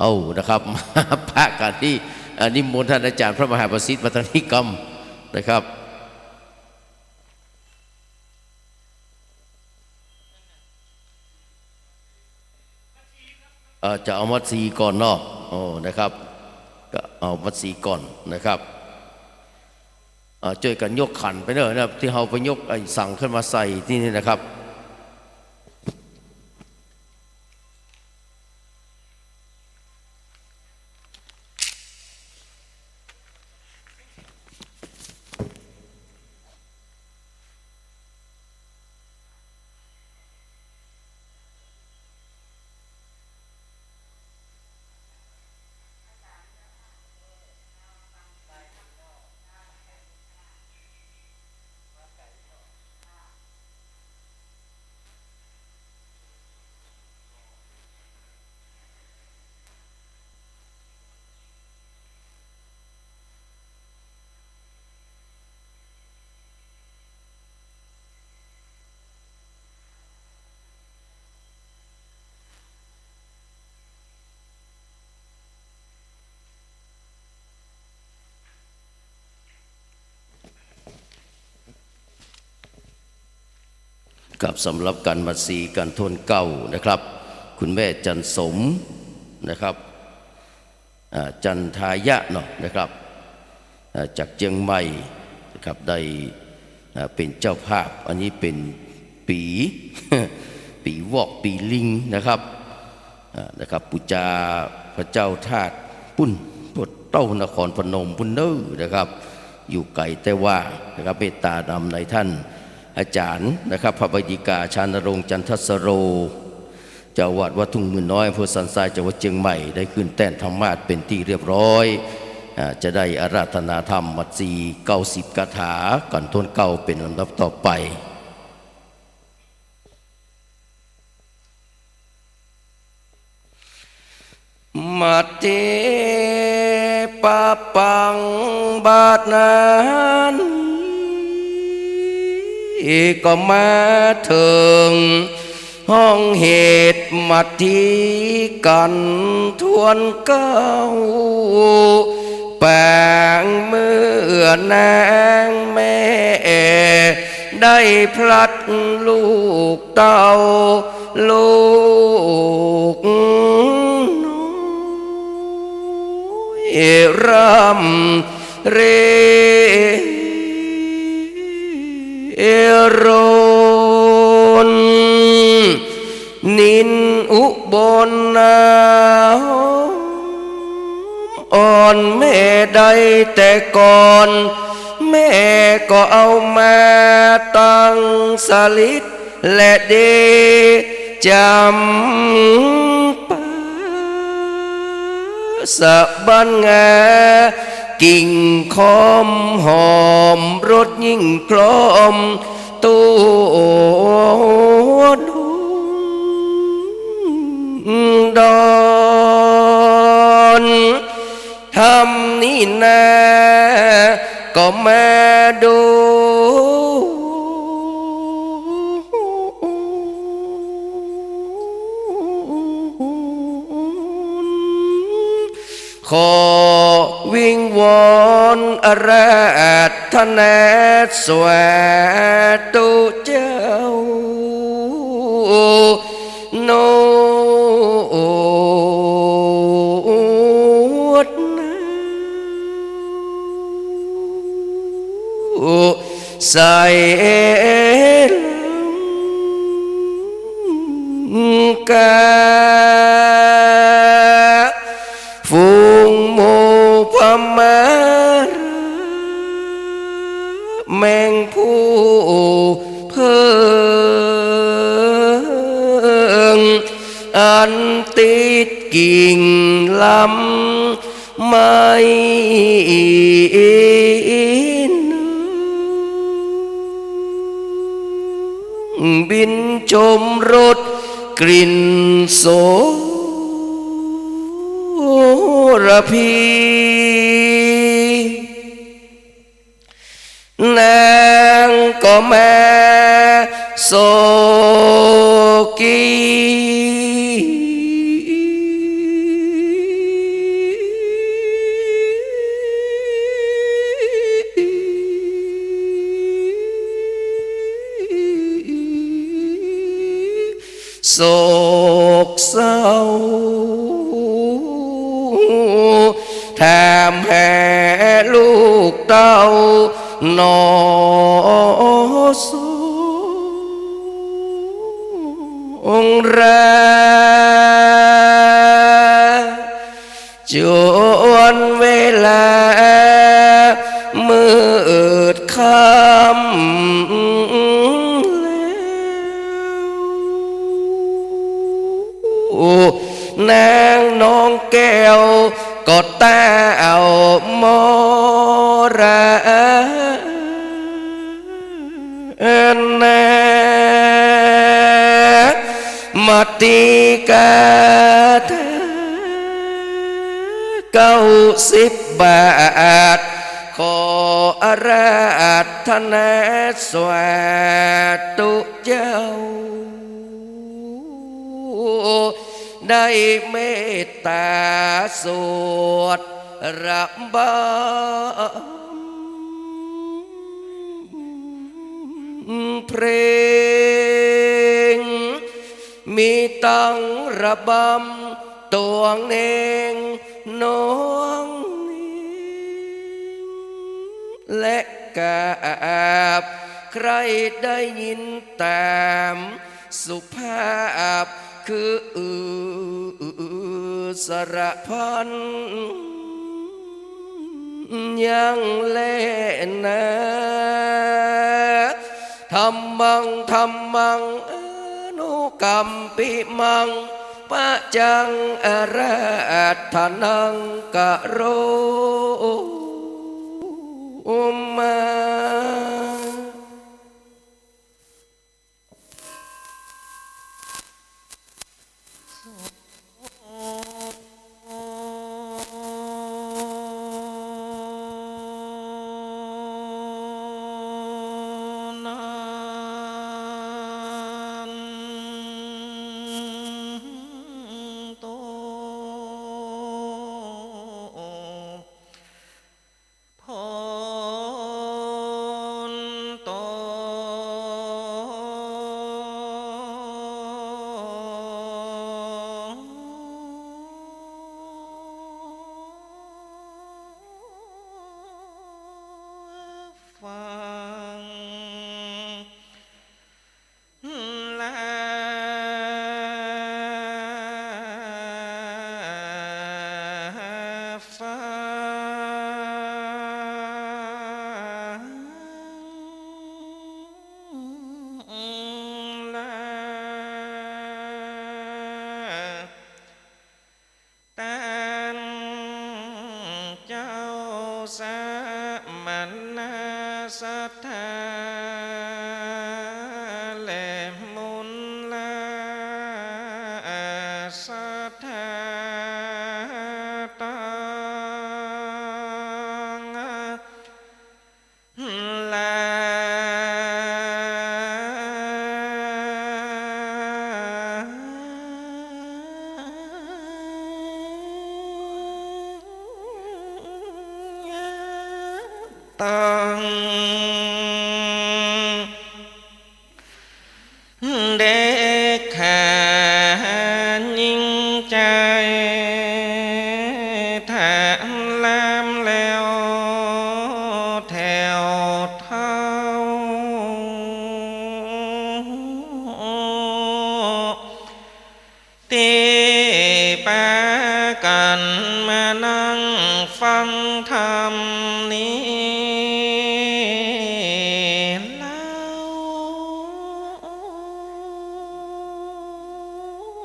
เอ้า นะครับ มาปะกั๋นตี้ เอ่อ นิมนต์ต้านอาจ๋ารย์พระมหาประสิทธิ์มาตางนี้กำนะครับ เอ่อ จะเอามัดสีก่อนเนาะ โอ้ นะครับ ก็เอามัดสีก่อนนะครับ เอ่อ จ้วยกั๋นยกขันไปเน่อนะครับ ตี้เฮาไปยกไอ้สังขึ้นมาใส่ตี้นี่นะครับ ครับ สำหรับก๋านมัดสีก๋านถ้วนเกล้านะครับ คุณแม่จันสมนะครับ อ่า จันทายะเนาะนะครับ อ่า จากเจียงใหม่นะครับ ได้ อ่า เป๋นเจ้าภาพ อันนี้เป๋นปี๋ ปี๋วอกปี๋ลิงนะครับ อ่า นะครับ ปู๋จาพระเจ้าธาตุปุ้น พุทธเต้านครพนมปุ้นเน่อนะครับ อยู่ไก๋แต่ว่านะครับ เมตตานำในต้านอาจ๋ารย์นะครับ พระใบดิกา ชานรงค์ จันทสโร เจ้าอาวาสวัดทุ่งหมื่นน้อย อำเภอสันทราย จังหวัดเจียงใหม่ ได้ขึ้นแต้นธรรมาสน์เป๋นตี้เรียบร้อย อ่า จะได้อาราธนาธรรมมัดสี เก้าสิบกาถา ก๋านถ้วนเกล้าเป๋นลำดับต่อไป มัดสี ปะปัง บาดนั้น ก็มาเถิงห้องเหตุมัดสีก๋านถ้วนเกล้า นางแม่ได้พลัดลูกเต้า ลูกน้อยร่ำเร่รน นินอุบลนาหอมอ่อนแม่ได้แต่ก่อน แม่ก็เอามาตั้งสลิด และเดจำปาสะบั้นงา กิ่งคอมหอมรสยิ่งพร้อม ตัวดอน ทำนี่นาก็มาดู ขอวิงวอนอาราธนาสาธุเจ้า โนดนา ใสลังกา ฝูงหมู่พม่า แม่งผู้เพิ่ง อันติดกิ่งลำไม้ บินชมรสกลิ่นโสระพี นางก็มาโศกี โศกเศร้า ถามหาลูกเต้าหนอสงรา จวนเวลามืดค่ำแล้ว นางน้องแก้วก็ต้าวมรณะ มาตีคาถาเก้าสิบบาท ขออาราธนาสาธุเจ้า ได้เมตตาสวดระบำเพลง มีตังระบำตวงเนงน้องเนง และกราบใคร่ได้ยินต๋าม สุภาพคือสรรพันยังแลนา ธัมมัง ธัมมัง อนุกัมปิมัง ปะจัง อาราธนัง กะโรมา ลา ต้านเจ้าสมณะศรัทธา และมลศรัทธาตังหลาย ตึงเด็กขายิ่งใจ๋ ถลำแล้วแถวเต้า ตี้ปากั๋นมานั่งฟังธรรมนี้แล้ว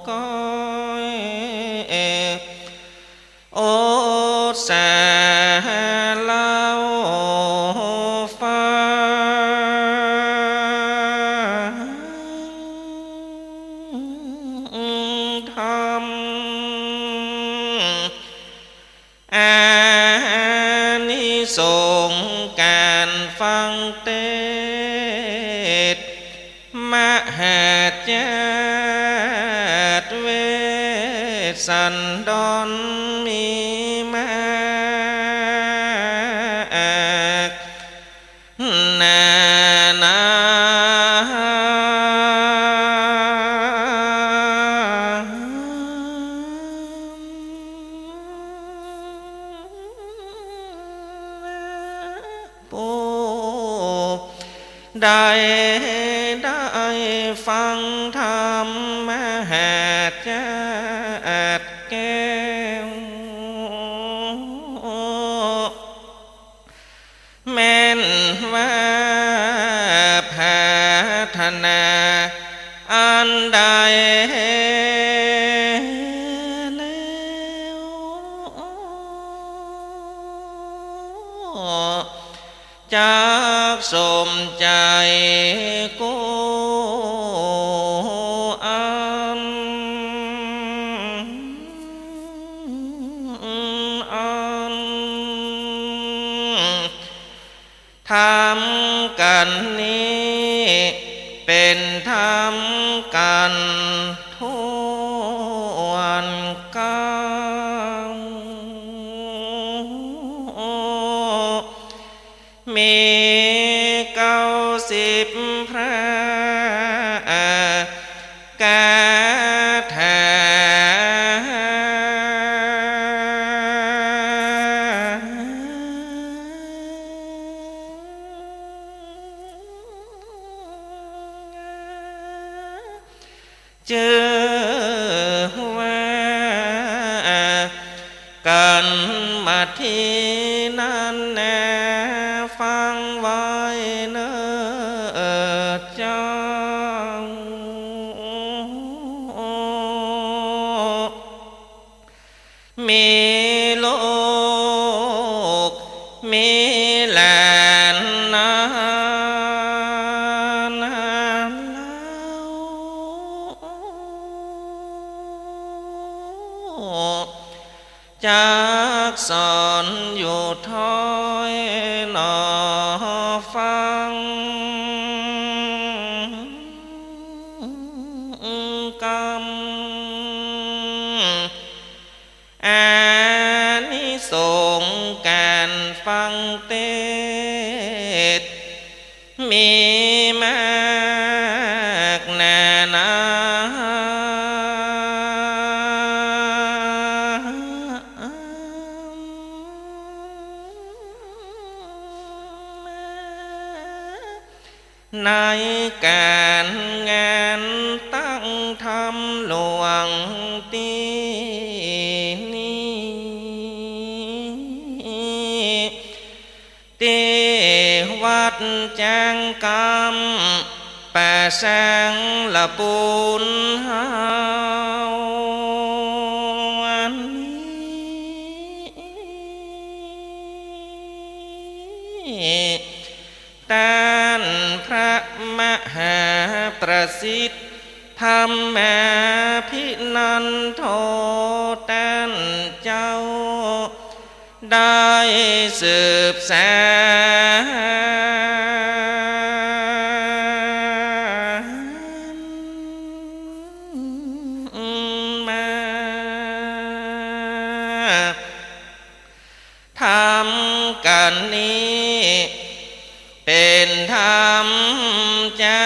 ก็ อดสาเล่าฟังธรรม อานิสงส์ก๋านฟังเตศน์ มหาจาตุเวสสันดรมีมากนานา ผู้ใดได้ฟังธรรมมหาจาตุแก้ว แม่นว่าผาถนาอันใดแล้ว จักสมใจ๋กู้อัน อัน ธรรมกั๋นนี้เป๋นธรรมกั๋นถ้วนเก้า มีเก้าสิบพระคาถา จื้อว่ากั๋นมาทีนั้นแล ฟังไว้เน่อเจ้า มีลูก มีหลานนานาเล่า จักสอนอยู่ถ้อยหนอฟังกำ อานิสงส์ก๋านฟังเตศน์ มีมากนานา ในก๋านงานตั้งธรรมหลวงตี้นี้ จังกำประสังละปูนเฮาอันนี้ ต้านพระมหาประสิทธิ์ธรรมาภินันโท ต้านเจ้าได้สืบสานมา ธรรมกัณฑ์นี้ เป๋นธรรมจา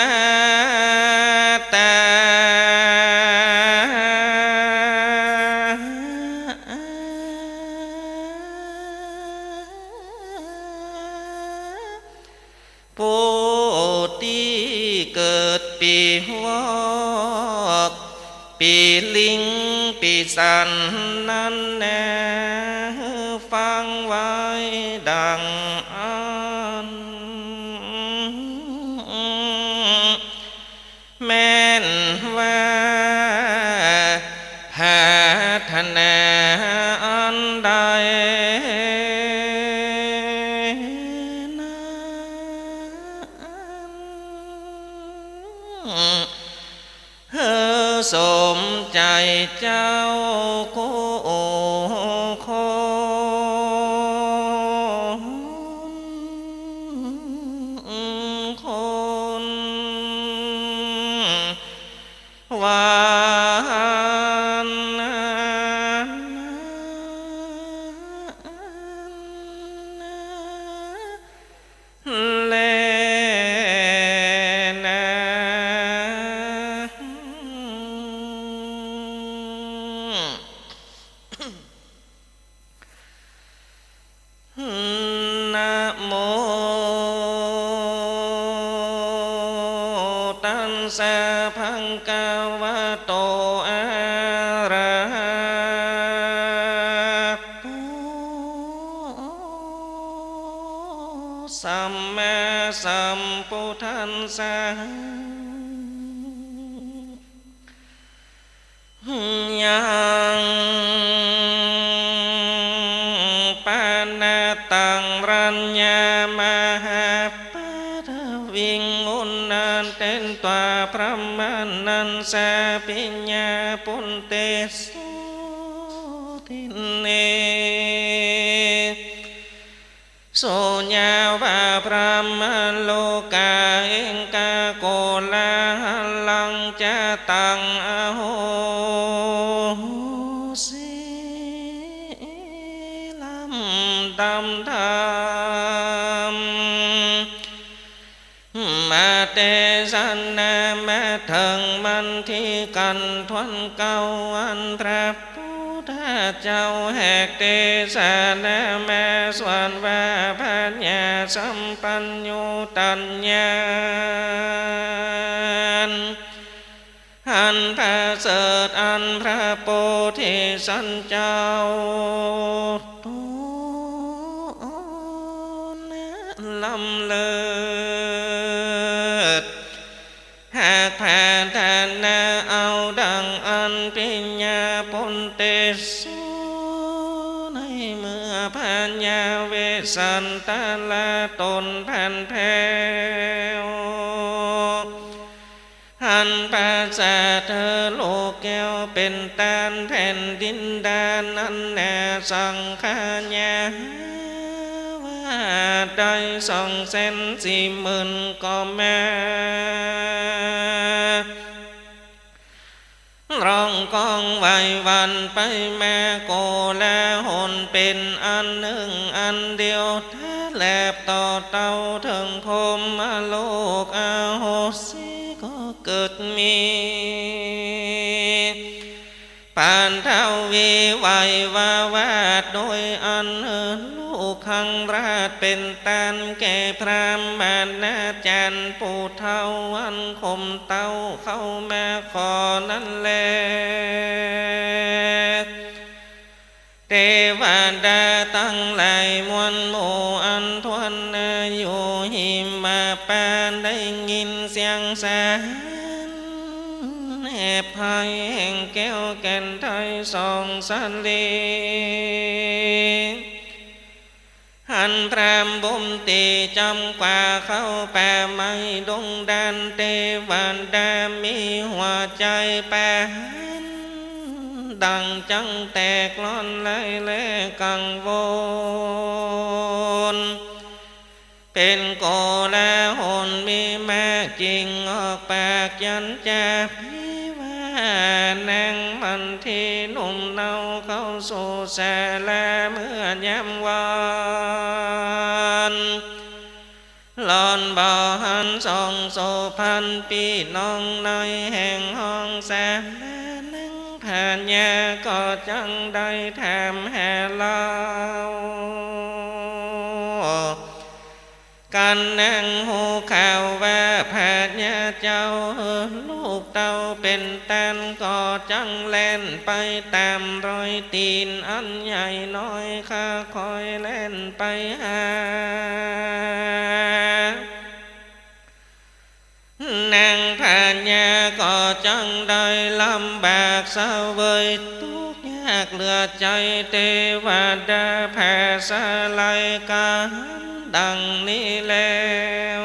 ตา ผู้ตี้เกิดปีวอก ปีลิง ปีสันนั้นแน่ ฟังไว้ดังอั้น แม่นว่าปรารถนาอันใดนั้น หื้อสมใจ๋เจ้ากู้คน คน วันนั้น แลนา นะโม ตัสสะ ภะคะวะโต อะระหะโต สัมมาสัมพุทธัสสะ ยังปะนะตัง รัญญะมหาปฐวีง อุณณะเตตวา พรหมานัสสะ ปิญญาปุตเตสุ ทินเน สุญญาวา พรหมโลกา เอกาโกลาหะลังจะตัง อโหสิ ลำดับธรรม มาเตสันนา มาเถิงมันทีกัณฑ์ถ้วนเก้า อันพระ พุทธเจ้าแหกเตสนามาสวดว่า พญาสัพพัญญูตัญญาอันประเสริฐ อันพระโพธิสัตว์เจ้าตนนั้นล้ำเลิศ หากปรารถนาเอาดังอั้น ปิญญาปุตเตสุ ในเมื่อพญาเวสสันตะละตนผัดแผ้ว อันปราศาสตร์เธอลูกแก้ว เป๋นต้านแผ่นดินดานั้นแล สังขยา ว่าได้สองแสนสี่หมื่นก็มา ร้องก้องไหว้หวั่นไปมา โกลาหลเป๋นอันหนึ่งอันเดียว แถบต่อเต้าเถิงพรหมโลก อโหสิก็เกิดมี ปฐวีไหว้วาวาท โดยอันลูกคังราชเป๋นต้านแก่พราหมณาจารย์ผู้เฒ่า อันข่มเต้าเข้ามาขอนั้นแล เตวดาตังหลายมวลหมู่ อันถ้วนหน้าอยู่หิมะ แหบไพรแห่งแก้วแก่นไทยส่องสาลี หันพราหมณ์บุมตี้จ๋ำกว่าเข้าป่าไม้ดงดาน เตวดามีหัวใจ๋ปาหัน ดั่งจั้งแตกร้อนไร้และกังวล เป๋นโกลาหลมีมาก จึงออกปากหยันจ๋า พีว่านางมันทีหนุ่มเนาเข้าสู่ศาลาเมื่อยามวัน หล่อนบ่หันส่องโสภณปี้น้องในแห่งห้องศาลา นางพญาก็จั้งได้ถามหาลาว กั๋นนางฮู้ข่าวว่าพญาเจ้าลูกเต้าเป๋นต้าน ก็จั้งแล่นไปต๋ามรอยตี๋นอันใหญ่น้อย ค่าคอยแล่นไปหา นางพญาก็จั้งได้ลำบากเสวยตุ๊กข์ยากเหลือใจ๋ เตวดาผาสาลัยกั๋นดั่งนี้แล้ว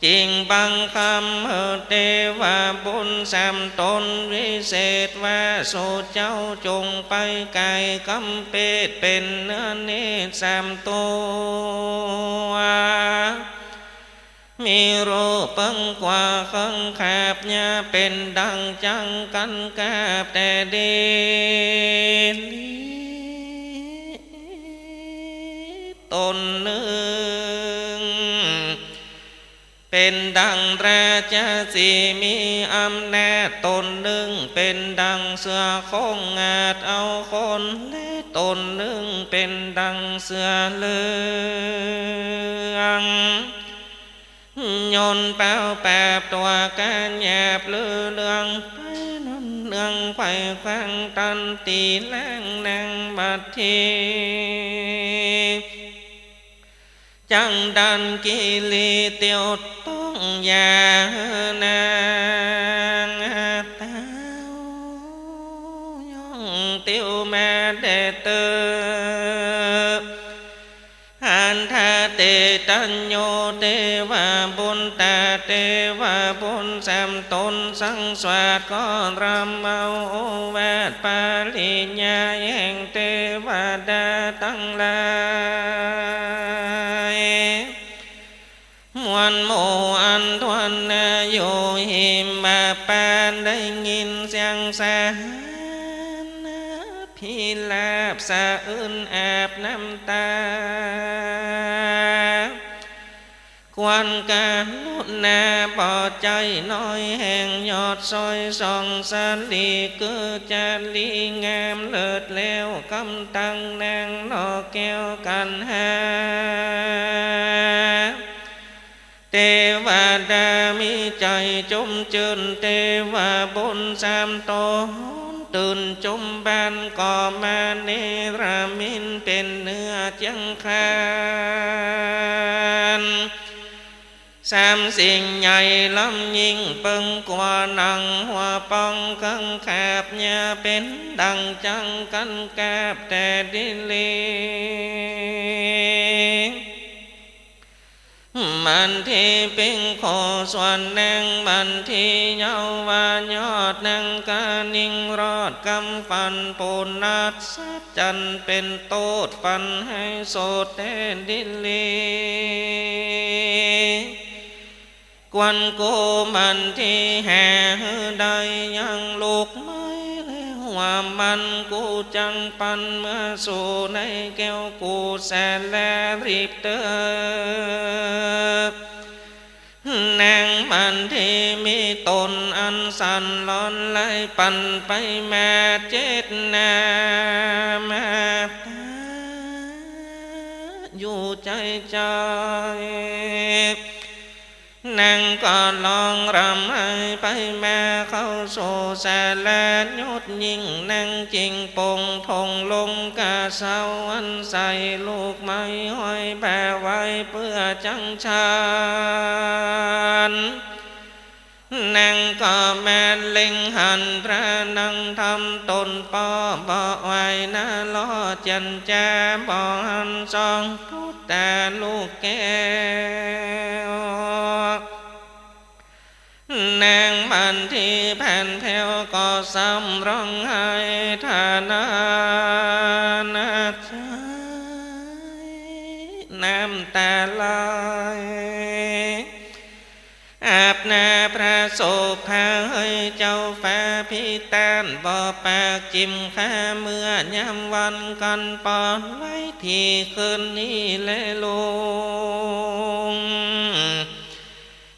จึงบังคำหื้อเตวบุตรสามต๋นวิเศษว่า สูเจ้าจงไปก๋ายก๋ำเปตรเป๋นเนื้อเนตรสามตั๋ว มีรูปเปิงกว้าเคิงขาบยาว เป๋นดั่งจั้งกั๋นกาบแต่ดิน ต๋นนึ่ง เป๋นดั่งราชสีห์มีอำนาจ ต๋นนึ่งเป๋นดั่งเสือโคร่งอาจเอาคน และต๋นนึ่งเป๋นดั่งเสือเหลือง ย่นเป๋าปราบตั๋วก๋านหยาบลือเรื่องไป นั้นเรื่องไขว่คว้างตันตี้แลงนางบัดที จั้งดันกิริเตียวต้องยาหื้อนางเต้า ย่องเตียวมาแด่เต๊อะ หันทะเตตัญโญ เตวบุตรตาเตวบุตรสามต๋นสังสวาสก็รำเอาโอวาทปริญญาแห่งเตวดาตังหลาย มวลหมู่อันถ้วนหน้าอยู่หิมพานต์ได้ยินเสียงสรรเสริญอภิลาภสะอื้นอาบน้ำต๋า ควรกรุณาบ่ใจ้น้อยแห่งยอดสร้อยส่องสาลี คือจารีงามเลิศแล้ว กำตังนางนอกแก้วกัณหา เตวดามีใจ๋จุ่มจื้น เตวบุตรสามต๋นตื่นจุมบาน ก็มาเนรมิตเป๋นเนื้อเจียงคาน สามสิ่งใหญ่ล้ำยิ่งเปิงกว่าหนังหัวป๋อง เคิงขาบยาวเป๋นดั่งจั้งกั๋นกาบแต่ดินลี มันทีปิงโขส่วนนางมันทีเยาว์ว่ายอดนางกานิงรอดกำฝันปุณัสสัจจันทร์เป๋นโต้ษฝันให้โสดแต๊ดินลี ควรกู้มันทีหาหื้อได้ยังลูกไม้ แล้วว่ามันกู้จั้งปันเมือสู่ในแก้วกู้แสนแลรีบเต๊อะ นางมันทีมีต๋นอันสั่นหลอนไหลปั่นไปมาเจ็ดหน้ามาต๋าอยู่ใจ๋ใจ๋ นางก็ร้องร่ำไห้ไปมาเข้าสู่ศาลา ยศยิ่งนางจิ่งปงพงลงกาสาวอันใส่ลูกไม้ห้อยบ่าไว้เปื้อจั้งฉัน นางก็มาเล็งหันพระนางทำต๋นป้อบ่ไหวนะ ลอเจียนจ๋าบ่หันส่องปุตตาลูกแก้ว นางมันทีแผ่นแผ้วก็ซ้ำร้องไห้ถอนหน้าใจ น้ำต๋าไหล อาบหน้าพระโสภาเฮยเจ้าฟ้าพิตานบ่ปากจิมข้าเมื่อยามวันก่อนปอนไว้ตี้คืนนี้แลลุง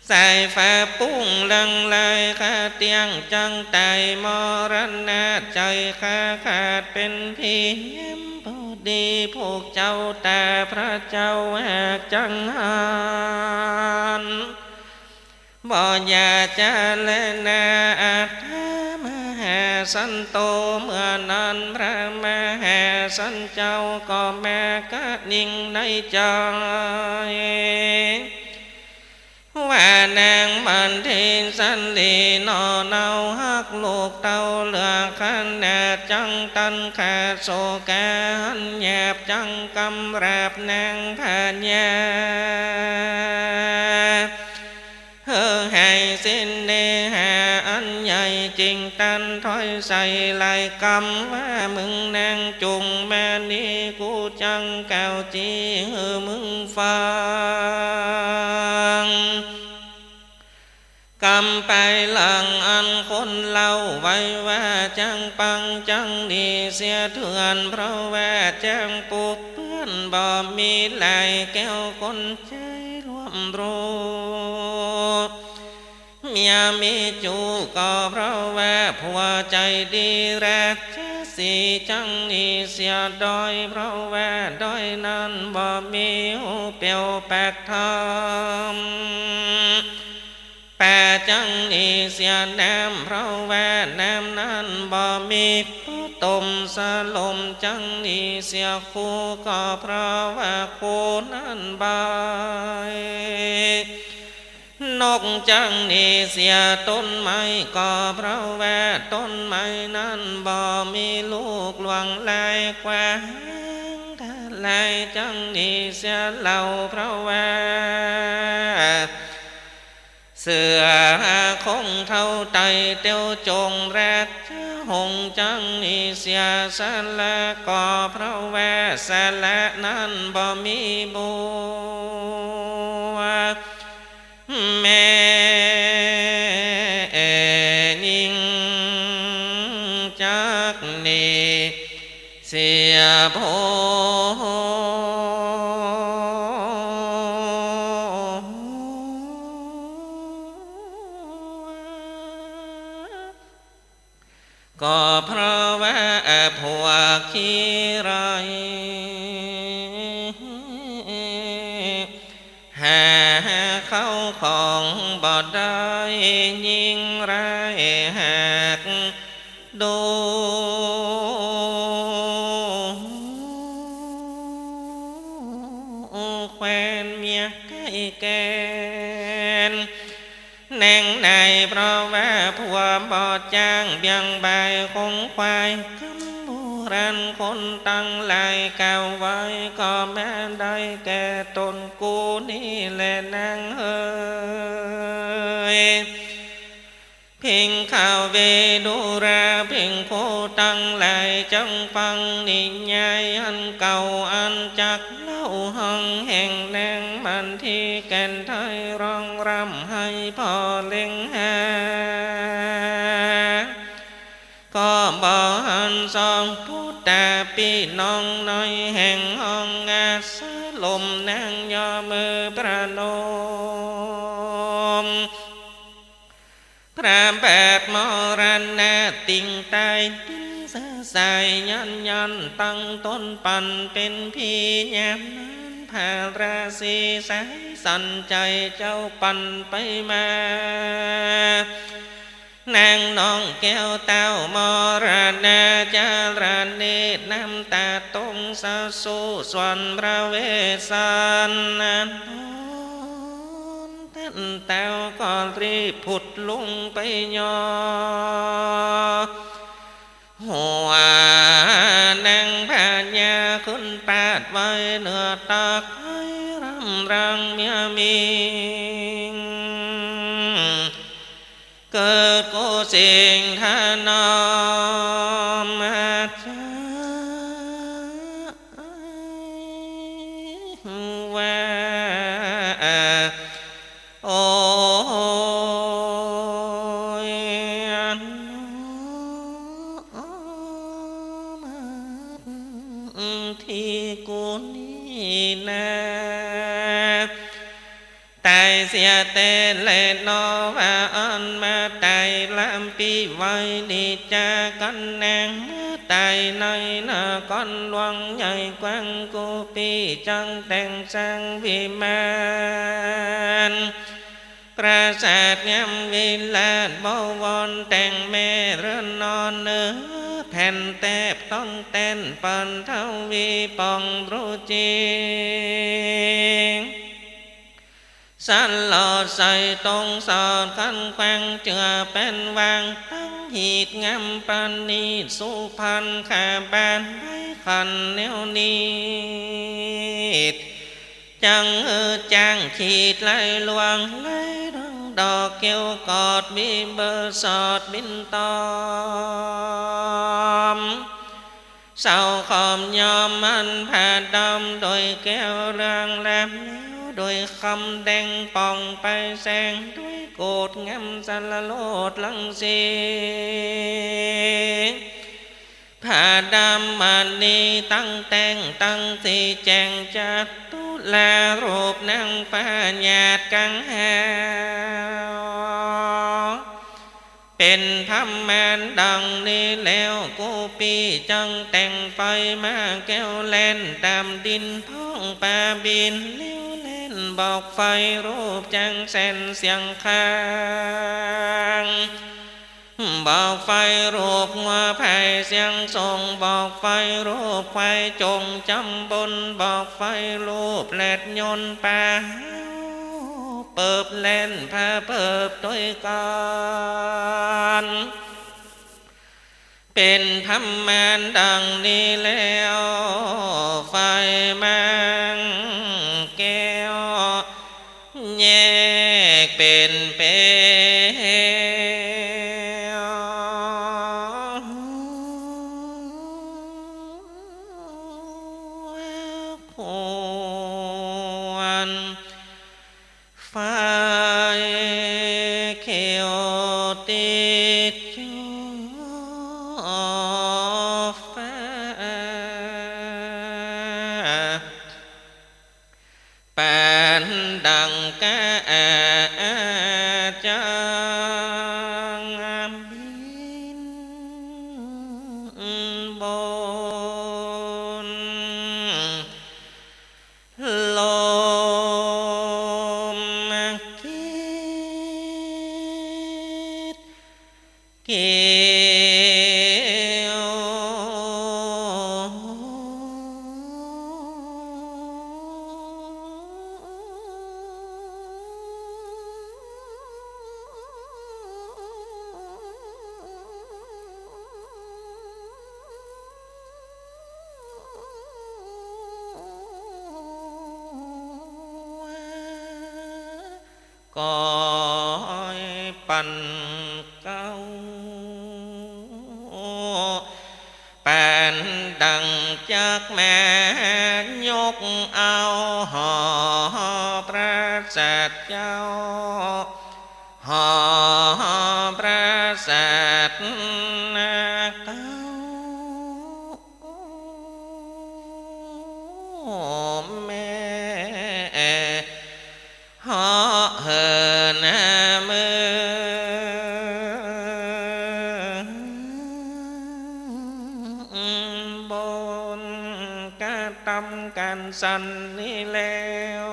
สายฟ้าปุ้งลังไลข้าเตี้ยงจั้งต๋ายมรณะ ใจ๋ข้าขาดเป๋นผี ยามปอดีพวกเจ้าต๋าพระเจ้าหากจั้งหัน บ่อย่าจ๋าแลนา อัฏฐามหาสันโต เมื่อนั้นพระมหาสันเจ้าก็มากระนิ่งในใจ๋ ว่านางมันทีสันลีหนอเนาฮักลูกเต้าเหลือขนาด จั้งตันขาดโศกาหันหยาบ จั้งกำราบนางพญา หื้อหายสิ้นเนหาอันใหญ่จริง ตันถ้อยใส่หลายกำว่า มึงนางจุ่งมานี้ กูจั้งกล่าวจี๋หื้อมึงฟัง กำปายหลังอันคนเล่าไว้ว่า จั้งปังจั้งดีเสียเถื่อน เพราะว่าจั้งปุบเปื้อนบ่มีหลาย แก้วคนใจ๋ร่วมรู้ เมียมีจู๋ก็เพราะว่าผัวใจ๋ดี ราชสีห์จั้งนี้เสียด้อย เพราะว่าด้อยนั้นบ่มีฮูเปียวปากถ้ำ ป่าจั้งนี้เสียน้ำ เพราะว่าน้ำนั้นบ่มีผู้ต้ม สลมจั้งนี้เสียคู ก็เพราะว่าคูนั้นบ่าย นกจั้งนี้เสียต้นไม้ ก็เพราะว่าต้นไม้นั้นบ่มีลูกหลวงหลาย กว้างทลายจั้งนี้เสียเหล่า เพราะว่าเสือคงเฒ่าไต่เตียวจง ราชหงส์จั้งนี้เสียสละ ก็เพราะว่าสละนั้นบ่มีบัว แม่ญิงจักนี้เสียโพ ก็เพราะว่าผัวขี้ร้าย หาเข้าของบ่ได้ ยิ่งร้ายหากดูแควนเมียใก้แกน แนงในเพราะว่าผัวบ่จ้างเบียงบ่ายคงควาย กำโบราณคนตังหลายกล่าวไว้ ก็แม้ได้แก่ต๋นกูนี้แลนางเอ๋ย เพ็งข้าเวดุราเพ็งโคตังหลาย จั้งฟังนิยายอันเก่า อันจักเล่าห้องแห่งนางมันทีแก่นไทยร้องร่ำไห้พ่อเล็งหา ก็บ่หันส่องปุตตาปี้น้องน้อยแห่งห้องอาสลม นางย่อมือประนม พระบาทมรณะติ่งต๋ายปิ้นสะสายยันยันตั้งต๋นปันเป๋นผี ยามนั้นพระราศีสายสันใจ๋เจ้าปันไปมา นางน้องแก้วเต้ามรณาจารเนตร น้ำต๋าตรงสะสูส่วนพระเวสสันนน เต้าก็รีบผุดลุกไปย่อหัว นางพญาขึ้นปาดไว้เหนือตัก ให้ร่ำรังเมียมิง เกิดกู้สิ่งถนอมมาจา ว่า โอ้ย ตี้กูนี้นา ต๋ายเสียแต๊แลหนอ ว่าอั้น มาต๋ายลำปี้ไว้นี้จากั๋นแน่ เมื่อต๋ายในนครหลวงใหญ่กว้าง กู้ปี้จักแต่งสร้างวิมาน ปราสาทงามวิลาศบวร แต่งแม่เรือนนอนเหนือแผ่นแต๊บ ต้องแต้นเปิ้นทวีปองรู้จริง สลอดใส่ตรงสอดคันแขวง เจือแป้นวางตั้งหีดงามประณีต สุพรรณาบานไว้ขันแนวนี้ จังหื้อจ้างขีดลายลวง ลายดังดอกเกียวกอด มีเบอร์สอดบินตอม เสาขอมยอมมันผ้าดำโดยแก้วเรืองแรม แล้วโดยคำแดงป่องไปแสง ด้วยโกศงามสลโลดรังสี ผ้าดำมณีตั้งแต่งตั้งสีแจ่ง จัตุลารูปนางฟ้าหยาดกังหาว เป๋นพม่านดังนี้แล้ว กู้ปี้จักแต่งไฟมาแก้วแล่นต๋ามดิน พ่องปาบินเลี้ยวแล่น บอกไฟรูปจักแสนเสียงคาง บอกไฟรูปงัวไพร่เสียงส่ง บอกไฟรูปควายจงจำบน บอกไฟรูปแรดยนต์ปาหาว เปิบแล่นผาเปิบตวยกั๋น เป๋นพม่านดังนี้แล้ว ไฟมังแก้ว แยกเป๋นเป๋นควร ไฟเขียวติดจอฟ้า ปานดังกาจังบินบน ลมกรีด เกลียว ก้อยปันเก๊า ปานดังจักมายกเอา หอปราสาทเจ้า หอปราสาทนาเก๊า แม่ เหาะเหินเมืองบน กระตำก๋านสันนี้แล้ว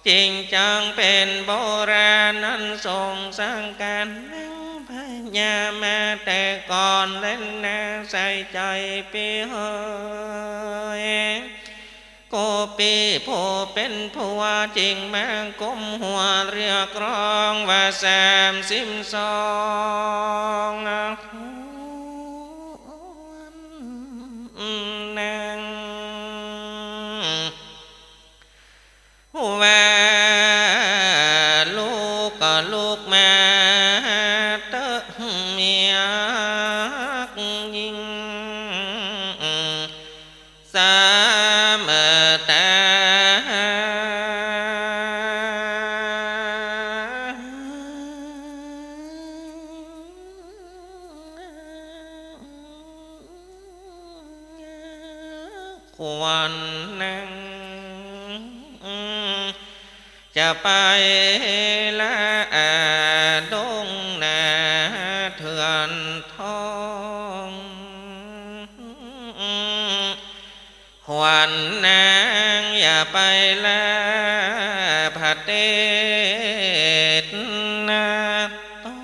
จึงจักเป๋นโบราณนั้น ส่งสังก๋านนางพญามาแต่ก่อนแลนา ใส่ใจ๋ปี้เหย กูปี้ผู้เป๋นผัวจึงมาก้มหัวเรียกร้องว่า สามสิบสอง นาง ว่าลุกก็ลุกมาเต๊อะเมียหญิง สามตา ขวัญนาง จะไปละดงนาเถื่อนทอง ขวัญนางอย่าไปละประเทศนาตอ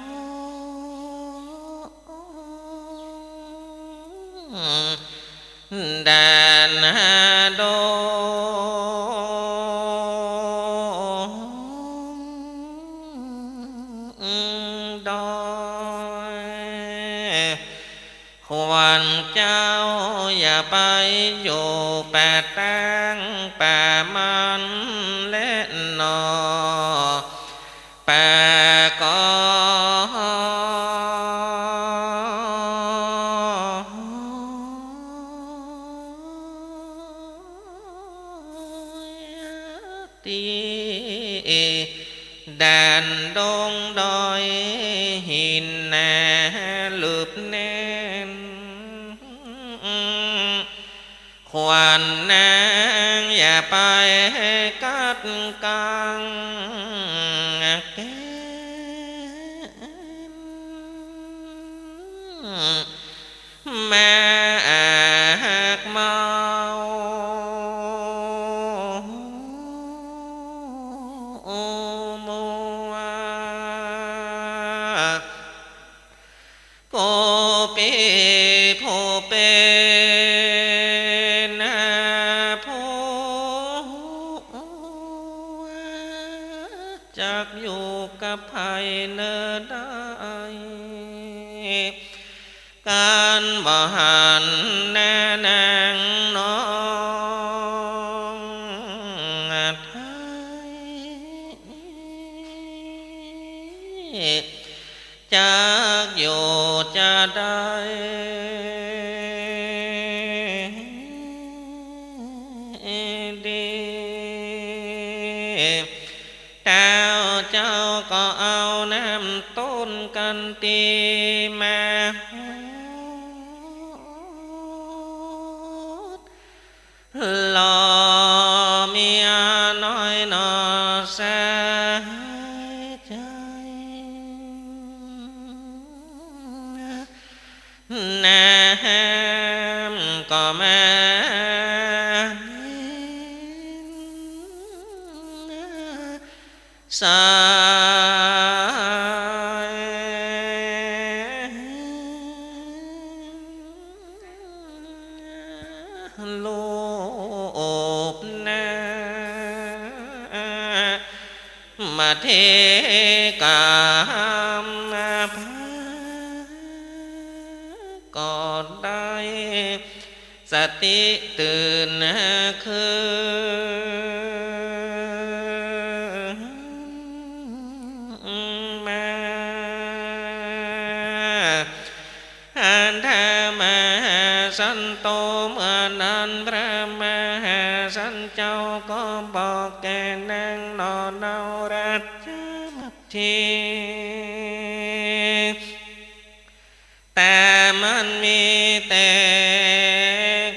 ง แดนดงดอย ขวัญเจ้าอย่าไปอยู่ป่าต้างป่ามันแลหนอ ป่าก็ ตี้แดนดงดอยหินหนาลึบแน่น ขวัญนางอย่าไปกัดกังแกม มากเมามัว กูปี้ผู้เป๋นผัว จักอยู่กับใผเน่อได้ กันบ่หันแน่นางน้องไทย จักอยู่จะได้ดี เต้าเจ้าก็เอาน้ำต้นกันตีมาหด หล่อเมียน้อยหน่อสาใจ น้ำก็มาใส ลูบหน้ามาเทกำพร้า ก็ได้สติตื่นคืนมา อันทมหัศจรรย์โต เมื่อนั้นพระมหัศจรรย์เจ้าก็บอกแก่นางหน่อเนาราชมัคคี แต่มันมีแต่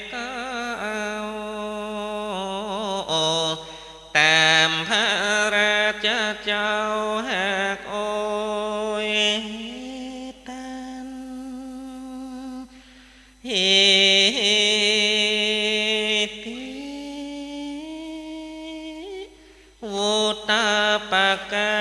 เก้า แต่พระราชเจ้าหากโอยตัน หิติ วุตตปกา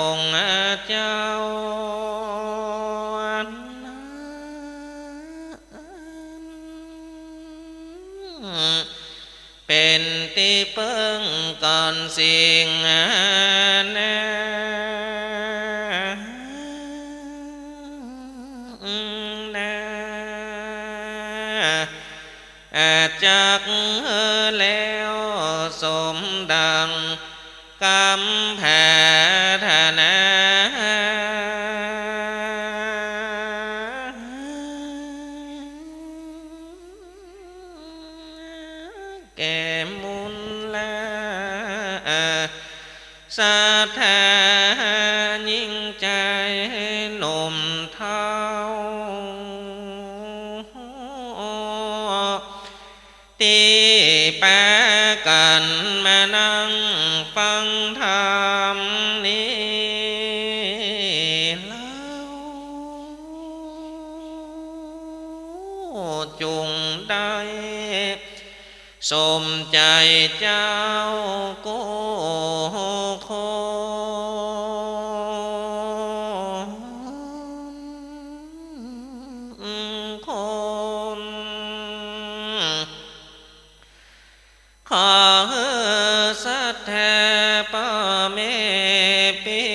องค์เจ้า เป๋นตี้เปิ้งก่อนสิ่งนานา จักแล้วสมดังกำปรารถนา แก่มูลศรัทธายิ่งใจ๋หนุ่มเฒ่า ตี้ปากั๋นมานั่งฟังธรรมนี้เล่า จุ่งได้ สมใจ๋เจ้ากู้คน คน ขอหื้อศรัทธาป้อแม่ปี้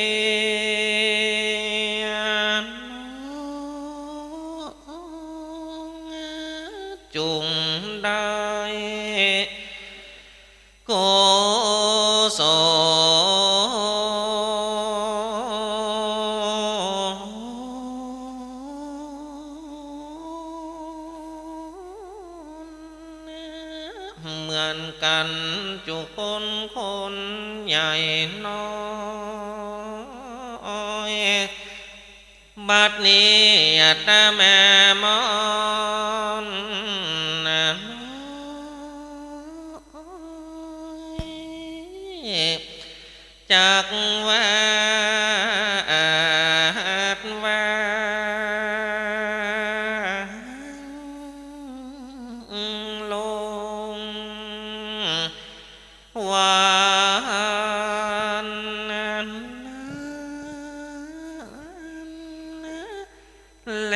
จุ่งได้กุศล เหมือนกั๋นจุคนคนใหญ่น้อย บัดนี้อาตมามอนน้อย จักว่าอาจวางลง วันแล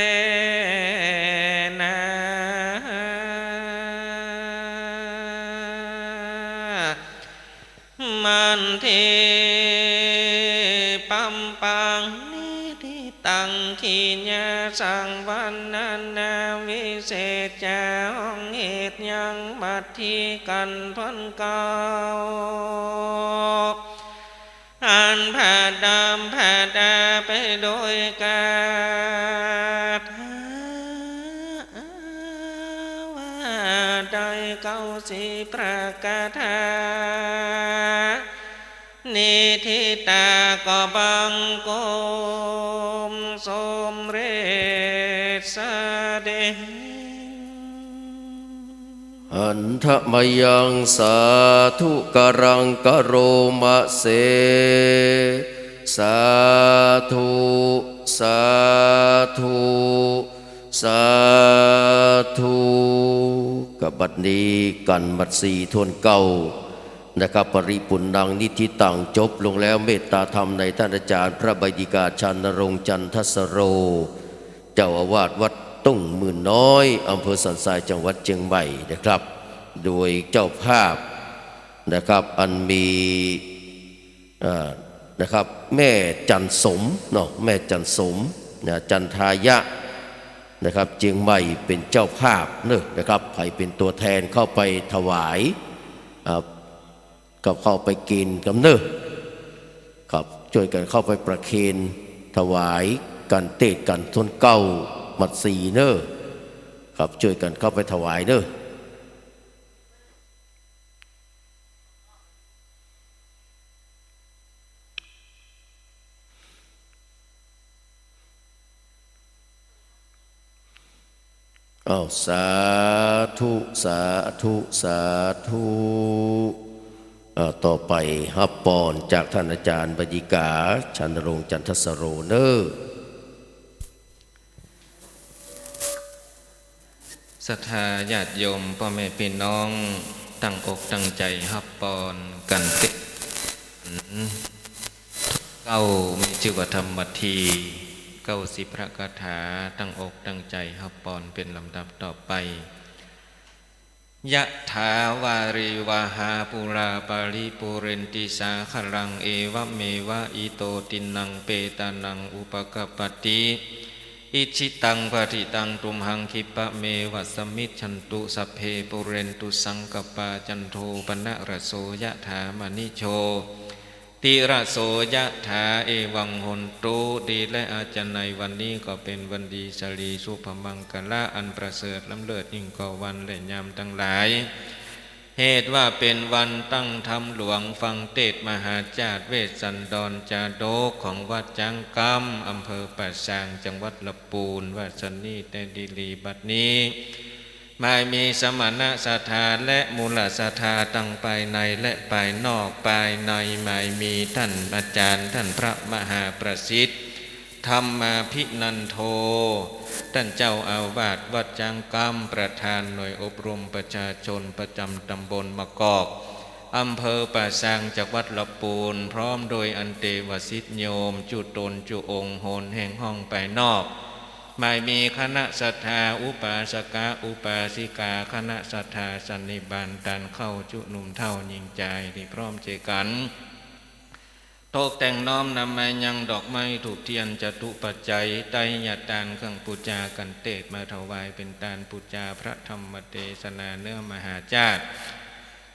นา มันเทปัมปัง นิทธิตัง ขีณาสัง วัณณนา วิเศษจา ห้องเหตุยัง บัดทีกั๋นถ้วนเก้า อันผาดดำผาดาไปโดยกาถา ว่าได้เก้าสิบประกาถา นิทธิตาก็บังคมสมเร็จเสด็จ หันทะมะยัง สาธุ กรัง กะโรมะเส สาธุ สาธุ สาธุ กะบัดนี้กั๋นหมัดสี่ถ้วนเก้านะครับ ปริปุณณัง นิทธิตัง จบลงแล้ว เมตตาธรรมในต้านอาจ๋ารย์พระใบดิกา ชานรงค์ จันทสโร เจ้าอาวาสวัดตุ้งหมื่นน้อย อำเภอสันทราย จังหวัดเจียงใหม่นะครับ โดยเจ้าภาพนะครับ อันมี เอ่อ นะครับ แม่จันสมเนาะ แม่จันสมนะ จันทายะนะครับ เจียงใหม่เป๋นเจ้าภาพเนาะนะครับ ใผเป๋นตั๋วแทนเข้าไปถวาย อ่า กับเข้าไปเกณฑ์กำเนาะครับ จ้วยกั๋นเข้าไปประเคนถวายกั๋นเตศน์กั๋นถ้วนเก้าหมัดสี่เนาะครับ จ้วยกั๋นเข้าไปถวายเนาะ อ้าว สาธุ สาธุ สาธุ อ่า ต่อไปฮับปอนจากต้านอาจ๋ารย์ใบดิกา ชานรงค์ จันทสโร เนาะ ศรัทธาญาติโยมป้อแม่ปี้น้อง ตั้งอกตั้งใจ๋ฮับปอนกั๋นเต๊อะ เก๊า มีจื้อว่าธรรมที เก๊าสิบพระคาถา ตั้งอกตั้งใจ๋ฮับปอนเป๋นลำดับต่อไป ยะถาวาริวหาปูราปะริปูเรนติสาคะรัง เอวะเมวะอิโตตินนังเปตานังอุปะกัปปะติ อิจฉิตังปะฏิตังตุมหัง ขิปปะเมวะสะมิชชันตุ สัพเพปูเรนตุสังกัปปา จันโทปะนะระโส ยะถามะณิโช ติระโส ยะถา เอวังโหนตุ ดีและอาจารย์ ในวันนี้ก็เป๋นวันดี สะหลีสุภมังคะละ อันประเสริฐล้ำเลิศยิ่งกว่าวันและยามตังหลาย เหตุว่าเป๋นวันตั้งธรรมหลวง ฟังเตสน์มหาจาตุเวสสันดรจาดก ของวัดจ๊างกำ อำเภอป่าซาง จังหวัดลำปูน ว่าสันนี้ แต่ดีหลีบัดนี้ หมายมีสมณศรัทธาและมูลศรัทธาตังภายในและภายนอก ภายในหมายมีต้านอาจ๋ารย์ ต้านพระมหาประสิทธิ์ ธรรมาภินันโท ต้านเจ้าอาวาสวัดจ๊างกำ ประธานหน่วยอบรมประชาชนประจ๋ำตำบลมะกอก อำเภอป่าซาง จังหวัดลำปูน พร้อมโดยอันเตวศิษย์โยม จุ๊ต๋นจุ๊องค์ โหนแห่งห้องภายนอก หมายมีคณะศรัทธา อุปาสกะ อุปาสิกา คณะศรัทธาสันนิบาต ต้านเข้าจุ๊หนุ่มเฒ่าญิงจายตี้พร้อมเจอกั๋น ตกแต่งน้อมนำมายังดอกไม้ธูปเตียน จตุปัจจัย ไตรยตาน เครื่องปู๋จา กัณฑ์เตสน์มาถวายเป๋นตานปู๋จาพระธรรมเตสนาเนื้อมหาจาตุ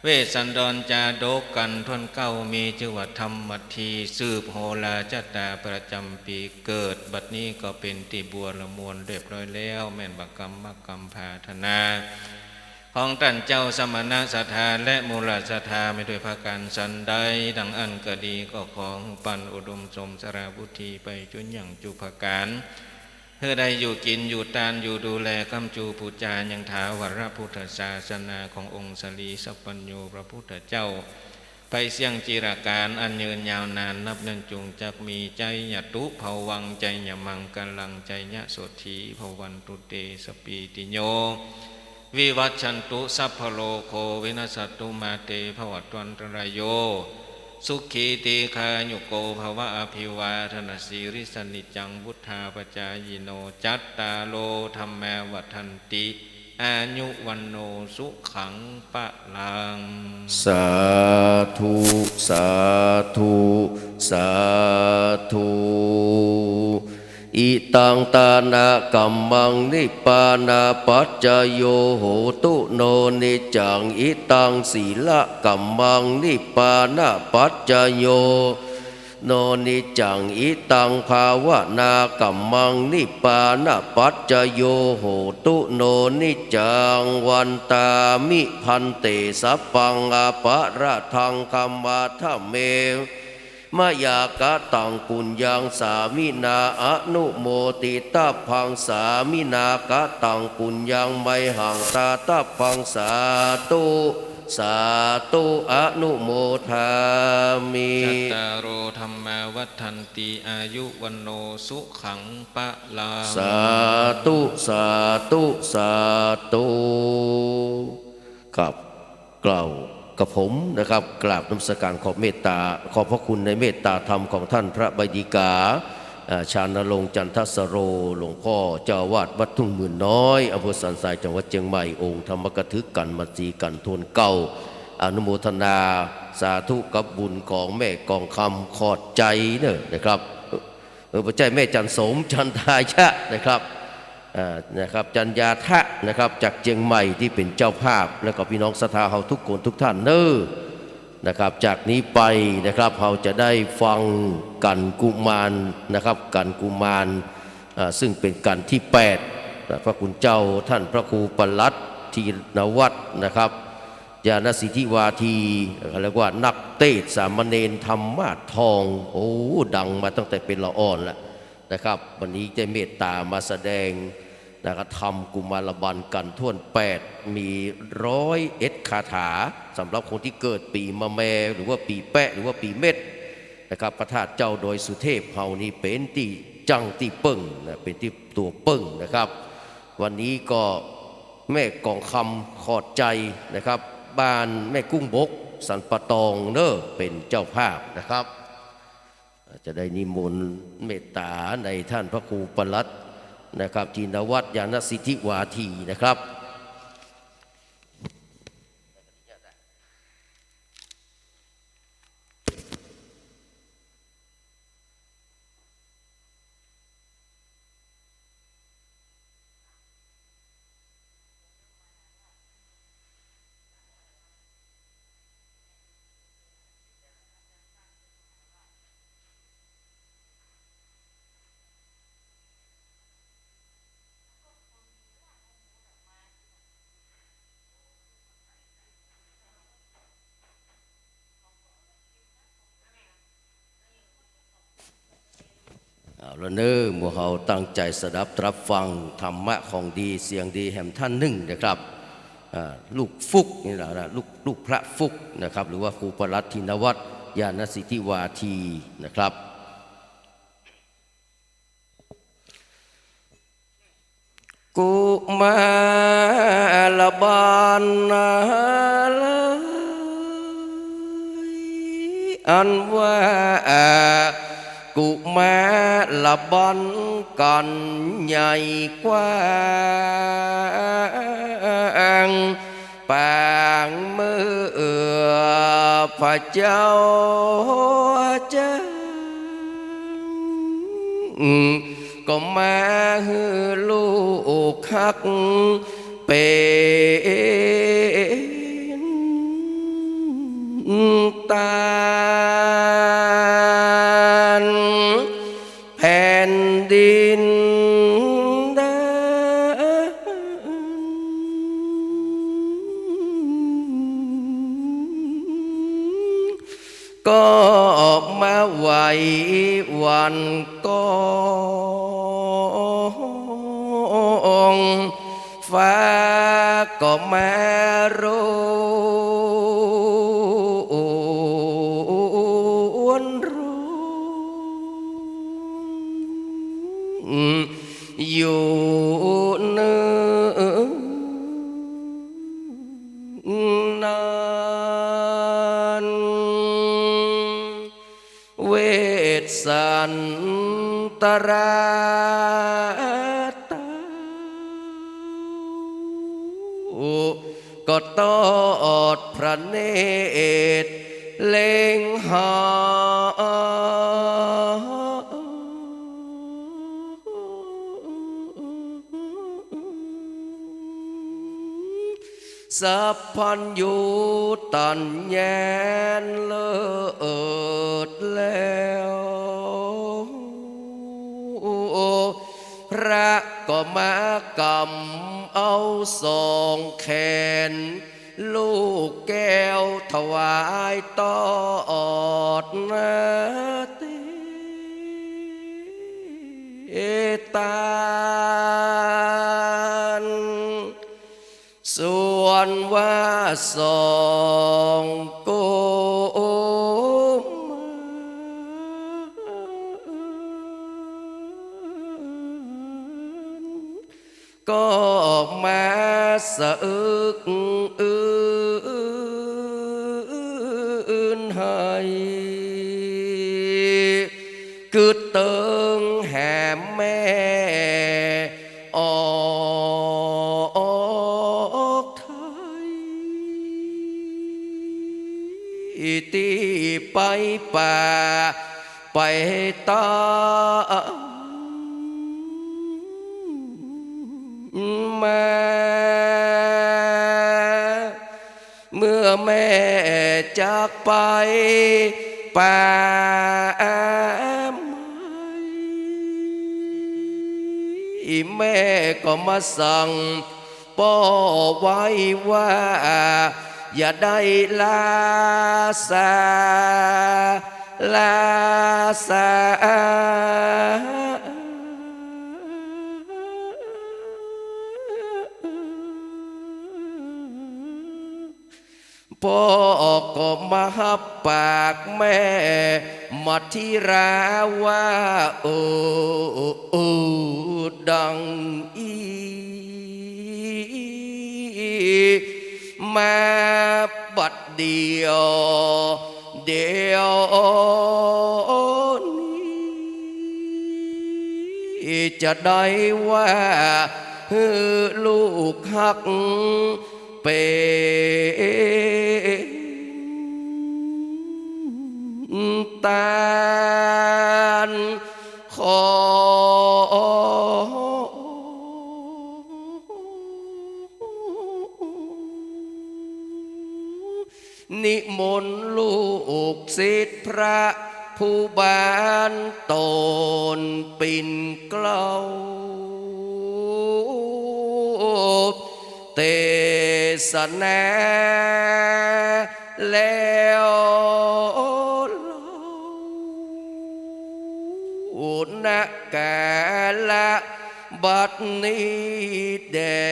เวสสันดรจาดกกั๋นถ้วนเก๊า มีจื้อว่าธรรมที สืบโหราชะต๋าประจ๋ำปี๋เกิด บัดนี้ก็เป๋นตี้บัวละมวลเรียบร้อยแล้ว แม่นว่ากำมะกำผาธนา ของต้านเจ้าสมณศรัทธาและมูลศรัทธาไม่ด้วยประก๋านสันใด ดังอั้นก็ดี ก็ขอหื้อปันอุดมสมสารวุฒิไปจุ๊ยังจุ๊ประก๋าน หื้อได้อยู่กิ๋นอยู่ตานอยู่ดูแลค้ำจูปู๋จายังถาวรพุทธศาสนาขององค์สะหลีสัพพัญญูพระพุทธเจ้า ไปเสี้ยงจิรกาลอันยืนยาวนานนับนึ่ง จุ่งจักมี ไจยะตุภวัง ไจยะมังคะลัง ไจยะโสฏฐีภวันตุ เตสะปีติโย วิวัชชันตุ สัพพะโรโค วินัสสันตุ มา เต ภะวัตวันตะราโย สุขี ตีฆายุโก ภะวะ อภิวาทะนะสีลิสสะ นิจจัง วุฑฒาปะจายิโน จัตตาโร ธัมมา วัฑฒันติ อายุ วัณโณ สุขัง พะลัง สาธุ สาธุ สาธุ อิตังตานะกัมมัง นิพพานะปัจจโย โหตุ โน นิจจัง อิตังสีละกัมมัง นิพพานะปัจจโย โน นิจจัง อิตังภาวนากัมมัง นิพพานะปัจจโย โหตุ โน นิจจัง วันตามิ ภันเต สัพพัง อปะระทัง ขมาทะเม มะยา กะตัง ปุญญัง สามินา อนุโมทิตัพพัง สามินา กะตัง ปุญญัง ไมหัง ทาตัพพัง สาธุ สาธุ อนุโมทามิ จัตตาโร ธัมมา วัฑฒันติ อายุ วัณโณ สุขัง พะลัง สาธุ สาธุ สาธุ ครับ กล่าวกับผมนะครับ กราบนมัสการขอบเมตตา ขอบพระคุณในเมตตาธรรมของท่านพระใบดิกา เอ่อ ชานรงค์ จันทสโร หลวงพ่อเจ้าอาวาสวัดทุ่งหมื่นน้อย อำเภอสันทราย จังหวัดเจียงใหม่ องค์ธรรมกถึก กั๋นมาสีกั๋นถ้วนเก๊า อนุโมทนาสาธุกับบุญของแม่กองคำ ขอบใจ๋เน่อนะครับ เออ บ่ใจ้แม่จันสม จันทายะนะครับ อ่า นะครับ จันยาทะนะครับ จากเจียงใหม่ตี้เป๋นเจ้าภาพ แล้วก็พี่น้องศรัทธาเฮาทุกคนทุกท่านเน่อนะครับ จากนี้ไปนะครับ เฮาจะได้ฟังกัณฑ์กุมารนะครับ กัณฑ์กุมาร อ่า ซึ่งเป๋นกัณฑ์ตี้แปดนะ พระคุณเจ้าท่านพระครูปลัดธีรวัฒน์นะครับ ญาณสิทธิวาที เรียกว่านักเตสน์สามเณรธรรมาสน์ทอง โอ้ ดังมาตั้งแต่เป๋นละอ่อนแล้วนะครับ วันนี้ได้เมตตามาแสดงนะครับ ทำกุมารบัณฑ์กัณฑ์ถ้วนแปด มีร้อยเอ็ดคาถา สำหรับคนที่เกิดปีมะแม หรือว่าปีแปะ หรือว่าปีเม็ดนะครับ พระธาตุเจ้าดอยสุเทพเฮานี้เป๋นตี้จั้งตี้เปิ้งนะ เป๋นตี้ตั๋วเปิ้งนะครับ วันนี้ก็แม่กองคำ ขอบใจ๋นะครับ บ้านแม่กุ้งบก สันป่าตองเน่อ เป๋นเจ้าภาพนะครับ จะได้นิมนต์เมตต๋าในท่านพระครูปลัดนะครับ ธินวัฒน์ ญาณสิทธิวาทีนะครับ เอาละเน่อ หมู่เฮาตั้งใจ๋สดับตรับฟังธรรมะของดี เสียงดีแหมท่านนึ่งนะครับ อ่า ลูกฟุกนี่แหละนะ ลูก ลูกพระฟุกนะครับ หรือว่าครูปลัด ธินวัฒน์ ญาณสิทธิวาทีนะครับ กุมารบัณฑิต อันว่ากุมารบัณฑิต กั๋นใหญ่กว้าง ปางเมื่อพระเจ้าเจ้า ก็มาหื้อลูกฮักเป็นตาน แผ่นดินดา ก็มาไหว้วันก่อน ฟ้าก็มารวนรวน อยู่เนิ่นนาน เวสสันตราเต้า ก็ตอดพระเนตรเล็งหา สัพพัญญูตัญญาเลิศแล้ว พระก็มากำเอาสองแขน ลูกแก้วถวายตอดนาเตตาน ส่วนว่าสองกุมาร ก็มาสะอึกอึนให้ กึ๊ดเติงแหมแม่ออกไทย ตี้ไปป่าไปตามมา เมื่อแม่จากไปป่าไม้ แม่ก็มาสั่งป้อไว้ว่า อย่าได้ลาสา ลาสา ป้อก็มาฮับปากแม่มัทธิราว่า โอ้ โอ้ ดังอี้ มาบัดเดี่ยว เดี่ยว จะได้ว่าหื้อลูกฮักเป๋นตาน ขอ นิมนต์ลูกศิษย์พระผู้บานต๋นปิ่นเกล้า เตสนาแล้วเล่า ณ ก๋าละบัดนี้แด่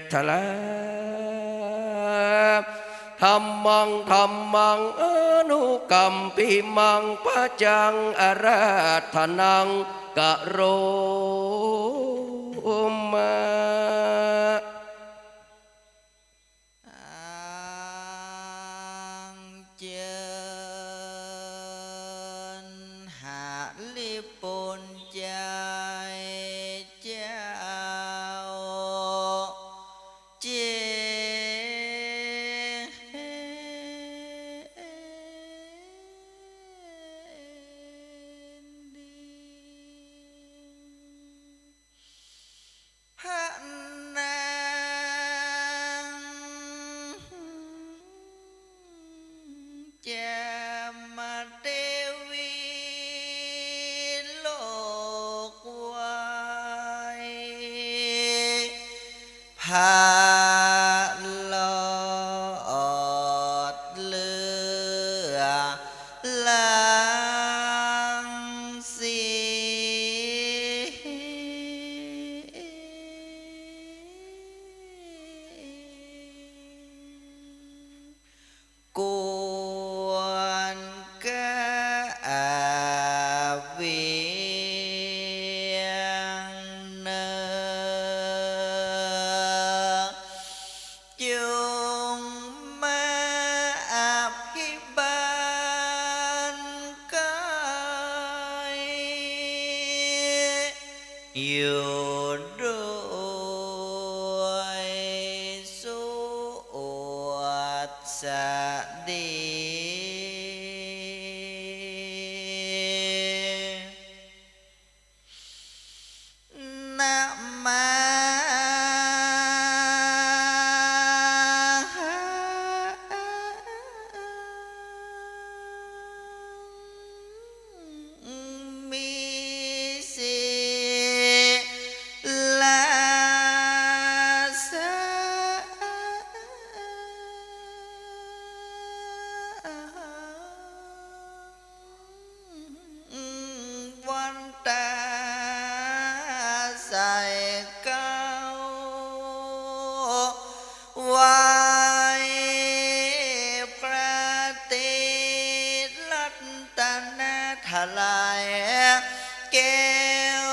เทอ ธัมมัง ธัมมัง อนุกัมปิมัง ปัจจัง อาราธนัง กะโรมะ อังเจิญหริภุญไชยเจ้า เจดีย์ พระนางจามเทวี โลกไหว พระรอดเลือดรังสี กวนกาเวียงเนอ จงมาอภิบาลกาย อยู่ด้วยสุวัสดี นะมา มิสิลาสะ วันตาใส่เกล้า ไหว้พระตรีรัตนตรัย แก้ว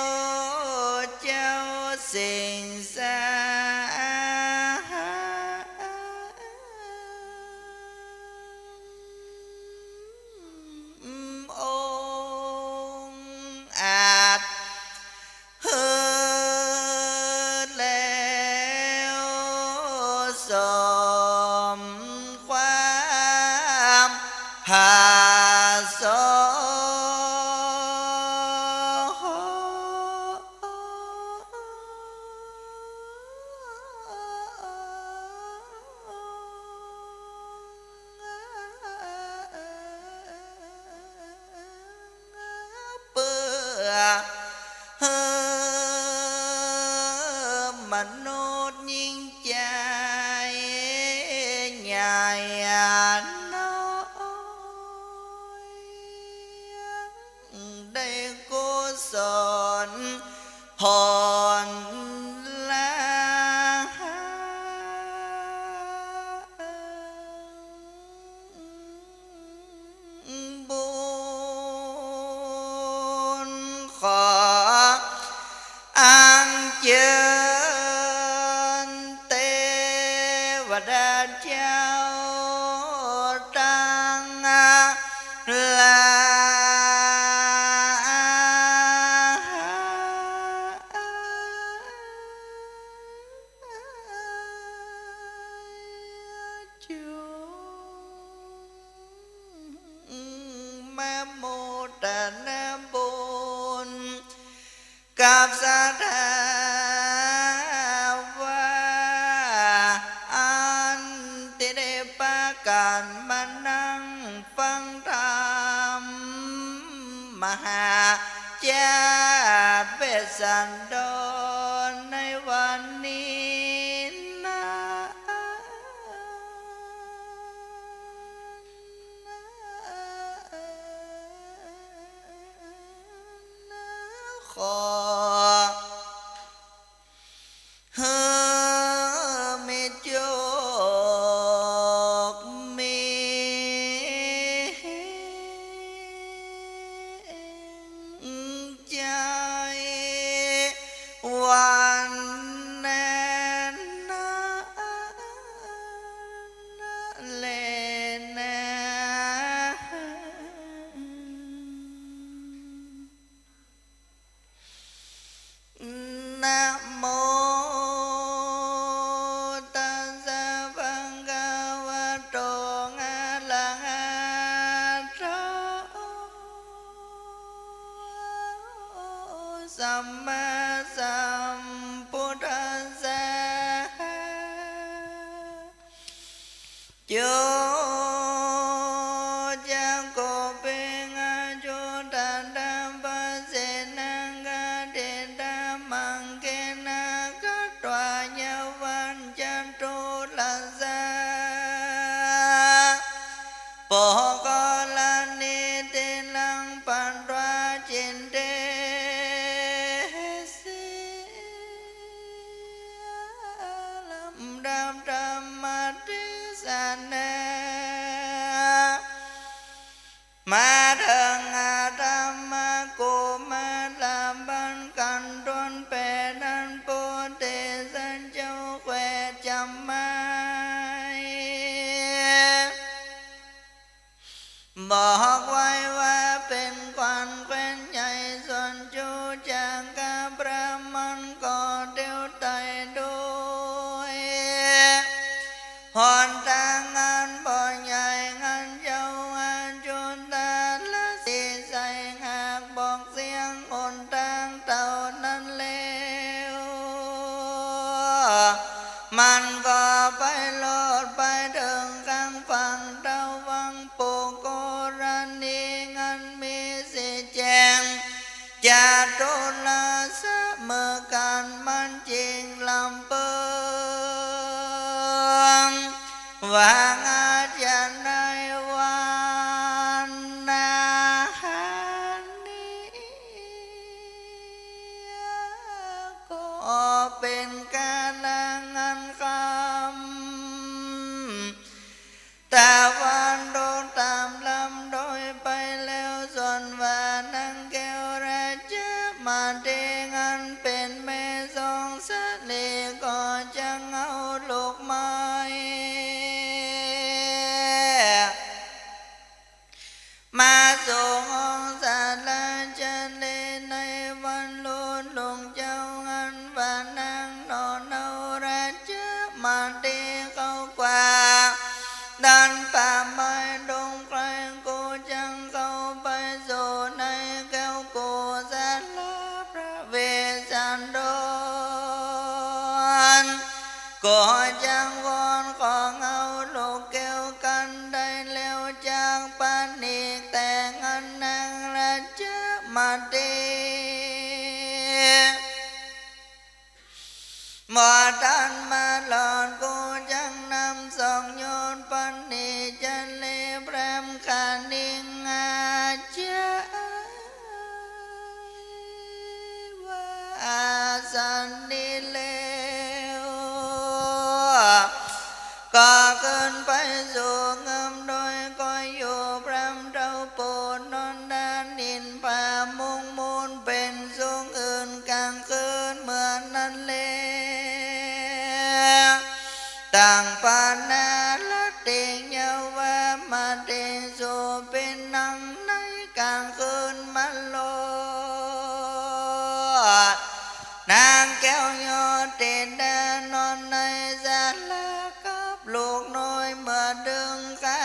เจ้าสิ่งศักดิ์ องค์อาจ หื้อแล้วสมความผสม เปื้อหื้อมนุษย์ยิ่งใจ๋ ใหญ่น้อย ได้กุศลผลละ บุญขออัญเจิญเตวดาเจ้าตังหลาย กับศรัทธาว่า อันตี้ได้ปากั๋นมานั่งฟังธรรมมหาจาติเวสสันดรในวันนี้นา ขอหื้อมีจุกมีใจ๋ วันแน่นา แลนา นะโมตัสสะ ภะคะวะโต อะระหะโต สัมมาสัมพุทธัสสะ จุ จักขุ ปิง อะจุ ทันตะ ปะเสนะ กะเตตะ มังเกนะ ฆัตวา ยะวัญ จะตุรัสสะ โปะกะระเณ ติรัง ปัตวา จิตเตสิ ลำดับธรรมเตสนา มาเถิงอาตมากุมารบาลขันต้นแป๋นนั้น ปุตติสัจจุแขวนจำไม้ บอกไว้ว่าเป๋นขวัญแขวนใหญ่ ส่วนจุจักกะบรามณก็เตียวไต่โดย หนตางอันบ่ใหญ่ อันเจ้าอาจุตาลสีใส หากบอกเสี้ยงหนตางเต้านั้นแล้ว มันก็ไปโลดไปเถิงกั๋งฝั่งตะวัน ปุคคลานิ อันมีสีแจ้ง จะตุรัสสะ เหมือนกั๋น มันจึงลำเปิง ว่าอาจจะในวันนานี้ ก็เป๋นกาละอันค่ำ ตะวันตกต๋ามลำดอยไปแล้ว ส่วนว่านางแก้วราชมาเต อันเป๋นแม่สองสะเหล่ ก็จักเอาลูกไม้ มาสู่ห้องสาราชะเล ในวันลุนหลวงเจ้า อันว่านางหน่อเนาราชมาเตเข้ากว่า ด้านป่าไม้ดงไกล กูจักเข้าไปสู่ในแก้วกุศลาพระเวสสันดร ก็จักวอนขอเอาลูกแก้วกันได้แล้ว จักปะนิกแต่งอันนางราชมาเต บ่ตันมาหลอด กูจักนำสองโยชน์ปะนิกจะเลพรำคณิงอาจา ว่าสันนี้แล้ว ก็ขึ้นไปสู่เงื้อมดอย ก็อยู่พรำเต้าปูนอนดานินผามุงมูลเป๋นสุขอื่นกั๋งคืนเหมือนนั้นแล ตังปะนาละติง ยาวามาติง สุปินนัง ในกั๋งคืนมาโลด นางแก้วโยตินดานอนในศาลากับลูกน้อย เมื่อเถิงค่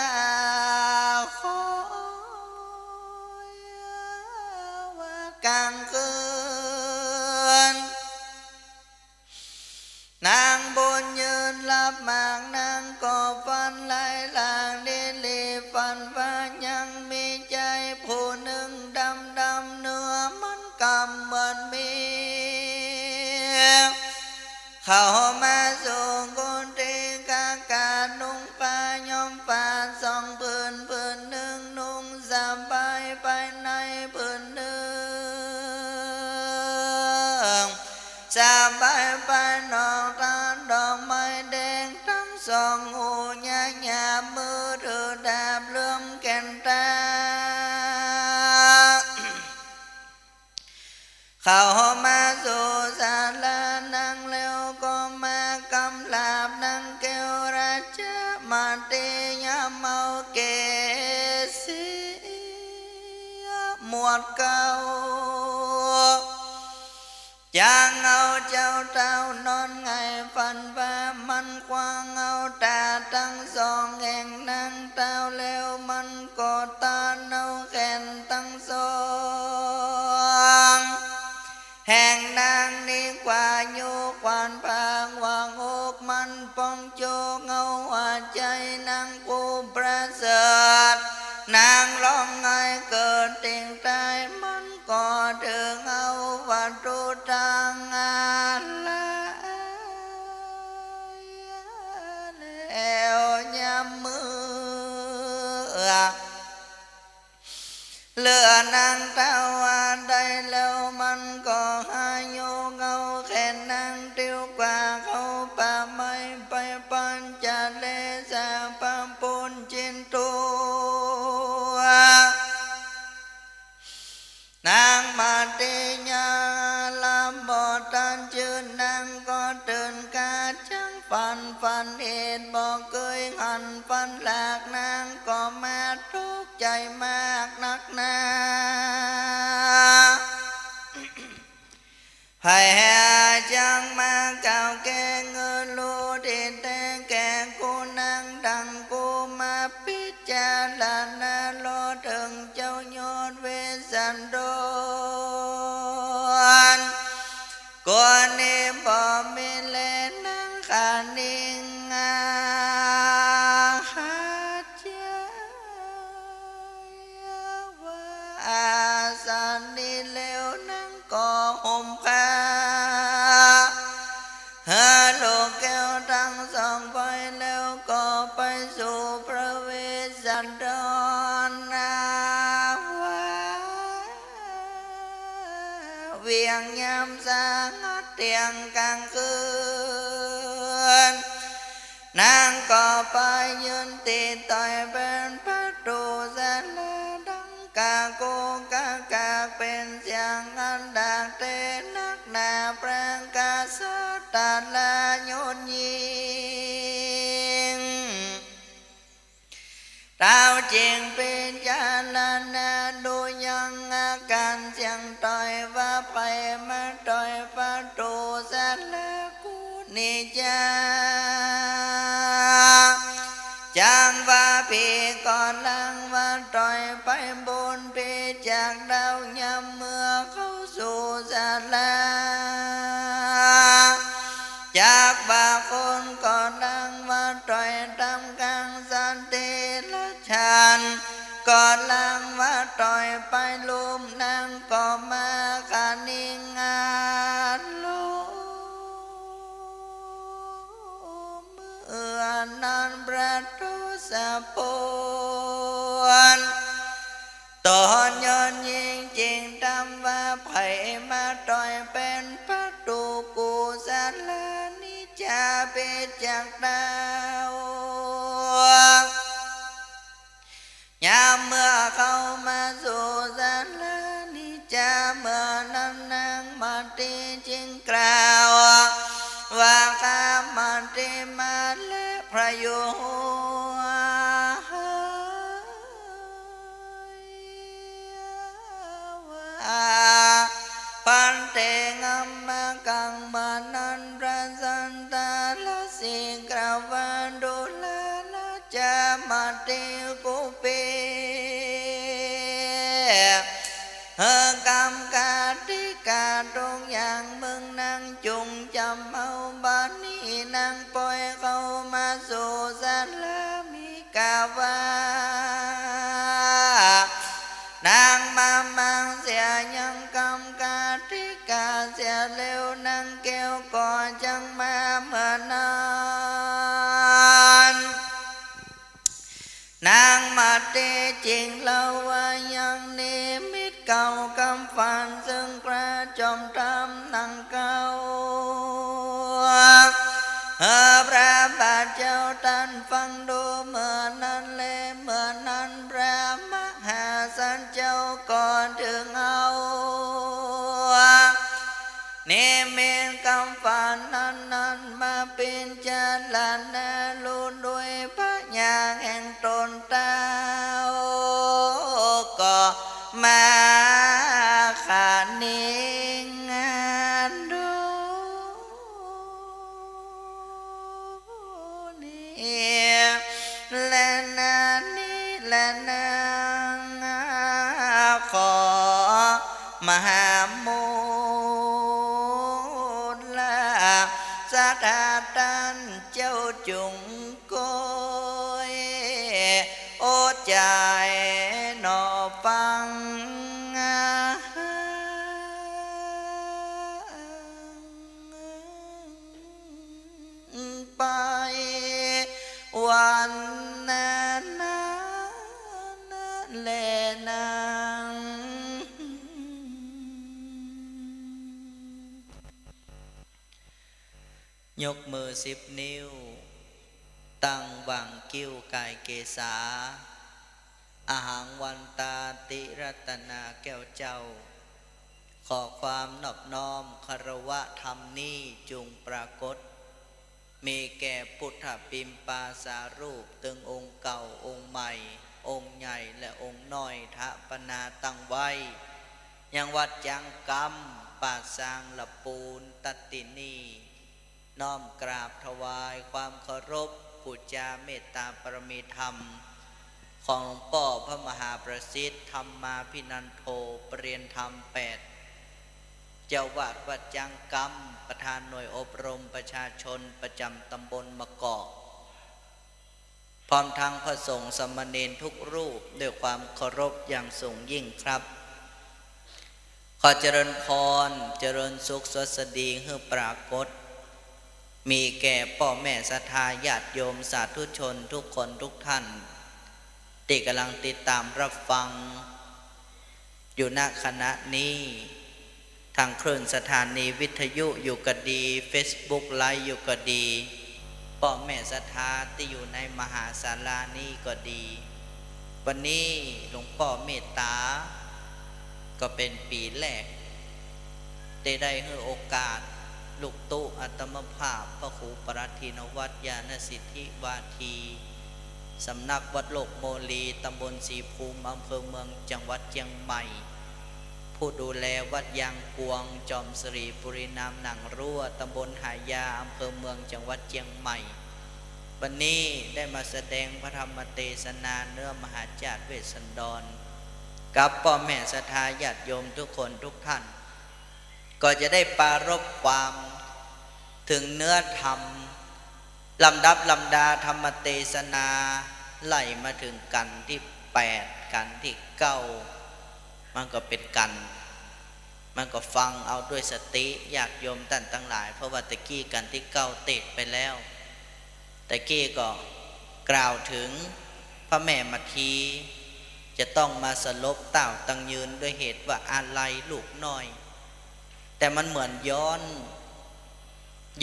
ำ ขอว่ากั๋งคืน ำเหมือนมี เข้ามาสู่กุฏิ กากาสน์นุ่งผ้าย้อมฝาดสองผืน ผืนนึ่งนุ่งสบายภายใน ผืนนึ่งสบายภายนอก ทาดอกไม้แดงตังสองหู ยาหยาบมือถือดาบเหลือมแก่นตา เข้ามาสู่ศาลา นั่งแล้วก็มากำราบนางแก้วราชมาติ ยามเมาเกศสีหมวดเก่า จางเอาเจ้าเต้านอนหงายฝันว่ามันขว้างเอาต๋าตังสองแห่งนางเต้า แล้วมันก็ต้านเอาแขนตังสอง แห่งนางนี้ขว้า โยกขวานผางหว่างอก มันป้องโจกเอาหัวใจ๋นางผู้ประเสริฐ นางฮ้องไห้เกิดติ่งต๋าย มันก็เถิงเอาวัตถุตังหลาย แล้วยามเมื่อ เหลือนางเต้าว่าได้แล้ว มันก็หาโยกเอาแขนนางติวกว่าเข้าป่าไม้ไป ปัญจเลสาปะปุญจินตุ นางมาติยาหลับบ่ตันจื้น นางก็ตื่นกาจั้งฝัน ฝันเหตุบ่เกยหัน ฝันหลาก นางก็มาตกใจ๋มากนักหนา ใผจักมากล่าวแก้งหื้อฮู้ดีแต๊แก่กู นางดังกูมาพิจารณา ลอเถิงเจ้ายอดเวสสันดร กูนี้บ่มีแล นางคะนิงา หาเจ้า ว่าสันนี้แล้ว นางก็ห่มผ้า หาลูกแก้วตังสองใบ แล้วก็ไปสู่พระเวสสันดรนา ว่าเวียงยามสงัดเตียงกลางคืน นางก็ไปยืนตี้ตอยเป๋นประตู๋ศาลา ดังกาโกกากาก เป๋นเสียงอันดังเตนักหนา พระกษัตริย์ตรัสยอดยิ่ง เต้าจึงพิจารณาดูยังอาก๋านเสียงตอย ว่าใผมาตอยประตู๋ศาลากูนี้จา จักว่าผีก็ลังว่าตอยไปบุญ ผีจักเต้ายามเมื่อเข้าสู่ศาลา จักว่าคนก็ลังว่าตอยต๋ามกลางสันติราชาน ก็ลังว่าตอยไปลุ่ม นางก็มาคะนิงา ลงเมื่อนั้นพระทศพล ต๋นยอดยิ่งจึงถามว่าใผมาตอยเป๋นประตู๋กุศลานี้จา ผีจักเต้า ยามเมื่อเข้ามาสู่ศาลานี้จา เมื่อนั้นนางมาติจึงกล่าวว่า ข้ามาติมาและพระโย ว่า ภันเต กำมะกัง เมื่อนั้นพระสันตะรสีกล่าวว่า ดูรานะจามาติ กุเป หื้อกำกติกาทุกอย่าง มึงนางจุ่งจ๋ำเอา บัดนี้นางป่อยเข้ามาสู่ศาลา ติกาเสียแล้ว นางแก้วก็จักมาเมื่อนั้น นางมาตี้จริงเล่าว่ายังนิมิตเก่ากำฝัน ซึ่งพระจอมธรรมนางเก่า เออ พระบาทเจ้าต้านฟังดูเมื่อนั้นแล เมื่อนั้นพระมหาสัจเจ้าก็ตึงเอา นิมิตกำฝันนั้นๆ มาพิจารณารู้ด้วยปัญญาแห่งต๋นเต้า ก็มาขะนิงดู นี่แลนา นี่แลนาง ขอมหามูลละ ศรัทธาต้านเจ้าจุ่งก้อย โอดใจ๋หนอฟัง ไปวันนั้นแลนาง ยกมือสิบนิ้ว ตั้งหว่างคิ้วก๋ายเกศา อหังวันตาติรัตนาแก้วเจ้า ขอความนอบน้อมคารวะธรรมนี้จุ่งปรากฏ มีแก่ปุถะปิมปาสารูป ตึงองค์เก่า องค์ใหม่ องค์ใหญ่ และองค์น้อย ถะปนาตั้งไว้ ยังวัดจังกำ ป่าซางละปูน ตัดตี้นี่ น้อมกราบถวายความเคารพ ปู๋จาเมตตาปารมีธรรม ของหลวงป้อพระมหาประสิทธิ์ ธรรมาภินันโท ประเรียนธรรมแปด เจ้าอาวาสวัดจังกำ ประธานหน่วยอบรมประชาชนประจ๋ำต๋ำบลมะกอก พร้อมทั้งพระสงฆ์สามเณรทุกรูป ด้วยความเคารพอย่างสูงยิ่งครับ ขอเจริญพร เจริญสุขสวัสดีหื้อปรากฏ มีแก่ป้อแม่ศรัทธาญาติโยมสาธุชนทุกคนทุกท่าน ตี้ก่ำลังติดต๋ามรับฟัง อยู่ ณ ขณะนี้ ทางคลื่นสถานีวิทยุอยู่ก็ดี เฟซบุ๊กไลฟ์อยู่ก็ดี ป้อแม่ศรัทธาตี้อยู่ในมหาศาลานี้ก็ดี วันนี้หลวงป้อเมตต๋า ก็เป๋นปี๋แรก ตี้ได้หื้อโอกาส ลูกตุ๊อาตมาภาพ พระครูปรัตถินวัตร ญาณสิทธิวาที สำนักวัดโลกโมลี ตำบลศรีภูมิ อำเภอเมือง จังหวัดเจียงใหม่ ผู้ดูแลวัดยางกวง จอมสิริปุรีนามหนังรั้ว ตำบลหายา อำเภอเมือง จังหวัดเจียงใหม่ วันนี้ได้มาแสดงพระธรรมเตสนาเนื้อมหาจาตุเวสสันดร กับป้อแม่ศรัทธาญาติโยมทุกคนทุกท่าน ก็จะได้ปรารภความเถิงเนื้อธรรม ลำดับลำดาธรรมเตสนา ไล่มาเถิงกัณฑ์ตี้แปด กัณฑ์ตี้เก้า มันก็เป๋นกัณฑ์ มันก็ฟังเอาด้วยสติ ญาติโยมต้านตังหลาย เพราะว่าตะกี้กัณฑ์ตี้เก้าเตกไปแล้ว ตะกี้ก็กล่าวเถิงพระแม่มัทที จะต้องมาสลบเต้าตังยืนด้วยเหตุว่าอาลัยลูกน้อย แต่มันเหมือนย้อน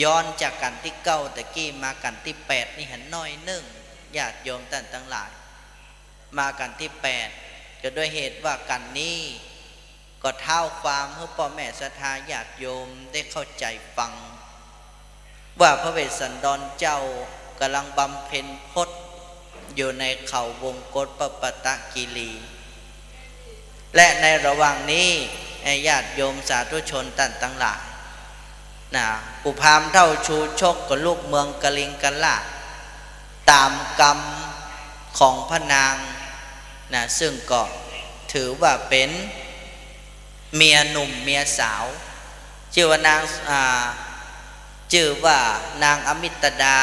ย้อนจากกัณฑ์ตี้เก้าตะกี้มากัณฑ์ตี้แปดนี่หันน้อยนึ่ง ญาติโยมต้านตังหลาย มากัณฑ์ตี้แปด ก็ด้วยเหตุว่ากัณฑ์นี้ ก็เท้าความหื้อป้อแม่ศรัทธาญาติโยมได้เข้าใจ๋ฟัง ว่าพระเวสสันดรเจ้าก่ำลังบำเพ็ญพจน์อยู่ในเขาวงคตปปัตตคีรี และในระหว่างนี้ ไอ้ญาติโยมสาธุชนต้านตังหลาย นะ ปู่พราหมณ์เฒ่าชูชกก็ลูกเมืองกลิงกราช ต๋ามกำของพระนาง นะ ซึ่งก็ถือว่าเป๋นเมียหนุ่มเมียสาว จื้อว่านาง อ่า จื้อว่านางอมิตดา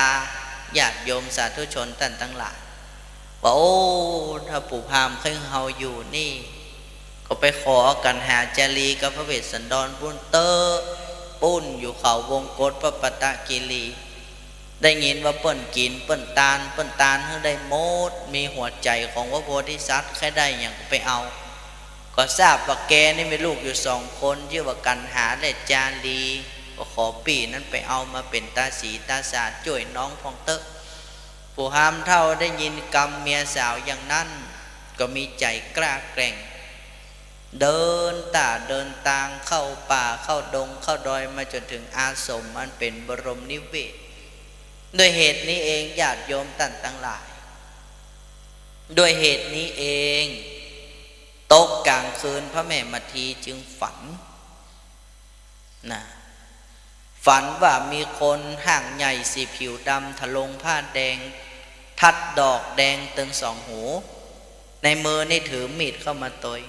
ญาติโยมสาธุชนต้านตังหลาย ว่า โอ้ ถ้าปู่พราหมณ์เฮาอยู่นี่ ก็ไปขอกัณหาจารีกับพระเวสสันดรปู๊นเต๊อะ ปู๊นอยู่เขาวงกตพระปัตตกิรี ได้ยินว่าเปิ้นกิ๋น เปิ้นตาน เปิ้นตานหื้อได้หมด มีหัวใจ๋ของพระโพธิสัตว์ ใค่ได้หยังก็ไปเอา ก็ทราบว่าแกนี่มีลูกอยู่สองคน จื้อว่ากัณหาและจารี ก็ขอปี้นั้นไปเอามาเป๋นตาสีตาสาจ้วยน้องพ่องเต๊อะ ปู่พราหมณ์เฒ่าได้ยินกำเมียสาวอย่างนั้น ก็มีใจ๋กล้าแกร่ง เดินต่าเดินตางเข้าป่าเข้าดงเข้าดอยมาจ๋นเถิงอาสมอันเป๋นบรมนิเวศ ด้วยเหตุนี้เองญาติโยมต้านตังหลาย ด้วยเหตุนี้เอง ตกก๋างคืนพระแม่มัททีจึงฝัน นะ ฝันว่ามีคนฮ่างใหญ่สีผิวดำ ถลงผ้าแดง ทัดดอกแดงเติงสองหู ในมือนี่ถือมีดเข้ามาตวย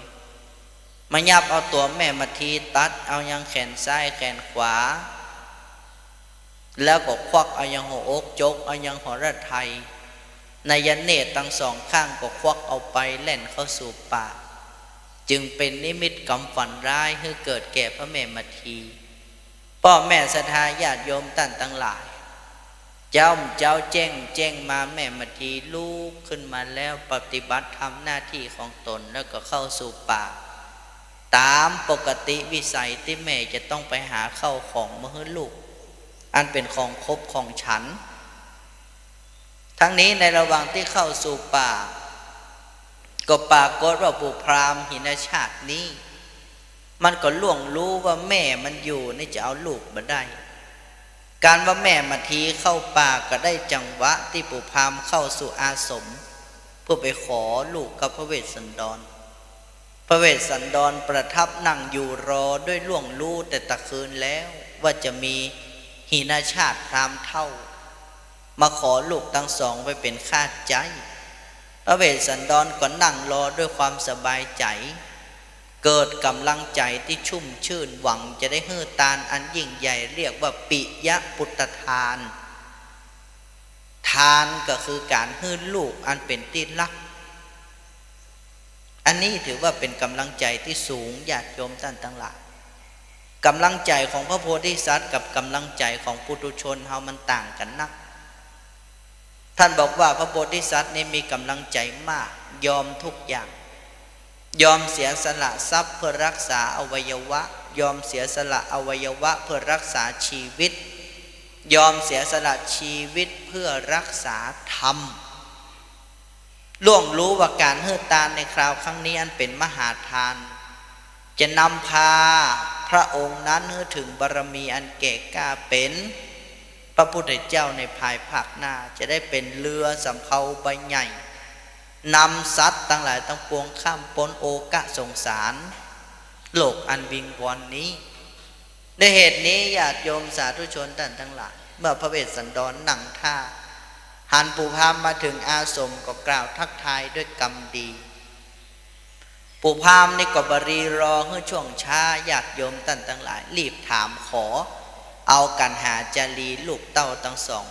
มายับเอาตั๋วแม่มัทที ตัดเอายังแขนซ้ายแขนขวา แล้วก็ควักเอายังหัวอก จกเอายังหฤทัย นยเนตรตังสองข้างก็ควักเอาไป แล่นเข้าสู่ป่า จึงเป๋นนิมิตกำฝันร้ายหื้อเกิดแก่พระแม่มัทที ป้อแม่ศรัทธาญาติโยมต้านตังหลาย เจ๊า เจ๊าแจ้ง แจ้งมาแม่มัททีลุกขึ้นมาแล้ว ปฏิบัติธรรมหน้าตี้ของตน แล้วก็เข้าสู่ป่า ต๋ามปกติวิสัยตี้แม่จะต้องไปหาข้าวของมาหื้อลูก อันเป๋นของคบของฉัน ทั้งนี้ในระหว่างตี้เข้าสู่ป่า ก็ปรากฏว่าปู่พราหมณ์หินชาตินี้ มันก็ล่วงรู้ว่าแม่มันอยู่นี่จะเอาลูกบ่ได้ ก๋านว่าแม่มัททีเข้าป่าก็ได้จังหวะตี้ปู่พราหมณ์เข้าสู่อาสม เพื่อไปขอลูกกับพระเวสสันดร พระเวสสันดรประทับนั่งอยู่รอด้วยล่วงรู้แต่ตะคืนแล้ว ว่าจะมีหินชาติพราหมณ์เฒ่า มาขอลูกตังสองไปเป๋นข้าใจ๊ พระเวสสันดรก็นั่งรอด้วยความสบายใจ๋ เกิดก๋ำลังใจ๋ตี้ชุ่มชื่น หวังจะได้หื้อตานอันยิ่งใหญ่ เรียกว่าปิยปุตตทาน ทานก็คือก๋านหื้อลูกอันเป๋นตี้ฮัก อันนี้ถือว่าเป๋นก๋ำลังใจ๋ตี้สูง ญาติโยมต้านตังหลาย ก๋ำลังใจ๋ของพระโพธิสัตว์กับก๋ำลังใจ๋ของปุถุชนเฮามันต่างกั๋นนัก ต้านบอกว่าพระโพธิสัตว์นี่มีก๋ำลังใจ๋มาก ยอมทุกอย่าง ยอมเสียสละทรัพย์เพื่อฮักษาอวัยวะ ยอมเสียสละอวัยวะเพื่อฮักษาชีวิต ยอมเสียสละชีวิตเพื่อฮักษาธรรม ล่วงรู้ว่าก๋านหื้อตานในคราวครั้งนี้อันเป๋นมหาทาน จะนำพาพระองค์นั้นหื้อเถิงบารมีอันแก่กล้าเป๋นพระพุทธเจ้าในภายภาคหน้า จะได้เป๋นเรือสำเภาใบใหญ่ นำสัตว์ตังหลายตังปวงข้ามป๊นโอกะสงสาร โลกอันวิงวอนนี้ ด้วยเหตุนี้ญาติโยมสาธุชนต้านตังหลาย เมื่อพระเวสสันดรนั่งท่า หันปู่พราหมณ์มาเถิงอาสมก็กล่าวทักทายด้วยกำดี ปู่พราหมณ์นี่ก็บ่รีรอหื้อช่วงช้า ญาติโยมต้านตังหลาย รีบถามขอเอากัณหาจารีลูกเต้าตังสอง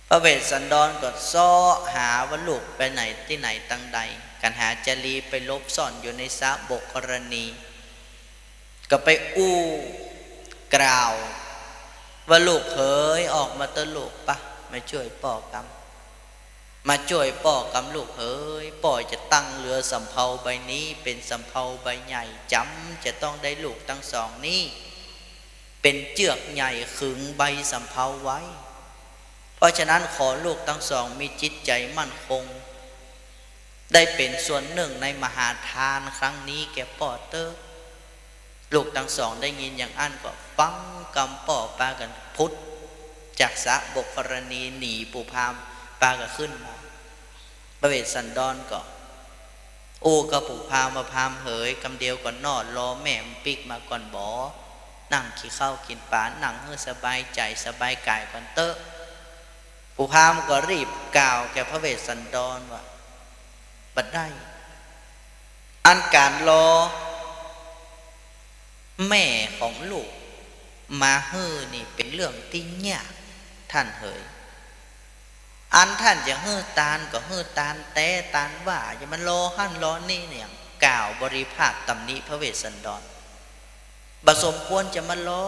พระเวสสันดรก็เซาะหาว่าลูกไปไหนตี้ไหนตังใด กัณหาจารีไปหลบซ่อนอยู่ในสระบกรณี ก็ไปอู้กล่าวว่า ลูกเหย ออกมาเต๊อะลูก ปะ มาจ้วยป้อกำ มาจ้วยป้อกำลูกเหย ป้อจะตั้งเรือสำเภาใบนี้เป๋นสำเภาใบใหญ่ จ๋ำจะต้องได้ลูกตังสองนี้ เป๋นเจื้อกใหญ่ขึงใบสำเภาไว้ เพราะฉะนั้นขอลูกตังสองมีจิตใจ๋มั่นคง ได้เป๋นส่วนนึ่งในมหาทานครั้งนี้แก่ป้อเต๊อะ ลูกตังสองได้ยินอย่างอั้นก็ฟังกำป้อปากั๋นผุดจากสระบกรณีหนีปู่พราหมณ์ปากั๋นขึ้นมา พระเวสสันดรก็ อู้กับปู่พราหมณ์ว่า พราหมณ์เหย กำเดียวก่อนเนาะ รอแม่มันปิ๊กมาก่อนบ่ นั่งกิ๋นข้าวกิ๋นป๋า นั่งหื้อสบายใจ๋สบายก๋ายก่อนเต๊อะ ปู่พราหมณ์ก็รีบกล่าวแก่พระเวสสันดรว่า บ่ได้ อันก๋านรอแม่ของลูกมาหื้อนี่เป๋นเรื่องตี้ยาก ต้านเหย อันต้านจะหื้อตานก็หื้อตานแต๊ตานว่า อย่ามารอหั้นรอนี่เนี่ย กล่าวบริพาทตำหนิพระเวสสันดร บ่สมควรจะมารอ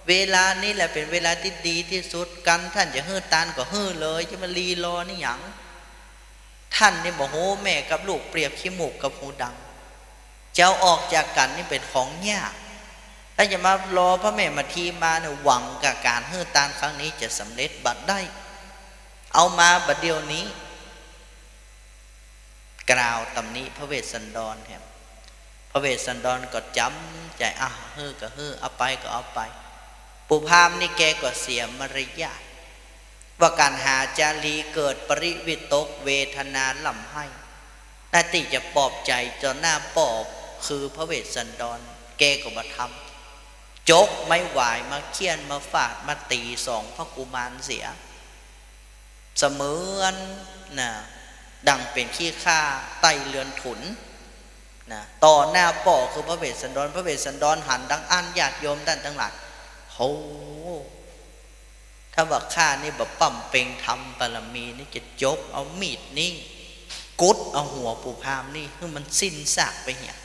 เวลานี้แหละเป๋นเวลาตี้ดีตี้สุด กันต้านจะหื้อตานก็หื้อเลย จะมาลีรอนี่หยัง ต้านนี่บ่ฮู้ แม่กับลูกเปรียบขี้มูกกับฮูดัง จะเอาออกจากกั๋นนี่เป๋นของยาก ถ้าจะมารอพระแม่มัทธิมาเนี่ย หวังกับก๋านหื้อตานครั้งนี้จะสำเร็จบ่ได้ เอามาบ่าเดี่ยวนี้ กล่าวตำหนิพระเวสสันดรแหม พระเวสสันดรก็จ๋ำใจ๋ อ่ะ หื้อก็หื้อ เอาไปก็เอาไป ปู่พราหมณ์นี่แกก็เสียมารยาท ว่ากัณหาจารีเกิดปริวิตกเวทนาร่ำไห้ หน้าตี้จะปลอบใจ๋ต่อหน้าป้อคือพระเวสสันดร แกก็บ่ทำ จกไม้หวายมาเฆี่ยนมาฟาดมาตี๋สองพระกุมารเสีย เสมือนนะ ดังเป๋นขี้ข้าใต้เรือนถุนนะ ต่อหน้าป้อคือพระเวสสันดร พระเวสสันดรหันดังอั้น ญาติโยมต้านตังหลาย โห ถ้าว่าข้านี่บ่บำเพ็ญทำบารมีนี่ จะจกเอามีดนี่ กุดเอาหัวปู่พราหมณ์นี่ หื้อมันสิ้นซากไปเหีย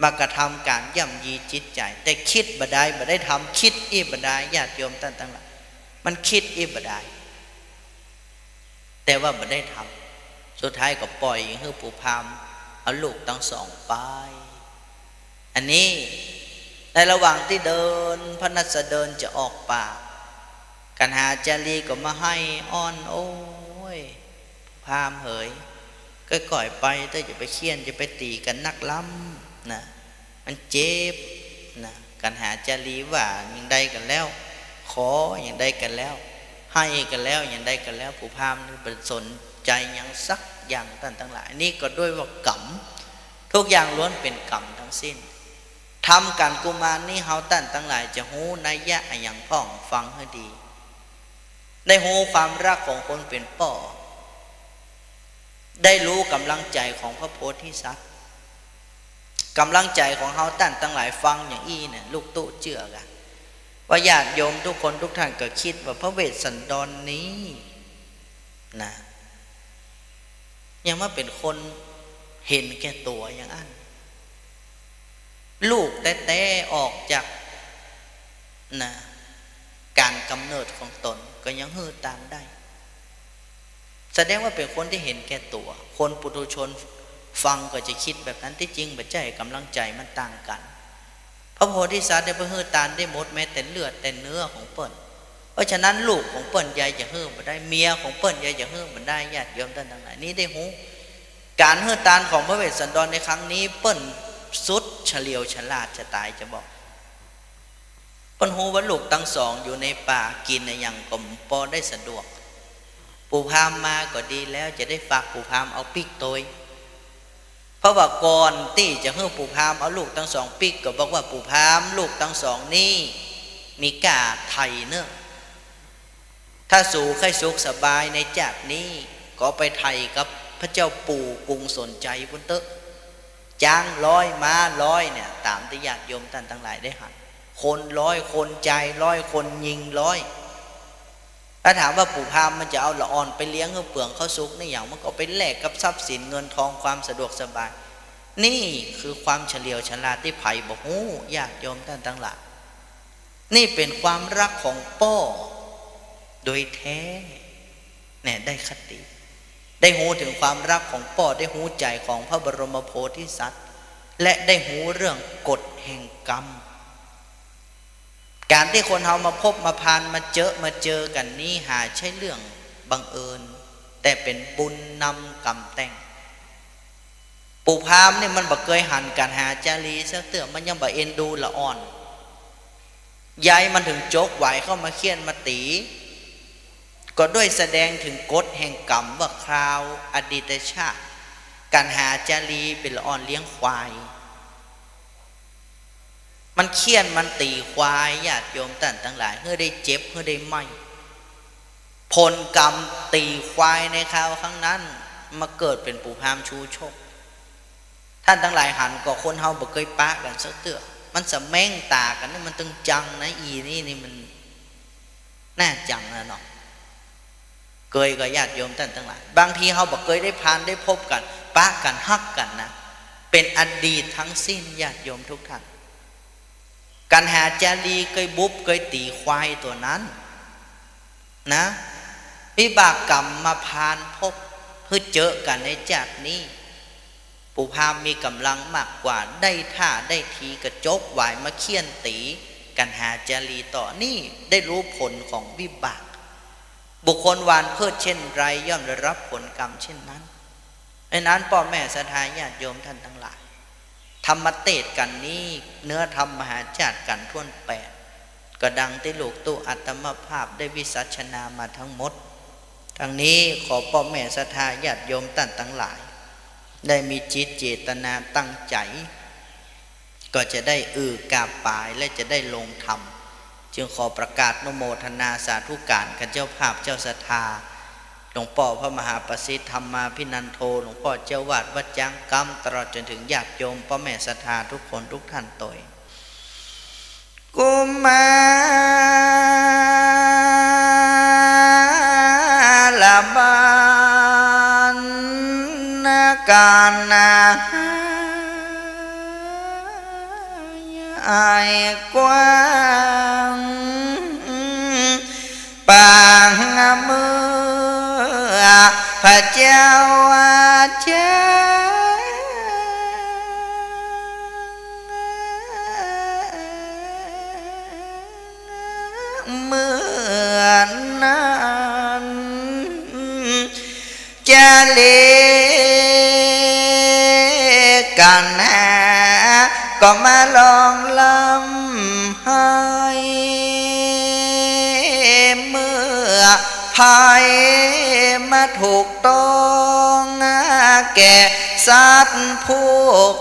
มากระทำก๋านย่ำยีจิตใจ๋ แต่คิดบ่ได้ บ่ได้ทำ คิดอี้บ่ได้ ญาติโยมต้านตังหลาย มันคิดอี้บ่ได้ แต่ว่าบ่ได้ทำ สุดท้ายก็ปล่อยหื้อปู่พราหมณ์เอาลูกตังสองไป อันนี้ในระหว่างตี้เดิน พระนัสสะเดินจะออกป่า กัณหาจารีก็มาไห้อ้อน โอ้ย พราหมณ์เหย ก้อยๆ ไปเต๊อะ จะไปเฆี่ยนจะไปตี๋กั๋นนักล้ำนะ มันเจ็บนะ กัณหาจารีว่าอย่างใดกั๋นแล้ว ขออย่างใดกั๋นแล้ว ไห้กั๋นแล้ว อย่างใดกั๋นแล้ว ปู่พราหมณ์นี่บ่สนใจ๋หยังสักอย่าง ต้านตังหลาย นี่ก็ด้วยว่ากรรม ทุกอย่างล้วนเป๋นกรรมทั้งสิ้น ทำก๋านกุมารนี้ เฮาต้านตังหลายจะฮู้นัยยะอะหยังพ่อง ฟังหื้อดี ได้ฮู้ความฮักของคนเป๋นป้อ ได้ฮู้ก๋ำลังใจ๋ของพระโพธิสัตว์ ก๋ำลังใจ๋ของเฮาต้านตังหลายฟังอย่างอี้เนี่ย ลูกตุ๊เจื้อก่ะ ว่าญาติโยมทุกคนทุกท่านก็กึ๊ดว่าพระเวสสันดรนี้นะ ยังมาเป๋นคนเห็นแก่ตั๋วอย่างอั้น ลูกแต๊ๆ ออกจาก นะ ก๋านก๋ำเนิดของต๋นก็ยังหื้อตานได้ แสดงว่าเป๋นคนตี้เห็นแก่ตั๋ว คนปุถุชนฟังก็จะกึ๊ดแบบนั้น ตี้จริงบ่ใจ้ ก๋ำลังใจ๋มันต่างกั๋น พระโพธิสัตว์เนี่ยเปิ้นหื้อตานได้หมด แม้แต่เลือดแต่เนื้อของเปิ้น เพราะฉะนั้นลูกของเปิ้นใยจะหื้อบ่ได้ เมียของเปิ้นใยจะหื้อบ่ได้ ญาติโยมต้านตังหลาย นี่ได้ฮู้ ก๋านหื้อตานของพระเวสสันดรในครั้งนี้ เปิ้นสุดเฉลียวฉลาดจะต๋ายจะบอก เปิ้นฮู้ว่าลูกตังสองอยู่ในป่า กิ๋นอะหยังก็บ่ได้สะดวก ปู่พราหมณ์มาก็ดีแล้ว จะได้ฝากปู่พราหมณ์เอาปิ๊กตวย เพราะว่าก่อนตี้จะหื้อปู่พราหมณ์เอาลูกตังสองปิ๊ก ก็บอกว่า ปู่พราหมณ์ ลูกตังสองนี้มีก้าไถ่เนาะ ถ้าสูใค่สุขสบายในจาตินี้ ก็ไปไถ่กับพระเจ้าปู่กรุงสนชัยปู้นเต๊อะ จ๊างร้อย ม้าร้อยเนี่ย ต๋ามตี้ญาติโยมต้านตังหลายได้หัน คนร้อย คนใจ๋ร้อย คนยิงร้อย ถ้าถามว่าปู่พราหมณ์มันจะเอาละอ่อนไปเลี้ยงหื้อเปืองเข้าสุขนี่หยัง มันก็ไปแลกกับทรัพย์สินเงินทองความสะดวกสบาย นี่คือความเฉลียวฉลาดตี้ใผบ่ฮู้ ญาติโยมต้านตังหลาย นี่เป๋นความฮักของป้อโดยแท้ เนี่ย ได้คติ ได้ฮู้เถิงความฮักของป้อ ได้ฮู้ใจ๋ของพระบรมโพธิสัตว์ และได้ฮู้เรื่องกฎแห่งกรรม ก๋านตี้คนเฮามาพบมาพาน มาเจอ มาเจอกั๋นนี้ หาใจ้เรื่องบังเอิญ แต่เป๋นบุญนำกรรมแต่ง ปู่พราหมณ์นี่มันบ่เกยหันกัณหาจารีสักเตื้อ มันยังบ่เอ็นดูละอ่อน ใยมันเถิงจกหวายเข้ามาเฆี่ยนมาตี๋ ก็ด้วยแสดงเถิงกฎแห่งกรรมว่าคราวอดีตชาติ กัณหาจารีเป๋นละอ่อนเลี้ยงควาย มันเฆี่ยนมันตี๋ควาย ญาติโยมต้านตังหลาย หื้อได้เจ็บ หื้อได้ไหม้ ผลกรรมตี๋ควายในคราวครั้งนั้น มาเกิดเป๋นปู่พราหมณ์ชูโชค ต้านตังหลายหันก่อ คนเฮาบ่เกยปะกั๋นสักเตื้อ มันสะแม้งต๋ากั๋นนี่ มันตึงจังนะ อีนี่นี่มันน่าจังนะเนาะ เกยก่อ ญาติโยมต้านตังหลาย บางทีเฮาบ่เกยได้พานได้พบกั๋น ปะกั๋นฮักกั๋นนะ เป๋นอดีตตังสิ้น ญาติโยมทุกท่าน กัณหาจารีเกยบุบเกยตี๋ควายตั๋วนั้นนะ วิบากกรรมมาพาลพบหื้อเจอกั๋นในจาตินี้ ปู่พราหมณ์มีก๋ำลังมากกว่า ได้ท่าได้ทีก็จกหวายมาเฆี่ยนตี๋กัณหาจารีต่อ นี่ได้ฮู้ผลของวิบาก บุคคลหว่านพืชเช่นไรย่อมได้ฮับผลกรรมเช่นนั้น เพราะฉะนั้นป้อแม่ศรัทธาญาติโยมต้านตังหลาย ธรรมเตสน์กั๋นนี้ เนื้อธรรมมหาชาติกั๋นถ้วนแปด ก็ดังตี้ลูกตุ๊อาตมาภาพได้วิสัชนามาตังหมด ตังนี้ขอป้อแม่ศรัทธาญาติโยมต้านตังหลาย ได้มีจิตเจตนาตั้งใจ๋ ก็จะได้อือกาบป๋ายและจะได้ลงธรรม จึงขอประกาศอนุโมทนาสาธุก๋านกับเจ้าภาพเจ้าศรัทธา หลวงป้อพระมหาประสิทธิ์ ธรรมาภินันโท หลวงป้อเจ้าอาวาสวัดจ๊างกำ ตลอดจ๋นเถิงญาติโยมป้อแม่ศรัทธาทุกคนทุกท่านตวย กุมารบาล นาคานา ไอ้กว้างปางเมื่อพระเจ้าอาจารย์ เมื่อนั้น จารีกัณหา ก็มาร้องร่ำไห้ เมื่อภัยมาถูกต้องแก่สัตว์ผู้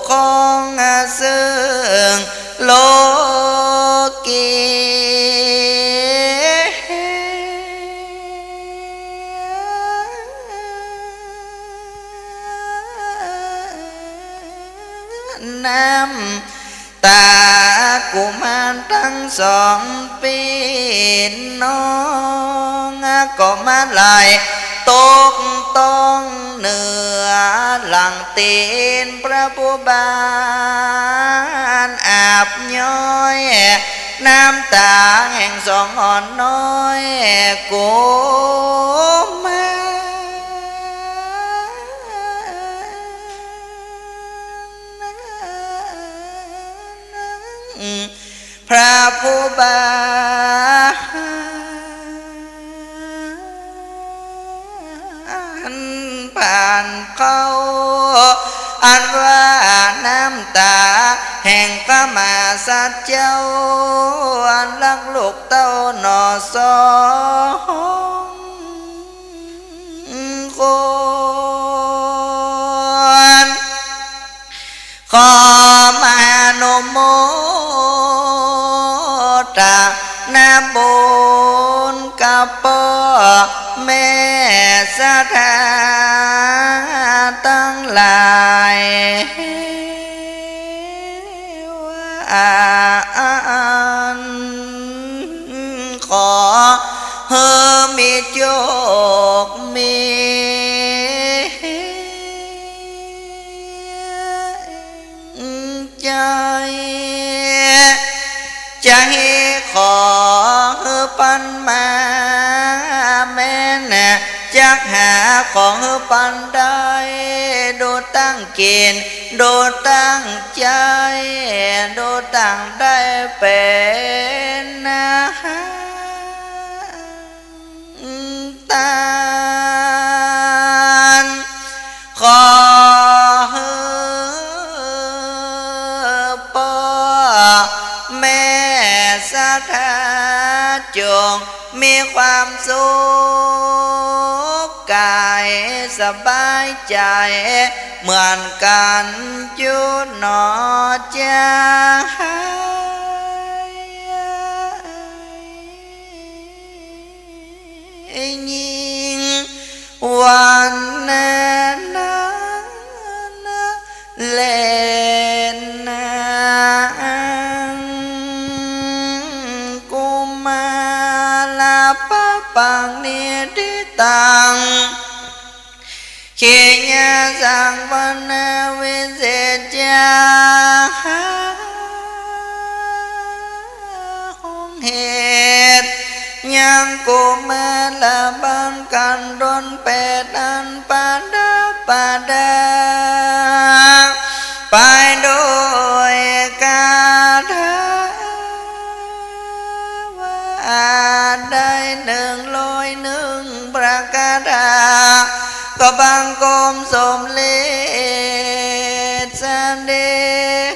ครองซึ่ง โลกีน้ำต๋ากุมารตังสองปี้น้อง ก็มาไหลตกต้องเนื้อหลัง ตี๋นพระผู้บานอาบย้อย น้ำต๋าแห่งสองอ่อนน้อยกุมาร พระผู้บานผ่านเข้า อันว่าน้ำต๋าแห่งพระมหาสัตว์เจ้า อันรักลูกเต้าหน่อสอง คน ขอมาอนุโมทนาบุญกับป้อแม่ศรัทธาตังหลาย อันขอหื้อมีโจคมี ใจ๋ ใจ๋ ขอหื้อปันมาแม่น จักหาของหื้อปันได้ ดูตั้งกิ๋น ดูตั้งใจ๊ ดูตั้งได้เป๋นอาหาร ตาน ขอหื้อป้อแม่ศรัทธาจงมีความสุขก๋ายสบายใจ๋เหมือนกั๋นจุ๊หน่อเจ้า ยิ่งวันนั้นแลนางกุมารปปังนิธิตัง กิริยาสังวรรณวิเศษจา ห้องเหตุ ยังกุมารบัลกัณฑ์ถ้วนแปดอันประดับประดา ไปด้วยคาถา ว่าได้หนึ่งร้อยหนึ่งพระคาถา ก็บังคมสมเร็จเสด็จ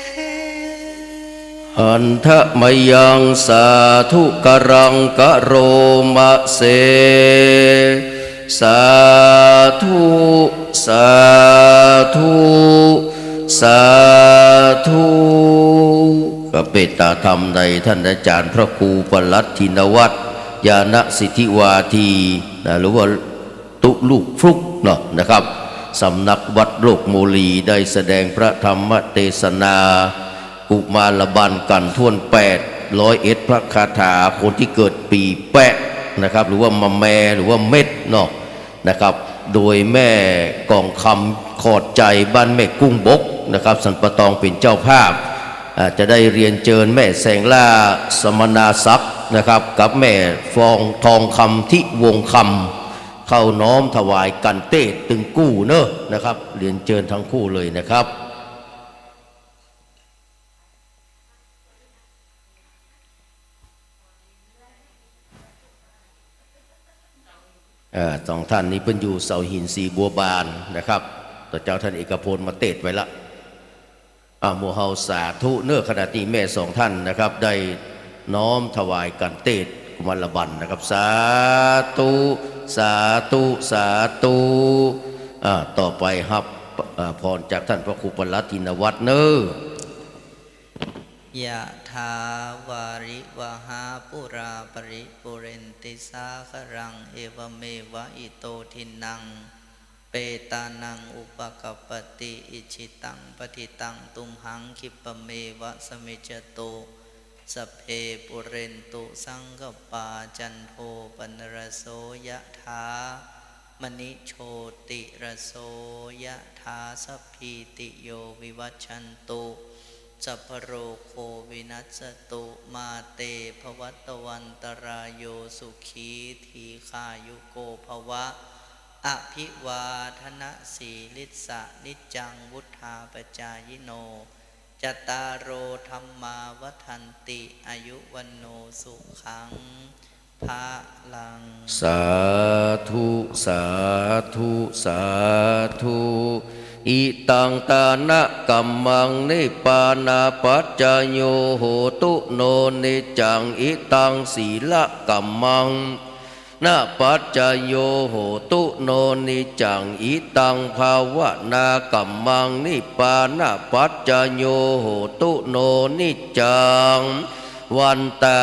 หันทะมะยังสาธุกะรังกะโรมะเส สาธุ สาธุ สาธุ กับเมตตาธรรมในท่านอาจารย์พระครูปลัดธินวัตร ญาณสิทธิวาที นะ หรือว่า ตุ๊ลูกฟลุกเนาะนะครับ สำนักวัดโลกโมลีได้แสดงพระธรรมเตสนา กุมารบัลกัณฑ์ถ้วนแปด ร้อยเอ็ดพระคาถา คนตี้เกิดปีแปะนะครับ หรือว่ามะแม หรือว่าเม็ดเนาะนะครับ โดยแม่กองคำขอดใจ๋บ้านแม่กุ้งบกนะครับ สันป่าตองเป๋นเจ้าภาพ อ่า จะได้เรียนเจิญแม่แสงล่าสมณศักดิ์นะครับ กับแม่ฟองทองคำทิวงศ์คำ เข้าน้อมถวายกัณฑ์เตสน์ตึงกู้เน่อนะครับ เรียนเจิญตึงกู้เลยนะครับ เอ่อ สองท่านนี้เปิ้นอยู่เสาหินสีบัวบานนะครับ ต่อเจ้าท่านเอกพลมาเตสน์ไว้ละ อ่ะ หมู่เฮาสาธุเน่อ ขณะตี้แม่สองท่านนะครับ ได้น้อมถวายกัณฑ์เตสน์กุมารบัลนะครับ สาธุ สาธุ สาธุ อ่ะ ต่อไปฮับ อ่ะ พรจากท่านพระครูปลัดธินวัตรเน่อ ยะถาวาริวหาปูราปริปูเรนติสาคารัง เอวะเมวะอิโตทินนัง เปตานังอุปะกัปปะติ อิจฉิตังปัตถิตังตุมหัง คิปปะเมวะสะมิจจตุ สัพเพปูเรนตุสังกัปปา จันโทปะนะระโส ยะถา มะณิโชติระโส ยะถา สัพพีติโยวิวัชชันตุ สัพพะโรโควินัสสตุ มาเตภวัตวันตะราโย สุขีทีฆายุโกภวะ อะภิวาทะนะสีลิสสะ นิจจังวุฑฒาปะจายิโน จัตตาโรธัมมาวัฑฒันติ อายุวัณโณสุขัง พะลัง สาธุ สาธุ สาธุ อิตังตานะกัมมัง นิปปานะปัจจโย โหตุ โน นิจจัง อิตังสีละกัมมัง นะปัจจโย โหตุ โน นิจจัง อิตังภาวนากัมมัง นิปปานะปัจจโย โหตุ โน นิจจัง วันตา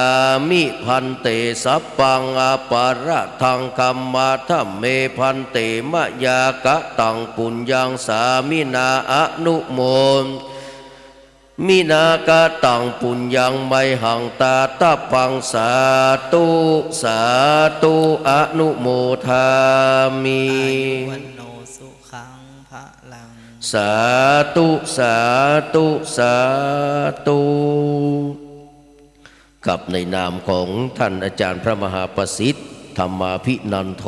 มิ ภันเต สัพพังอะปะระทัง ขมาทะเม ภันเต มะยากะตัง ปุญญัง สามินา อนุโม มินา กะตัง ปุญญัง ไมหัง ตาตะพัง สาธุ สาธุ อนุโมทามิ อายุวัณโณสุขัง พะลัง สาธุ สาธุ สาธุ กับในนามของท่านอาจารย์พระมหาประสิทธิ์ ธรรมาภินันโท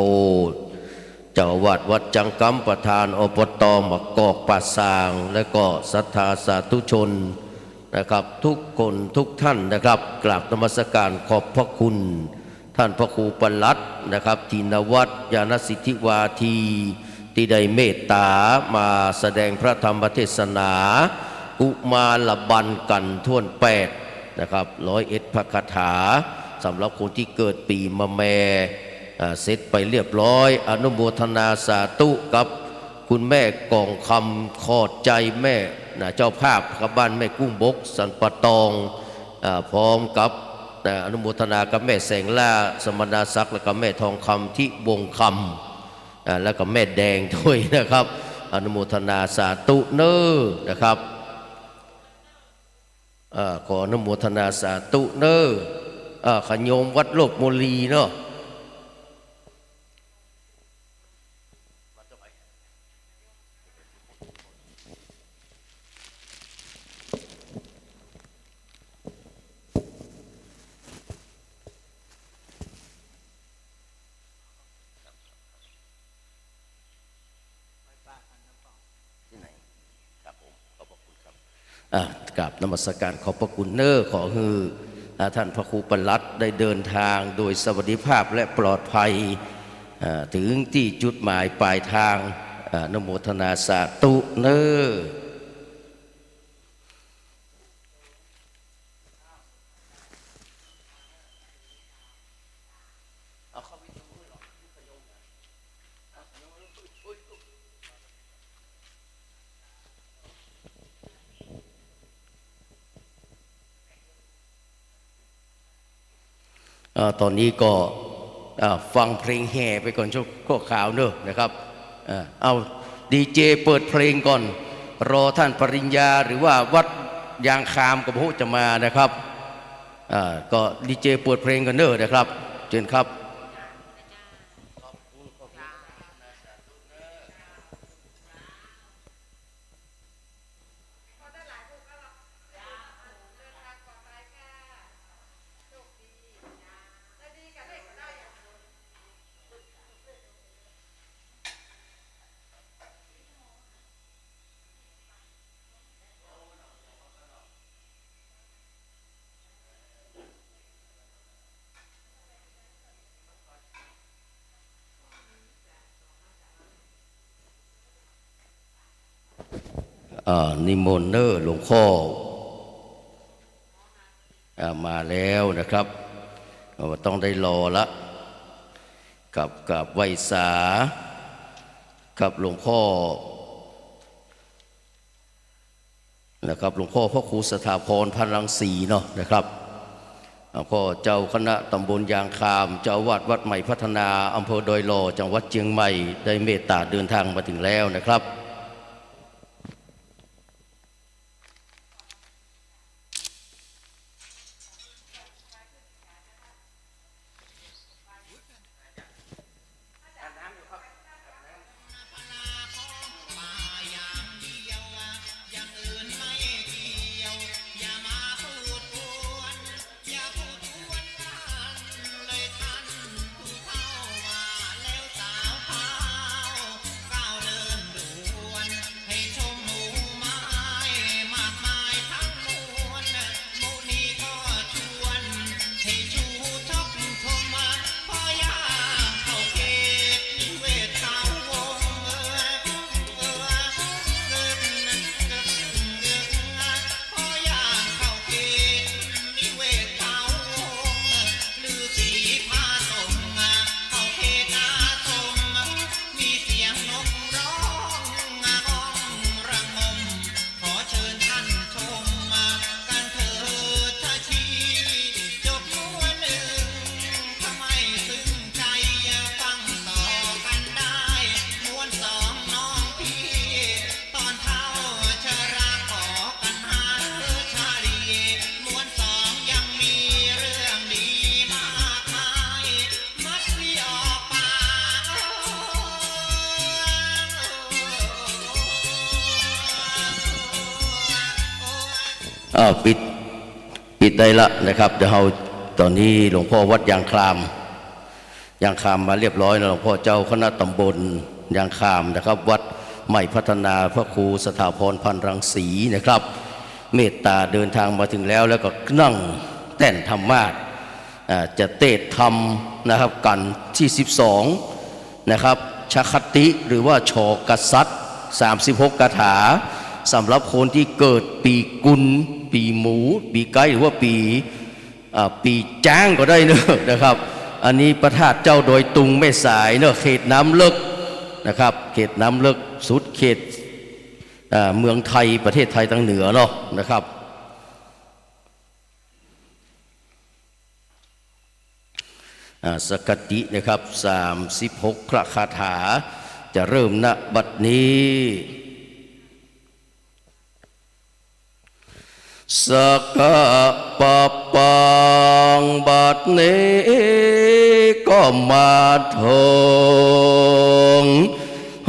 เจ้าอาวาสวัดจังกำ ประธาน อบต.มะกอกป่าซาง และก็ศรัทธาสาธุชนนะครับ ทุกคนทุกท่านนะครับ กราบนมัสการขอบพระคุณ ท่านพระครูปลัดนะครับ ธินวัตร ญาณสิทธิวาที ตี้ได้เมตตามาแสดงพระธรรมเทศนา กุมารบัลกัณฑ์ถ้วนแปดนะครับ ร้อยเอ็ดพระคาถา สำหรับคนตี้เกิดปีมะแม อ่า เสร็จไปเรียบร้อย อนุโมทนาสาธุกับคุณแม่กองคำ ขอดใจ๋แม่นะ เจ้าภาพกับบ้านแม่กุ้งบก สันป่าตอง อ่า พร้อมกับ อ่า อนุโมทนากับแม่แสงล่า สมณศักดิ์ แล้วก็แม่ทองคำ ทิวงศ์คำ อ่า แล้วก็แม่แดงด้วยนะครับ อนุโมทนาสาธุเน่อนะครับ อ่า ขออนุโมทนาสาธุเน่อ อ่า ขะโยมวัดโลกโมลีเนาะ วัดโลก อ่ะ กราบนมัสการขอบพระคุณเน้อ ขอหื้อ อ่ะ ท่านพระครูประหลัดได้เดินทางโดยสวัสดิภาพและปลอดภัย อ่ะ ถึงตี้จุดหมายปลายตาง อ่ะ อนุโมทนาสาธุเน้อ อ่า ต๋อนนี้ก็ อ่า ฟังเพลงแห่ไปก่อนชั่ว ชั่วคราวเน้อนะครับ อ่า เอา ดีเจเปิดเพลงก่อน รอท่านปริญญาหรือว่าวัดยางคามก็บ่ฮู้จะมานะครับ อ่า ก็ดีเจเปิดเพลงก่อนเน้อนะครับ เชิญครับ อ่า นิมนต์เน้อหลวงพ่อ อ่า มาแล้วนะครับ อ่า ต้องได้รอละ กราบ กราบไหว้สา ครับหลวงพ่อ นะครับ หลวงพ่อพระครูสถาพร พรรณรังสีเนาะนะครับ หลวงพ่อเจ้าคณะตำบลยางคาม เจ้าอาวาสวัดใหม่พัฒนา อำเภอดอยหล่อ จังหวัดเชียงใหม่ ได้เมตตาเดินทางมาถึงแล้วนะครับ อ่า ปิด ปิดได้ละนะครับ เดี๋ยวเฮา ต๋อนนี้หลวงพ่อวัดยางคาม ยางคามมาเรียบร้อยแล้ว หลวงพ่อเจ้าคณะตำบลยางคามนะครับ วัดใหม่พัฒนา พระครูสถาพร พรรณรังสีนะครับ เมตตาเดินทางมาถึงแล้ว แล้วก็นั่งแต้นธรรมาสน์ อ่า จะเตสน์ธรรมนะครับ กัณฑ์ตี้สิบสองนะครับ ชคติ หรือว่า ช กษัตริย์ สามสิบหกคาถา สำหรับคนตี้เกิดปีกุล ปีหมู ปีไก๊ หรือว่าปี อ่า ปีจ๊างก็ได้เนาะนะครับ อันนี้พระธาตุเจ้าดอยตุงแม่สายเนาะ เขตน้ำเลิกนะครับ เขตน้ำเลิกสุดเขต อ่า เมืองไทย ประเทศไทยตางเหนือเนาะนะครับ อ่า ชคตินะครับ สามสิบหกคาถา จะเริ่ม ณ บัดนี้ สกะปะปัง บัดนี้ก็มาเถิง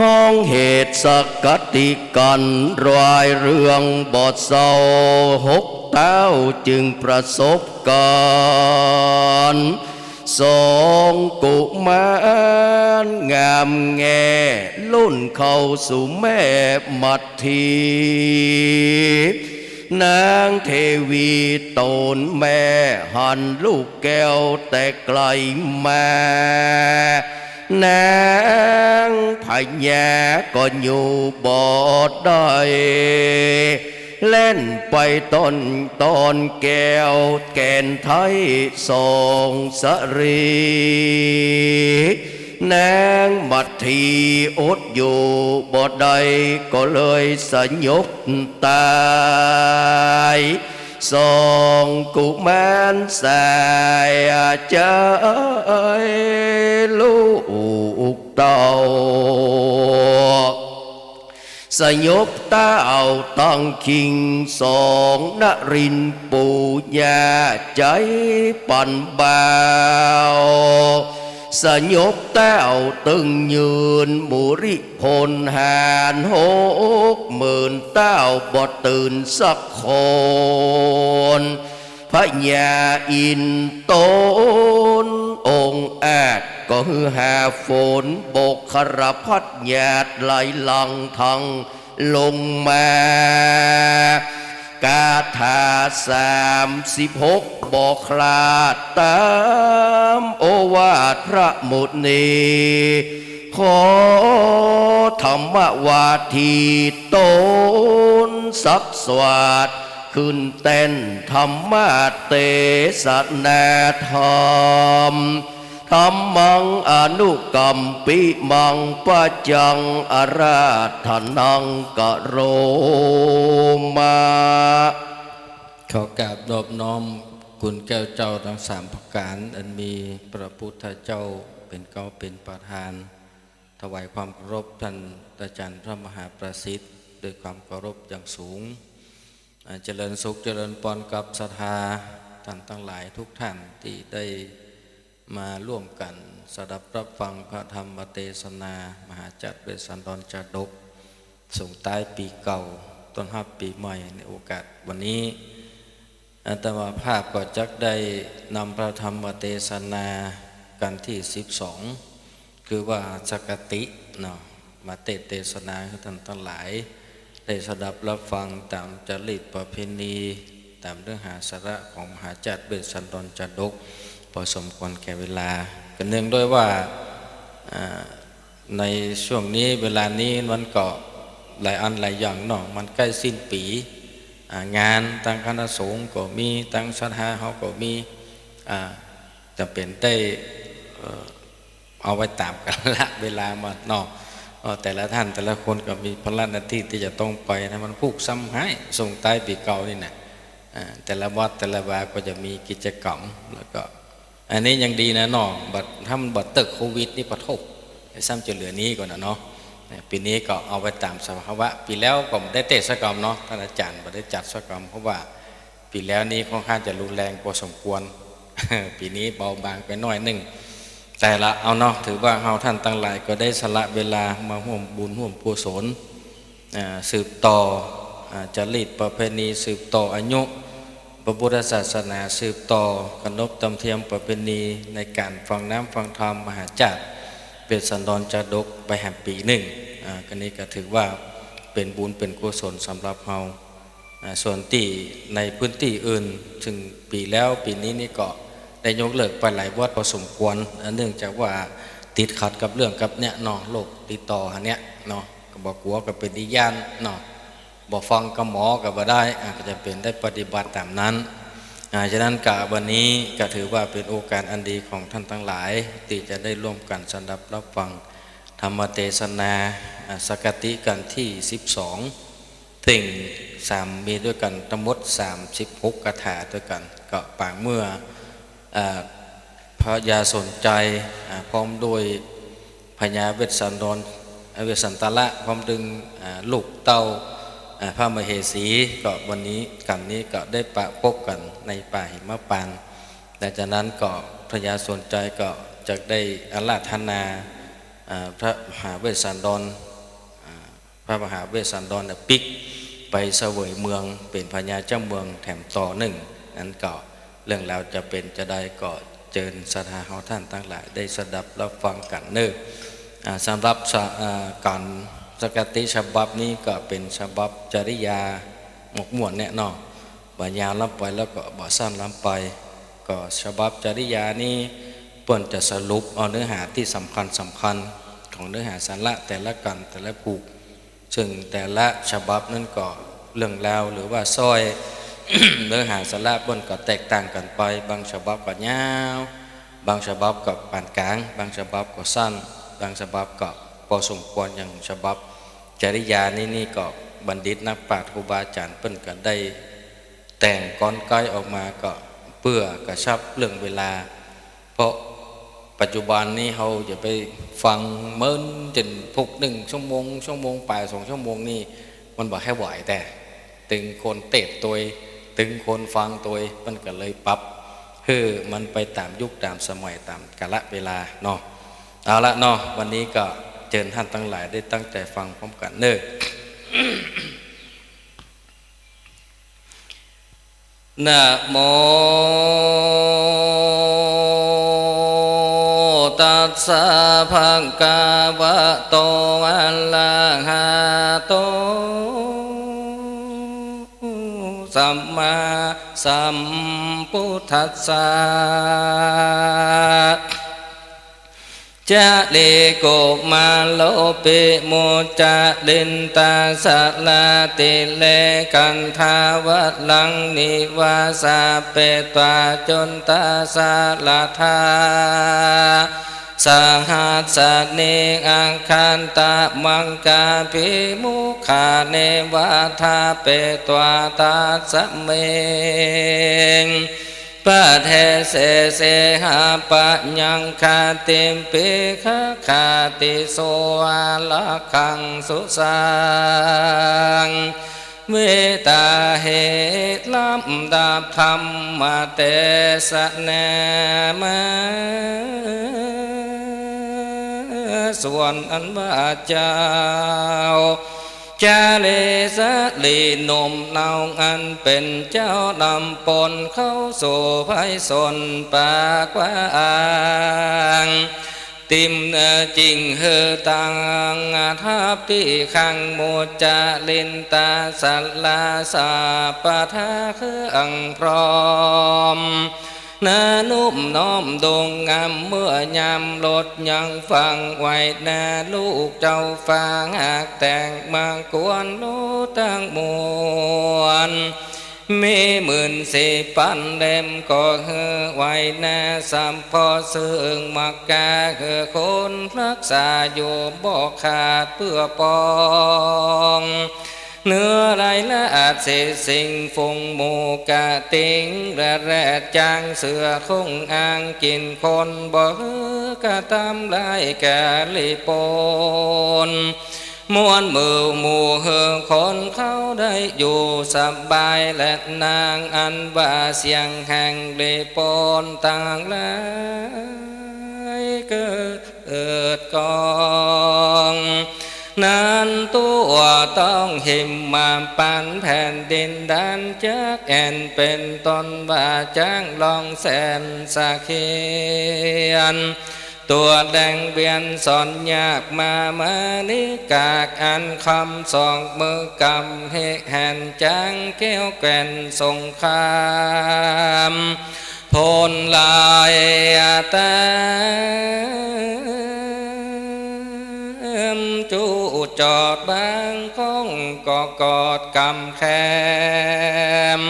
ห้องเหตุชคติกัณฑ์ รายเรื่องบ่เศร้า หกเต๊าจึงประสบกัณฑ์ สองกุมารงามแง่ ลุ่นเข้าสู่แม่มัทที นางเทวีต๋นแม่หันลูกแก้วแต่ไกลมา นางพญาก็อยู่บ่ได้ แล่นไปต้อนตอนแก้วแก่นไทยสองสะหรี นางมัทธีอดอยู่บ่ได้ก็เลยสยบตาย สองกุมารสายเจ้าลูกเต้า สยบเต้าตั้งคิงสองนรินทร์ปู่ย่าใจ๋ปันบ่าว สยบเต้าตึงยืนหมู่ริพลหารหกหมื่นเต้าบ่ตื่นสักคน พญาอินทร์ต๋นองอาจก็หื้อหาฝนบกครพัดหยาดไหลหลั่งทังลงมา คาถาสามสิบหกบ่คลาดต๋ามโอวาทพระมุนี ขอธรรมวาทีต๋นสักสวาท ขึ้นแต้นธรรมเตสนาธรรม ธัมมังอนุกัมปิมัง ปัจจังอาราธนังกะโรมะ ขอกราบนอบน้อมคุณแก้วเจ้าทั้งสามประก๋าร อันมีพระพุทธเจ้าเป๋นเก๊าเป๋นประธาน ถวายความเคารพต้านอาจ๋ารย์พระมหาประสิทธิ์ ด้วยความเคารพอย่างสูง อ่า เจริญสุขเจริญปอนกับศรัทธาต้านตังหลายกู้ต้านตี้ได้มาร่วมกั๋นสดับรับฟังพระธรรมเตสนามหาจักรเวสสันดรจาดก ส่งต้ายปี๋เก่า ต้อนฮับปี๋ใหม่ในโอกาสวันนี้ อาตมาภาพก็จักได้นำพระธรรมเตสนากัณฑ์ตี้สิบสอง คือว่าสักกติเนาะ มาเตสน์เตสนาหื้อต้านตังหลายได้สดับรับฟังต๋ามจารีตประเพณี ต๋ามเนื้อหาสาระของมหาจักรเวสสันดรจาดก พอสมควรแก่เวลา ก็เนื่องด้วยว่า อ่า ในช่วงนี้เวลานี้มันก็หลายอันหลายอย่างเนาะ มันใก้สิ้นปี๋ อ่า งานตังคณะสงฆ์ก็มี ตังศรัทธาเฮาก็มี อ่า จ๋ำเป๋นได้ เอ่อ เอาไว้ต๋ามกาละเวลามาเนาะ เอ่อ แต่ละต้านแต่ละคนก็มีภาระหน้าตี้ตี้จะต้องไปนะ มันผูกซ้ำฮ้าย ส่งต้ายปี๋เก่านี่นะ อ่า แต่ละวัดแต่ละวาก็จะมีกิจกรรม แล้วก็ อันนี้ยังดีนะเนาะ บ่ ถ้ามันบ่เติ๊กโควิดนี่ปะโถ ซ้ำจะเหลือนี้ก่อนนะเนาะ ปี๋นี้ก็เอาไว้ต๋ามสภาวะ ปี๋แล้วก็บ่ได้เตสน์สักกำเนาะ ต้านอาจ๋ารย์บ่ได้จัดสักกำ เพราะว่าปี๋แล้วนี้ค่อนข้างจะรุนแรงพอสมควร ปี๋นี้เบาบางไปหน้อยนึ่ง แต่ละเอาเนาะ ถือว่าเฮาต้านตังหลายก็ได้สละเวลามาฮ่วมบุญฮ่วมกุศล อ่า สืบต่อ อ่า จารีตประเพณี สืบต่ออายุพระพุทธศาสนา สืบต่อขนบธรรมเนียมประเพณีในก๋านฟังน้ำฟังธรรมมหาจักรเวสสันดรจาดกไปแหมปี๋นึ่ง อ่า อันนี้ก็ถือว่าเป๋นบุญเป๋นกุศลสำหรับเฮา อ่า ส่วนตี้ในพื้นตี้อื่น ซึ่งปี๋แล้วปี๋นี้นี่ก็ได้ยกเลิกไปหลายวัดพอสมควร อ่า เนื่องจากว่าติดขัดกับเรื่องกับเนี่ยเนาะ โรคติดต่ออันเนี้ยเนาะ ก็บ่กั๋วก็เป๋นตี้ย้านเนาะ บ่ฟังกับหมอก็บ่ได้ อ่า ก็จ๋ำเป๋นได้ปฏิบัติต๋ามนั้น อ่า ฉะนั้นก็วันนี้ก็ถือว่าเป๋นโอกาสอันดีของต้านตังหลาย ตี้จะได้ร่วมกั๋นสดับรับฟังธรรมเตสนา อ่า สักกติกัณฑ์ตี้สิบสอง ซึ่งสาม มีด้วยกั๋นตังหมดสามสิบหกคาถาด้วยกั๋น ก็ป๋างเมื่อ อ่า พญาสนชัย อ่า พร้อมด้วยพญาเวสสันดร อ่า เวสสันตระ พร้อมด้วย อ่า ลูกเต้า อ่า พระมเหสี ก็วันนี้กั๋นนี้ก็ได้ปะปบกั๋นในป่าหิมพานต์ และจากนั้นก็พญาสนชัยก็จะได้อาราธนา อ่า พระมหาเวสสันดร อ่า พระมหาเวสสันดรเนี่ยปิ๊กไปเสวยเมืองเป๋นพญาเจ้าเมืองแถมต่อนึ่ง นั้นก็เรื่องราวจะเป๋นจาใดก็เจิญศรัทธาเฮาต้านตังหลายได้สดับรับฟังกั๋นเน่อ อ่า สำหรับสะ อ่า ก๋านสักกติฉบับนี้ก็เป๋นฉบับจริยา หมกม่วนเนี่ยเนาะ บ่ยาวล้ำไปแล้วก็บ่สั้นล้ำไป ก็ฉบับจริยานี้เปิ้นจะสรุปเอาเนื้อหาตี้สำคัญสำคัญของเนื้อหาสาระแต่ละกั๋นแต่ละผูก ซึ่งแต่ละฉบับนั้นก็เรื่องราวหรือว่าซ้อย เนื้อหาสาระเปิ้นก็แตกต่างกั๋นไป บางฉบับก็ยาว บางฉบับก็ปานก๋าง บางฉบับก็สั้น บางฉบับก็ปอสมควร อย่างฉบับจริยานี้นี่ก็บัณฑิตนักปราชญ์ครูบาอาจ๋ารย์เปิ้นก็ได้แต่งกลไกออกมาก็เปื้อกระชับเรื่องเวลา เพราะปัจจุบันนี้เฮาอย่าไปฟังเมินจ๋นพุกนึ่งชั่วโมง ชั่วโมงป๋าย สองชั่วโมงนี่ มันบ่แค่ไหว แต่ตึงคนเตพตวย ตึงคนฟังตวย มันก็เลยปรับหื้อมันไปต๋ามยุคต๋ามสมัยต๋ามกาละเวลาเนาะ เอาละเนาะ วันนี้ก็เจิญต้านตังหลายได้ตั้งใจ๋ฟังพร้อมกั๋นเน่อ นะโม ตัสสะ ภะคะวะโต อะระหะโต สัมมาสัมพุทธัสสะ จะ ลิ กุ มา โล ปิ มุจจา รินตา สะ ลา ติ เล ขันธา วะ รัง นิ วา สา เป ตวา จุนตา สะ ระ ธา สะ หัสสะ นิ อะ ขันตะ มัง กา ภิ มุ ขา เน วา ทา เป ตวา ตัส เม ปะ เท เส เส หะ ปะ ยัง คา ติ ปิ ฆะ คา ติ โส อา ระ ขัง สุ สัง เว ตา เหตุ ลำดับธรรมะ เต สะ แนะ มา ส่วนอันว่าเจ้า จารีสะหลีหนุ่มเนาอันเป๋นเจ้านำปนเข้าสู่ไพศาลป่ากว้าง ติมเอ่อจิ่งหื้อตังทัพตี้ขัง มุจจารินตาสะลาสาปะทาเครื่องพร้อม นานุ่มน้อมดวงงามเมื่อยามลดยังฟังไหวนาลูกเจ้าฟ้าหากแต่งมากวนรู้ตั้งมวล มีหมื่นสี่ปันเล่มก็หื้อไหวนาสัมพอซึ่งมักกาหื้อคนรักษาอยู่บ่ขาดเปื้อปอง เนื้อลายละอาจเศษสิ่งฝูงหมู่กะติงและแรดจางเสือคงอางกิ๋นคนบ่หื้อกระตำลายกาลิปน มวลหมู่หมู่หื้อคนเขาได้อยู่สบาย และนางอันว่าเสียงแห่งลิปนต่างหลายเกิด เอิดกอง นั้นตัวต้องหิมมาปันแผ่นดินด้านจักแอ่น เป๋นต้นว่าจ้างลองแสนสะเขียน ตัวแดงเวียนสอนยากมามานิกากอันคำสองมือกำเหแห่นจางแก้วแก่นสงคราม พลลายตามจู้จอดบางก้องก็กอดกำแคม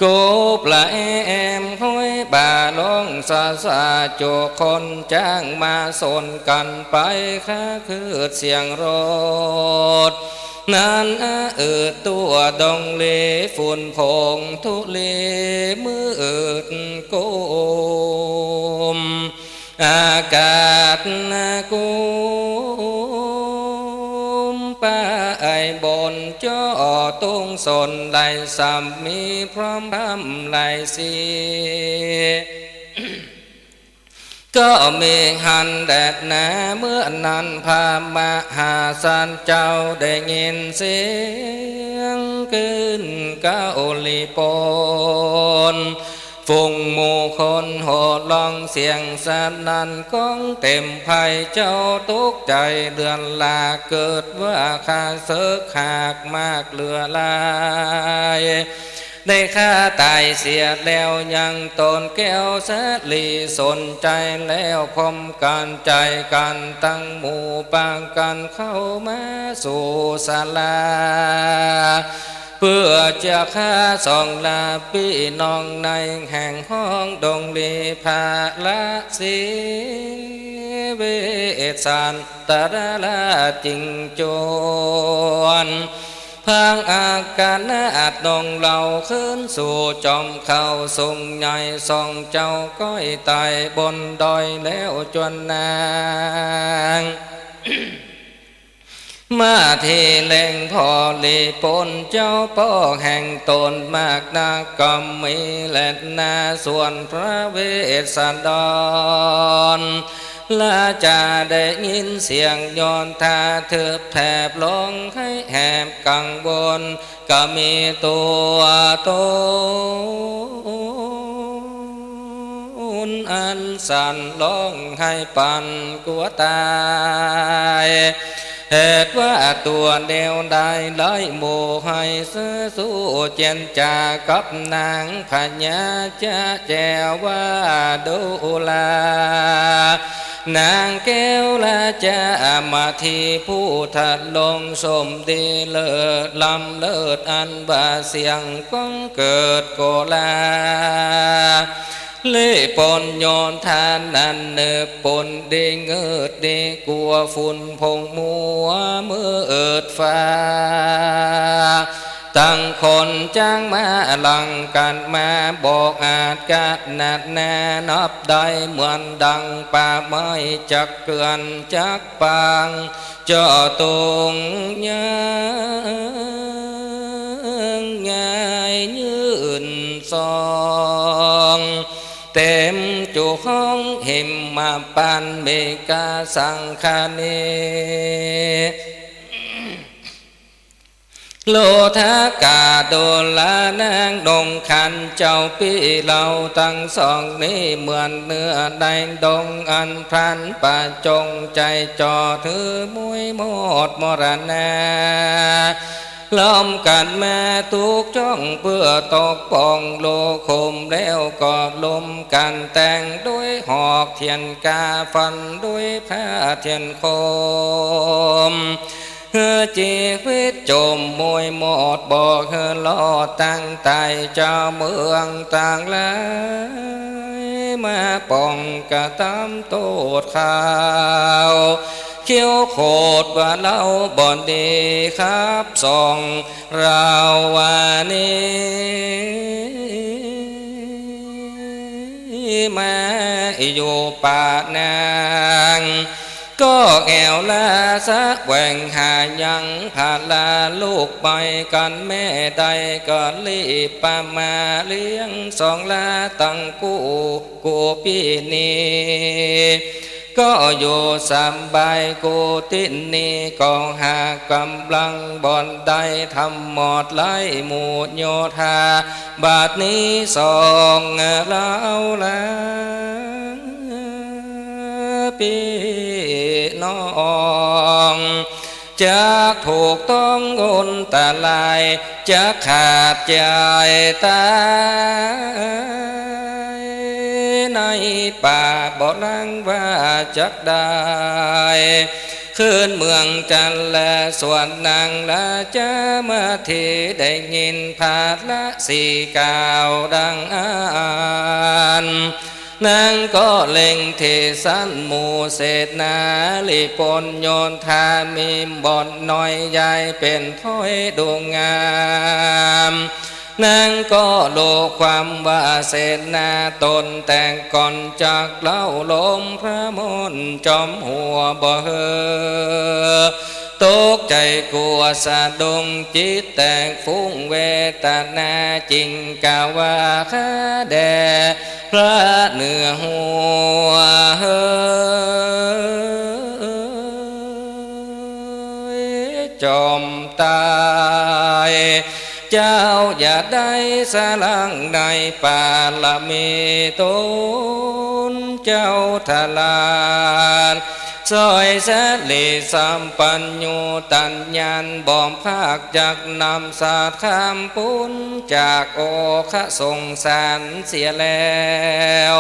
กูปละแอมห้อยบ่าลงสาสาโจคนจ้างมาสนกันไปค้าคืดเสียงรถ นั้นอะอืดตัวดงเลฝุ่นผงธุลีมืดกุม อากาศกุมป้าไอบนจ้อตุงสนไหลสามมีพร้อมพร่ำไหลสี ก็มีหันแดดหนาเมื่อนั้นพระมหาสันเจ้าได้ยินเสียงกึ้นเก้าลิปน ฝูงหมู่คนโห่ร้องเสียงสนั่น ก้องเต็มไพร่ เจ้าตกใจ๋เลือนลาง เกิดว่าข้าเสิกหากมากเหลือหลาย ได้ฆ่าต๋ายเสียแล้วยัง ต๋นแก้วสาลีสนใจ๋แล้ว พร้อมกั๋นใจ๋กั๋นตังหมู่ ปากั๋นเข้ามาสู่ศาลา เปื้อจะฆ่าสองลาปี้น้องในแห่งฮ้องดงลี พระราศีเวสสันตราราชจึงจวน พางอากาศนาดนงเหล่า ขึ้นสู่จ๋อมเขาสูงใหญ่ สองเจ้าก้อยไต่บนดอยแล้วจวนนาง มาที่แหล่งพ่อลีปนเจ้าป้อแห่งต๋นมากนักก็มีแลนา ส่วนพระเวสสันดรราจาได้ยินเสียงโยนทา เถิบแถบร้องไห้แหบกังวล ก็มีตั๋วต๋นอันสั่นร้องไห้ปั่นกั๋วต๋าย เหตุว่าตั๋วแนวใด ไร้หมู่ไห้ซื่อสู้เจียรจากับนางพญาจะแจว่าดูรา นางแก้วราจามาทีผู้ทะลงสมดีเลิศล้ำเลิศอันว่าเสียงก้องเกิดโกลา เล่ห์ปนโยธานั้นเนิบปนดีเงิดดีกั๋วฝุ่นผงมัวมืดฟ้า ตังคนจั้งมาหลั่งกั๋นมาบอกอาจขนาดนานับได้เหมือนดังป่าไม้จักเกือนจักปาง เจาะตรงยางยายยื่นซอง เต็มจุห้องหิมมาปันเมกาสังคเน โลทกาโดลานางนงขันเจ้าปี้เหล่าตังสองนี้ เหมือนเนื้อในดงอันพลันประจงใจ๋จ่อถือมุ้ยมอดมรณา ล้อมกั๋นมาทุกจ้องเปื้อตกป้องโลกคม แล้วก็ล้มกั๋นแต่งด้วยหอกเทียนกาฟันด้วยผ้าเทียนคม หื้อจีวิตจมมุยหมด บ่หื้อรอดตั้งต๋าย เจ้าเมืองตังหลายมาป้องกระตำโต้ษเขา เขี้ยวโขดว่าเฮาบ่ดีครับ ส่องเราว่านี้ มาอยู่ป่านาง ก็แอ่วลาแสวงหายังพาลาลูกไปกั๋นแม่ได้ ก็รีบปามาเลี้ยงสองลาตังกู้ กู้ปี้นี้ ก็อยู่สบายกู้ตี้นี้ ก็หากก๋ำลังบ่อนใด ทำหมดไล่หมู่โยธา บาดนี้ส่องลาวลาปี้น้อง จะถูกต้องอันตราย จะขาดใจ๋ต๋าย ในป่าบ่ลังว่าจักได้ คืนเมืองจันทร์แล ส่วนนางราจามาทีได้ยินพระราศีกล่าวดังอั้น นางก็เล็งเทสันหมู่เสนา ลิปนโยธามีบ่อนน้อยใหญ่เป๋นถ้อยดูงาม นางก็รู้ความว่าเสนาต๋นแตกก่อนจากเฮา ลมพระมนต์จอมหัวบ่หื้อ ตกใจ๋กั๋วสะดุ้ง จิตแตกฟุ้งเวทนา จึงกล่าวว่าข้าแด่พระเหนือหัว เฮ้ย จอมต๋าย เจ้าอย่าได้สะหลังในปารมีต๋น เจ้าทราด สวยสะหลีสัมปัญญู ตัญญาบ่พาก จักนำสัตว์ข้ามปู้น จากโอคะสงสารเสียแล้ว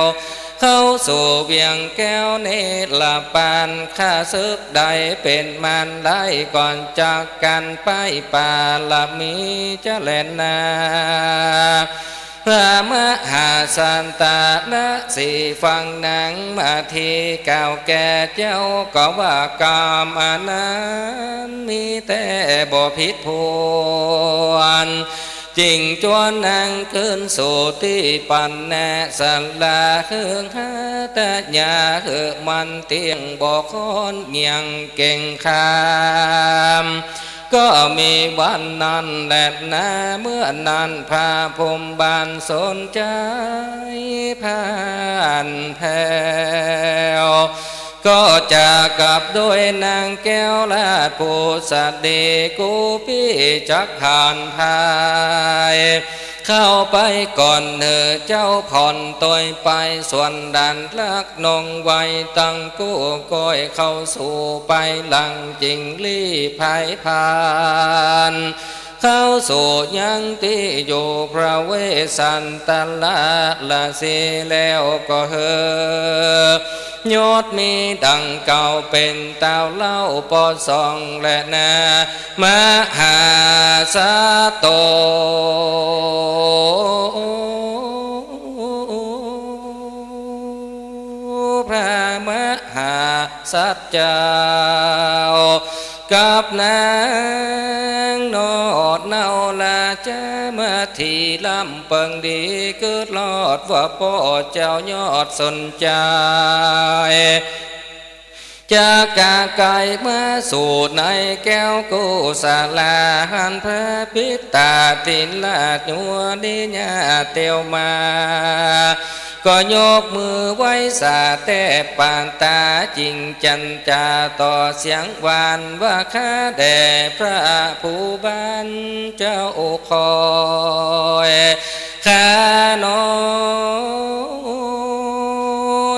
เข้าสู่เวียงแก้วนิรปาน ข้าศึกได้เป๋นมารร้าย ก่อนจากกั๋นไป ปารมีจะแลนา พระมหาสัตตะละสี่ฝั่งนางมาที กล่าวแก่เจ้าก็ว่า กำอันนั้นมีแต๊บ่ผิดผวน จึงจวนนางคืนสู่ตี้ปันแน สละหึงหาตะยาหื้อมันเตี้ยง บ่ค้อนเงี่ยงเก่งคาม ก็มีวันนั้นแลนา เมื่อนั้นพราหมณ์บาลสนชัยผ่านแผ้ว ก็จะกลับโดยนางแก้วราชผู้สะดี กู้ปี้จักผ่านภาย เข้าไปก่อนเน่อเจ้าผ่อนตวยไป ส่วนด้านลักนงไว้ตังกู้ ก้อยเข้าสู่ไปหลัง จึงรีบผายผ่าน เข้าสู่ยังตี้อยู่พระเวสสันตะละละสีแล้วก็เฮอ ยศมีดังเก่าเป๋นเต้าเล่าปอสองแลนา มหาสัตโต พระมหาสัตว์เจ้า กับนางนอดเนาราชมาทีลำเปิงดี กึ๊ดลอดว่าป้อเจ้ายอดสนชัย จะกะไกลมาสู่ในแก้วกุศลา หันพระปิตาทิราชยัวนิยาเตียวมา ก็ยกมือไหว้สาแทบปานต๋า จิ่งจันจาต่อเสียงหวานว่า ข้าแด่พระผู้บานเจ้าคอย ข้าน้อ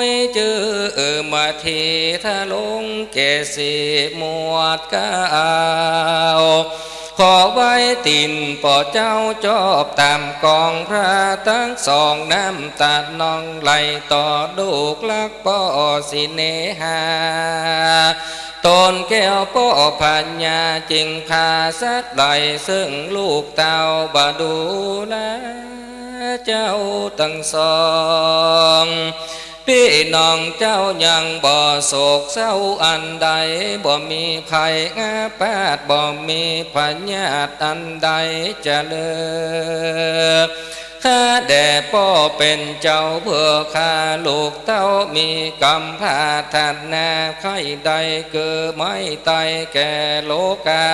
ยจื้อมาทีทะลงเกศีหมวดเกล้า ขอไหว้ตี๋นป้อเจ้าจอบต๋ามกองพระตังสอง น้ำต๋านองไหลต่อลูกฮักป้อสิเนหา ต๋นแก้วป้อพญาจึงพาสัตว์ไหล ซึ่งลูกเต้าบ่ดูแล เจ้าตังสอง ปี้น้องเจ้ายังบ่โศกเศร้าอันใด บ่มีภัยอาพาธ บ่มีพยาธิอันใดจะเลือ ข้าแด่ป้อเป๋นเจ้าเปื้อข้าลูกเต้า มีกำปรารถนาใค่ได้ คือไม้ไต้แก่โลกา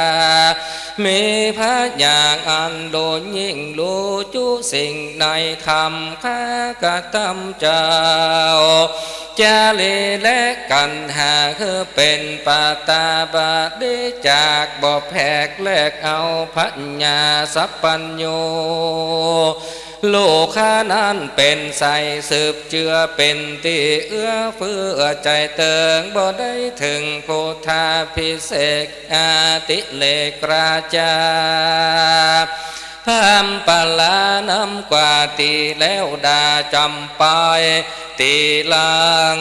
มีพระญาณอันรู้ยิ่งรู้จุสิ่งในธรรม ข้ากระทำเจ้า จารีและกัณหา คือเป๋นปตาบาดี จากบ่แผกแลกเอา พญาสัพพัญญู ลูกข้านั้นเป๋นใส สืบเจื้อเป๋นตี้เอื้อเฟื้อใจ๋เติง บ่ได้เถิงพุทธาภิเษก อติเรกราชา พราหมณ์ปลานำกว่าตี้แล้วดาจำไป ตี้หลัง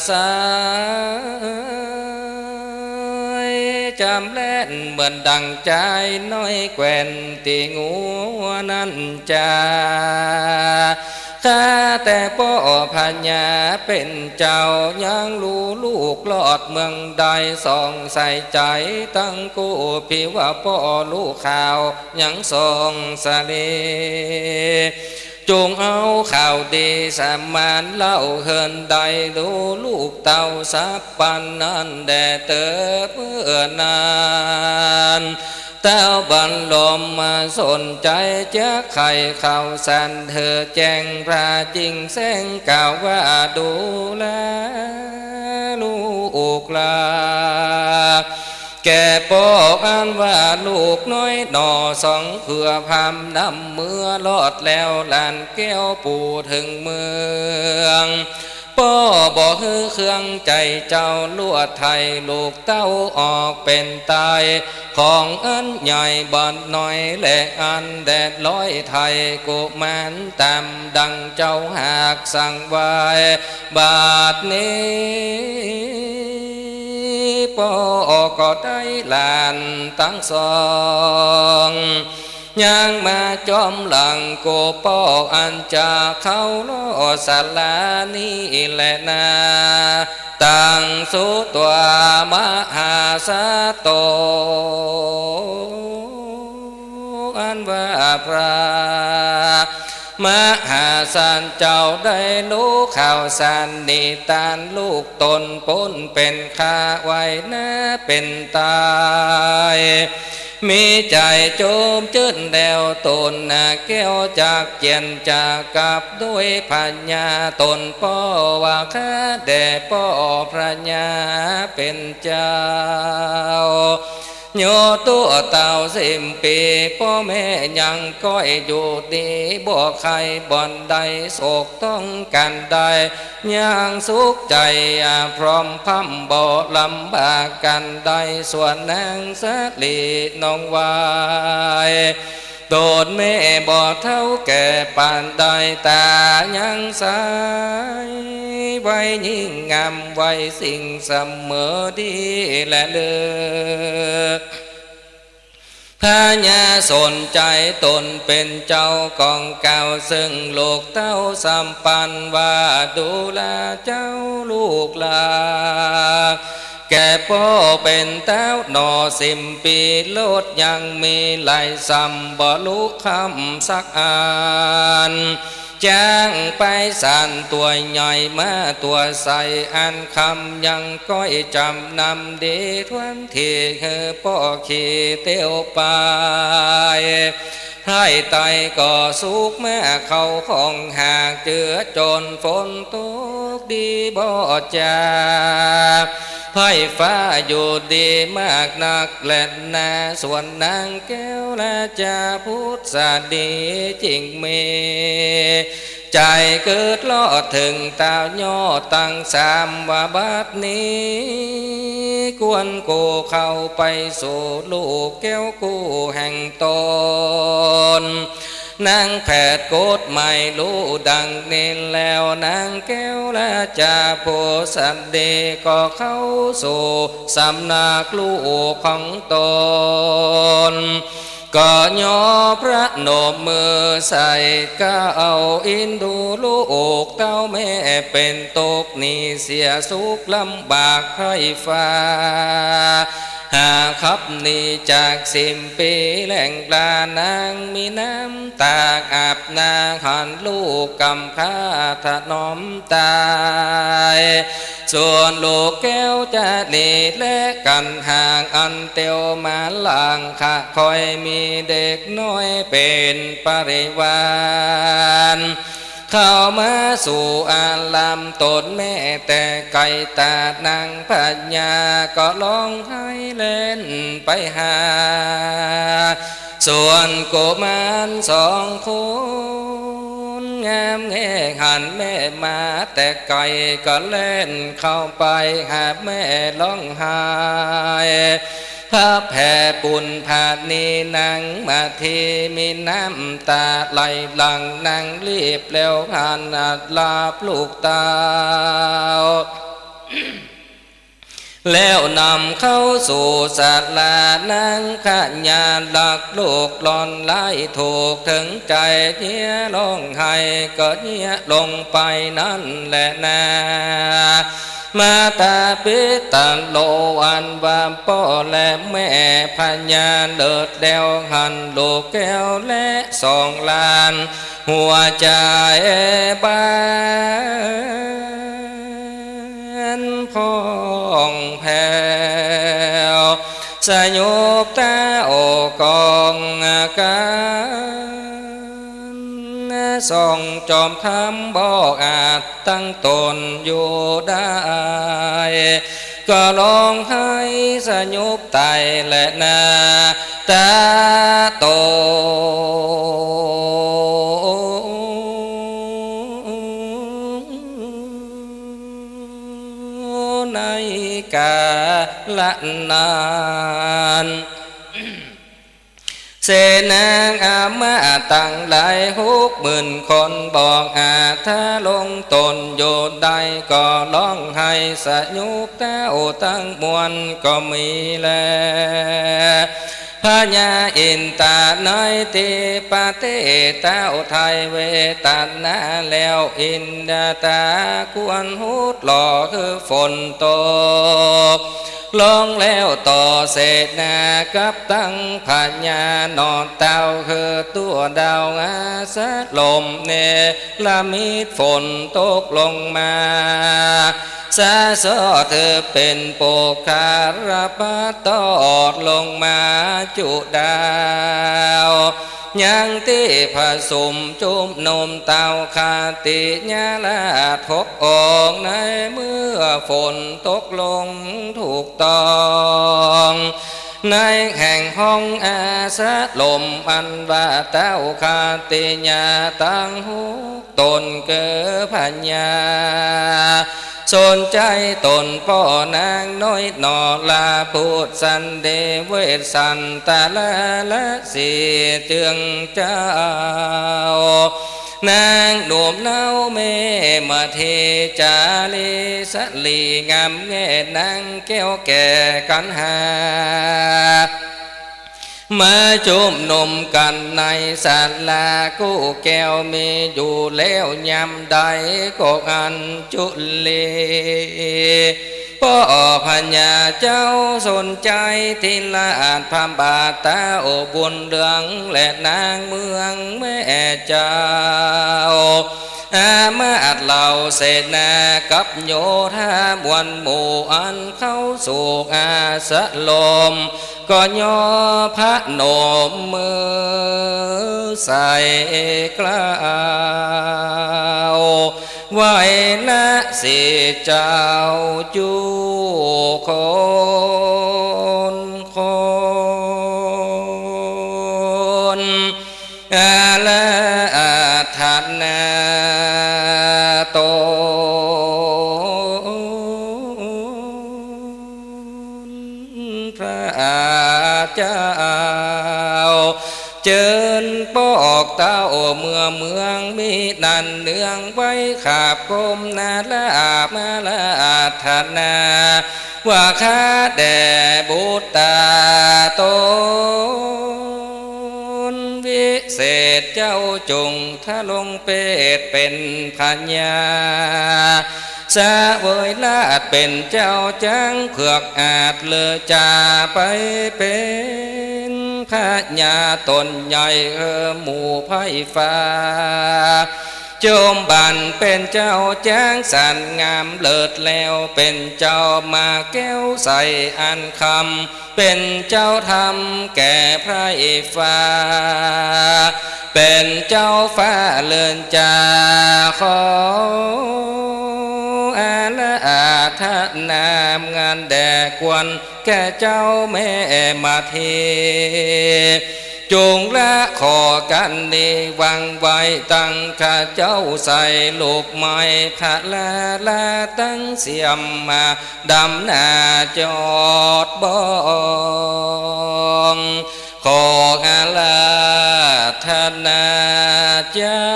สายจำแล่น เหมือนดังจายน้อยแคว่นตี้งัวนั้นจา ข้าแต่ป้อพญาเป๋นเจ้า ยังฮู้ลูกลอดเมืองใด ส่องใสใจ๋ตังกู้ ปี้ว่าป้อฮู้ข่าวยังส่องสะเล จุ่งเอาข่าวดีสมานเล่า เหินได้ฮู้ลูกเต้าสัพพันนั้นแด่เต๋อ เมื่อนั้น เต้าบรรลมมาสนชัย จะใค่ข่าวสารหื้อแจ้ง พระจิ่งแสงกล่าวว่า ดูแลลูกหลาน แก่ป้อ ว่าลูกน้อยหน่อสองเผื่อพามนำเมือรอดแล้วหลานแก้วปู่เถิงเมือง ป้อบ่หื้อเครื่องใจ๋เจ้าลวดไถ่ลูกเต้าออกเป๋นตาย ของอันใหญ่บ่อนน้อยแลอันแดดร้อยไถ่กุมารต๋ามดังเจ้าหากสั่งไว้ บาดนี้ป้อก็ได้หลานตังสอง ยังมาจอมหลังกูป้ออันจะเข้าล่อศาลานี้แลนา ตังสุตัวมหาสัตโต อันว่าพระมหาสัตว์เจ้าได้ฮู้ข่าวสารนิทานลูกต๋นป๊นเป๋นคาไว้นาเป๋นตาย มีใจ๋โจมจื้นแล้วต๋นนาแก้วจักเจียนจักกลับด้วยพญาต๋นป้อว่าข้าแด่ป้อพญาเป๋นเจ้า โยตัวเต้าสิบปี๋ป้อแม่ยังก้อยอยู่ดีบ่ใค่บ่อนใดโศกต้องกั๋นใด ยังสุขใจ๋อะพร้อมพร่ำบ่ลำบากกั๋นใด ส่วนนางสะหลีน้องวาย ต๋นแม่บ่เฒ่าแก่ปานใด ต๋ายังใส วัยยิ่งงามวัยสิ่งเสมอดีและเลิศ พญาสนใจ๋ต๋นเป๋นเจ้าของเก่า ซึ่งลูกเต้าสำปันว่าดูแลเจ้าลูกหลาน แก่ป้อเป๋นเต้าหน่อสิบปี๋ ลดยังมีไหลสำบ่ฮู้ค่ำสักอัน จ้างไปสันตัวใหญ่มาตัวใส อันคำยังก้อยจ๋ำนำดีทวนทีหื้อป้อขี่เตียวไป ไพร่ไตก็สุกมาเข้าห้องหากเจือจนฝนตกดีบ่จา ไพร่ฟ้าอยู่ดีมากนักแลนา ส่วนนางแก้วราชาพุทธสดีจริงมี ใจ๋เกิดลอดเถิงเต้ายอดตังสามว่าบัดนี้ ควรกู้เข้าไปสู่ลูกแก้วกู้แห่งต๋น นางแผดกฎหมายฮู้ดังนี้แล้ว นางแก้วราชาผู้สดีก็เข้าสู่สำนักลูกของต๋น ก็ยอมประนมมือใส่ ก็เอาอินดูลูกเต้าแม่เป๋นตกหนี้เสียสุขลำบากไพร่ฟ้า หาขับหนีจากสิบปี๋แหล่งปลานางมีน้ำตาอาบหน้าหันลูกกำพร้าถนอมตาย ส่วนลูกแก้วจะหนีและกั๋นห่างอันเตียวมาหลัง ข้าคอยมีเด็กน้อยเป๋นปริวาร เข้ามาสู่อารามต๋นแม่แต่ไก๋ ต๋านางพญาก็ฮ้องไห้แล่นไปหา ส่วนกุมารสองคนงามแงหันแม่มาแต่ไก๋ ก็แล่นเข้าไปหาแม่ฮ้องไห้ พระแผ่ปุณพานีนางมาทีมีน้ำต๋าไหลหลั่ง นางรีบแล้วหันหลับลูกเต้า แล้วนำเข้าสู่ศาลา นางขญาลักลูกหล่อนไล่ถูกเถิงใจ๋ เยียฮ้องไห้ก็เยียลงไปนั้นแหละนา มาตาปิตโลอันว่าป้อและแม่พญาเลิศแล้วหันลูกแก้วและสองหลาน หัวใจ๋บ้านพ่องแผ้ว สยบตาโอกองอาก๋าร ส่องจอมธรรมบ่อาจตั้งต๋นอยู่ได้ ก็ร้องไห้สยบไตแลนา ตาโต ในกาละนั้น เสนาอามาตย์ตังหลายหกหมื่นคน บ่อาจทะลงต๋นอยู่ได้ ก็ร้องไห้สยบเต้าตังมวลก็มีแล พญาอินทร์ต๋าในตี้ประเทศเต้าไถ่เวทนาแล้ว อินทร์ต๋าควรฮู้หล่อหื้อฝนตก ลงแล้วต่อเสนากับตังพญาหนอ เต้าคือตั๋วดาวอาสะลม เนรมิตฝนตกลงมา สะเสาะถือเป๋นปุคคละปะตอดลงมาจุดาว ยังตี้ผะสุมจุมนุมเต้าคติยราชหกองค์ ในเมื่อฝนตกลงถูกต้อง ในแห่งห้องอาสะลม อันว่าเต้าคติยาตังหกต๋นเก๋อพญา สนใจ๋ต๋นป้อนางน้อยหนอ ราบุตรสันนิเวศสันตะละละสีจึงเจ้า นางหนุ่มเนาแม่มะเท จารีสะหลีงามแง่ นางแก้วแก่กัณหา มาจุมนุมกั๋นในศาลากู้แก้ว มีอยู่แล้วยามใดก็อัญจุลี ป้อพญาเจ้าสนใจ๋ ทิราชพระบาทเต้าบุญเรือง และนางเมืองแม่เจ้า อามาตย์เหล่าเสนากับโยธามวลหมู่ อันเข้าสู่อาสะลม ก็ย่อพนมมือใส่กล่าวไหว้ละสิเจ้าจุคนคน อาราธนาต๋นพระเจ้า เจิญปอกเต้าเมื่อเมืองมินั้นเนืองไว้ ขาบก้มหน้าลาบอาราธนา ว่าข้าแด่บุตรต๋น วิเศษเจ้าจงทะลงเปดเป๋นพญา เสวยราชย์เป๋นเจ้าจ๊างเผือกอาจ เลิศจ๋าไปเป๋นพญาต๋นใหญ่ เออหมู่ไพร่ฟ้า จอมบันเป๋นเจ้าจ๊างสันงามเลิศ แล้วเป๋นเจ้าหมากแก้วใสอันคำ เป๋นเจ้าธรรมแก่ไพร่ฟ้า เป๋นเจ้าฟ้าเลิศจ๋า ขออาราธนางานแด่ควร แก่เจ้าแม่มะเท จงละขอกัณฑ์นี้หวังไว้ ตังข้าเจ้าใส่ลูกไม้พระลาลา ตังเสียมมาดำหน้าจอดบ้อง ขออาราธนาเจ้า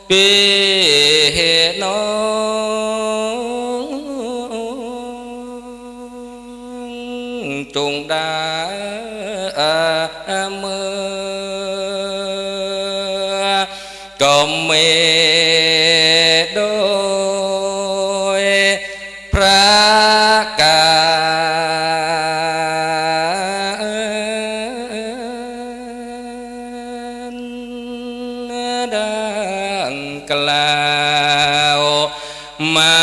ปี้น้องจงได้เมื่อ ก็มีโดยประก๋ารดังกล่าวมา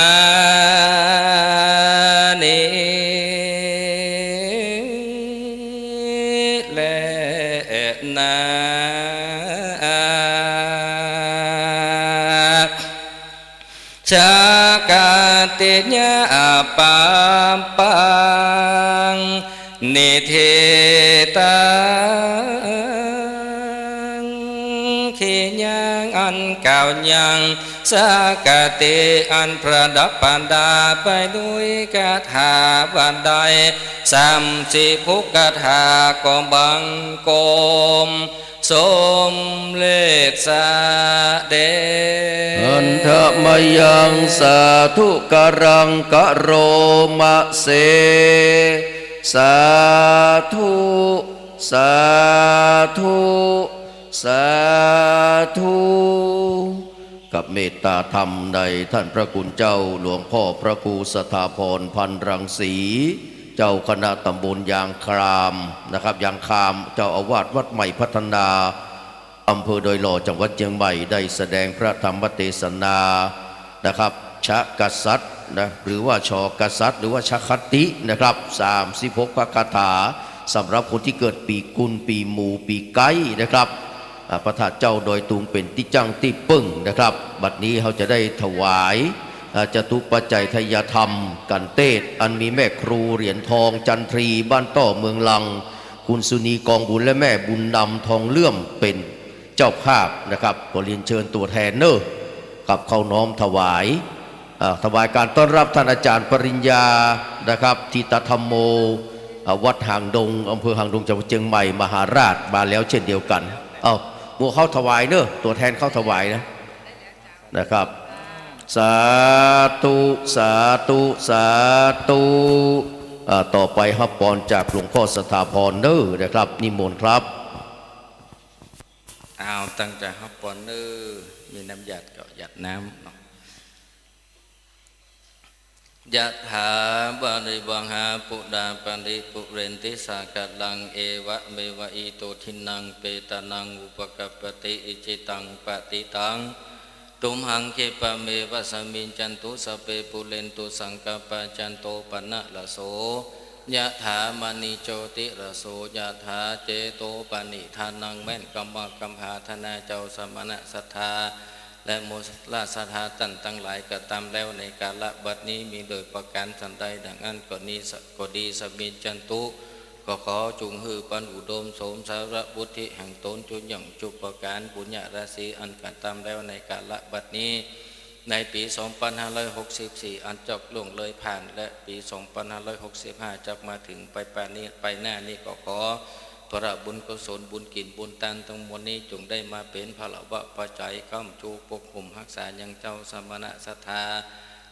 นี้แลนา สักกะติยะปัปปัง นิทธิตัง ขียังอันเก่ายัง สักกะติอันประดับประดาไปด้วยคาถาบรรดา สามสิบหกคาถาก็บังคม สมเร็จเสด็จ หันทะมะยัง สาธุการัง กะโรมะเส สาธุ สาธุ สาธุ กับเมตตาธรรมในท่านพระคุณเจ้าหลวงพ่อพระครูสถาพร พันรังสี เจ้าคณะตำบลยางคามนะครับ ยางคาม เจ้าอาวาสวัดใหม่พัฒนา อำเภอดอยหล่อ จังหวัดเชียงใหม่ ได้แสดงพระธรรมเทศนานะครับ ชกษัตริย์นะ หรือว่า ช.กษัตริย์ หรือว่า ชคตินะครับ สามสิบหกพระคาถา สำหรับคนที่เกิดปีกุล ปีหมู ปีไก๊นะครับ อ่า พระธาตุเจ้าดอยตุงเป๋นตี้จั้งตี้เปิ้งนะครับ บัดนี้เฮาจะได้ถวาย อ่า จตุปัจจัยทายธรรมกั๋นเตศ อันมีแม่ครูเหรียญทอง จันทรี บ้านต้อ เมืองลัง คุณสุนี กองบุญ และแม่บุญนำ ทองเลื่อม เป๋นเจ้าภาพนะครับ ขอเรียนเชิญตั๋วแทนเนาะ ครับ เข้าน้อมถวาย อ่า ถวายการต้อนรับท่านอาจารย์ปริญญานะครับ ธิตธรรมโม อ่า วัดหางดง อำเภอหางดง จังหวัดเชียงใหม่ มหาราช มาแล้วเช่นเดียวกั๋น เอ้า หมู่เข้าถวายเนาะ ตั๋วแทนเข้าถวายนะ นะครับ สาธุ สาธุ สาธุ อ่า ต่อไปฮับปอนจากหลวงพ่อสถาพรเนาะนะครับ นิมนต์ครับ อ้าว ตั้งใจ๋ฮับปอนเนาะ มีน้ำหยาดก็หยาดน้ำเนาะ ยะถา วาริวะหา ปูรา ปะริปูเรนติ สาคะรัง เอวะเมวะ อิโต ทินนัง เปตานัง อุปะกัปปะติ อิจิตัง ปะติตัง ตุมหัง คิปะเมวะ สะมิจจันตุ สัพเพ ปูเรนตุ สังกะปา จันโต ปะนะระโส ยะถา มะณิ โจติระโส ยะถา เจโต ปะนิทานัง แม่นกำมากำผา ธนาเจ้า สมณะศรัทธา และหมู่ราชศรัทธาต้านตังหลายก็ต๋ามแล้ว ในกาละบัดนี้ มีโดยประก๋านสันใด ดังอั้นก็ดี สะ ก็ดี สะมิจจันตุ ก็ขอจุ่งหื้อปันอุดมสมสารวุฒิแห่งต๋น จุ่งยั่งจุประก๋าน บุญญาราศีอันกระตำแล้วในกาละบัดนี้ ในปี๋สองปันห้าร้อยหกสิบสี่ อันจักล่วงเลยผ่าน และปี๋สองปันห้าร้อยหกสิบห้า จักมาเถิงไปปานนี้ ไปหน้านี้ ก็ขอผละบุญกุศล บุญกิ๋นบุญตานตังมวลนี้ จุ่งได้มาเป๋นผละวะปัจจัย ค้ำชูปกหุ้มฮักษายังเจ้าสมณะศรัทธา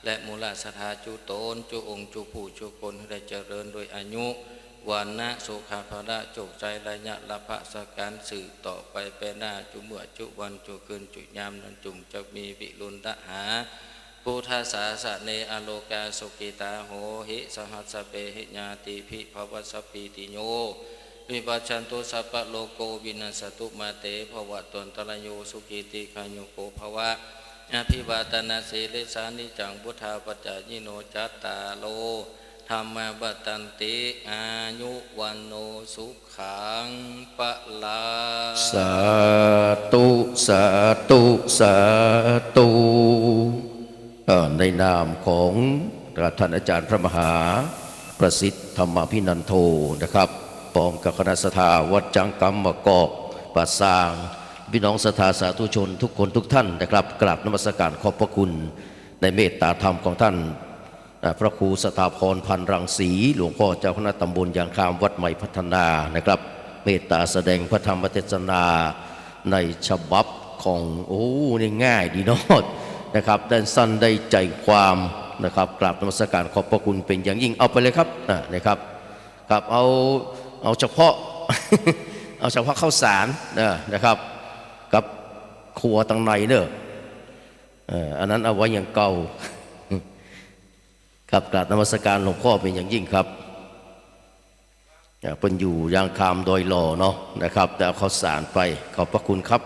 และหมู่ราชศรัทธาจุ๊ต๋น จุ๊องค์ จุ๊ผู้ จุ๊คน หื้อได้เจริญโดยอายุ วรรณะ สุขะ พละ โจคชัย ระยะละพะสะก๋าน สืบต่อไปไปหน้า จุ๊เมื่อจุ๊วัน จุ๊คืนจุ๊ยามนั้น จุ่งจักมีวิรุฬละหา พุทธศาสะเน อโรคาสุขิตา โหหิ สหัสสะเปหิ ญาติภิ ภวัสสะ สัพพีติโย วิวัชชันตุ สัพพะโรโค วินัสสะตุ มาเต ภวัตวันตะราโย สุขี ทีฆายุโก ภะวะ อะภิวาตะนะสีลิสสะ นิจจัง วุฑฒาปะจายิโน จัตตาโร ธัมมา วัฑฒันติ อายุ วัณโณ สุขัง พะลัง สาธุ สาธุ สาธุ เอ่อ ในนามของท่านอาจารย์พระมหาประสิทธิ์ ธรรมาภินันโท นะครับ พร้อมกับคณะศรัทธาวัดจ๊างกำมะกอก ป่าซาง พี่น้องศรัทธาสาธุชนทุกคนทุกท่านนะครับ กราบนมัสการขอบพระคุณในเมตตาธรรมของท่าน อ่า พระครูสถาพร พันรังสี หลวงพ่อเจ้าคณะตำบลยางคาม วัดใหม่พัฒนานะครับ เมตตาแสดงพระธรรมเทศนาในฉบับของ โอ้ นี่ง่ายดีเนาะ นะครับ ได้สั้นได้ใจความนะครับ กราบนมัสการขอบพระคุณเป็นอย่างยิ่ง เอาไปเลยครับ อ่า นะครับ ครับ เอา เอาเฉพาะ เอาเฉพาะข้าวสาร เออ นะครับ กับครัวตังในเนอะ เออ อันนั้นเอาไว้อย่างเก่า ครับ กราบนมัสการหลวงพ่อเป็นอย่างยิ่งครับ อ่า เปิ้นอยู่ยางคามดอยหล่อเนาะ นะครับ แต่เอาข้าวสารไป ขอบพระคุณครับ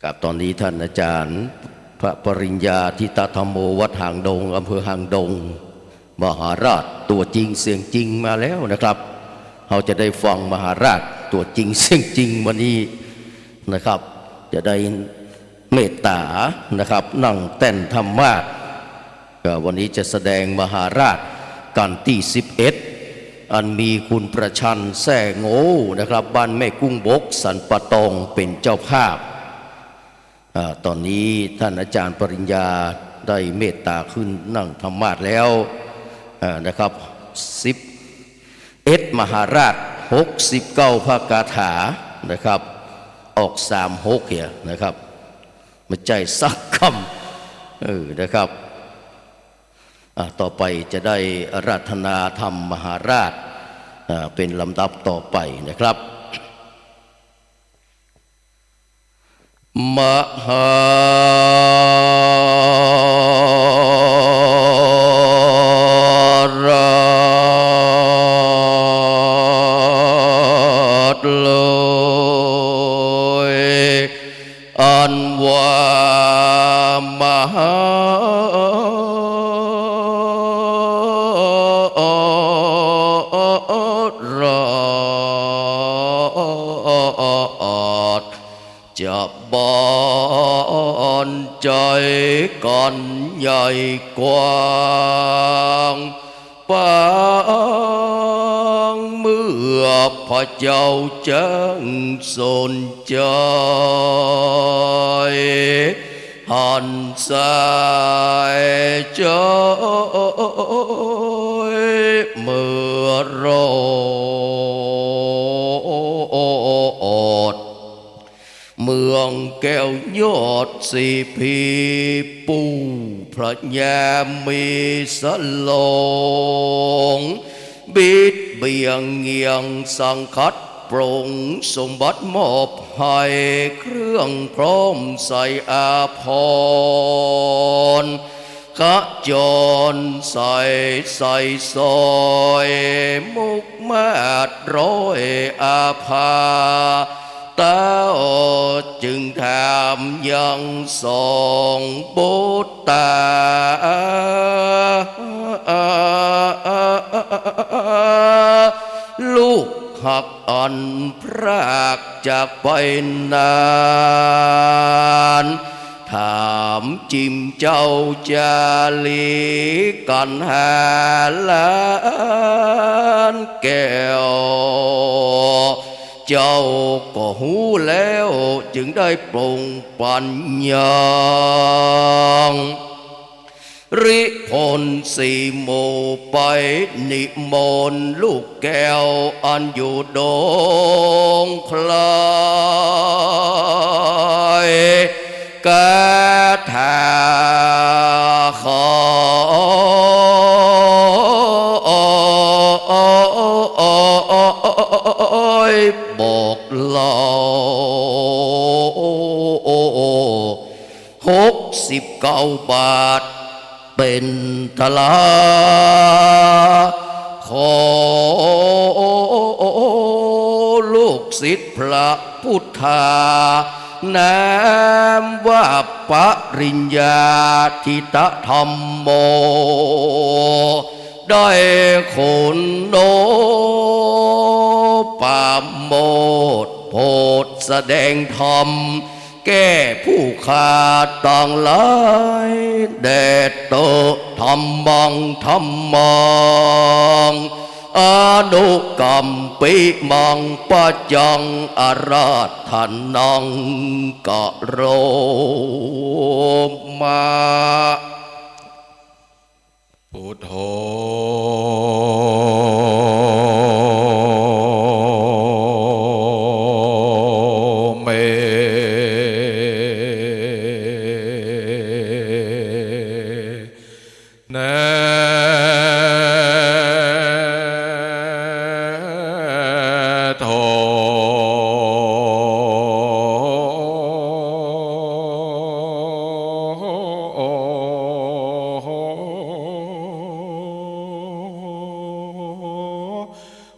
ครับ ตอนนี้ท่านอาจารย์พ พระปริญญาทิตธรรมโม วัดหางดง อำเภอหางดง มหาราชตัวจริงเสียงจริงมาแล้วนะครับ เฮาจะได้ฟังมหาราชตัวจริงเสียงจริงวันนี้นะครับ จะได้เมตตานะครับ นั่งแต้นธรรมาสน์ ก็วันนี้จะแสดงมหาราชกัณฑ์ตี้สิบเอ็ด อันมีคุณประชัน แซ่โง่นะครับ บ้านแม่กุ้งบก สันป่าตอง เป๋นเจ้าภาพ อ่า ตอนนี้ท่านอาจารย์ปริญญาได้เมตตาขึ้นนั่งธรรมาสน์แล้ว อ่า นะครับ สิบเอ็ดมหาราช หกสิบเก้าพระคาถานะครับ ออกสามหกเหียนะครับ บ่ใจ้สักกำ เออ นะครับ อ่า ต่อไปจะได้อาราธนาธรรมมหาราช อ่า เป๋นลำดับต่อไปนะครับ มหาราช โลย อันว่ามหาราช จะบานใจ๋กั๋นใหญ่กว้าง ปางเมื่อพระเจ้าแจ้งสนใจ๋ หันสายใจ๋เมื่อรอด เมืองแก้วยอดสีพีปู่พระญามีสลอง บิดเบี่ยงเงี่ยงสังคัดปรงสมบัติมอบให้เครื่องพร้อมใส่อาภรณ์ ขจรใส่ใส่สร้อยมุกมาดร้อยอาภา เต้าจึงถามยังสองบุตตา ลูกฮักอันพรากจากไปนาน ถามจิมเจ้าจารีกั๋นหาล้านแก้ว เจ้าก็ฮู้แล้วจึงได้ปรงปัญญา ริพลสี่หมู่ไปนิมนต์ลูกแก้วอันอยู่ดงไคล คาถาขอ บอกเล่า หกสิบเก้าบาท เป๋นตลา ขอลูกศิษย์พระพุทธา นามว่าปริญญาทิตธรรมโม ได้คุณโอปาโมทย์โผดแสดงธรรม แก่ผู้ข้าตังหลาย แด่เต๊อะ ธัมมัง ธัมมัง อนุกัมปิมัง ปัจจัง อาราธนัง กะโรมะ พุทโธ เม นะ โธ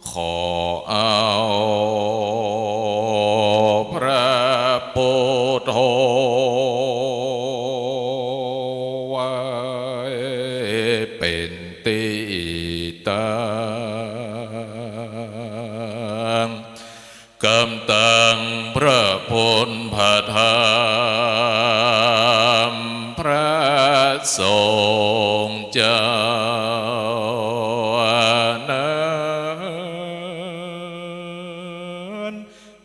ขอเอาพระพุทโธ เป๋นตี้ตั้ง กำตังพระพุทธพระธรรมพระสงฆ์เจ้านั้น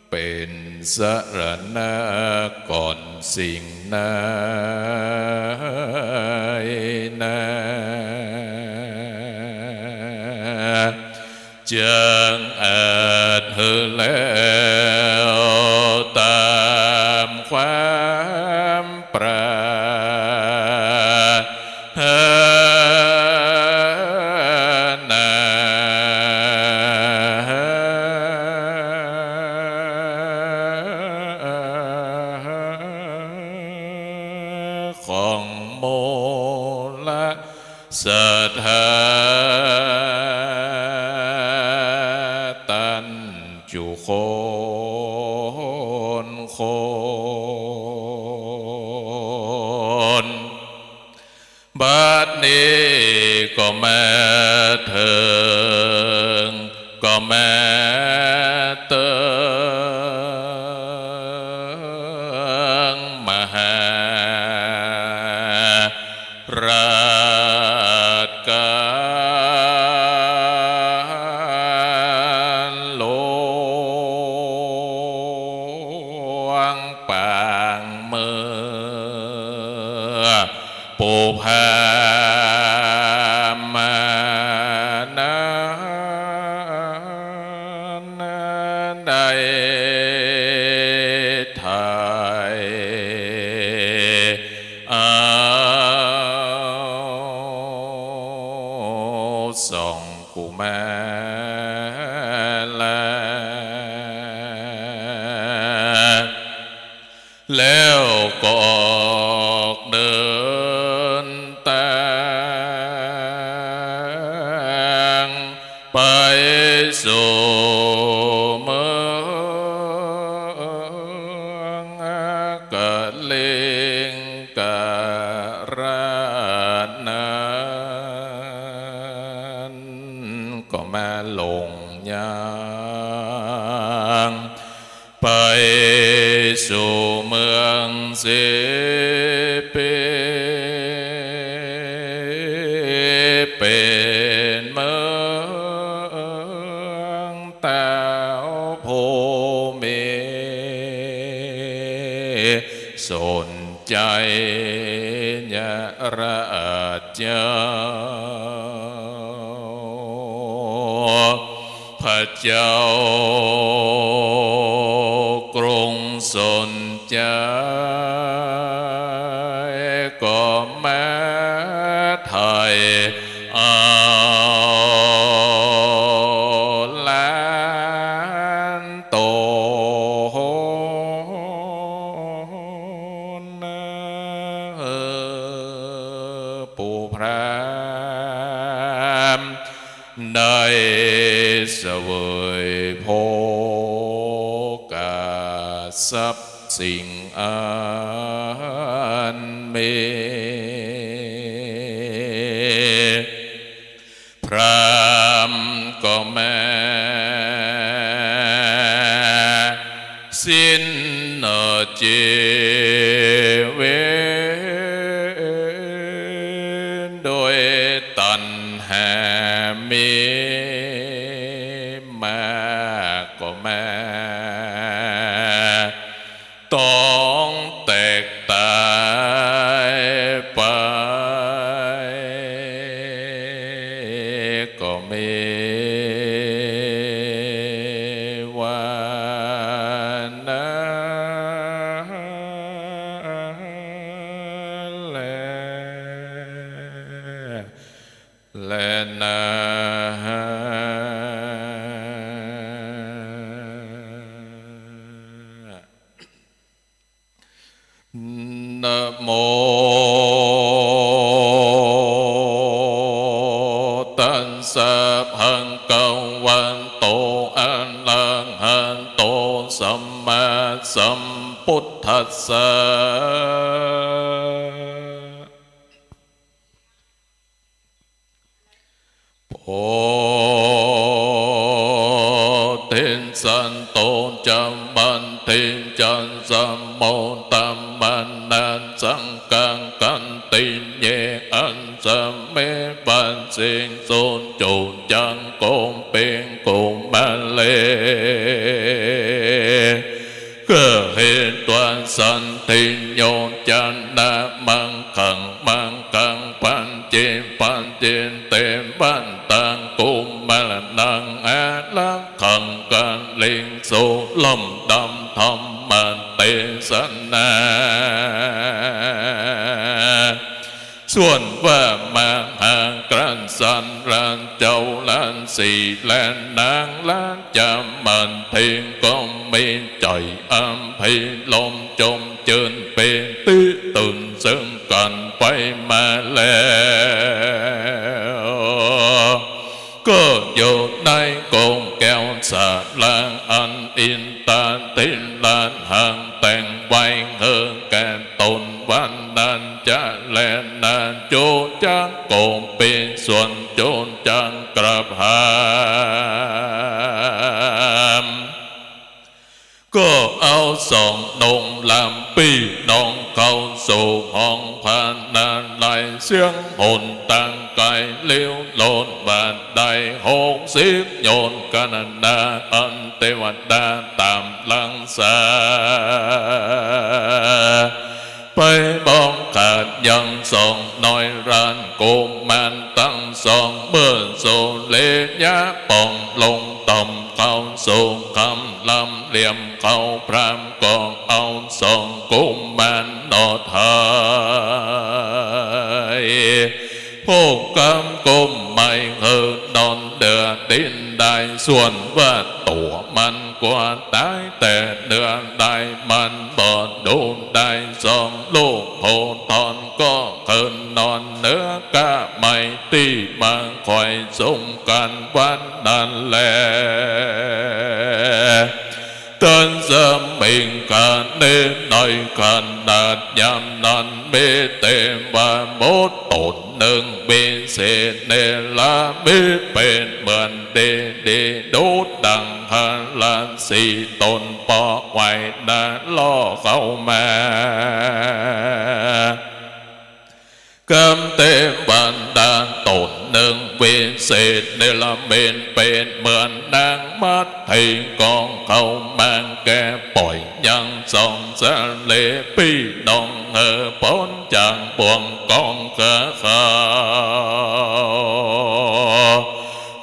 เป๋นสรณะก่อนสิ่งใดๆ จักอาจหื้อแล้วต๋ามความปรารถนา ของมูลศรัทธาตันจุคนคน บัดนี้ก็มาเถิง ก็มาเถิงมหาราชก๋านหลวง ปางเมื่อ ปุพพามานั้น ได้ไถ่เอาสองกุมารา แล้วก็ออกเดินตางไปสู่เมืองกลิงกราชนั้น ก็มาหลงยาง ไปสู่เมืองสีปี เป๋นเมืองเต้าผู้มีสนใจ๋ ยะราชเจ้า พระเจ้ากรุงสนใจ๋ ก็มาไถ่เอาหลานต๋น ปู่พราหมณ์ ได้เสวยโภคาทรัพย์สิ่งอันมี พราหมณ์ก็มาสิ้นจีวิต โดยตัณหามีมากก็มา ต้องแตกต๋ายไป ก็มีว่านั้นแล แลนา นะโม ตัสสะ ภะคะวะโต อะระหะโต สัมมาสัมพุทธัสสะ โพธิสัตโต จะ มัตถิ จะ สะ โม ธัมมานัสสังฆัง ขันติเย อัสสะ เม ปัสสิสุ จุ จักขุ ภิกขุ มะ เล กะ เห ตวา สันทิ โย จะ นะ มัคคัง มัคคัง ปัจฉิ ปัจฉิ เต วัตตัง กุมารนัง อารักขัง กะ ริง สุ ลำดับธรรมเตสนา ส่วนว่ามหากษัตริย์ราชโอรสสีและนางราชมัตถิก็มีใจ๋อภิรมย์จมจื้นปีติตื่นเซิงกั๋นไปมาแล้ว ก็อยู่ในกรงแก้วสาราอันอินทาธิราชหากแต่งไว้หื้อแก่ต๋น วันนั้นจะแลนา จุ จักขุ ภิกขุ ส่วนจุ จักกระหัม ก็เอาสองหนุ่มลำปี้น้องเข้าสู่ห้องพระนารายณ์ เสียงหนตางไก๋เลี้ยวโลดบาดได้หกสิบโยชน์ กะ นานาอันเตวดาต๋ามหลังสา ไปบอกขาดยังสองน้อยราชกุมารตังสอง เมื่อสุริยะป่องลงต่ำเข้าสู่ค่ำ ลำเหลี่ยมเข้าพรามก็เอาสองกุมารนอดหาย ผู้กำกุมไม่หื้อนอนเดือดินได้ ส่วนว่าตั๋วมันกลัวต๋าย แต่เดือได้มันบ่ดูได้ สองลูกผู้ต๋อนก็คืนนอนเนื้อก้าไม้ตี้มาคอยสุมกั๋นวันนั้นแล ตัสมิงคาเน ในขณะยามนั้น มีเตวบุตรต๋นนึ่งวิเศษเนรมิตเป๋นเหมือนดีดี ดุจดั่งหราสีต๋นเปาะไหวนาล่อเข้ามา กำเตวดาต๋นนึ่งวิเศษเนรมิตเป๋นเหมือนนางมัตถิก็เข้ามาแก้ป่อยยังสองสะเลปี้น้องหื้อป๊นจากบ่วงกองเกลือเขา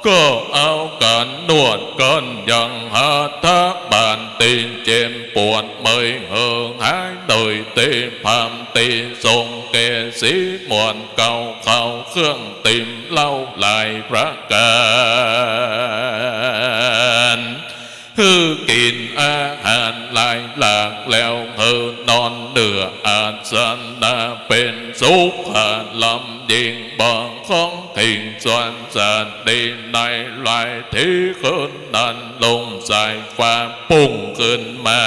ก็เอาก๋านนวดเกริ้นยังหาทะบานตี้เจ็บปวดเมื่อยหื้อหายโดยตี้พราหมณ์ตี้ทรงเกศรีหมวดเกล้าเข้าเครื่องติ่มเหล้าหลายประก๋าน หื้อกิ๋นอาหารหลายหลากแล้วหื้อนอนเนื้ออาสนะเป๋นสุขะลำยิ่ง บ่ของขิงส่วนสัตว์ดีในหลายตี้ คืนนั้นลุ่งสายฟ้าปุ้งขึ้นมา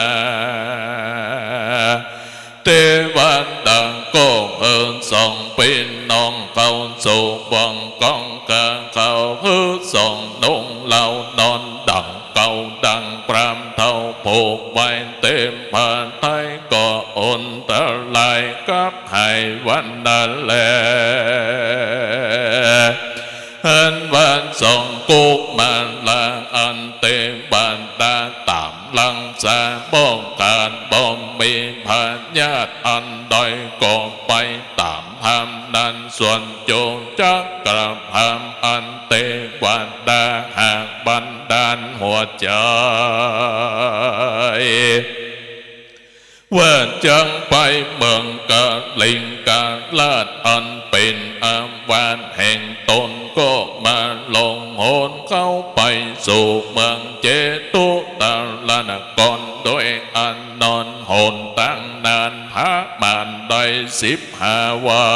เตวดาก็หื้อสองปี้น้องเข้าสู่บ่วงกองเกลือเขา หื้อสองหนุ่มเหล่านอนดั่งเก่าดั่งพราหมณ์เฒ่าผูกไว้เตรียมผ้าไตรก็อันตรายกับหายวันนั้นแล อันว่าสองกุมารอันเตวดาต๋ามหลังสา บ่ขาดบ่มีพยาธิอันใดก็ไปต๋ามห้ามนั้น ส่วนจุ จักกระหัม อันเตวดาหากบันดาลหัวใจ๋ ว่าจักไปเมืองกลิงกราชอันเป๋นอาวาสแห่งต๋น ก็มาลงหนเข้าไปสู่เมืองเจตุตรนครโดยอันนอนหนตางนานประมาณได้สิบห้าวั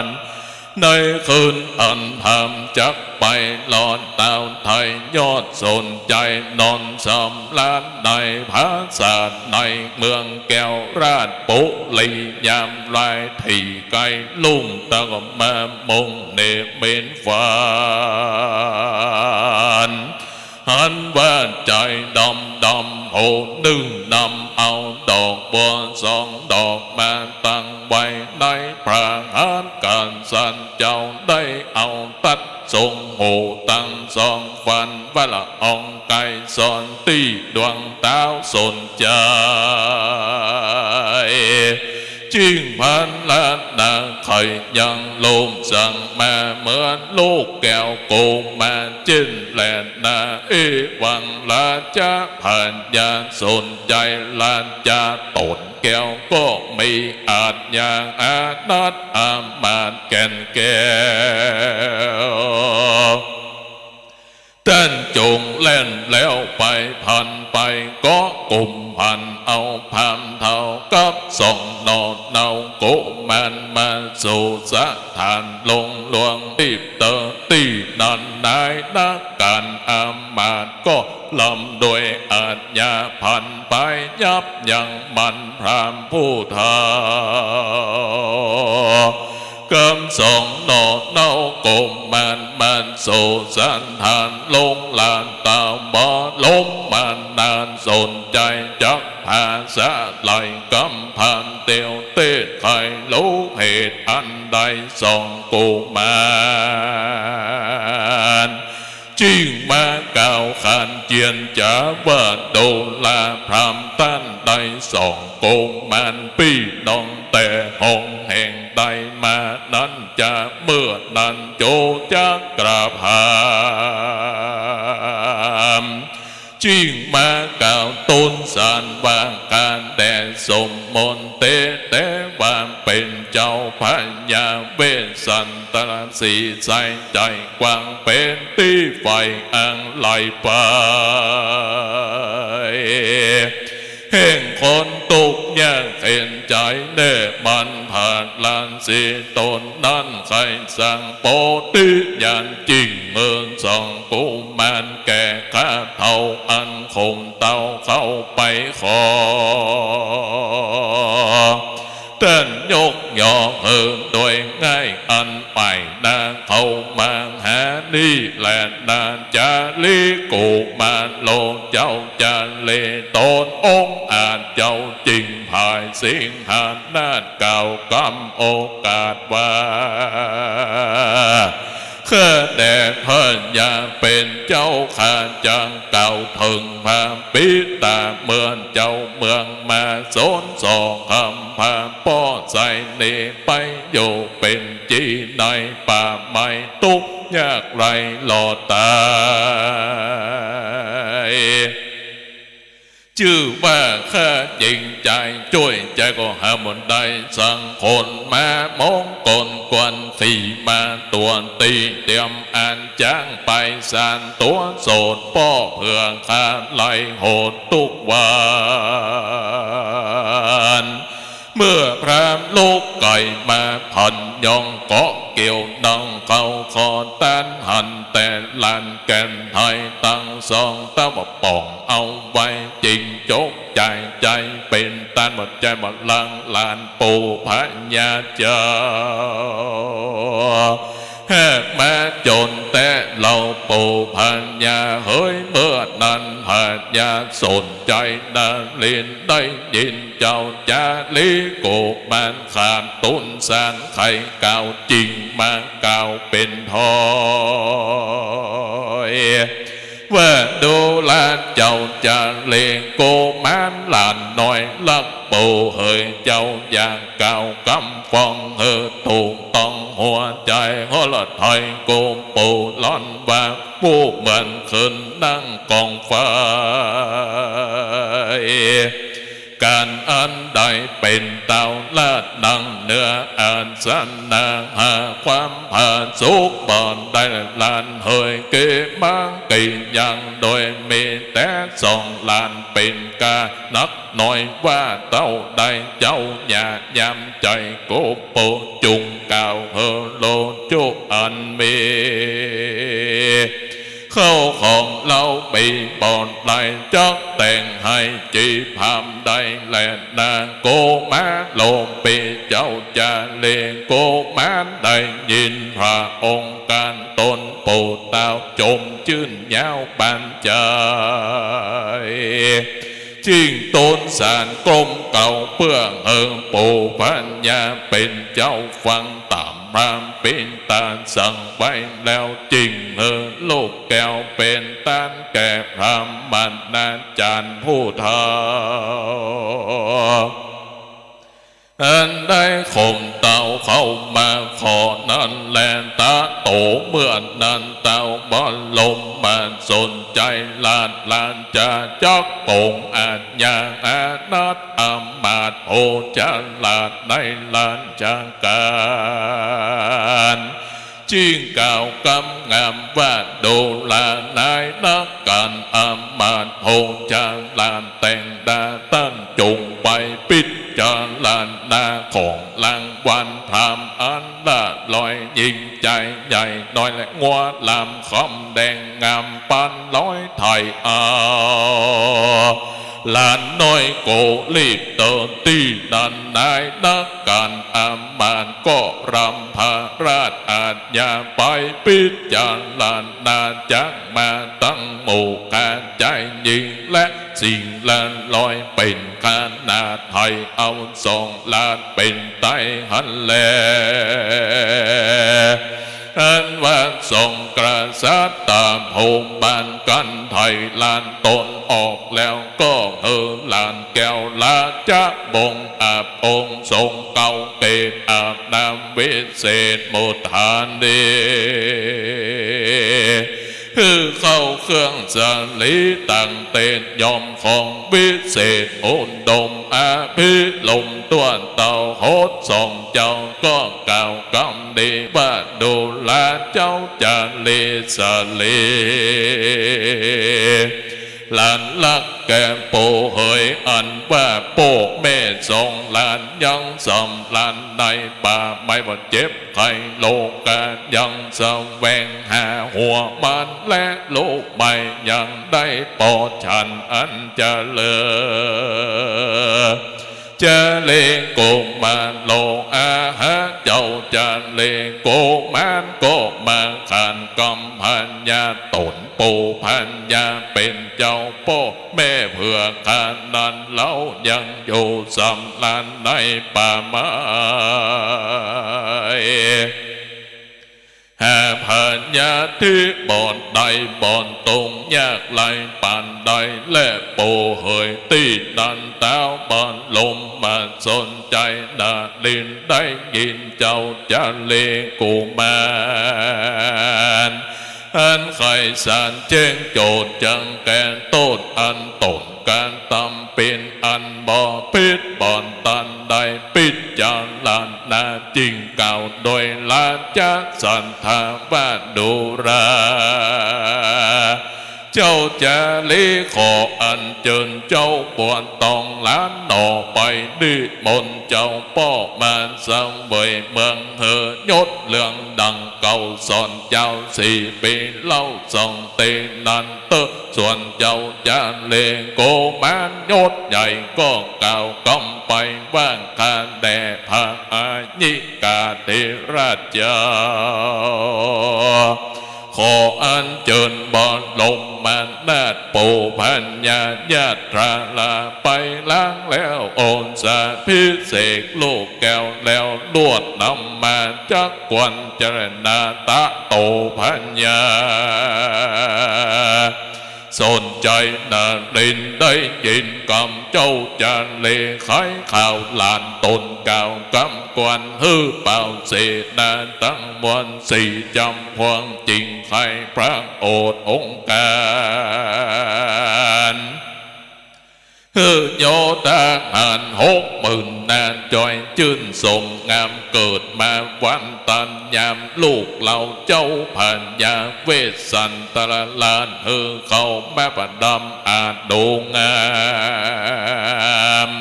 น ในคืนอันธรรมจัก ไปหลอดเต้าไทยยอดสนใจ๋ นอนสำราญในผาสาทในเมืองแก้วราชบุรี ยามลายถี่ไกลลุ่ง ตะกะมามุ่งนิมิตฝัน หันว่าใจ๋ดำดำ โหนึ่งนำเอาดอกบัวสองดอกมาตั้งไว้ในพระหัตถ์ กษัตริย์เจ้าได้เอาตัดทรง หูตังสองฟัน ว่าละอองไกรสอนตี้ดวงเต้าสนใจ๋ จิ่งพันละนา ใค่ยังลุ่มสั่งมาเหมือนลูกแก้วกุมาร เจ้นแลนา เอวังราชะพญาสนใจ๋ ราชาต๋นแก้วก็มีอาชญาอานัตอามาตย์แก่นแก้ว ต้านจงแล่นแล้วไป พันไปก็กุมพันเอาพราหมณ์เฒ่ากับสองหน่อเนากุมารมาสู่สถานหลวงหลวง ตี้เต๊อะตี้นั้น นายนักการอามาตย์ก็ลำด้วยอาชญา พันไปยับยั้งมันพราหมณ์ผู้เฒ่า กับสองหน่อเนากุมารมาสู่สถานหลวง ลานตาบ่ลมมานาน สนใจ๋จักผาสาไหล กำพันเตียวเตศไขลูกเหตุอันใด สองกุมาร จิ่งมากล่าวขานเจียรจ๋าว่า ดูราพราหมณ์ต้านใด สองกุมารปี้น้องแต๊หงแห่งใดมานั้น จาเมื่อนั้นโจจักกราบหาม จิ่งมากล่าวตูนสารว่า ก๋านแด่สมมนต์เต๊ แต่ว่าเป๋นเจ้าพญาเวสสันตรสี ใสใจ๋กว้างเป๋นตี้ใฝ่อันไหลไป แห่งคนตุ๊กข์ยากเข็ญใจ๋แน่ มันผาดลานสีต๋นนั้น ใค่สั่งโปธิญาณจิ่งเมินสองกุมาร แก่ข้าเฒ่าอันข่มเต้าเข้าไปขอ ต้านยกยอหื้อโดยง่ายอันไปหน้าเข้ามาหานี้แลนา จาลีกุมารโลเจ้าจาลีต๋นองค์อาจเจ้าจิ่งผายสิงหานาถกล่าวกำโอกาสว่า ข้าแด่พญาเป๋นเจ้าข้าจักกล่าวเถิงพระปิตาเมืองเจ้าเมืองมาสนสองคำ พระป้อใสนี้ไปอยู่เป๋นจี๋ในป่าไม้ตุ๊กข์ยากไร้รอดต๋าย จื้อว่าข้าจริงใจ๋จ้วยใจ๋ก็หาบ่ได้สักคน ม้ามงคลควรขี่ม้าตั๋วตี้เตียมอันจ๊างไปสานตั๋วโสดป้อเปื้อข้าไร้โหดตุ๊กวัน เมื่อพราหมณ์ลุกไกลมาพันยองเกาะเกี่ยวดังเขาขอต้านหันแต่ลานแก่นไทยตังสองตะวันป่องเอาไว้จิ่งจกใจ๋ใจ๋เป๋นต้านหมดใจ๋หมดลังลานปู่พญาเจ้า แหกมาจนแต๊เหล่าปู่พญาเหย เมื่อนั้นพญาสนใจ๋นรินทร์ได้ยินเจ้าจาลีกุมารขาดตูนสารไขกล่าวจิ่งมากล่าวเป๋นถ้อย ว่าดูราเจ้าจาลีกุมารหลานน้อยฮักปู่เหย เจ้าอยากกล่าวกำฟ้องหื้อถูกต้องหัวใจ๋ หฤทัยกุมปู่ร้อนว่า ผู้เหมือนคืนนั่งกองไฟ ก๋านอันได้เป๋นเต้าราชนั่งเนื้ออาสนะ หาความผาสุกบ่ได้ หลานเหย เกมาเกยัง โดยมีแต่สองหลานเป๋นก้า นักน้อยว่าเต้าใด เจ้าอย่ายามใจ๋ โกโปจุ่งกล่าวเหอโลจุอันมี เข้าของเล่ามีบ่หลาย จักแต่งหื้อจี๋พราหมณ์ได้แลนา โกมาโลปีเจ้าจารี โกมารได้ยินพระองค์กล่าว ต๋นปู่เต้าจมจื้นยาวปานใจ๋ จึ่งตนสารกลมเกล้า เปื้อหื้อปู่พญาเป๋นเจ้าฟัง ต๋ามพระปิดตาสั่งไว้แล้ว จึ่งหื้อลูกแก้วเป๋นต้านแก่พราหมณาจ๋ารย์ผู้เฒ่า อันได้ข่มเต้าเข้ามาข้อนั้นแล ตะโตเมื่อนั้น เต้าบรมมาสนใจ๋ ราชราชาจักรพงศ์อาชญา อานัตอำมาตย์ผู้ฉลาดในราชก๋าน จึ่งกล่าวกำงามว่า ดูราชนายนักก๋านอำมาตย์ผู้ฉลาด แต่งดาต้านจุ่งไปปิจารณา ของรางวัลพราหมณ์อันละลอย หญิงจ๋ายใหญ่น้อย และงัวลามคำแดงงามปานลอยไถ่เอา หลานน้อยโกรีบเตินตี้นั้น นายนักก๋านอำมาตย์ก็รำพระราชอาชญา ไปปิจารณาจักมาตั้งหมู่ ก๋านจ๋ายหญิงและสิ่งละลอย เป๋นขนาดไถ่เอาสองหลานเป๋นไต้หั้นแล อันว่าสองกษัตริย์ต๋าผู้บานกั๋นไถ่หลานต๋นออกแล้ว ก็หื้อหลานแก้วราชวงศ์อับองค์ ทรงเกล้าเกณฑ์อาบน้ำวิเศษมุฏฐานี หื้อเข้าเครื่องสลีต่างเตศ ย้อมของวิเศษอุดม อภิรมย์ต้วนเต้าหด สองเจ้าก็กล่าวกำดีว่า ดูราชเจ้าจารีสลี หลานรักแก่ปู่เหย อันว่าป้อแม่สองหลานยังสำราญในป่าไม้ ว่าเจ็บไข้โรคายังแสวงหาหัวมันและลูกไม้ ยังได้ปอฉันอันเจริญ จารีกุมารโล อาหาเจ้าจารีกุมารก็มาขานกำพญาต๋นปู่พญาเป๋นเจ้าป้อแม่เผื่อข้านั้น เฮายังอยู่สำราญในป่าไม้ หาพญาธิบ่ได้ บ่ตรงยากไร้ปานใด และปู่เหยตี้นั้นเต้าบรมมาสนใจ๋ นรินทร์ได้ยินเจ้าจารีกุมาร อันใค่สารแจ้งโจทย์จังแก่โต้ษอันต๋นกระตำ เป๋นอันบ่ผิดบ่ตัน ได้ปิจารณาจึ่งกล่าวโดยราชศรัทธาว่า ดูราชเจ้าจารี ขออัญเจิญเจ้าบัวตองหลานหน่อ ไปนิมนต์เจ้าป้อมาเสวยเมือง หื้อยศเรื่องดังเก่า ส่วนเจ้าสี่ปีเล่า ส่องตี้นั้นเต๊อะ ส่วนเจ้าจารีกุมารยศใหญ่ ก็กล่าวกำไปว่า ข้าแด่พระอายิกาธิราชเจ้า ขออัญเจิญบรมนาถปู่พญายาตราลาไปล้างแล้ว องสาภิเษกลูกแก้วแล้ว ลวดนำมาจักควรเจรนา ตะโตพญา สนใจ๋นรินทร์ได้ยินกำเจ้าจารีไขข่าวหลานต๋นกล่าวกำควร หื้อเป่าเสนาตังมวลสี่จำพวง จึงไขพระโอษฐ์องค์การ หื้อโยธาหารหกหมื่นนา จอยจื้นสมงาม เกิดมาวันตันยาม ลูกเหล่าเจ้าพญาเวสสันตรราช หื้อเข้ามาประดับอาดูงาม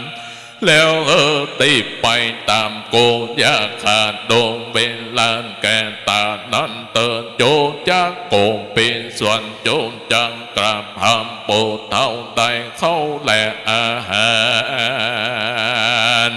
แล้วหื้อตี้ไปต๋ามโกยาขาดวงเวลา แก่ต๋านั้นเตอ โจจักโกปิสวน โจจักกราบหาปู่เฒ่าได้เข้าแลอาหาร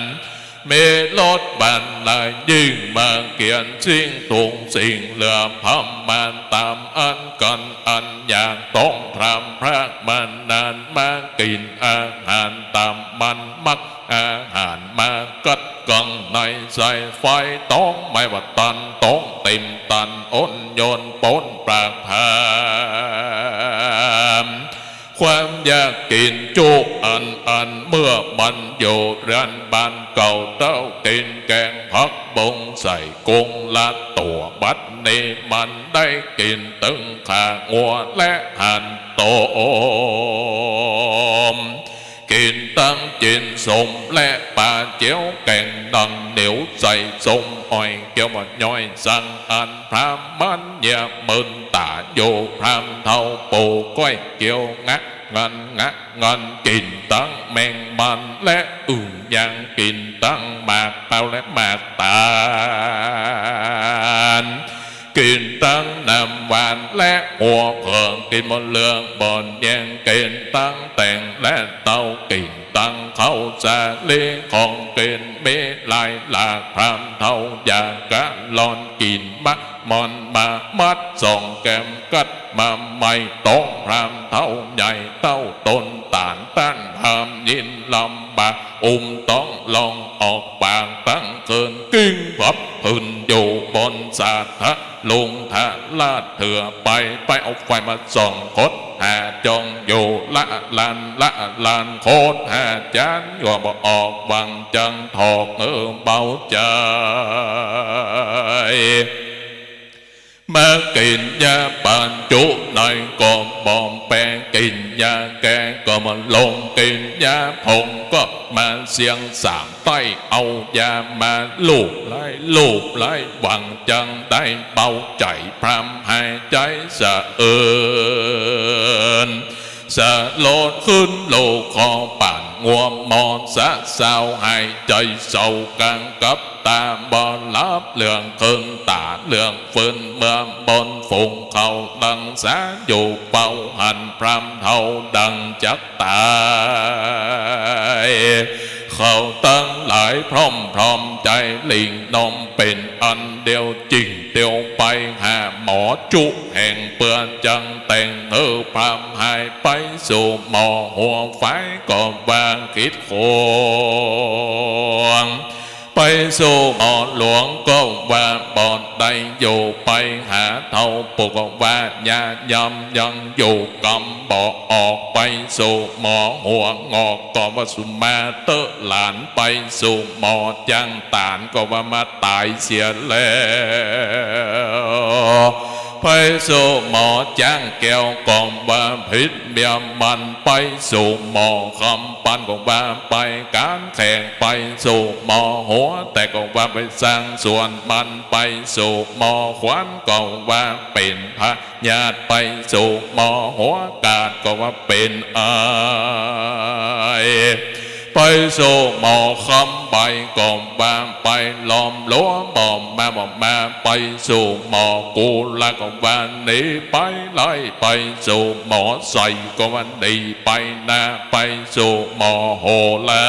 มีรถบรรเลงยิ่งมาเขียนสิ่งทุกสิ่ง เหลือพระมารต๋ามอันกั๋นอันอยาก ต้องพร่ำพรากมานาน มากิ๋นอาหารต๋ามมัน มักอาหารมากัดกังใน ใส่ไฟต้องไหม้บ่ตัน ต้องเต็มตัน อ่อนโยนป๊นปรากพราม ความอยากกิ๋นจุอันอัน เมื่อมันอยู่เรือนบ้านเก่า เต้ากิ๋นแกงผักบุ้งใส่กุ้งละตั๋ว บัดนี้มันได้กิ๋นตึงขางัวและหันต้ม กิ๋นตังจินส้มและป๋าเจียว แกงหนังเหนียวใส่ส้มอ้อย เกี๊ยวบ่าย้อยสังอัน พรามมันเยียะมึนต๋าอยู่ พรามเฒ่าปู่ก้อยเกี๊ยวงะ งันงะงัน กิ๋นตังแมงมันและอึ่ง ยังกิ๋นตังหมากเปาและหมากตาล กิ๋นตังน้ำหวานและหัวเผือก กิ๋นบ่เลือกบ่แยง กิ๋นตังแตงและเต้า กิ๋นตังข้าวสาลี ของกิ๋นมีหลายหลาก พรามเฒ่าอยากกะล่อน กิ๋นมะม่อนมามัดสองแก้ม กัดมาใหม่ต้องพรามเฒ่าใหญ่ เต้าต้นต๋าล ต้านพรามยินลำบาก อุ้มต้องลองออกปากตังคืน กิ้งพับพื้นอยู่บนสาทะ ลุงทะลาดเถื่อไป ไปเอาไฟมาส่องคดหาจ้องอยู่ ละลานละลานโคตรหาจาน อยู่บ่ออกหวังจังถอก เออ เบาใจ๋ มากิ๋นยาปัญจุในก็บ่แปลง กิ๋นยาแก้ก็บ่ลง กิ๋นยาผงก็มาเสียงสาม ใต้เอายามาลูบไล้ลูบไล้ หวังจังได้เบาใจ๋ พรามหายใจ๋สะเอิน สะโลดขึ้นลูกคอ ป่านงัวหมอสะสาว หายใจ๋เศร้ากลางกับต๋า บ่หลับเหลืองเคิง ต๋าเหลืองเฟิน เมื่อบนฝูงเขาดังสาอยู่ เฝ้าหันพรามเฒ่าดังจักต๋าย เขาตังหลายพร่อมพร้อมใจ๋ หลิ้งนมเป๋นอันเดียว จิ่งเตียวไปหาหมอจุแห่ง เปื้อจังแต่งหื้อพรามหาย ไปสู่หมอหัวฝายก็ว่าคิดขวาง ไปสู่หมอหลวงก็ว่าบ่ได้อยู่ ไปหาเฒ่าปู่ก็ว่ายายำยังอยู่ กำบ่ออก ไปสู่หมอหัวงอกก็ว่าสุมาเต๊อะหลาน ไปสู่หมอจ้างต๋านก็ว่ามาต๋ายเสียแล้ว ไปสู่หมอจ้างแก้วก็ว่าผิดเมียมัน ไปสู่หมอคำปันก็ว่าไปก๋านแข่ง ไปสู่หมอหัวแตกก็ว่าไปสร้างสวนมัน ไปสู่หมอขวัญก็ว่าเป๋นพยาธิ ไปสู่หมอหัวขาดก็ว่าเป๋นไอ ไปสู่หมอคำใบก็ว่าไป ล้อมรั้วบ่มาบ่มา ไปสู่หมอกุลาก็ว่าหนีไปไล่ ไปสู่หมอไสยก็ว่าหนีไปนา ไปสู่หมอโหรา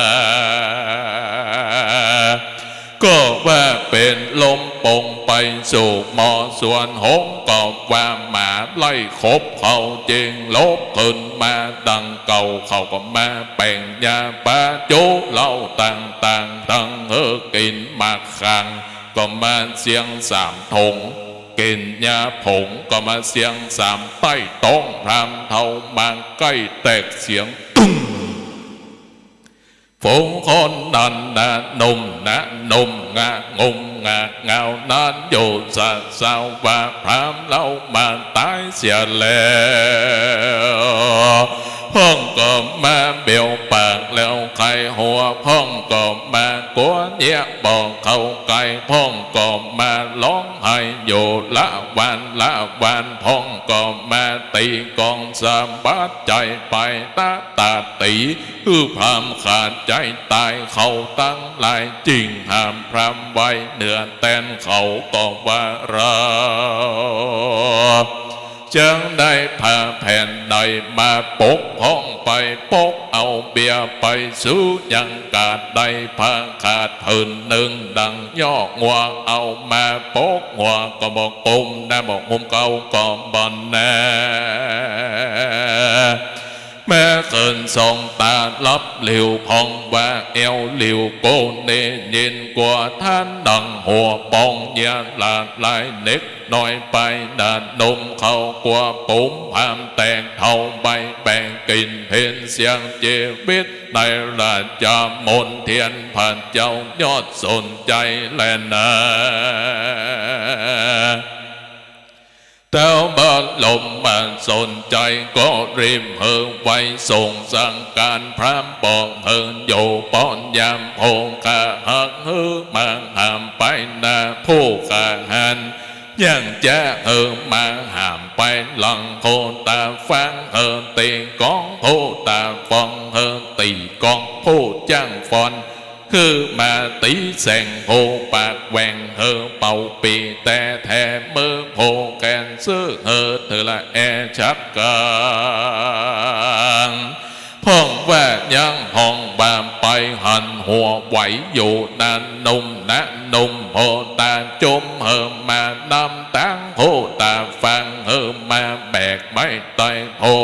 ก็ว่าเป๋นลมปง ไปสู่หมอสวนหงส์ก็ว่าหมาไล่ขบเขา จึงลบขึ้นมาดังเก่า เขาก็มาแป๋งยาปัญจุเหล้าต่างๆ ตังหื้อกิ๋น หมากขังก็มาเสียงสามถง กิ๋นยาผงก็มาเสียงสาม ใต้ต๊องพรามเฒ่ามาใก้แตกเสียงตึ้ง ฝูงคนนั้นนะหนุ่มนะหนุ่ม งะงุมงะเงานั้นอยู่ สะสาวว่าพรามเฮามาต๋ายเสียแล้ว พ่องก็มาเบียวปากแล้วไขหัว พ่องก็มากั๋วเยียะบ่เข้าใจ๋ พ่องก็มาฮ้องไห้อยู่ละวันละวัน พ่องก็มาตี๋กองสะบัดใจ๋ไปตะตาดตี๋ หื้อพรามขาดใจ๋ต๋ายเขาตังหลาย จึ่งห้ามพรามไว้เหนือแตนเขาก็ว่าเรา จึงได้ผ้าแผ่นใดมาปก พ่องไปปกเอาเบียร์ไป สูยังกาดได้ผ้าขาดผืนนึ่ง ดั่งย่องัวเอามาปกหัว ก็บ่กุมหน้าบ่หุมเก๊าก็บ่แน่ แม้เคินส่องต๋าลับหลิว พ่องว่าแอ่วหลิว โกเน่เย็นกั๋วต้านดั่งหัวป๋อง เยียะหลาดหลาย เด็กน้อยไปหน้าหนุ่มเขากั๋ว ปุ๋มพรามแตกเถ้าใบ้แบ่งกิ๋น เห็นเสี้ยงจีวิตในราชมณเฑียร พระเจ้ายอดสนใจ๋แลนา เต้าบรมสนใจ๋ก็รีบหื้อไว้ส่งสั่งก๋านพรามบอกหื้ออยู่ป้อนยาม โภคาหักหื้อมาห้ามไปหน้า ผู้กล้าหาญยังจะหื้อมาห้ามไปหลัง ผู้ต๋าฟังหื้อตี๋กอง ผู้ต๋าฟ้องหื้อตี๋กอง ผู้จ้างฟ้อน หื้อมาตี๋แสง ผู้ปากแหว่งหื้อเป่าปี่ แต๊แท้มือผู้แขน ซื้อหื้อถือละแอชักกัง พ่องว่ายังห้องบ่าไป หันหัวไหวอยู่หน้าหนุ่ม หน้าหนุ่มผู้ต๋าจุ้มหื้อมานำตาง ผู้ต๋าฟังหื้อมาแบกไม้ไต่ ผู้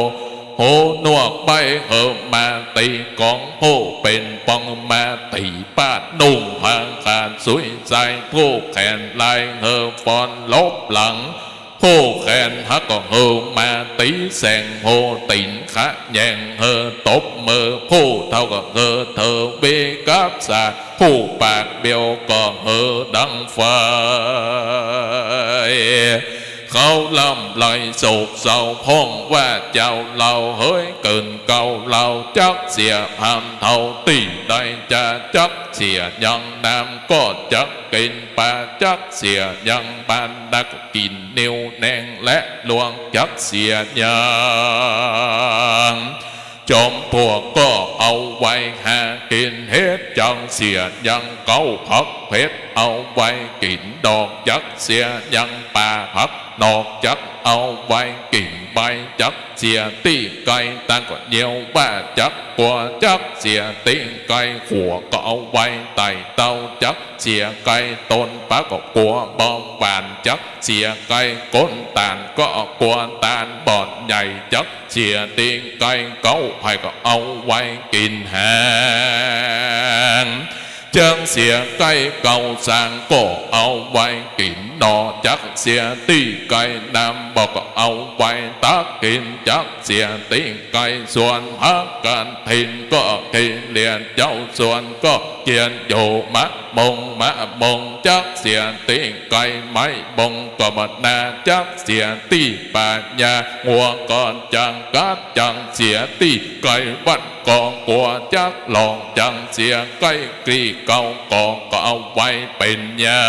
หูหนวกไปหื้อมาตี๋กอง ผู้เป๋นป๋องมาตี๋ปาด นุ่งผ้าขาดสุยใส่ ผู้แขนลายหื้อฟ้อนลบหลัง ผู้แขนหักก็หื้อมาตี๋แสง ผู้ตี๋นขะแหยงหื้อตบมือ ผู้เฒ่าก็หื้อถือเบ้กับสาก ผู้ปากเบียวก็หื้อดังไฟ เขาลำไรโศกเศร้า พ่องว่าเจ้าเล่าเฮยเกิ่นเก่าเล่า จักเสียพรามเฒ่าตี้ใดจะ จักเสียยังน้ำก็จักกิ๋นป๋า จักเสียยังบ้านนักกิ๋น นิ้วแหน่งและลวง จักเสียยัง จอมปลวกก็เอาไว้หากิ๋น เฮ็ดจักเสียยังเก๊าผักเผ็ดเอาไว้กิ๋นดอก จักเสียยังป๋าผักนอก จักเอาไว้กิ๋นใบ จักเสียตี้ไก่ตั้งก็เหยียวว่าจักกั๋ว จักเสียตี้ไก่ขั่วก็เอาไว้ไต่เตา จักเสียไก่ต้นป๋าก็กั๋วบ่หวาน จักเสียไก่ก้นตาลก็กั๋วตาลบ่ใหญ่ จัก เสียตี้ไก่เก๊าไผ่ก็เอาไว้กิ๋นแหง จักเสียไก่เก๊าสางก็เอาไว้กิ๋นหน่อ จักเสียตี้ไก่น้ำบ่อก็เอาไว้ตักกิ๋น จักเสียตี้ไก่สวนผักกาดถินก็ขี้เลียด เจ้าสวนก็เกียจอยู่มะ มงมะมง จักเสียตี้ไก่ไม้บงก็บ่นา จักเสียตี้ป่าหญ้า งัวก็จักกัด จักเสียตี้ไก่วัดก็กั๋ว จักหลอก จักเสียไก่กรีเก๊าก็ ก็เอาไว้เป๋นยา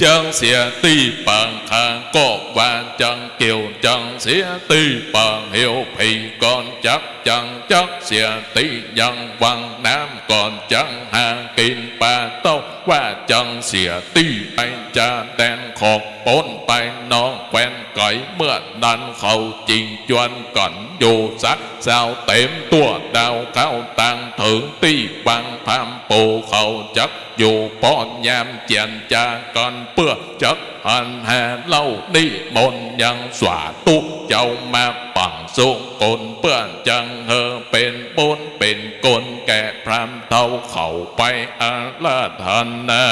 จักเสียตี้ปากคาก็ว่าจักเกี่ยว จักเสียตี้ปากเหวผีก็จัก จัก จักเสียตี้ยังวังน้ำก็จักหากิ๋นป๋าเต้า ว่าจักเสียตี้ไปจาแดนขอกปนไปนอกแคว้นไก๋ เมื่อนั้นเขาจึงจวนกั๋นอยู่สักเศร้า เต๋มตั๋วดาวเข้าตัง เถิงตี้วังพรามปู่เขาจัก อยู่ป้อนยามเจียรจากั๋นเปื้อจักหันหาเล่า นิมนต์ยังสาธุเจ้ามาปังสุกล เปื้อจักหื้อเป๋นบุญเป๋นกุลแก่พรามเฒ่าเขาไปอาราธนา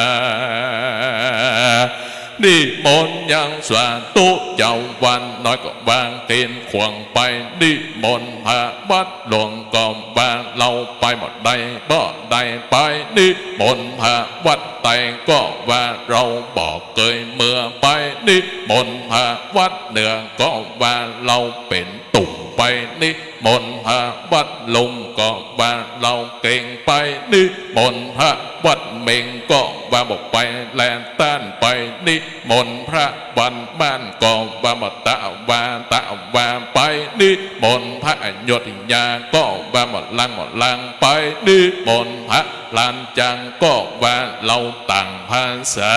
นิมนต์ยังสาธุเจ้า วันน้อยก็ว่าเก๋นขวางไป นิมนต์พระวัดหลวงก็ว่าเล่าไป บ่ได้บ่ได้ไป นิมนต์พระวัด ใต้ก็ว่าเฮาบ่เกยเมือ ไปนิมนต์พระวัดเหนือ ก็ว่าเฮาเป๋นตุ๊ไป นิมนต์พระวัดลุม ก็ว่าเฮาเก๋ง ไปนิมนต์พระวัดเม็ง ก็ว่าบ่ไปแลต้าน ไปนิมนต์พระวัดม่าน ก็ว่าบ่ตะว่า ตะว่า ไปนิมนต์พระอยุธยา ก็ว่าบ่ลัง บ่ลัง ไปนิมนต์พระ ล้านจาง ก็ว่าเฮาต่างภาษา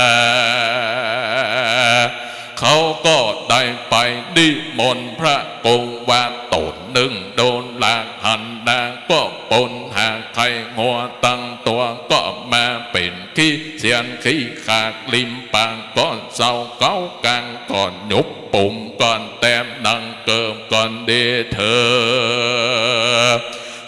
เขาก็ได้ไปนิมนต์พระ ก็ว่าต๋นนึ่ง ดูราหันหน้าก็ปูนหาไข่ หัวตังตั๋วก็มาเป๋นขี้เสี้ยนขี้ขาก ริมปากก็เศร้า เก๊ากางก็หยุบ ผมก็แต้ม หนังเกิบก็ดีเถิด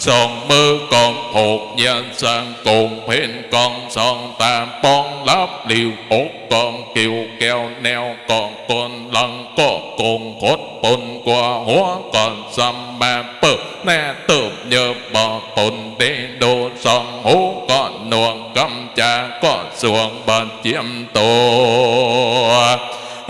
สองมือก็ผูกเยียะสัง โกงเพ่นกองสองต๋า ปองลับหลิ้ว อกก็กิ่ว แก้วแนวก็โกน หลังก็โกงขด ปนกั๋วหัวก็ซ้ำมา เปิ้นแน่เติบเยิบบ่ปน เต๋ดูสองหูก็หนวก กำจาก็สวงบ่เจียมตั๋ว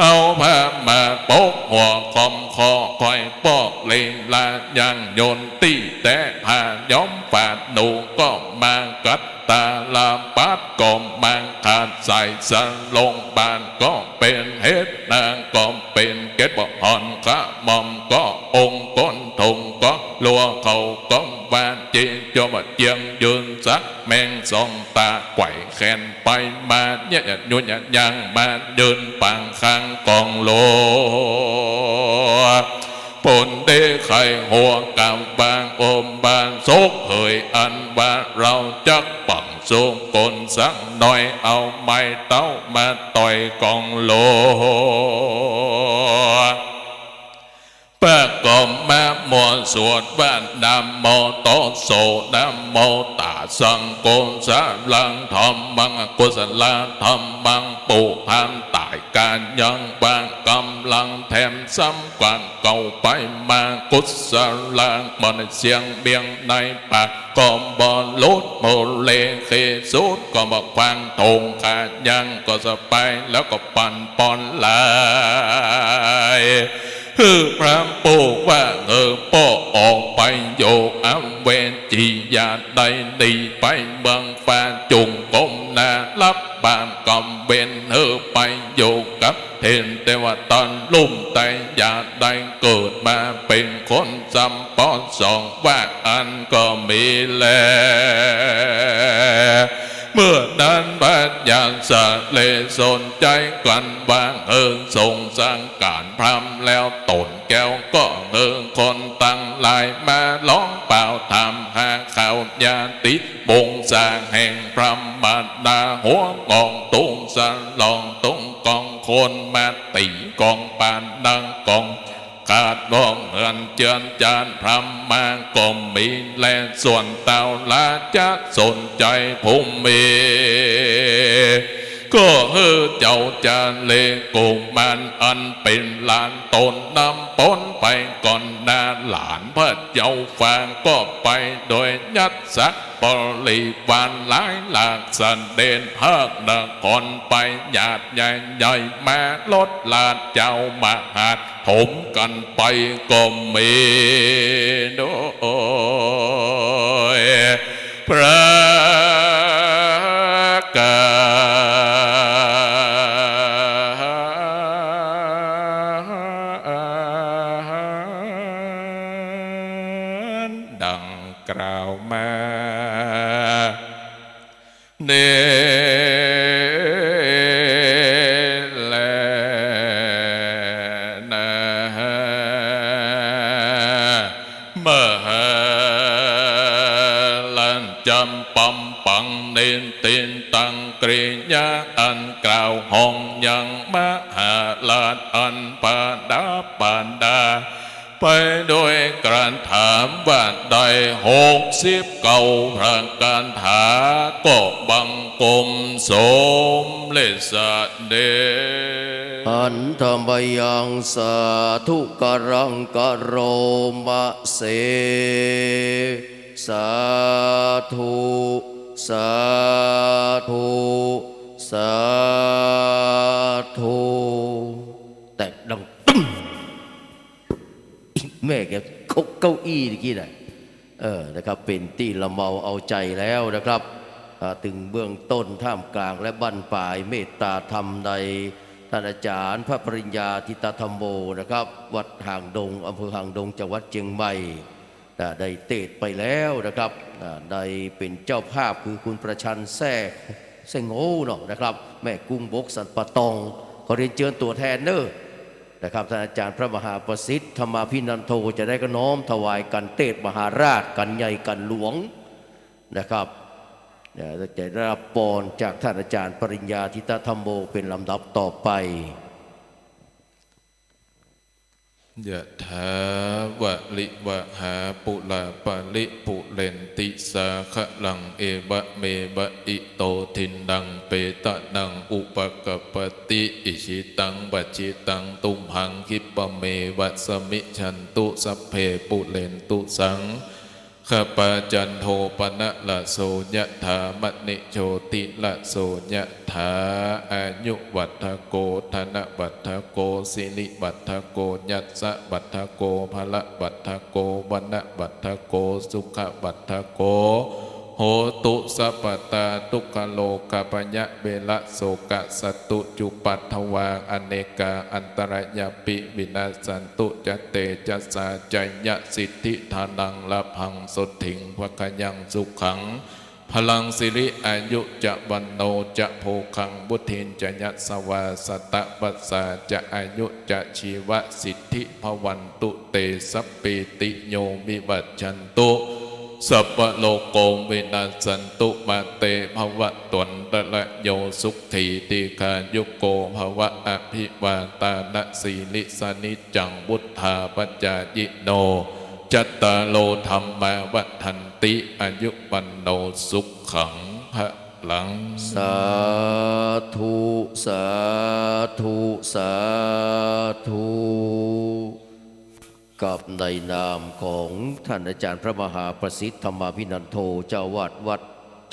เอาผ้ามาปกหัว ค่อมคอค่อยปอก ลีลาย่างยนตี้ แต๊ผ้าย้อมฝาด หนูก็มากัด ตาลาปัดก็มาขาด สายสะหลง บาทก็เป๋นเหตุ นาก็เป๋นเกล็ด บ่ห่อน ขะหม่อมก็องค์ ก้นถุงก็ลัว เขาก็ว่า เจโจบ่เจียงยืนสัก แมงสองต๋าไขว่แขนไปมา เยียะหยุดเยียะยั้ง มายืนปากข้างกองหลวง ปนเดไข่หัวกำบางอมบาง สกเหยอันว่าเฮาจักปังสุกลสักหน่อย เอาไม้เต๊ามาต่อยกองหลวง ปะกอบมามัวสวดว่า นะโมตัสโส นะโมตัสสังโฆ สะลังธัมมัง อกุศลธัมมัง ปุพพาต๋ายก๋ายัง บางก๋ำลังแถมซ้ำกว่าเก่า ไปมากุศลา บ่ได้เสียงเบียงในปาก ก็บ่หลุด โมเลเขสุด ก็บ่ควางถง ขายังก็สะไป แล้วก็ปั่นป่อนหลาย หื้อพระผู้ว่า เออ ป้อออกไปอยู่อเวจี อย่าได้หนีไปเมืองฟ้า จุ่งก้มหน้ารับบาปกรรมเวร หื้อไปอยู่กับเทนเทวดาลุ่มไต อย่าได้เกิดมาเป๋นคนซ้ำ ป้อสองว่าอั้นก็มีแล เมื่อนั้นพญาสะเลสนใจ๋กั๋นว่า เออ สงสารพราหมณ์แล้ว ต๋นแก้วก็หื้อคนตังหลายมาลองเป่าถามหาข่าวญาติวงศาแห่งพราหมณ์นา หัวงอกตุ้งสะหลองตุ้งกองคนมาตี๋กองปานนังกอง ขาดว่องเหินเจือนจานพราหมณ์มาก็มีแล ส่วนเต้าหลาจะสนใจ๋ผู้มี ก็หื้อเจ้าจาเลกุมารอันเป๋นหลานต๋นนำป๋นไปก่อนหน้า หลานพระเจ้าฟ้าก็ไปโดยยัดสัก บริวารหลายหลาก เสด็จเพิกนครไป ญาติใหญ่ๆ มาลดลาเจ้ามหาด ถมกั๋นไปก็มี โดยประก๋ารดังกล่าวมา นี้แลนา มหาราชจำปำปัง นิติตัง กริยาอันกล่าวฮ้องยังมหาราชอันประดับประดา ไปโดยกระถาว่าได้หกสิบเก้าพระคาถา ก็บังคมสมเร็จเสด็จ หันธมยังสาธุการังกะโรมะเส สาธุ สาธุ สาธุ แตกดังตึ้ม แม่แกเก้าอี้ตะกี้น่ะ เออ นะครับ เป๋นตี้ละเมาเอาใจ๋แล้วนะครับ อ่า ตึงเบื้องต้น ท่ามกลาง และบั้นป๋าย เมตตาธรรมในท่านอาจ๋ารย์พระปริญญาทิตธรรมโมนะครับ วัดหางดง อำเภอหางดง จังหวัดเจียงใหม่ อ่า ได้เตสน์ไปแล้วนะครับ อ่า ได้เป๋นเจ้าภาพคือคุณประชันแซ่ แซ่โง่เนาะนะครับ แม่กุ้งบกสันป่าตอง ขอเรียนเจิญตั๋วแทนเน้อนะครับ ท่านอาจ๋ารย์พระมหาประสิทธิ์ธรรมาภินันโท จะได้ก็น้อมถวายกัณฑ์เตสน์มหาราช กัณฑ์ใหญ่กัณฑ์หลวงนะครับ เอ่อ จะได้รับปอนจากท่านอาจ๋ารย์ปริญญาทิตธรรมโมเป๋นลำดับต่อไป ยะถาวะริวะหาปุราปะริปุเรนติสาคะรัง เอวะเมวะอิโตทินนังเปตะนังอุปะกัปปะติ อิชิตังปัจฉิตังตุมหังคิปะเมวะสะมิชชันตุ สัพเพปุเรนตุสัง คปา จันโทปะนะระโส ยะถา มะณิ โชติระโส ยะถา อายุวัฑฒโก ธนวัฑฒโก สิริวัฑฒโก ยัสสะวัฑฒโก พละวัฑฒโก วะนะวัฑฒโก สุขวัฑฒโก โหตุ สัพพะตา ทุกขโรคะพยะเวระโศกะสัตตุจุปัททวา อเนกาอันตะรายาปิ วินัสสันตุ จะเตจะสา จะยะสิทธิ ธานัง ลาภัง โสตถิง ภะคะยัง สุขัง พลัง สิริ อายุ จะ วัณโณ จะ โภคัง วุฒิน จะ ยะสะวา สะตะวัสสา จะ อายุ จะ ชีวะ สิทธิ ภะวันตุ เต สัพพีติโย วิวัชชันตุ สัพพะโรโก วินัสสันตุ มา เต ภะวะตวันตะระโย สุขี ทีฆายุโก ภะวะ อภิวาตานะสีลิสสะนิจจัง วุฑฒาปะจายิโน จัตตาโร ธัมมา วัฑฒันติ อายุ วัณโณ สุขัง พะลัง สาธุ สาธุ สาธุ กับในนามของท่านอาจ๋ารย์พระมหาประสิทธิ์ธรรมาภินันโท เจ้าอาวาสวัด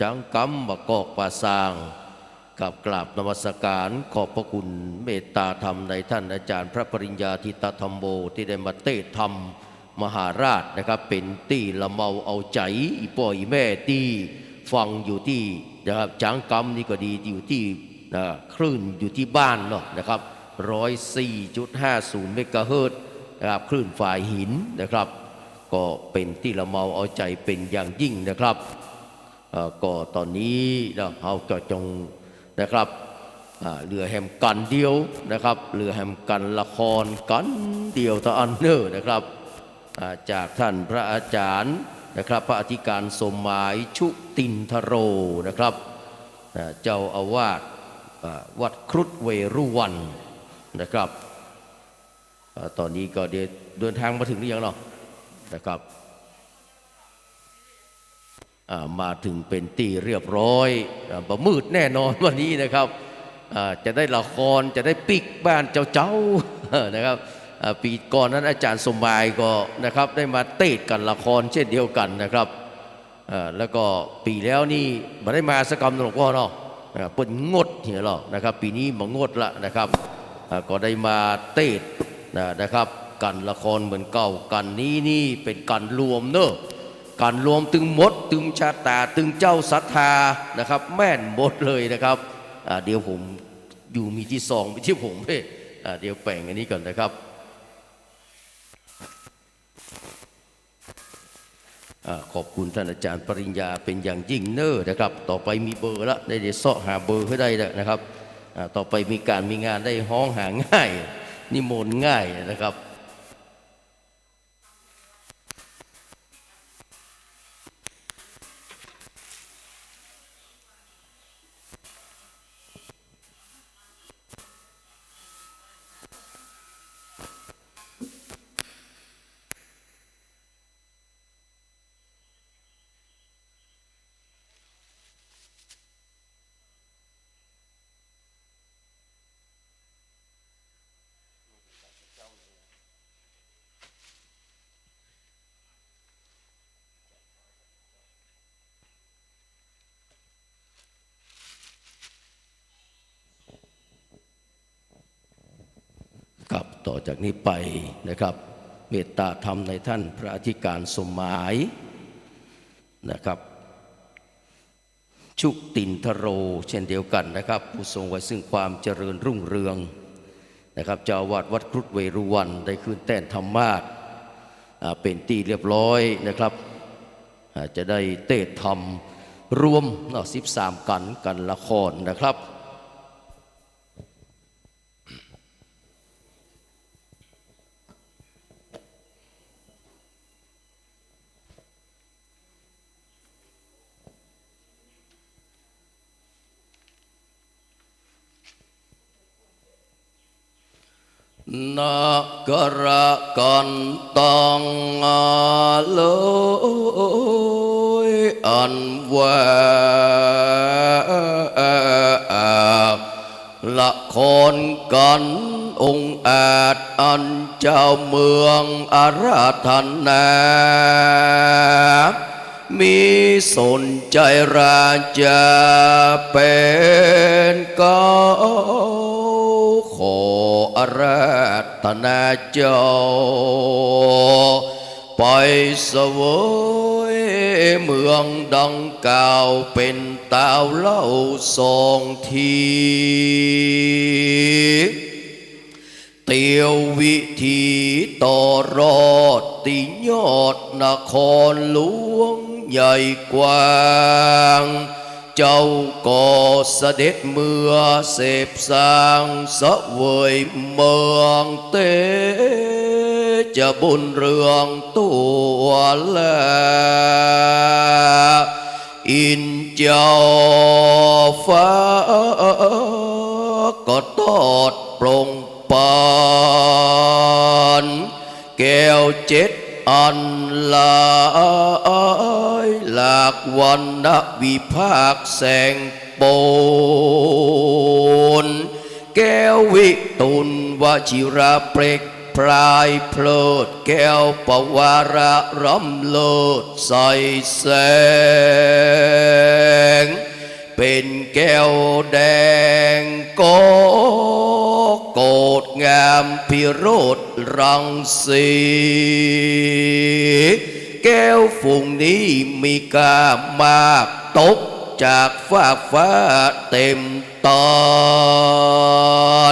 จ๊างกำ บางกอกป่าซาง กับกราบนมัสการขอบพระคุณเมตตาธรรมในท่านอาจ๋ารย์พระปริญญาทิตธรรมโม ตี้ได้มาเตสน์ธรรมมหาราชนะครับ เป๋นตี้ละเมาเอาใจ๋อี่ป้ออี่แม่ตี้ฟังอยู่ตี้นะครับ จ๊างกำนี่ก็ดี อยู่ตี้ อ่า คลื่นอยู่ตี้บ้านเนาะนะครับ ร้อยสี่จุดห้าศูนย์เมกะเฮิรตซ์นะครับ คลื่นฝายหินนะครับ ก็เป๋นตี้ละเมาเอาใจ๋เป๋นอย่างยิ่งนะครับ เอ่อ ก็ต๋อนนี้เนาะ เฮาก็จงนะครับ อ่า เหลือแหมกั๋นเดียวนะครับ เหลือแหมกั๋นละครกั๋นเดียวเต้าอั้นเน้อนะครับ อ่า จากท่านพระอาจ๋ารย์นะครับ พระอธิการสมหมาย ชุตินทโรนะครับ อ่า เจ้าอาวาส อ่า วัดครุฑเวรุวัณนะครับ อ่า ต๋อนนี้ก็เดี๋ยวเดินทางมาถึงหรือยังเนาะ นะครับ อ่า มาถึงเป๋นตี้เรียบร้อย อ่า บ่มืดแน่นอนวันนี้นะครับ อ่า จะได้ละคร จะได้ปิ๊กบ้านเจ้าๆ นะครับ อ่า ปี๋ก่อนนั้นอาจ๋ารย์สมหมายก็นะครับ ได้มาเตสน์กั๋นละครเช่นเดียวกั๋นนะครับ อ่า แล้วก็ปี๋แล้วนี่บ่ได้มาสักกำหลวงป้อเนาะ อ่า เปิ้นงดเหียหรอกนะครับ ปี๋นี้บ่งดละนะครับ อ่า ก็ได้มาเตสน์นะ นะครับ กั๋นละครเหมือนเก่า กั๋นนี้นี่เป๋นกั๋นรวมเน้อ กั๋นรวมตึงหมด ตึงชาต๋า ตึงเจ้าศรัทธานะครับ แม่นหมดเลยนะครับ อ่า เดี๋ยวผมอยู่มีตี้ซอง มีตี้ผมเพ่ อ่า เดี๋ยวแป๋งอันนี้ก่อนนะครับ อ่า ขอบคุณท่านอาจ๋ารย์ปริญญาเป๋นอย่างยิ่งเน้อนะครับ ต่อไปมีเบอร์ละ ได้ ได้เซาะหาเบอร์หื้อได้แล้วนะครับ อ่า ต่อไปมีก๋านมีงานได้ฮ้องหาง่าย นิมนต์ง่ายนะครับ ต่อจากนี้ไปนะครับ เมตตาธรรมในท่านพระอธิการสมหมายนะครับ ชุตินทโร เช่นเดียวกันนะครับ ผู้ทรงไว้ซึ่งความเจริญรุ่งเรืองนะครับ เจ้าอาวาสวัดครุฑเวรุวัณ ได้ขึ้นแต้นธรรมาสน์ อ่า เป็นตี้เรียบร้อยนะครับ อ่า จะได้เตศน์ธรรมรวมเนาะ สิบสามกัณฑ์ กัณฑ์ละครนะครับ นะกะระกันตัง อาโลย อันว่า ละครกัณฑ์องค์อาจ อันเจ้าเมืองอาราธนา มีสนใจราชาเป็นเก๊า ขออาราธนาเจ้า ไปเสวยเมืองดังกล่าวเป็นตาวเล่าสองที เตียววิถีต่อรอดตี้ยอดนครหลวงใหญ่กว้าง เจ้าก็เสด็จเมือเสพสางเสวยเมืองเตจะบุญเรืองตัวแล อินทร์เจ้าฟ้าก็ตอดปลง ปันแก้วเจ็ดอันหลายหลากวรรณวิภาคแสงปูน แก้ววิตุลวชิราเปลกปลายเพลิด แก้วปวาระล้ำเลิศใสแสง เป๋นแก้วแดงก็โกดงามพิโรจน์รังสี แก้วฝูงนี้มีก้ามากตกจากฟากฟ้าเต็มตา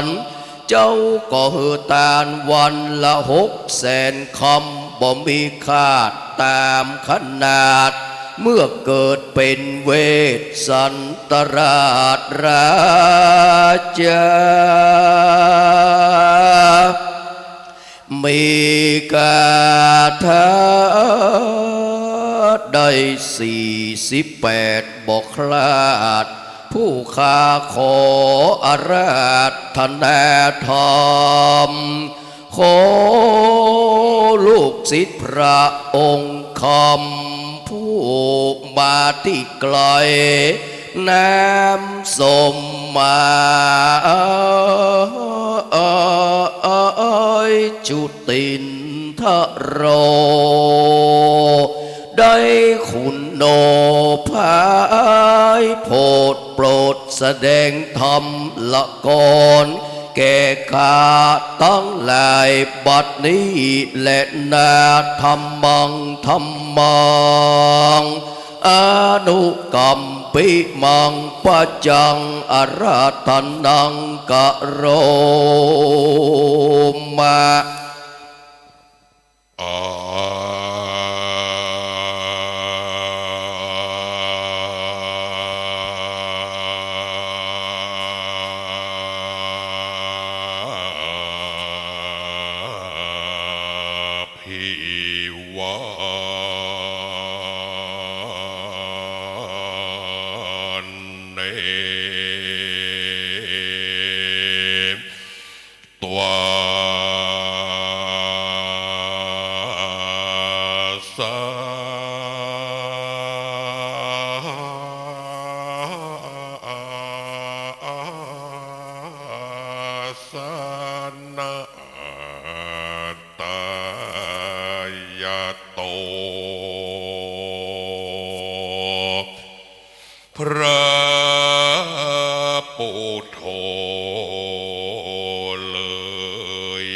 น เจ้าก็หื้อตานวันละหกแสนคำ บ่มีขาดตามขนาด เมื่อเกิดเป๋นเวสสันตราชราชา มีคาถาได้สี่สิบแปดบ่คลาด ผู้ข้าขออาราธนาธรรม ขอลูกศิษย์พระองค์คำ ผู้มาตี้ไกล นามสมหมาย ชุตินทโร ได้คุณโอภายโผดโปรดแสดงธรรมละกร แก่ข้าตังหลายบัดนี้แลนา ธัมมัง ธัมมัง อนุกัมปิมัง ปัจจัง อาราธนัง กะโรมะ อาภิวาเน ตวาสาสนะ ตายะโต พระปุทโธ เลย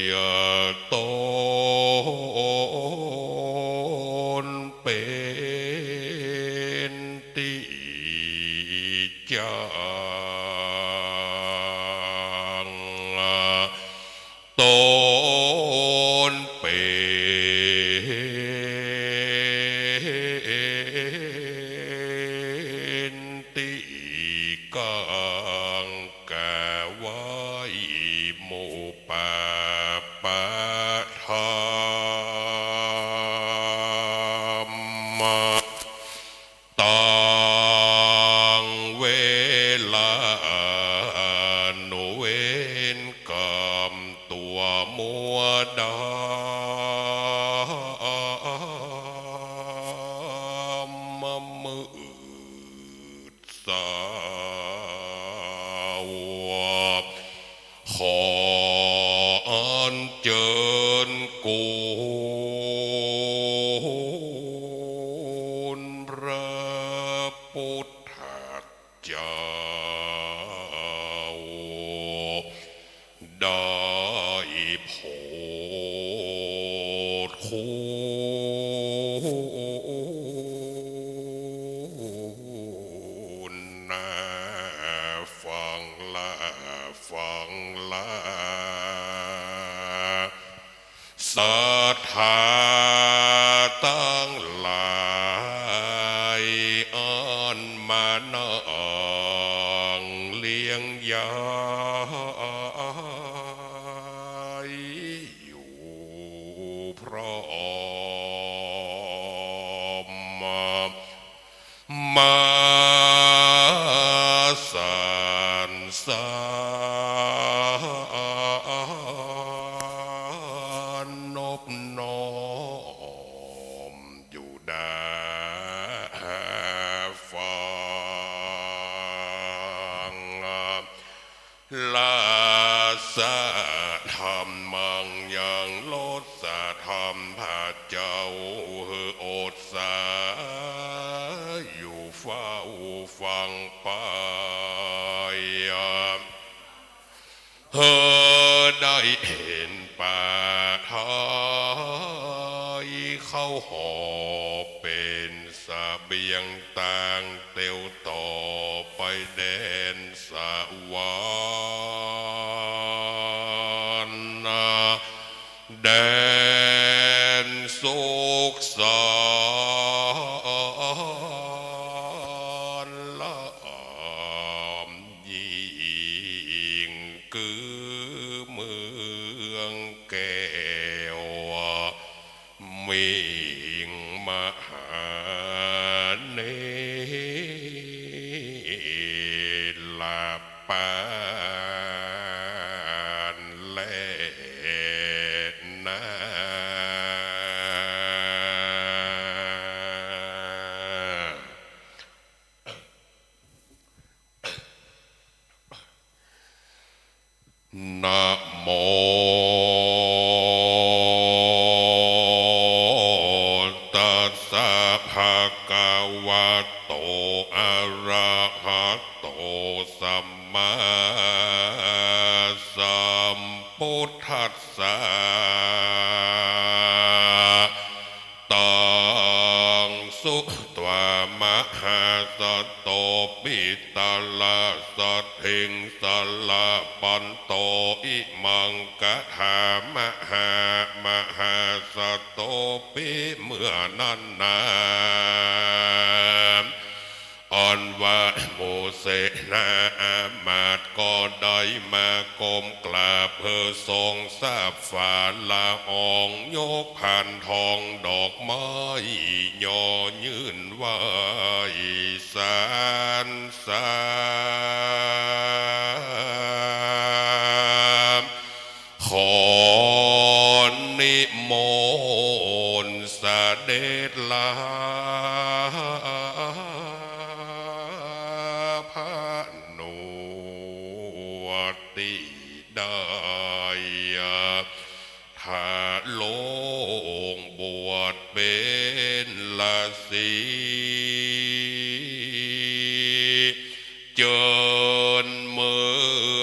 ยายอยู่พร้อม มาสรรสรรนบน้อมอยู่นาฟัง ลาสะธรรมัง ยังลดสะธรรมพระเจ้าหื้ออดสาอยู่เฝ้าฟังไป หื้อได้เห็นปาไทยเข้าหอเป๋นเสบียงตางเตียวต่อไปแดน สวรรค์ แดนสุขสารยิ่ง คือเมืองแก้ว มิ่งมหาเนรปานแลนา นะโม ตัสสะ ภะคะวะโต อะระหะโต สัมมาสัมพุทธัสสะ ตัง สุตวา มหาสตโต ปิตะละสะเทง สะละปันโต อิมัง กะถามะหา มหาสตโต ปิ เมื่อนั้นนา อันว่าหมู่เสนาอามาตย์ก็ได้มาก้มกราบเพื่อทรงทราบฝ่าละออง ยกพานทองดอกไม้ ยอยื่นไหว้สรรเสริญ ขอนิมนต์เสด็จลาพระนวดตี้ได้ ถ้าลงบวชเป๋นฤๅษี เจิญเมื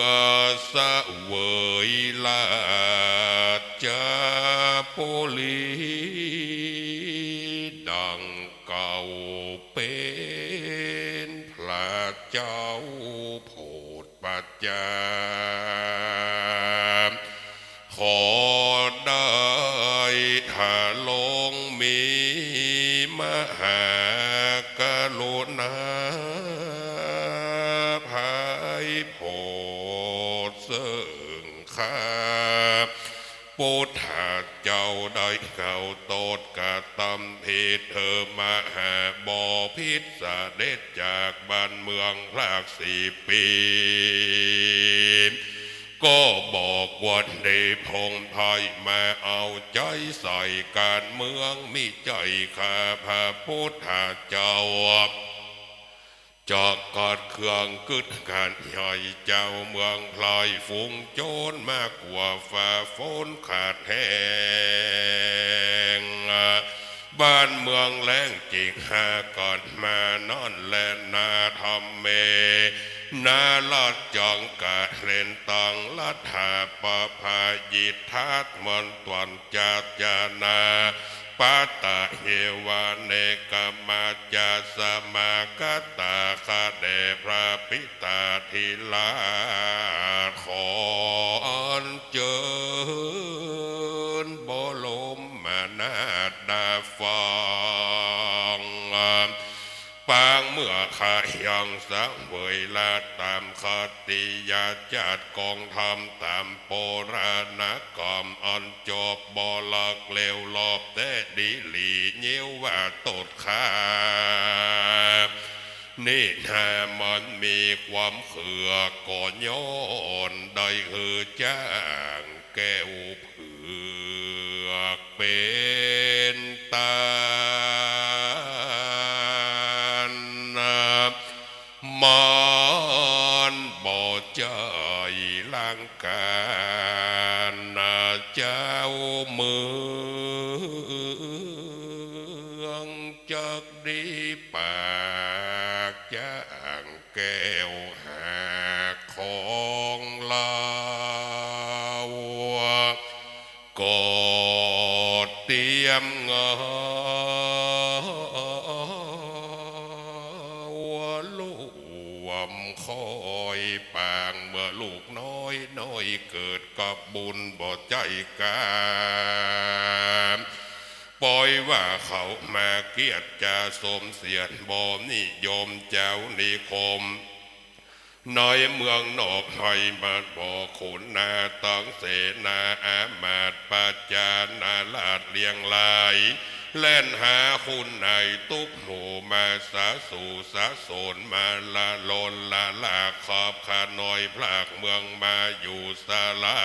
อเสวยราชบุรี ดังเก่าเป๋นพระเจ้าโพธิ์ประจำ ขอได้ถ้าลงมีมหากรุณาอภัยโผดเซิ่งข้าพุทธเจ้าได้เข้าโต้ษกระตำผิดเถิงมหาบพิตร เสด็จจากบ้านเมืองพรากสี่ปี๋ ก็บ่ควรได้ผ่องไพร่มาเอาใจ๋ใส่ก๋านเมือง มิใจ้ข้าพระพุทธเจ้า จะกัดเคืองกึดขัดใหญ่เจ้าเมืองพลายฝูงโจรมากกว่าฟ้าฝนขาดแห้ง บ้านเมืองแล้งจิกหากั๋นมานั้นแลนา ธัมเม นา ราชจังกะเรนตัง รัฏฐาปะภายิฏฐา มนตวันจัจจานา ปัตตะเยวาเนกะมาจาสมากัตตา ข้าแด่พระปิตาธิราช ขออัญเจิญบรมนาถดาฟัง ปางเมื่อข้ายังเสวยราชต๋ามค ติยาจาติกองธรรมต๋ามปรณะกรรมอันจบบ่ลักเลวลอบแต๊ดีหลี เยียะว่าตดคา นี่นามันมีความเขือก ก็ย้อนได้หื้อจ๊างแก้วเผือกเป๋นต้าน มันบ่ใจ้ล้างก๋าน เจ้าเมืองจักดีปาก จ๊างแก้วหากของลาว ก็เตรียมเงา ลวมค่อยปาง เมื่อลูกน้อยน้อยเกิดกับบุญบ่ใจ้กา ปอยว่าเขามาเกียดจาสมเสียด บ่นิยมเจ้านิคม ในเมืองนอกไพมาดบ่ขุนนาตังเสนา อามาตย์ประจานาราชเรียงราย แล่นหาคุณนายตุ๊กหมู่มาสาสู่สาสนมาละลนละลากขอบขาน้อยพรากเมืองมาอยู่สาลา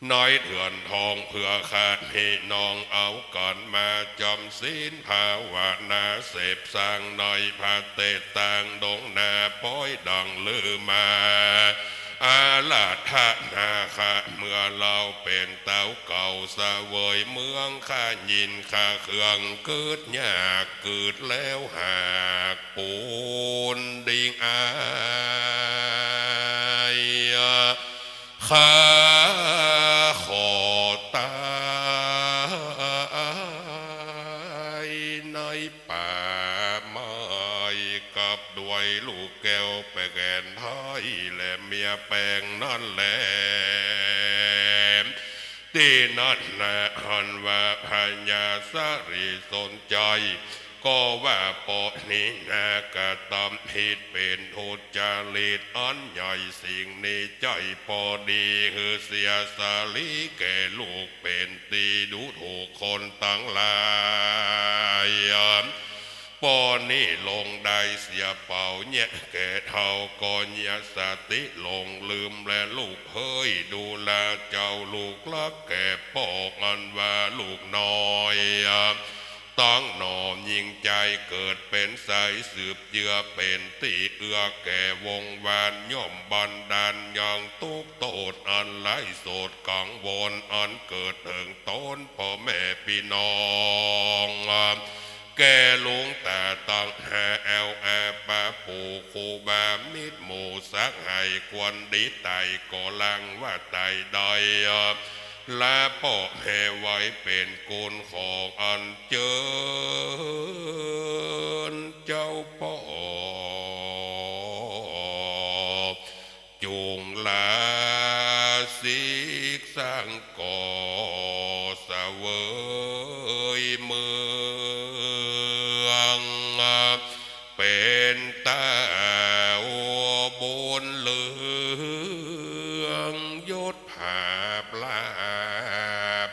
ในเถื่อนทองเพื่อข้าพี่น้องเอากั๋นมาจ๋ำศีลภาวนาเสพสร้างในพระเตตางดงนาป้อยดังลือมา อาราธนาข้าเมื่อลาวเป๋นเต้าเก่าเสวยเมือง ข้ายินข้าเคืองเกิดยากเกิดแล้วหากปูนดิ่งอาย ข้าขอตายในป่าไม้กับด้วยลูกแก้วแปงไทยและเมียแปงนั้นแล ตี้นั้นนาอันว่าพญาสารีสนชัย ก็ว่าปอนี้นากระตำผิดเป๋นทุจริตอันใหญ่ สิ่งนี้ใจ้ปอดีหื้อเสียสาลีแก่ลูกเป๋นตี้ดูถูกคนตังหลาย ปอนี้ลงได้เสียเป๋าเยียะแก่เฒ่าก็เยียะสติหลงลืมแลลูกเฮย ดูแลเจ้าลูกรักแก่ป้ออันว่าลูกน้อย ตังหน่อมยิ่งใจ๋เกิดเป๋นใสสืบเจื้อเป๋นตี้เอื้อแก่วงวาน ย่อมบันดาลยังตุ๊กข์โต้ษอันไร้โสดกังวล อันเกิดเถิงต๋นป้อแม่ปี้น้อง แก่ลุงต๋าตังหาแอวอาปาปู่ครูบามิตรหมู่สักหายควรดีไต่ก็ลังว่าไต่ได้ ลาป้อแม่ไว้เป๋นกุณของอันเจิญ เจ้าป้อจุ่งลาสิกสร้างก่อเสวยเมือง เป๋นเต้าบุญเรืองยศผาบลา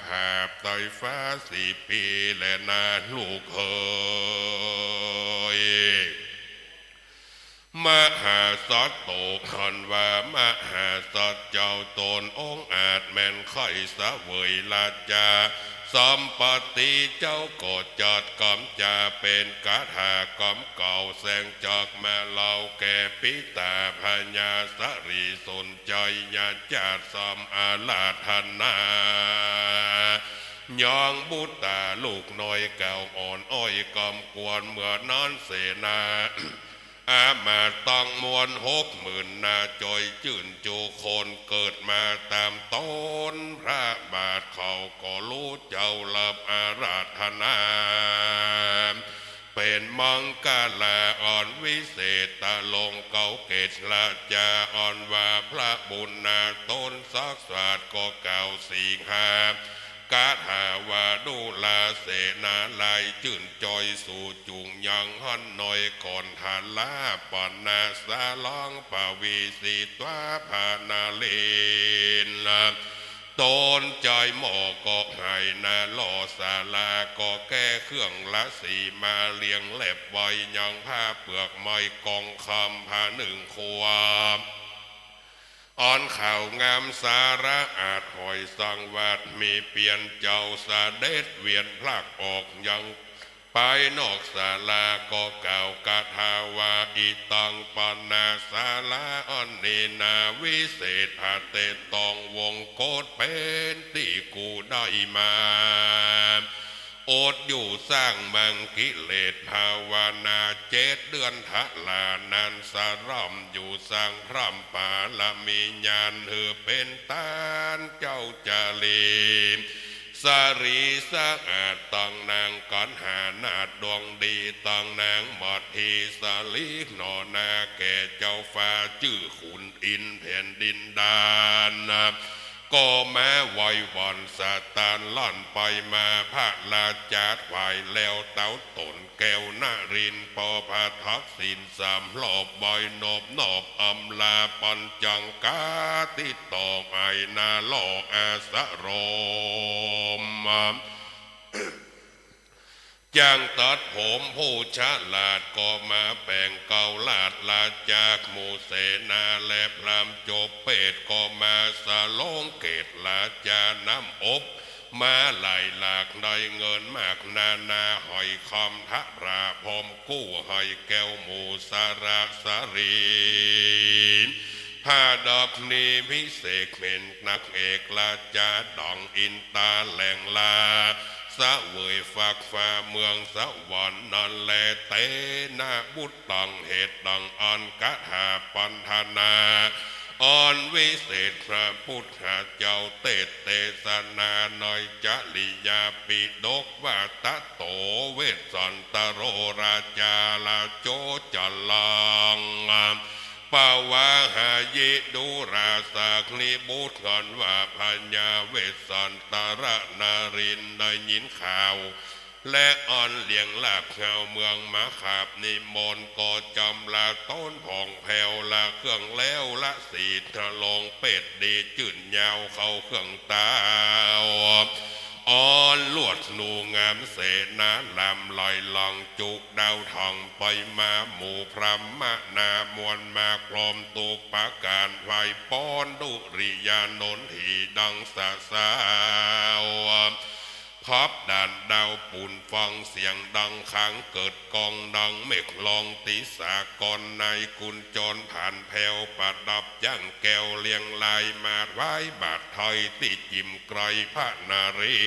ภาบไต้ฟ้าสี่ปีแลนาลูกเฮย มหาสัตว์โตอันว่ามหาสัตว์เจ้าต๋นองอาจแม่นใค่เสวยราชาสัมปัตติ เจ้าก็จัดกำจาเป๋นคาถากำเก่าแสงจักมาเล่าแก่ปิตาพญาสารีสนชัยยาจาติสำอาราธนา ยังบุตตาลูกน้อยแก้วอ่อนอ้อยกำกวน เมื่อนั้นเสนา อามาตย์ตังมวลหกหมื่นนาจ่อยจื้นจุคนเกิดมาต๋ามต๋นพระบาทเขาก็ฮู้เจ้ารับอาราธนา เป๋นมังคลาอันวิเศษตะลงเกาเกศราชาอันว่าพระบุญนาต๋นสักษาก็กล่าวสิงหา กาถาวาดุราเสนาลาย จื้นจอยสู่จุ่งยังหั้นหน่อย ก่อนทาราปนาสาลอง ปวีสิตวาพนาเรน ตนจอยหม้อก็ไหนาล่อ สาลาก็แก้เครื่องละสีมา เลียงแลบไว้ยังผ้าเปลือกไม้กองคำผ้าหนึ่งครัว อันขาวงามสาระอาดหอยสังวาส มีเปียรเจ้าเสด็จเวียนพลักออกยังไปนอกศาลา ก็กล่าวคาถาว่า อิตังปนาสาลา อันนี้นาวิเศษ เตตองวงกฏ เป๋นตี้กูได้มา อดอยู่สร้างมังกิเลสภาวนาเจ็ดเดือนทะลานั้น สร่ำอยู่สร้างพร่ำปารมีญาณ หื้อเป๋นต้านเจ้าจารี สรีสะอาด ตังนางกัณหานาถดวงดี ตังนางมัททีสลีหน่อนา แก่เจ้าฟ้าจื้อขุนอินทร์แผ่นดินดานะ ก็มาไหว้วอนสะตานล่อนไปมา พระราชาถวายแล้วเต้าต๋นแก้วนรินทร์ ปอพระทักษิณสามรอบ ไหว้นอบนอบอำลา ปัญจังกาติดต่อไอนาล่ออาสรม จังตัดผมผู้ฉลาด ก็มาแป๋งเกล้าราชราชาหมู่เสนา และพราหมณ์จบเปตก็มาสลองเกตราชาน้ำอบ มาหลายหลากได้เงินมากนานา หอยคำทะราพร้อมกู้หอยแก้วหมู่สระสรี ผ้าดอกนี้วิเศษเป๋นนางเอกราชาดังอินตาแหล่งลา เสวยฟากฟ้าเมืองสวรรค์นั้นแล เตนะบุตตัง เหตุดังอั้นคาถาปัณฑนา อันวิเศษพระพุทธเจ้าเตสน์เตสนาในจริยาปิฎกว่า ตะโต เวสสันตโร ราชาราโจจลัง ปวาหายิ ดูราสาคลิบุตร อันว่าพญาเวสสันตรนรินทร์ได้ยินข่าว และอันเลียงลากชาวเมืองมาขาบนิมนต์ ก็จำละต้นผ่องแผ้ว ละเครื่องแล้วละสีทะลงเปตดีจื้นยาวเข้าเครื่องเต้า อันลวดหนูงามเสนาลำลอยหลังจุกดาวทองไปมา หมู่พราหมณามวลมากพร้อมทุกประก๋าน ไหว้ป้อนดุริยานนท์ถีดังสะสาว ขับด่านดาวปูนฟังเสียงดังคัง เกิดก้องดังเมฆลองติสากร ในกุญจรผ่านแผ้วประดับยังแก้วเรียงราย มาถวายบาตรไทยตี้จิ่มไกรพระนริ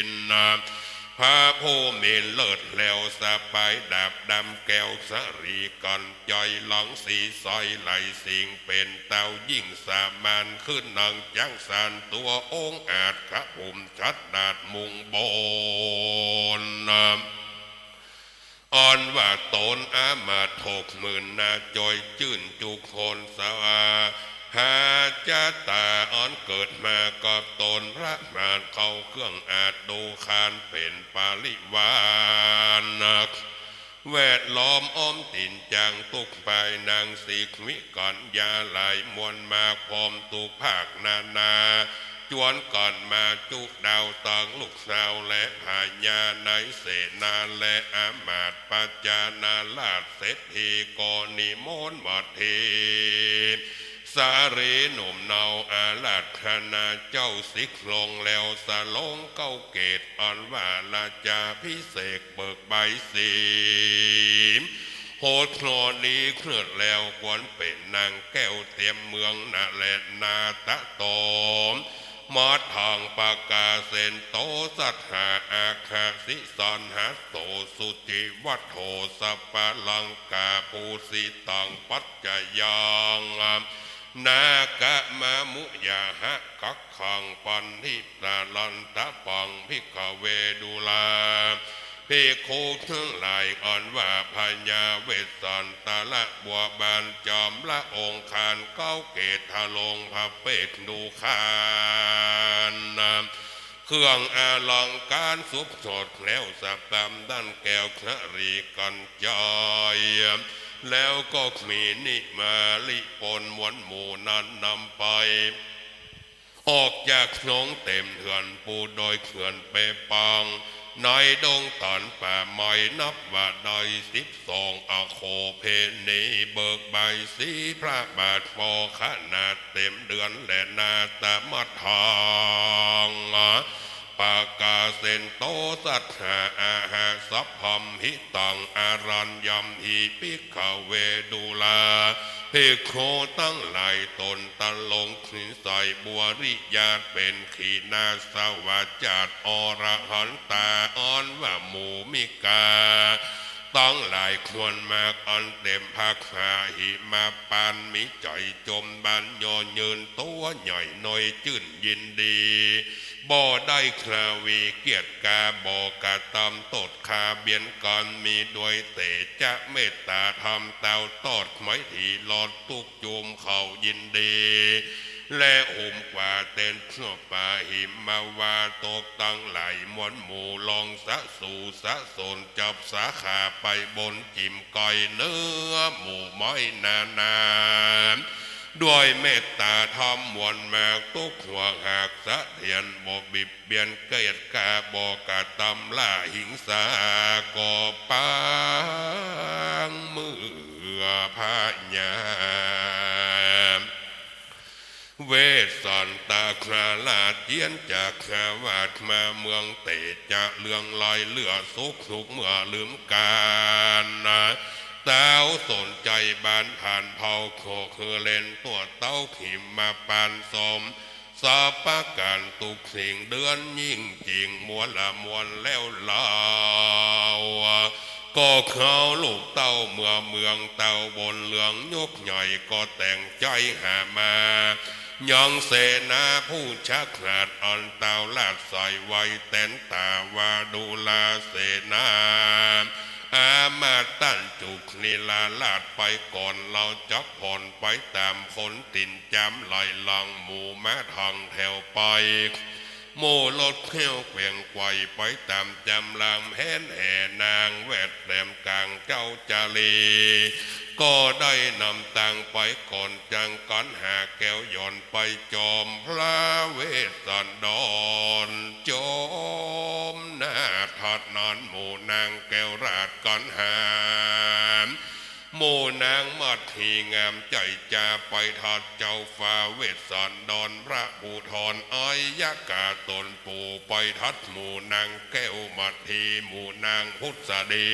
นทร์ พระผู้มีเลิศแล้วสะปายดาบดำแก้วสรีกัญ ใจ๋หลังสีใสไหลสิงเป๋นเต้ายิ่งสมานขึ้นนังจักสาน ตั๋วองอาจกระผมชัดดาษมุ่งบน อันว่าต๋นอามาตย์หกหมื่นนา จ่อยจื้นจุกคนสวาหาจาตา อันเกิดมากับต๋นประมาทเข้าเครื่องอาจดูคานเป๋นปริวาร แวดล้อมอ้อมตินจังทุกภาย นางสิกวิกัญญาหลายมวลมากพร้อมทุกภาคนานา จวนกั๋นมาจุดาวตังลูกสาวและพญาในเสนา และอามาตย์ปัจจานาราชเศรษฐีก็นิมนต์มัทที สารีหนุ่มเนาอาราธนาเจ้าสิกลงแล้วสลงเกล้าเกตอันว่าราชาภิเษกเบิกใบสี โหดคลอดีเคลือดแล้วควรเป๋นนางแก้วเตียมเมืองนาแลนาตะโตม มอดทองปากาเสนโตสัทธาอาคาสิสอนหัสโตสุจิวัตโถสัปปะลังกาภูสิตังปัจจยัง นากะมะมุยาหะกักขังปันธิตาลันตะปังภิกขเวดุลา ภิกขุทั้งหลายอันว่าพญาเวสสันตระบัวบานจอมละองคารเกล้าเกตทะลงพระเปตดูคาน เครื่องอลังก๋านสุบสดแล้วสะปำ ด้านแก้วครีกัญไชย แล้วก็มีนิมาลิปนมวลหมู่นั้นนำไป ออกจากสงฆ์เต็มเฮือน ปูโดยเขื่อนเปปัง ในดงตันป่าไม้นับว่าได้สิบสองอโคเภณี เบิกใบสีพระบาทปอขนาดเต็มเดือนและนาตะมัดทัง ปะกาเสนโต สัทธา อาหาสัพพัมหิตัง อารัญญัมหิ ภิกขเว ดูรา ภิกขุตังหลาย ตนตะลง สินใสบริญาต เป๋นขีณาสวาจ๋า อรหันตา อันว่าหมู่มิกาตังหลายควรมาก อันเต็มพระกาหิมะปาน มีใจ๋จมบาน ย่อยืนตั๋วใหญ่น้อย จื้นยินดี บ่ได้คราวีเกียรติกา บ่กระตำตดคาเบียนกั๋น มีด้วยเตจะเมตตาธรรม เต้าตอดไมตรี ลอดตุ๊กข์จุมเขายินดี และหุมกว่าเต็นทั่วป่าหิมะวาตกตังหลายมวลหมู่ ลองสะสูสะสน จับสาขาไปบนจิ่มไกล เนื้อหมู่ไม้นานา ด้วยเมตตาธรรมมวลมาก ตุ๊กข์หัวหากสะเทียน บ่บิดเบียนเกียรติกา บ่กระตำล่าหิงสา ก็ปางเมื่อพญา เวสสันตะคราราชเยียนจักรวาลมาเมืองเตจะ เลื่องลอยเลือสุขสุขเมื่อลืมกาล เต้าสนใจ๋บานผ่านเผา ขอคือเล่นตั๋วเต้าขิมมาปานสม สัพพะก๋านตุ๊กสิ่งเดือนยิ่งจริง มวลละมวลแล้วลาว ก็เขาลูกเต้าเมืองเมืองเต้าบนเหลืองยกใหญ่ ก็แต่งใจ๋หามา ยังเสนาผู้ชักราช อันเต้าราชใส่ไว้แตนตา ว่าดูราเสนา อามาตย์ต้านจุกลีลาราชไปก่อน เฮาจักผ่อนไปต๋ามคน ตี๋นจำไหลหลังหมู่มาทางแถวไป หมู่รถแข้วแกว่งไกวไปต๋ามจำราง แหนแห่นางแวดแหลมก๋างเจ้าจารี ก็ได้นำตางไปก่อน จังกั๋นหาแก้วหย่อนไปจอมพระเวสสันดร จอมนาถนั้นหมู่นางแก้วราชกั๋นหา หมู่นางมัทธีงามใจ๋จา ไปทัดเจ้าฟ้าเวสสันดร พระผู้ทอนอัยยกาต๋นปู่ ไปทัดหมู่นางแก้วมัทธี หมู่นางผุสดี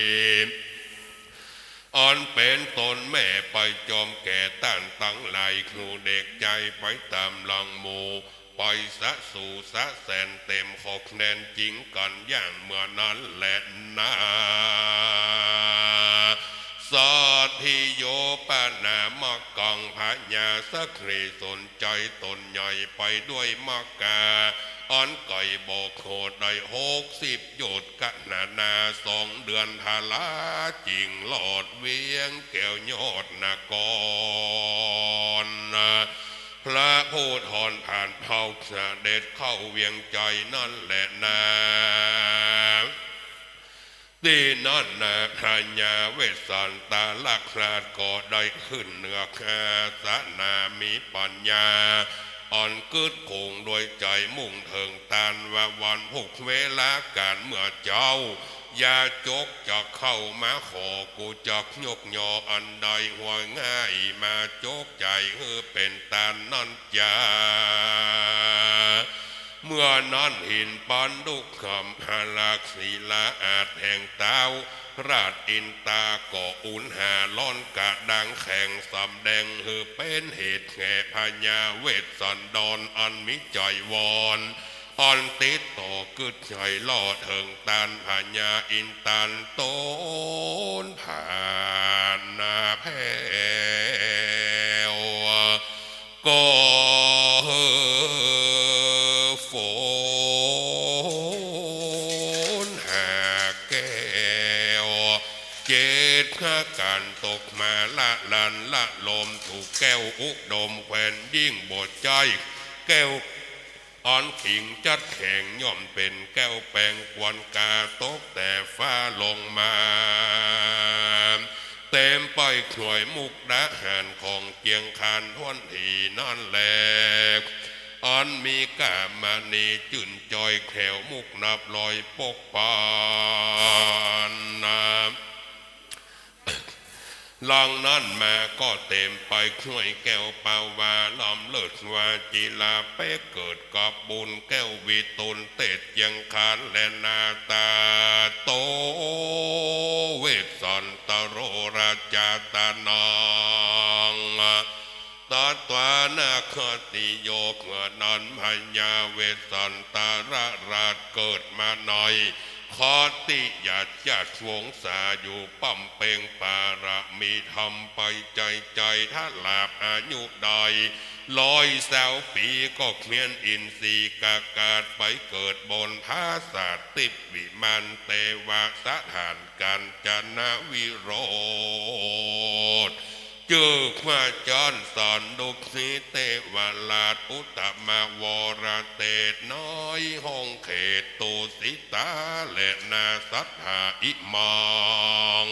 อันเป๋นต๋นแม่ไปจอมแก่ต้านตังหลาย ครูเด็กใจ๋ไปต๋ามหลังหมู่ ไปสะสูสะแสนเต๋มขอกแนน จิงกั๋นอย่างเมื่อนั้นแลนา สัตถิโยปนามกัง พญาสักขีสนใจ๋ต๋นใหญ่ไปด้วยมกา อันไก๋บ่โขดได้หกสิบโยชน์ กะนานาสองเดือนทารา จิงลอดเวียงแก้วยอดนคร พระผู้ทอนผ่านเผาเสด็จเข้าเวียงใจ๋นั้นแลนา ตี้นั้นนา พญาเวสสันตะราชก็ได้ขึ้นเหนืออาสนะ มีปัญญาอันกึ๊ดกุ้ง ด้วยใจ๋มุ่งเถิงตาน ว่าวันพุกเวลาก๋านเมื่อเจ๊า ยาจกจักเข้ามาขอ กูจักยกยออันใดหัวง่าย มาจกใจ๋หื้อเป๋นตานนั้นจา เมื่อนั้นหินปันดุกขมหาราชศิลาอาจแห่งเต้าราชอินตา ก็อุ่นหาร้อนกระด้างแข็ง สำแดงหื้อเป๋นเหตุแก่พญาเวสสันดร อันมีใจ๋วอน อันติดต่อกึ๊ดใจ๋ล่อเถิงตานพญาอินตาต๋นผ่านนาแผ้ว ก็หื้อฝนหาแก้ว เจ็ดประก๋านตกมาละลันละลม ถูกแก้วอุดมแควนยิ่งบ่ใจ้แก้ว อันขิงจัดแข่งย่อมเป๋นแก้วแป๋งควรกาตกแต่ฟ้าลงมา เต๋มไปถ้วยมุกดาหารของเจียงคานถ้วนทีนั้นแล อันมีก้ามณีจื้นจ่อยแคล้วมุกนับร้อยปกปันนา หลังนั้นมาก็เต๋มไปถ้วยแก้วปาวาล้อมเลิศวาจิราเป๊กเกิดกับบุญแก้ววิทูลเตศเจียงคานและนาตาโต เวสสันตโรราชาตานัง ตัตวานาคติโย เมื่อนั้นพญาเวสสันตรราชเกิดมาในคติยาติวงศาอยู่บำเพ็งปารมีธรรมไปใจ๋ใจ๋ ถ้าลาบอายุได้ร้อยซาวปี๋ก็เขมี้ยนอินทรีย์กากาศไปเกิดบนผาสาททิพย์วิมานเตวะสถานกาญจนวิโรธ จื้อว่าจารย์สอนดุสิตเตวราชอุตตมวรเตศน้อยห้องเขตตุสิตาและนาสัตถาอิมัง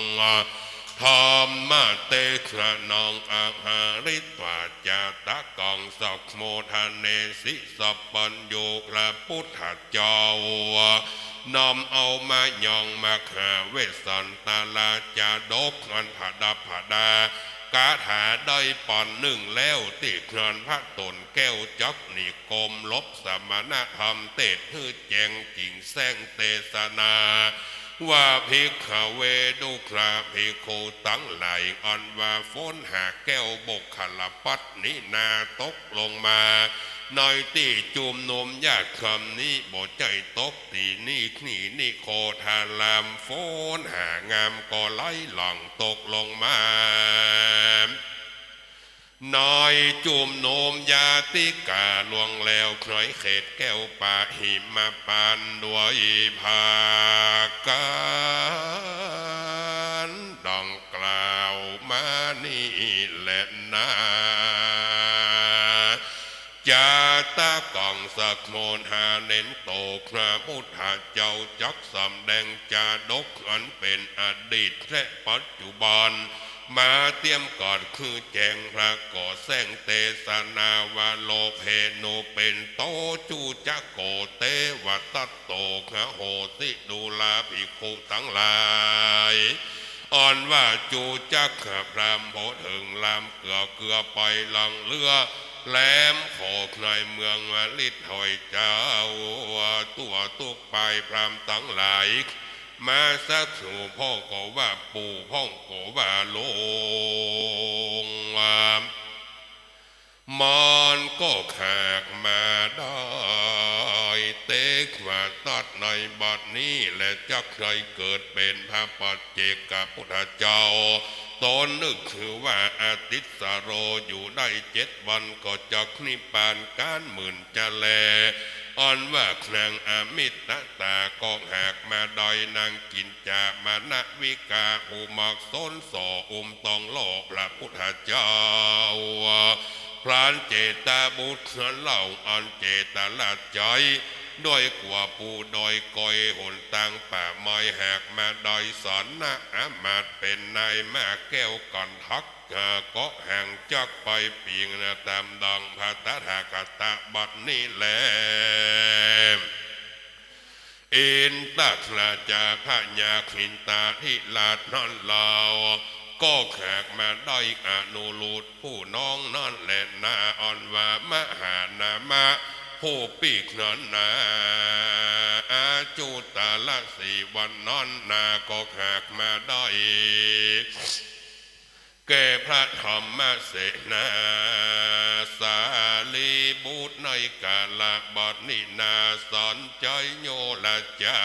ธรรมเตสะนังอะหาริตวาจาตะกังสักโมทะเนสิสัพพัญญู พระพุทธเจ้า น้อมเอามายังมหาเวสสันตราชาดกอันผดับผดา คาถาได้ปานนึ่งแล้ว ตี้เฮือนพระตนแก้วจักนิคม ลบสมณธรรมเตศหื้อแจ้งจิ่งแจ้งเตสนา ว่าภิกขเว ดูกราภิกขุตังหลาย อันว่าฝนหาแก้วบุคคลปัตนินาตกลงมา ในตี้จุมนุมญาติคำนี้ บ่ใจ้ตกตี้นี่นี่นิโคทาราม ฝนหางามก็ไหลหลั่งตกลงมา ในจุมนุมญาติกาล่วงแล้ว ในเขตแก้วปะหิมพานต์ด้วยภากันต์ดังกล่าวมานี้แลนา จาตะกังสักโมทะเนนโต พระพุทธเจ้าจักสำแดงจาดกอันเป๋นอดีตและปัจจุบัน มาเตรียมกัดคือแจ้ง พระก็แจ้งเตสนาว่า โลเภนุเปนโต จุจโก เตวะตัตโต ขโหสิ ดูราภิกขุตังหลาย อันว่าจุจกพราหมณ์โผเถิงลามเกือเกือไปหลังเรือ แหลมโขกในเมืองวาริตถอยเจ้า ตั๋วตุ๊กปายพราหมณ์ตังหลาย มาสักสู่พ่องก็ว่าปู่ พ่องก็ว่าลุง มันก็ขากมาได้ เตกว่าตัดในบัดนี้แล จักได้เกิดเป๋นพระปัจเจกพุทธเจ้า ตนนึกคือว่าอาทิตย์สโรอยู่ได้เจ็ดวัน ก็จักนิพพานก๋านหมื่นจะแล อันว่านางอมิตตาก็หากมาได้ นางกินจามณวิกา ผู้มักสนส่ออุ้มต้องล้อพระพุทธเจ้า พรานเจตบุตรเล่า อันเจตนาใจ๋ ด้วยกั๋วผู้ด้อยก๋อยหนตางป่าไม้ หากมาได้สนอมาตย์เป๋นนายม้าแก้วกันทัก ก็ห่างจักไปปิงนาต๋ามดังพระตถาคตบัดนี้แล อินทราชาพญาคินทาธิราชนั้นเล่า ก็หากมาได้อนุรุทธผู้น้องนั้นแลนา อันว่ามหานามะ ผู้ปิ๊กนั้นนา อาจุตรสีวันนั้นนา ก็หากมาได้ แก่พระธรรมเสนา สารีบุตรในกาละบัดนี้นา สนใจ๋โยราชา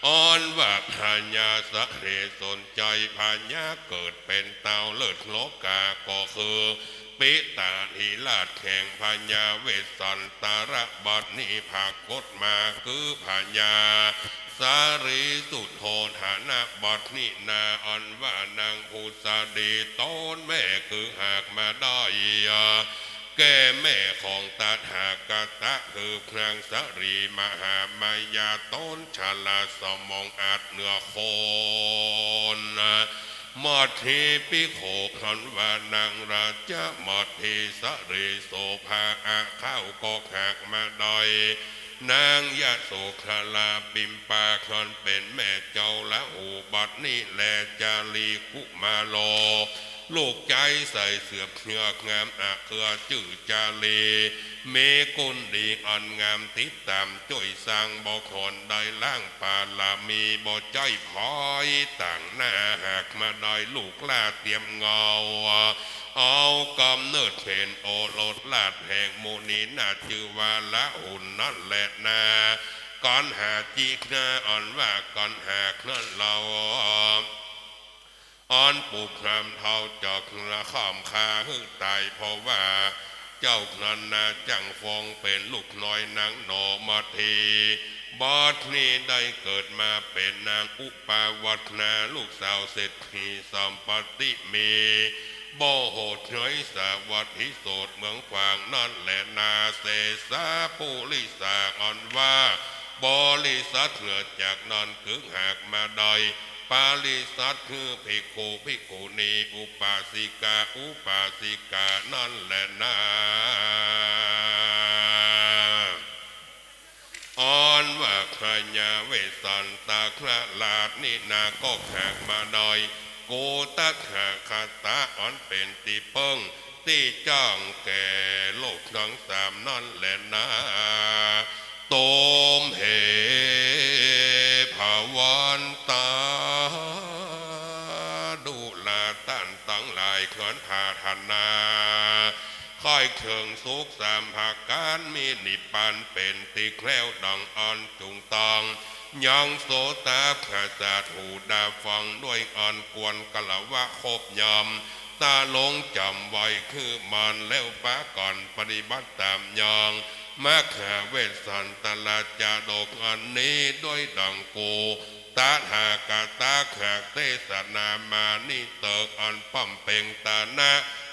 อันว่าพญาสะเหสนใจ๋ พญาเกิดเป๋นเต้าเลิศโลกา ก็คือ ปิตาธิราชแห่งพญาเวสสันตรบัดนี้ผากฏมา คือพญาสารีสุโธธนบัดนี้นา อันว่านางผุสดีต๋นแม่ คือหากมาได้ แก่แม่ของตถาคตะ คือนางสะหลีมหามายา ต้นชลาสมองอาจเหนือคน มัทธิปิโข ครั้นว่านางราชมัทธิสะหลีโสภา อาข้าวก็หากมาได้ นางยโสธราปิมปา ครั้นเป๋นแม่เจ้าราหู บัดนี้แลจาลีกุมารโล ลูกใจ๊ใส่เสื้อเสื้องาม อาเกือจื้อจาลี มีกุณดีอันงาม ติดต๋ามจ้วยสร้าง บ่ควรได้ล้างปารมี บ่ใจ้ผอยต่างหน้า หากมาได้ลูกหล้าเตียมเงา เอาก๋ำเนิดเป๋นโอรสราชแห่งมุนีนาถ จื้อว่าราหุลนั้นแลนา กั๋นหาจินา อันว่ากั๋นหากนั้นเล่า อันปู่พราหมณ์เฒ่าจอกละข้อมฆ่าหื้อต๋าย เพราะว่าเจ้านั้นนาจั้งฟองเป๋นลูกน้อยนางหนอมัทธิ บัดนี้ได้เกิดมาเป๋นนางอุปาวัฒนา ลูกสาวเศรษฐีสัมปัตติมี บ่โหดเฉยสาวัตถีโสดเมืองขวางนั้นแลนา เสสาปุริสา อันว่าบริษัทเหนือจากนั้น คือหากมาได้ ปริษัทคือภิกขุภิกขุณี อุปาสิกาอุปาสิกานั้นแลนา อันว่าพญาเวสสันตะคราชนี้นา ก็หากมาได้ กุตถาคตะ อันเป๋นตี้เปิ้งตี้จ้องแก่โลกตังสามนั้นแลนา ตุมเห ภะวันตา ดูราต้านตังหลาย ควรปรารถนา ใค่เถิงสุขสามประก๋าน มีนิพพานเป๋นตี้แคล้ว ดังอั้นจุ่งต้อง ยังโสตประสาทหูต๋าฟัง ด้วยอันควรคารวะครบย่อม ต๋าลงจ๋ำไว้คือมัน แล้วปากั๋นปฏิบัติต๋ามอย่าง มหาเวสสันตราชาดกอันนี้ ด้วยดังกุตถาคตะหากเตสนามานี้เติก อันบำเพ็งตานะ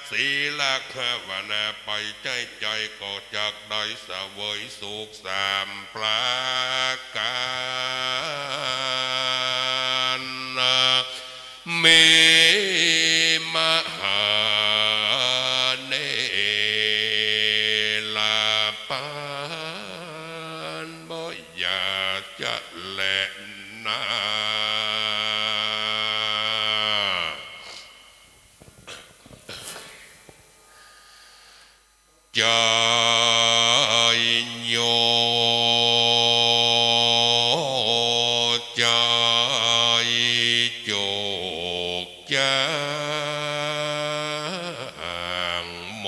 ศีลภาวนาไปใจ้ใจ๋ ก็จักได้เสวยสุขสามประก๋าน มีมหาเนรปาน บ่อย่าจะแลนา จายโย จายโจก จางม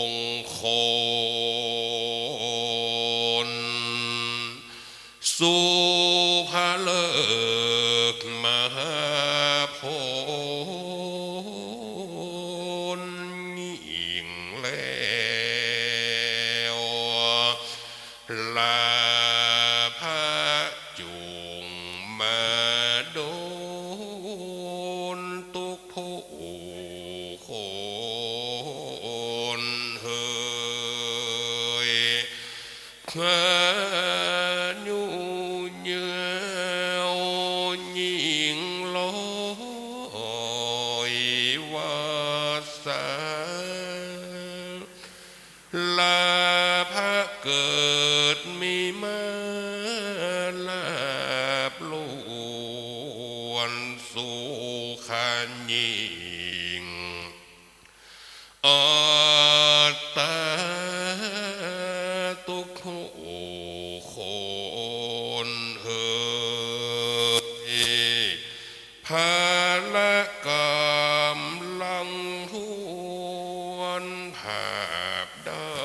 งคล สุภฤกษ์มหาผลยิ่งแล้ว ลาภะจุ่งมาดล ตุ๊กผู้คนเหย อายุยืนยิ่งร้อยวรรษา ลาภะเกิดมีมาลาภล้วนสุขยิ่ง อัตตาตุ๊กผู้คนเหย พละก๋ำลังถ้วน ผาบได้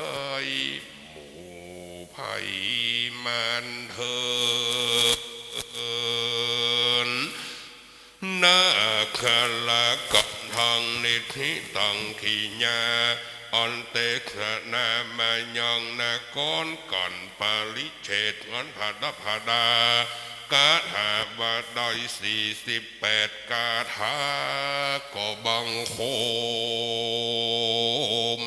หมู่ภัยมารเถิด นาคราชกั๋นตัง นิทธิตัง กิริยา อันเตสนามายังนาคร กั๋นปริเชต อันผาดาผาดา คาถาว่าได้สี่สิบแปดคาถา ก็บังคม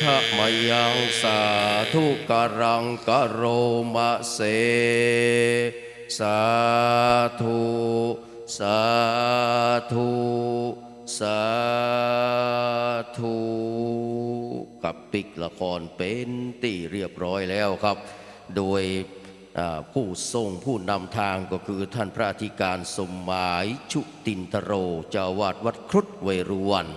ทะมะยัง สาธุ กะรัง กะโรมะเส สาธุ สาธุ สาธุ กับปิ๊กละครเป๋นตี้เรียบร้อยแล้วครับ โดย อ่า ผู้ทรง ผู้นำตางก็คือต้านพระอธิการสมหมาย ชุตินทโร เจ้าอาวาสวัดครุฑเวฬุวัณ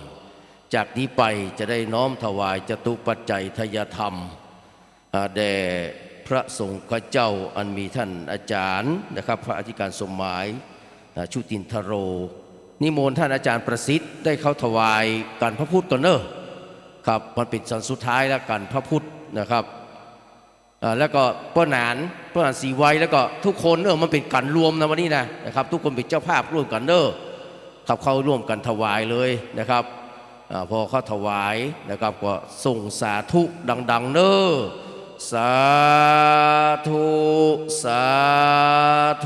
จากนี้ไปจะได้น้อมถวายจตุปัจจัยทายธรรม อ่า แด่พระสงฆ์ข้าเจ้า อันมีต้านอาจ๋ารย์นะครับ พระอธิการสมหมาย อ่า ชุตินทโร นิมนต์ต้านอาจ๋ารย์ประสิทธิ์ได้เข้าถวายก๋านพระพุทธก่อนเน่อ ครับ มันเป๋นสันสุดท้ายแล้วก๋านพระพุทธนะครับ อ่า แล้วก็ป้อหนาน ป้อหนานศรีไวย แล้วก็ทุกคนเน่อ มันเป๋นก๋านรวมนะวันนี้นะ นะครับ ทุกคนเป๋นเจ้าภาพร่วมกั๋นเน่อ ครับ เข้าร่วมกั๋นถวายเลยนะครับ อ่า พอเข้าถวายนะครับ ก็ส่งสาธุดังๆ เน่อ สาธุ สา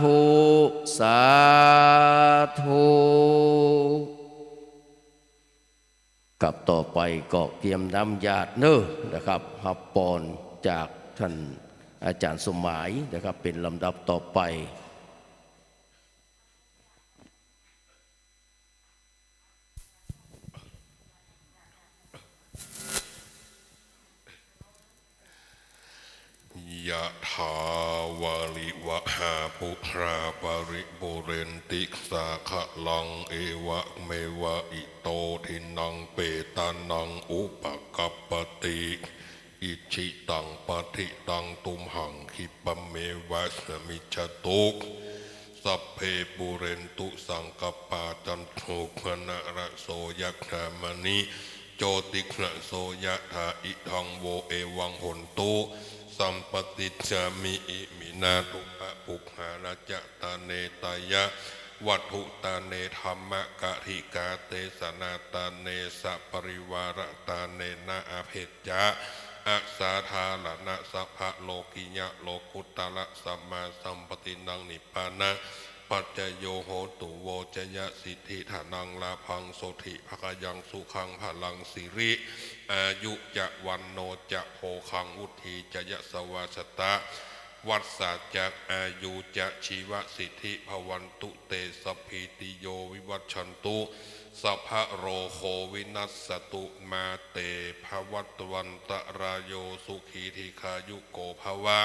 ธุ สาธุ ครับ ต่อไปก็เกียมน้ำญาติเน่อนะครับ ฮับปอนจากต้านอาจ๋ารย์สมหมายนะครับ เป๋นลำดับต่อไป ยะถา วาริวะหา ปูรา ปะริปูเรนติ สาคะลัง เอวะเมวะ อิโต ทินนัง เปตานัง อุปะกัปปะติ อิจฉิตัง ปะฏิตัง ตุมหัง คิปะเมวะ สะมิจฉตุ สัพเพ ปูเรนตุ สังกัปปา จันโท ปะนะระโส ยะถา มะณิ โจติระโส ยะถา อิทัง โว เอวัง โหนตุ สัมปะติจจามิ อิมินา ทุปปะปุปปา นะจะตาเน ตายะ วัตถุตาเน ธัมมะกะถิกา เตสะนาตาเน สะปะริวาระตาเน นะ อะเภจจะ อะสาธาระณะ สัพพะโลกิยะ โลกุตตะระ สัมมาสัมปะตินัง นิพพานะ ปัจจโย โหตุ โว จะยะ สิทธิ ถานัง ลาภัง โสติ ภะคะยัง สุขัง พะลัง สิริ อายุ จะ วัณโณ จะ โภคัง วุฑฒี จะ ยะสะวา ชะตะ วัสสา จะ อายุ จะ ชีวะ สิทธิ ภะวันตุ เต สัพพีติโย วิวัชชันตุ สัพพะโรโค วินัสสะตุ มา เต ภะวัตวันตะราโย สุขี ทีฆายุโก ภะวะ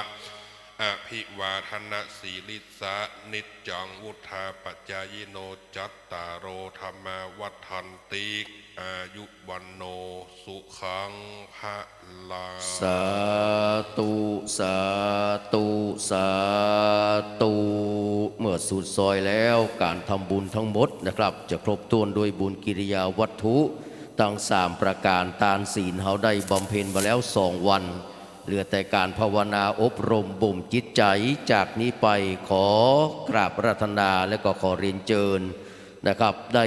อะภิวาทะนะสีลิสสะ นิจจัง วุฑฒาปะจายิโน จัตตาโร ธัมมา วัฑฒันติ อายุ วัณโณ สุขัง พะลัง สาธุ สาธุ สาธุ เมื่อสุดซอยแล้ว ก๋านทำบุญตังหมดนะครับ จะครบถ้วนด้วยบุญกิริยาวัตถุตังสามประก๋าน ตานศีลเฮาได้บำเพ็ญมาแล้วสองวัน เหลือแต่ก๋านภาวนาอบรมบ่มจิตใจ๋ จากนี้ไปขอกราบอาราธนา และก็ขอเรียนเจิญนะครับ ได้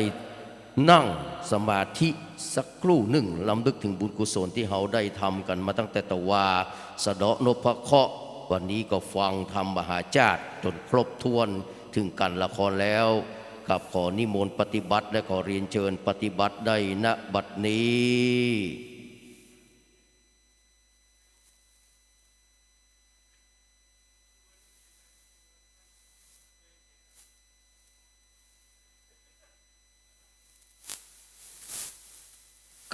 นั่งสมาธิสักครู่นึ่ง รำลึกเถิงบุญกุศลตี้เฮาได้ทำกั๋นมาตั้งแต่ตะวา สะเดาะนพเคราะห์ วันนี้ก็ฟังธรรมมหาชาติจ๋นครบถ้วนเถิงก๋านละครแล้ว ครับ ขอนิมนต์ปฏิบัติ และขอเรียนเจิญปฏิบัติได้ ณ บัดนี้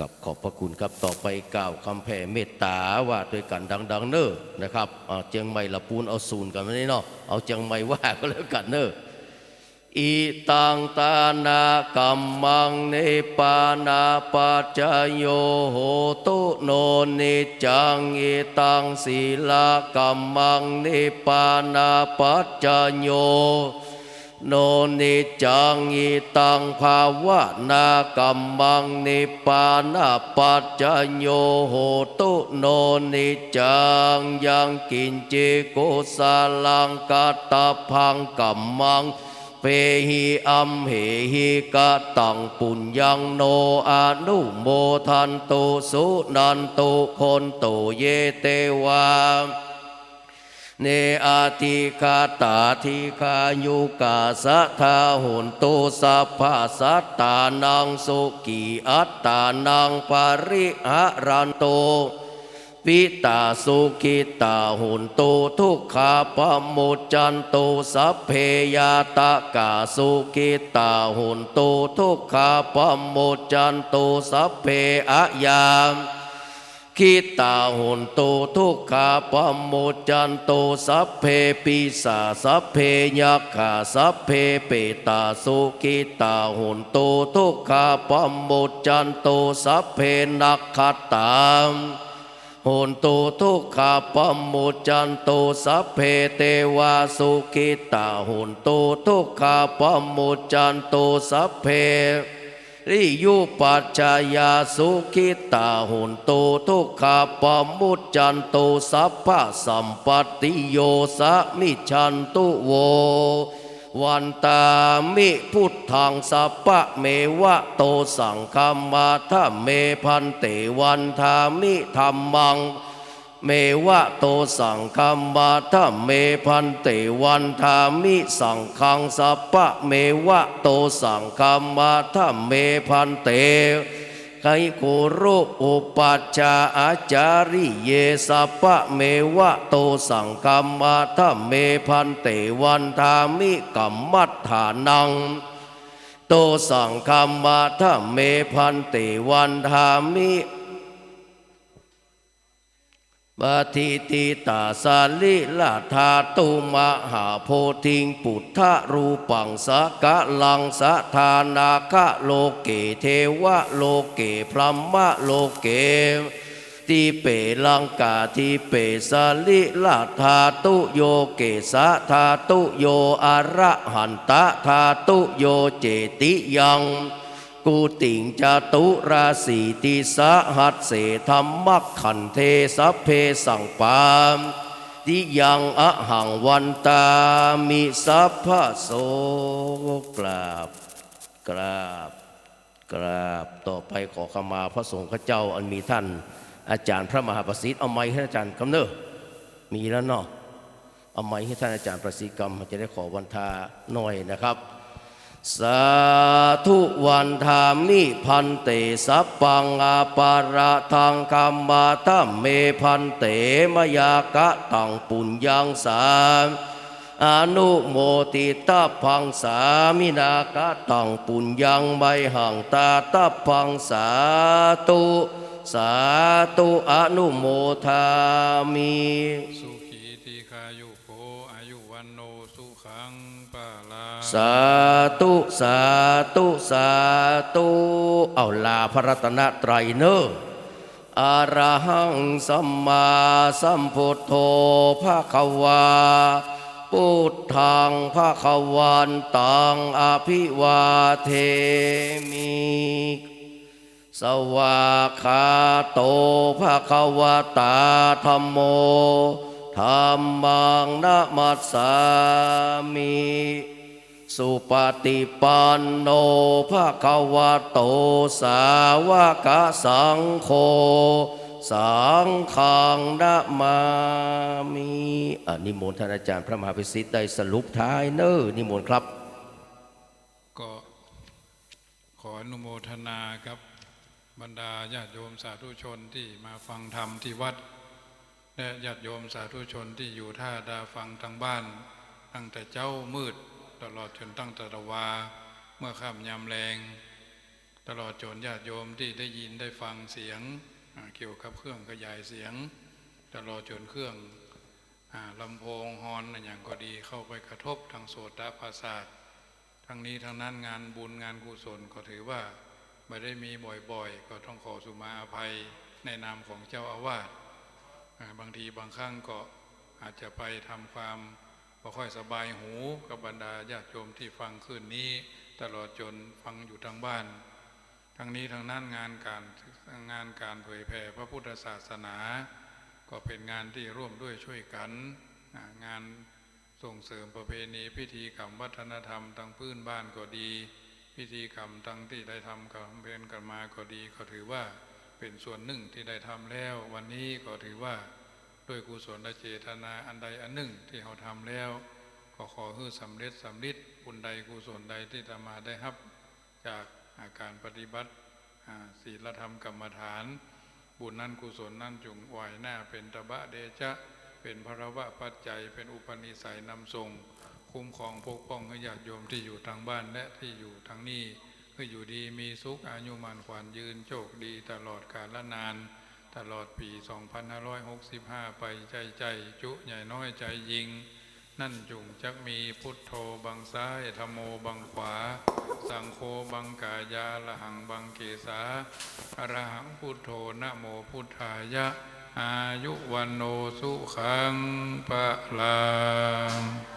ครับ ขอบพระคุณครับ ต่อไปกล่าวกำแผ่เมตต๋าว่าตวยกั๋นดังๆ เน่อนะครับ อ่า เจียงใหม่ละปูนเอาศูนย์กั๋นวันนี้เนาะ เอาเจียงใหม่ว่าก็แล้วกั๋นเน่อ อิตัง ตานะ กัมมัง นิพพานะ ปัจจโย โหตุ โน นิจจัง อิตัง สีละ กัมมัง นิพพานะ ปัจจโย โน นิจจัง อิตัง ภาวนา กัมมัง นิพพานะ ปัจจโย โหตุ โน นิจจัง ยัง กิญจิ กุสะลัง กะตะพัง กัมมัง เปหิ อัมเหหิ กะตัง ปุญญัง โน อนุโมทันตุ สุนันตุ โภนตุ เย เตวา เน อะทิคตา ดีฆายุกา สัตถา โหนตุ สัพพะสัตตานัง สุขี อัตตานัง ปริหะรันตุ สัพพิตา สุขิตา โหนตุ ทุกขา ปะมุจจันตุ สัพเพ ญาตะกา สุขิตา โหนตุ ทุกขา ปะมุจจันตุ สัพเพ อะยา สุขิตา โหนตุ ทุกขา ปะมุจจันตุ สัพเพ ปิสา สัพเพ ยักขา สัพเพ เปตา สุขิตา โหนตุ ทุกขา ปะมุจจันตุ สัพเพ นักขัตตา โหนตุ ทุกขา ปะมุจจันตุ สัพเพ เตวา สุขิตา โหนตุ ทุกขา ปะมุจจันตุ สัพเพ ริยุปัจจายา สุขิตา โหนตุ ทุกขา ปะมุจจันตุ สัพพะสัมปัตติโย สะมิชชันตุ โว วันทามิ พุทธัง สัพพะเมวะโต สังฆัมมาทะเม ภันเต วันทามิ ธัมมัง เมวะโต สังฆัมมาทะเม ภันเต วันทามิ สังฆัง สัพพะเมวะโต สังฆัมมาทะเม ภันเต ไกกุรุ อุปัชฌาอาจาริเย สัพพะเมวะโต สังฆัมมาทะเม ภันเต วันทามิ กัมมัฏฐานัง โต สังฆัมมาทะเม ภันเต วันทามิ ปะทิฏฐิตา สรีระธาตุ มหาโพธิง ปุทธะรูปัง สะกะลัง สะทา นาคโลเก เทวโลเก พรหมโลเก ทิเป ลังกาทิเป สรีระธาตุโย เกสะธาตุโย อรหันตะธาตุโย เจติยัง กุฏิง จตุราสีติสหัสเส ธัมมะขันเท สัพเพสังปาติยัง อะหัง วันทามิ สัพพะโส กราบ กราบ กราบ ต่อไปขอขมาพระสงฆ์ข้าเจ้า อันมีต้านอาจ๋ารย์พระมหาประสิทธิ์ เอาไมค์หื้ออาจ๋ารย์กำเน่อ มีแล้วเนาะ เอาไมค์หื้อต้านอาจ๋ารย์ประสิทธิ์กำ จะได้ขอวันทาหน่อยนะครับ สาธุ วันทามิ ภันเต สัพพัง อปาราธัง ขมาทะเม ภันเต มะยากะตัง ปุญญัง สา อนุโมทิตะพัง สามินากะตัง ปุญญัง มหัง ตาตะพัง สาธุ สาธุ อนุโมทามิ สุขี ทีฆายุโก อายุวัณโณ สุขัง พลัง สาธุ สาธุ สาธุ เอาลาพระรัตนตรัยเน่อ อะระหัง สัมมาสัมพุทโธ ภะคะวา พุทธัง ภะคะวันตัง อะภิวาเทมิ สวากขาโต ภะคะวะตา ธัมโม ธัมมัง นะมัสสามิ สุปะติปันโณ ภะคะวะโต สาวะกะสังโฆ สังฆัง นะมามิ อ่ะ นิมนต์ต้านอาจ๋ารย์พระมหาประสิทธิ์ได้สรุปท้ายเน่อ นิมนต์ครับ ก็ ขออนุโมทนากับบรรดาญาติโยมสาธุชนตี้มาฟังธรรมตี้วัด และญาติโยมสาธุชนตี้อยู่ต้าดาฟังตางบ้าน ตั้งแต่เจ๊ามืดตลอดจ๋นตั้งแต่ตะวา เมื่อค่ำยามแลง ตลอดจ๋นญาติโยมตี้ได้ยินได้ฟังเสียง อ่า เกี่ยวกับเครื่องขยายเสียง ตลอดจ๋นเครื่อง อ่า ลำโพงฮอร์นอะหยังก็ดี เข้าไปกระทบตางโสตประสาท ทั้งนี้ทั้งนั้นงานบุญงานกุศลก็ถือว่าบ่ได้มีบ่อยๆ ก็ต้องขอสุมาอภัยในนามของเจ้าอาวาส อ่า บางทีบางครั้งก็อาจจะไปทำความบ่ค่อยสบายหูกับบรรดาญาติโยมตี้ฟังคืนนี้ ตลอดจ๋นฟังอยู่ตางบ้าน ทั้งนี้ทั้งนั้นงานก๋าน งานก๋านเผยแผ่พระพุทธศาสนา ก็เป๋นงานตี้ร่วมด้วยช่วยกั๋น อ่า งาน ส่งเสริมประเพณีพิธีกรรมวัฒนธรรมตางพื้นบ้านก็ดี พิธีกรรมตางตี้ได้ทำบำเพ็ญกั๋นมาก็ดี ก็ถือว่าเป๋นส่วนนึ่งตี้ได้ทำแล้ว วันนี้ก็ถือว่า ด้วยกุศลเจตนาอันใดอันนึ่งตี้เฮาทำแล้ว ก็ขอหื้อสำเร็จสำริด บุญใดกุศลใดตี้อาตมาได้ฮับจากก๋านปฏิบัติ อ่า ศีลธรรมกรรมฐาน บุญนั้นกุศลนั้นจุ่งไหว้หน้าเป๋นตบะเดชะ เป๋นพลวปัจจัย เป๋นอุปนิสัยนำส่ง คุ้มครองปกป้องหื้อญาติโยมตี้อยู่ตางบ้านและตี้อยู่ตางนี้ หื้ออยู่ดีมีสุข อายุหมั้นขวัญยืน โชคดีตลอดกาลนาน ตลอดปี๋สองพันห้าร้อยหกสิบห้าไปใจ้ๆ จุใหญ่น้อยใจ๋ยิง นั้นจุ่งจักมี พุทโธบังซ้าย ธัมโมบังขวา สังโฆบังก๋ายา อะระหังบังเกสา อะระหังพุทโธ นะโมพุทธายะ อายุ วัณโณ สุขัง พลัง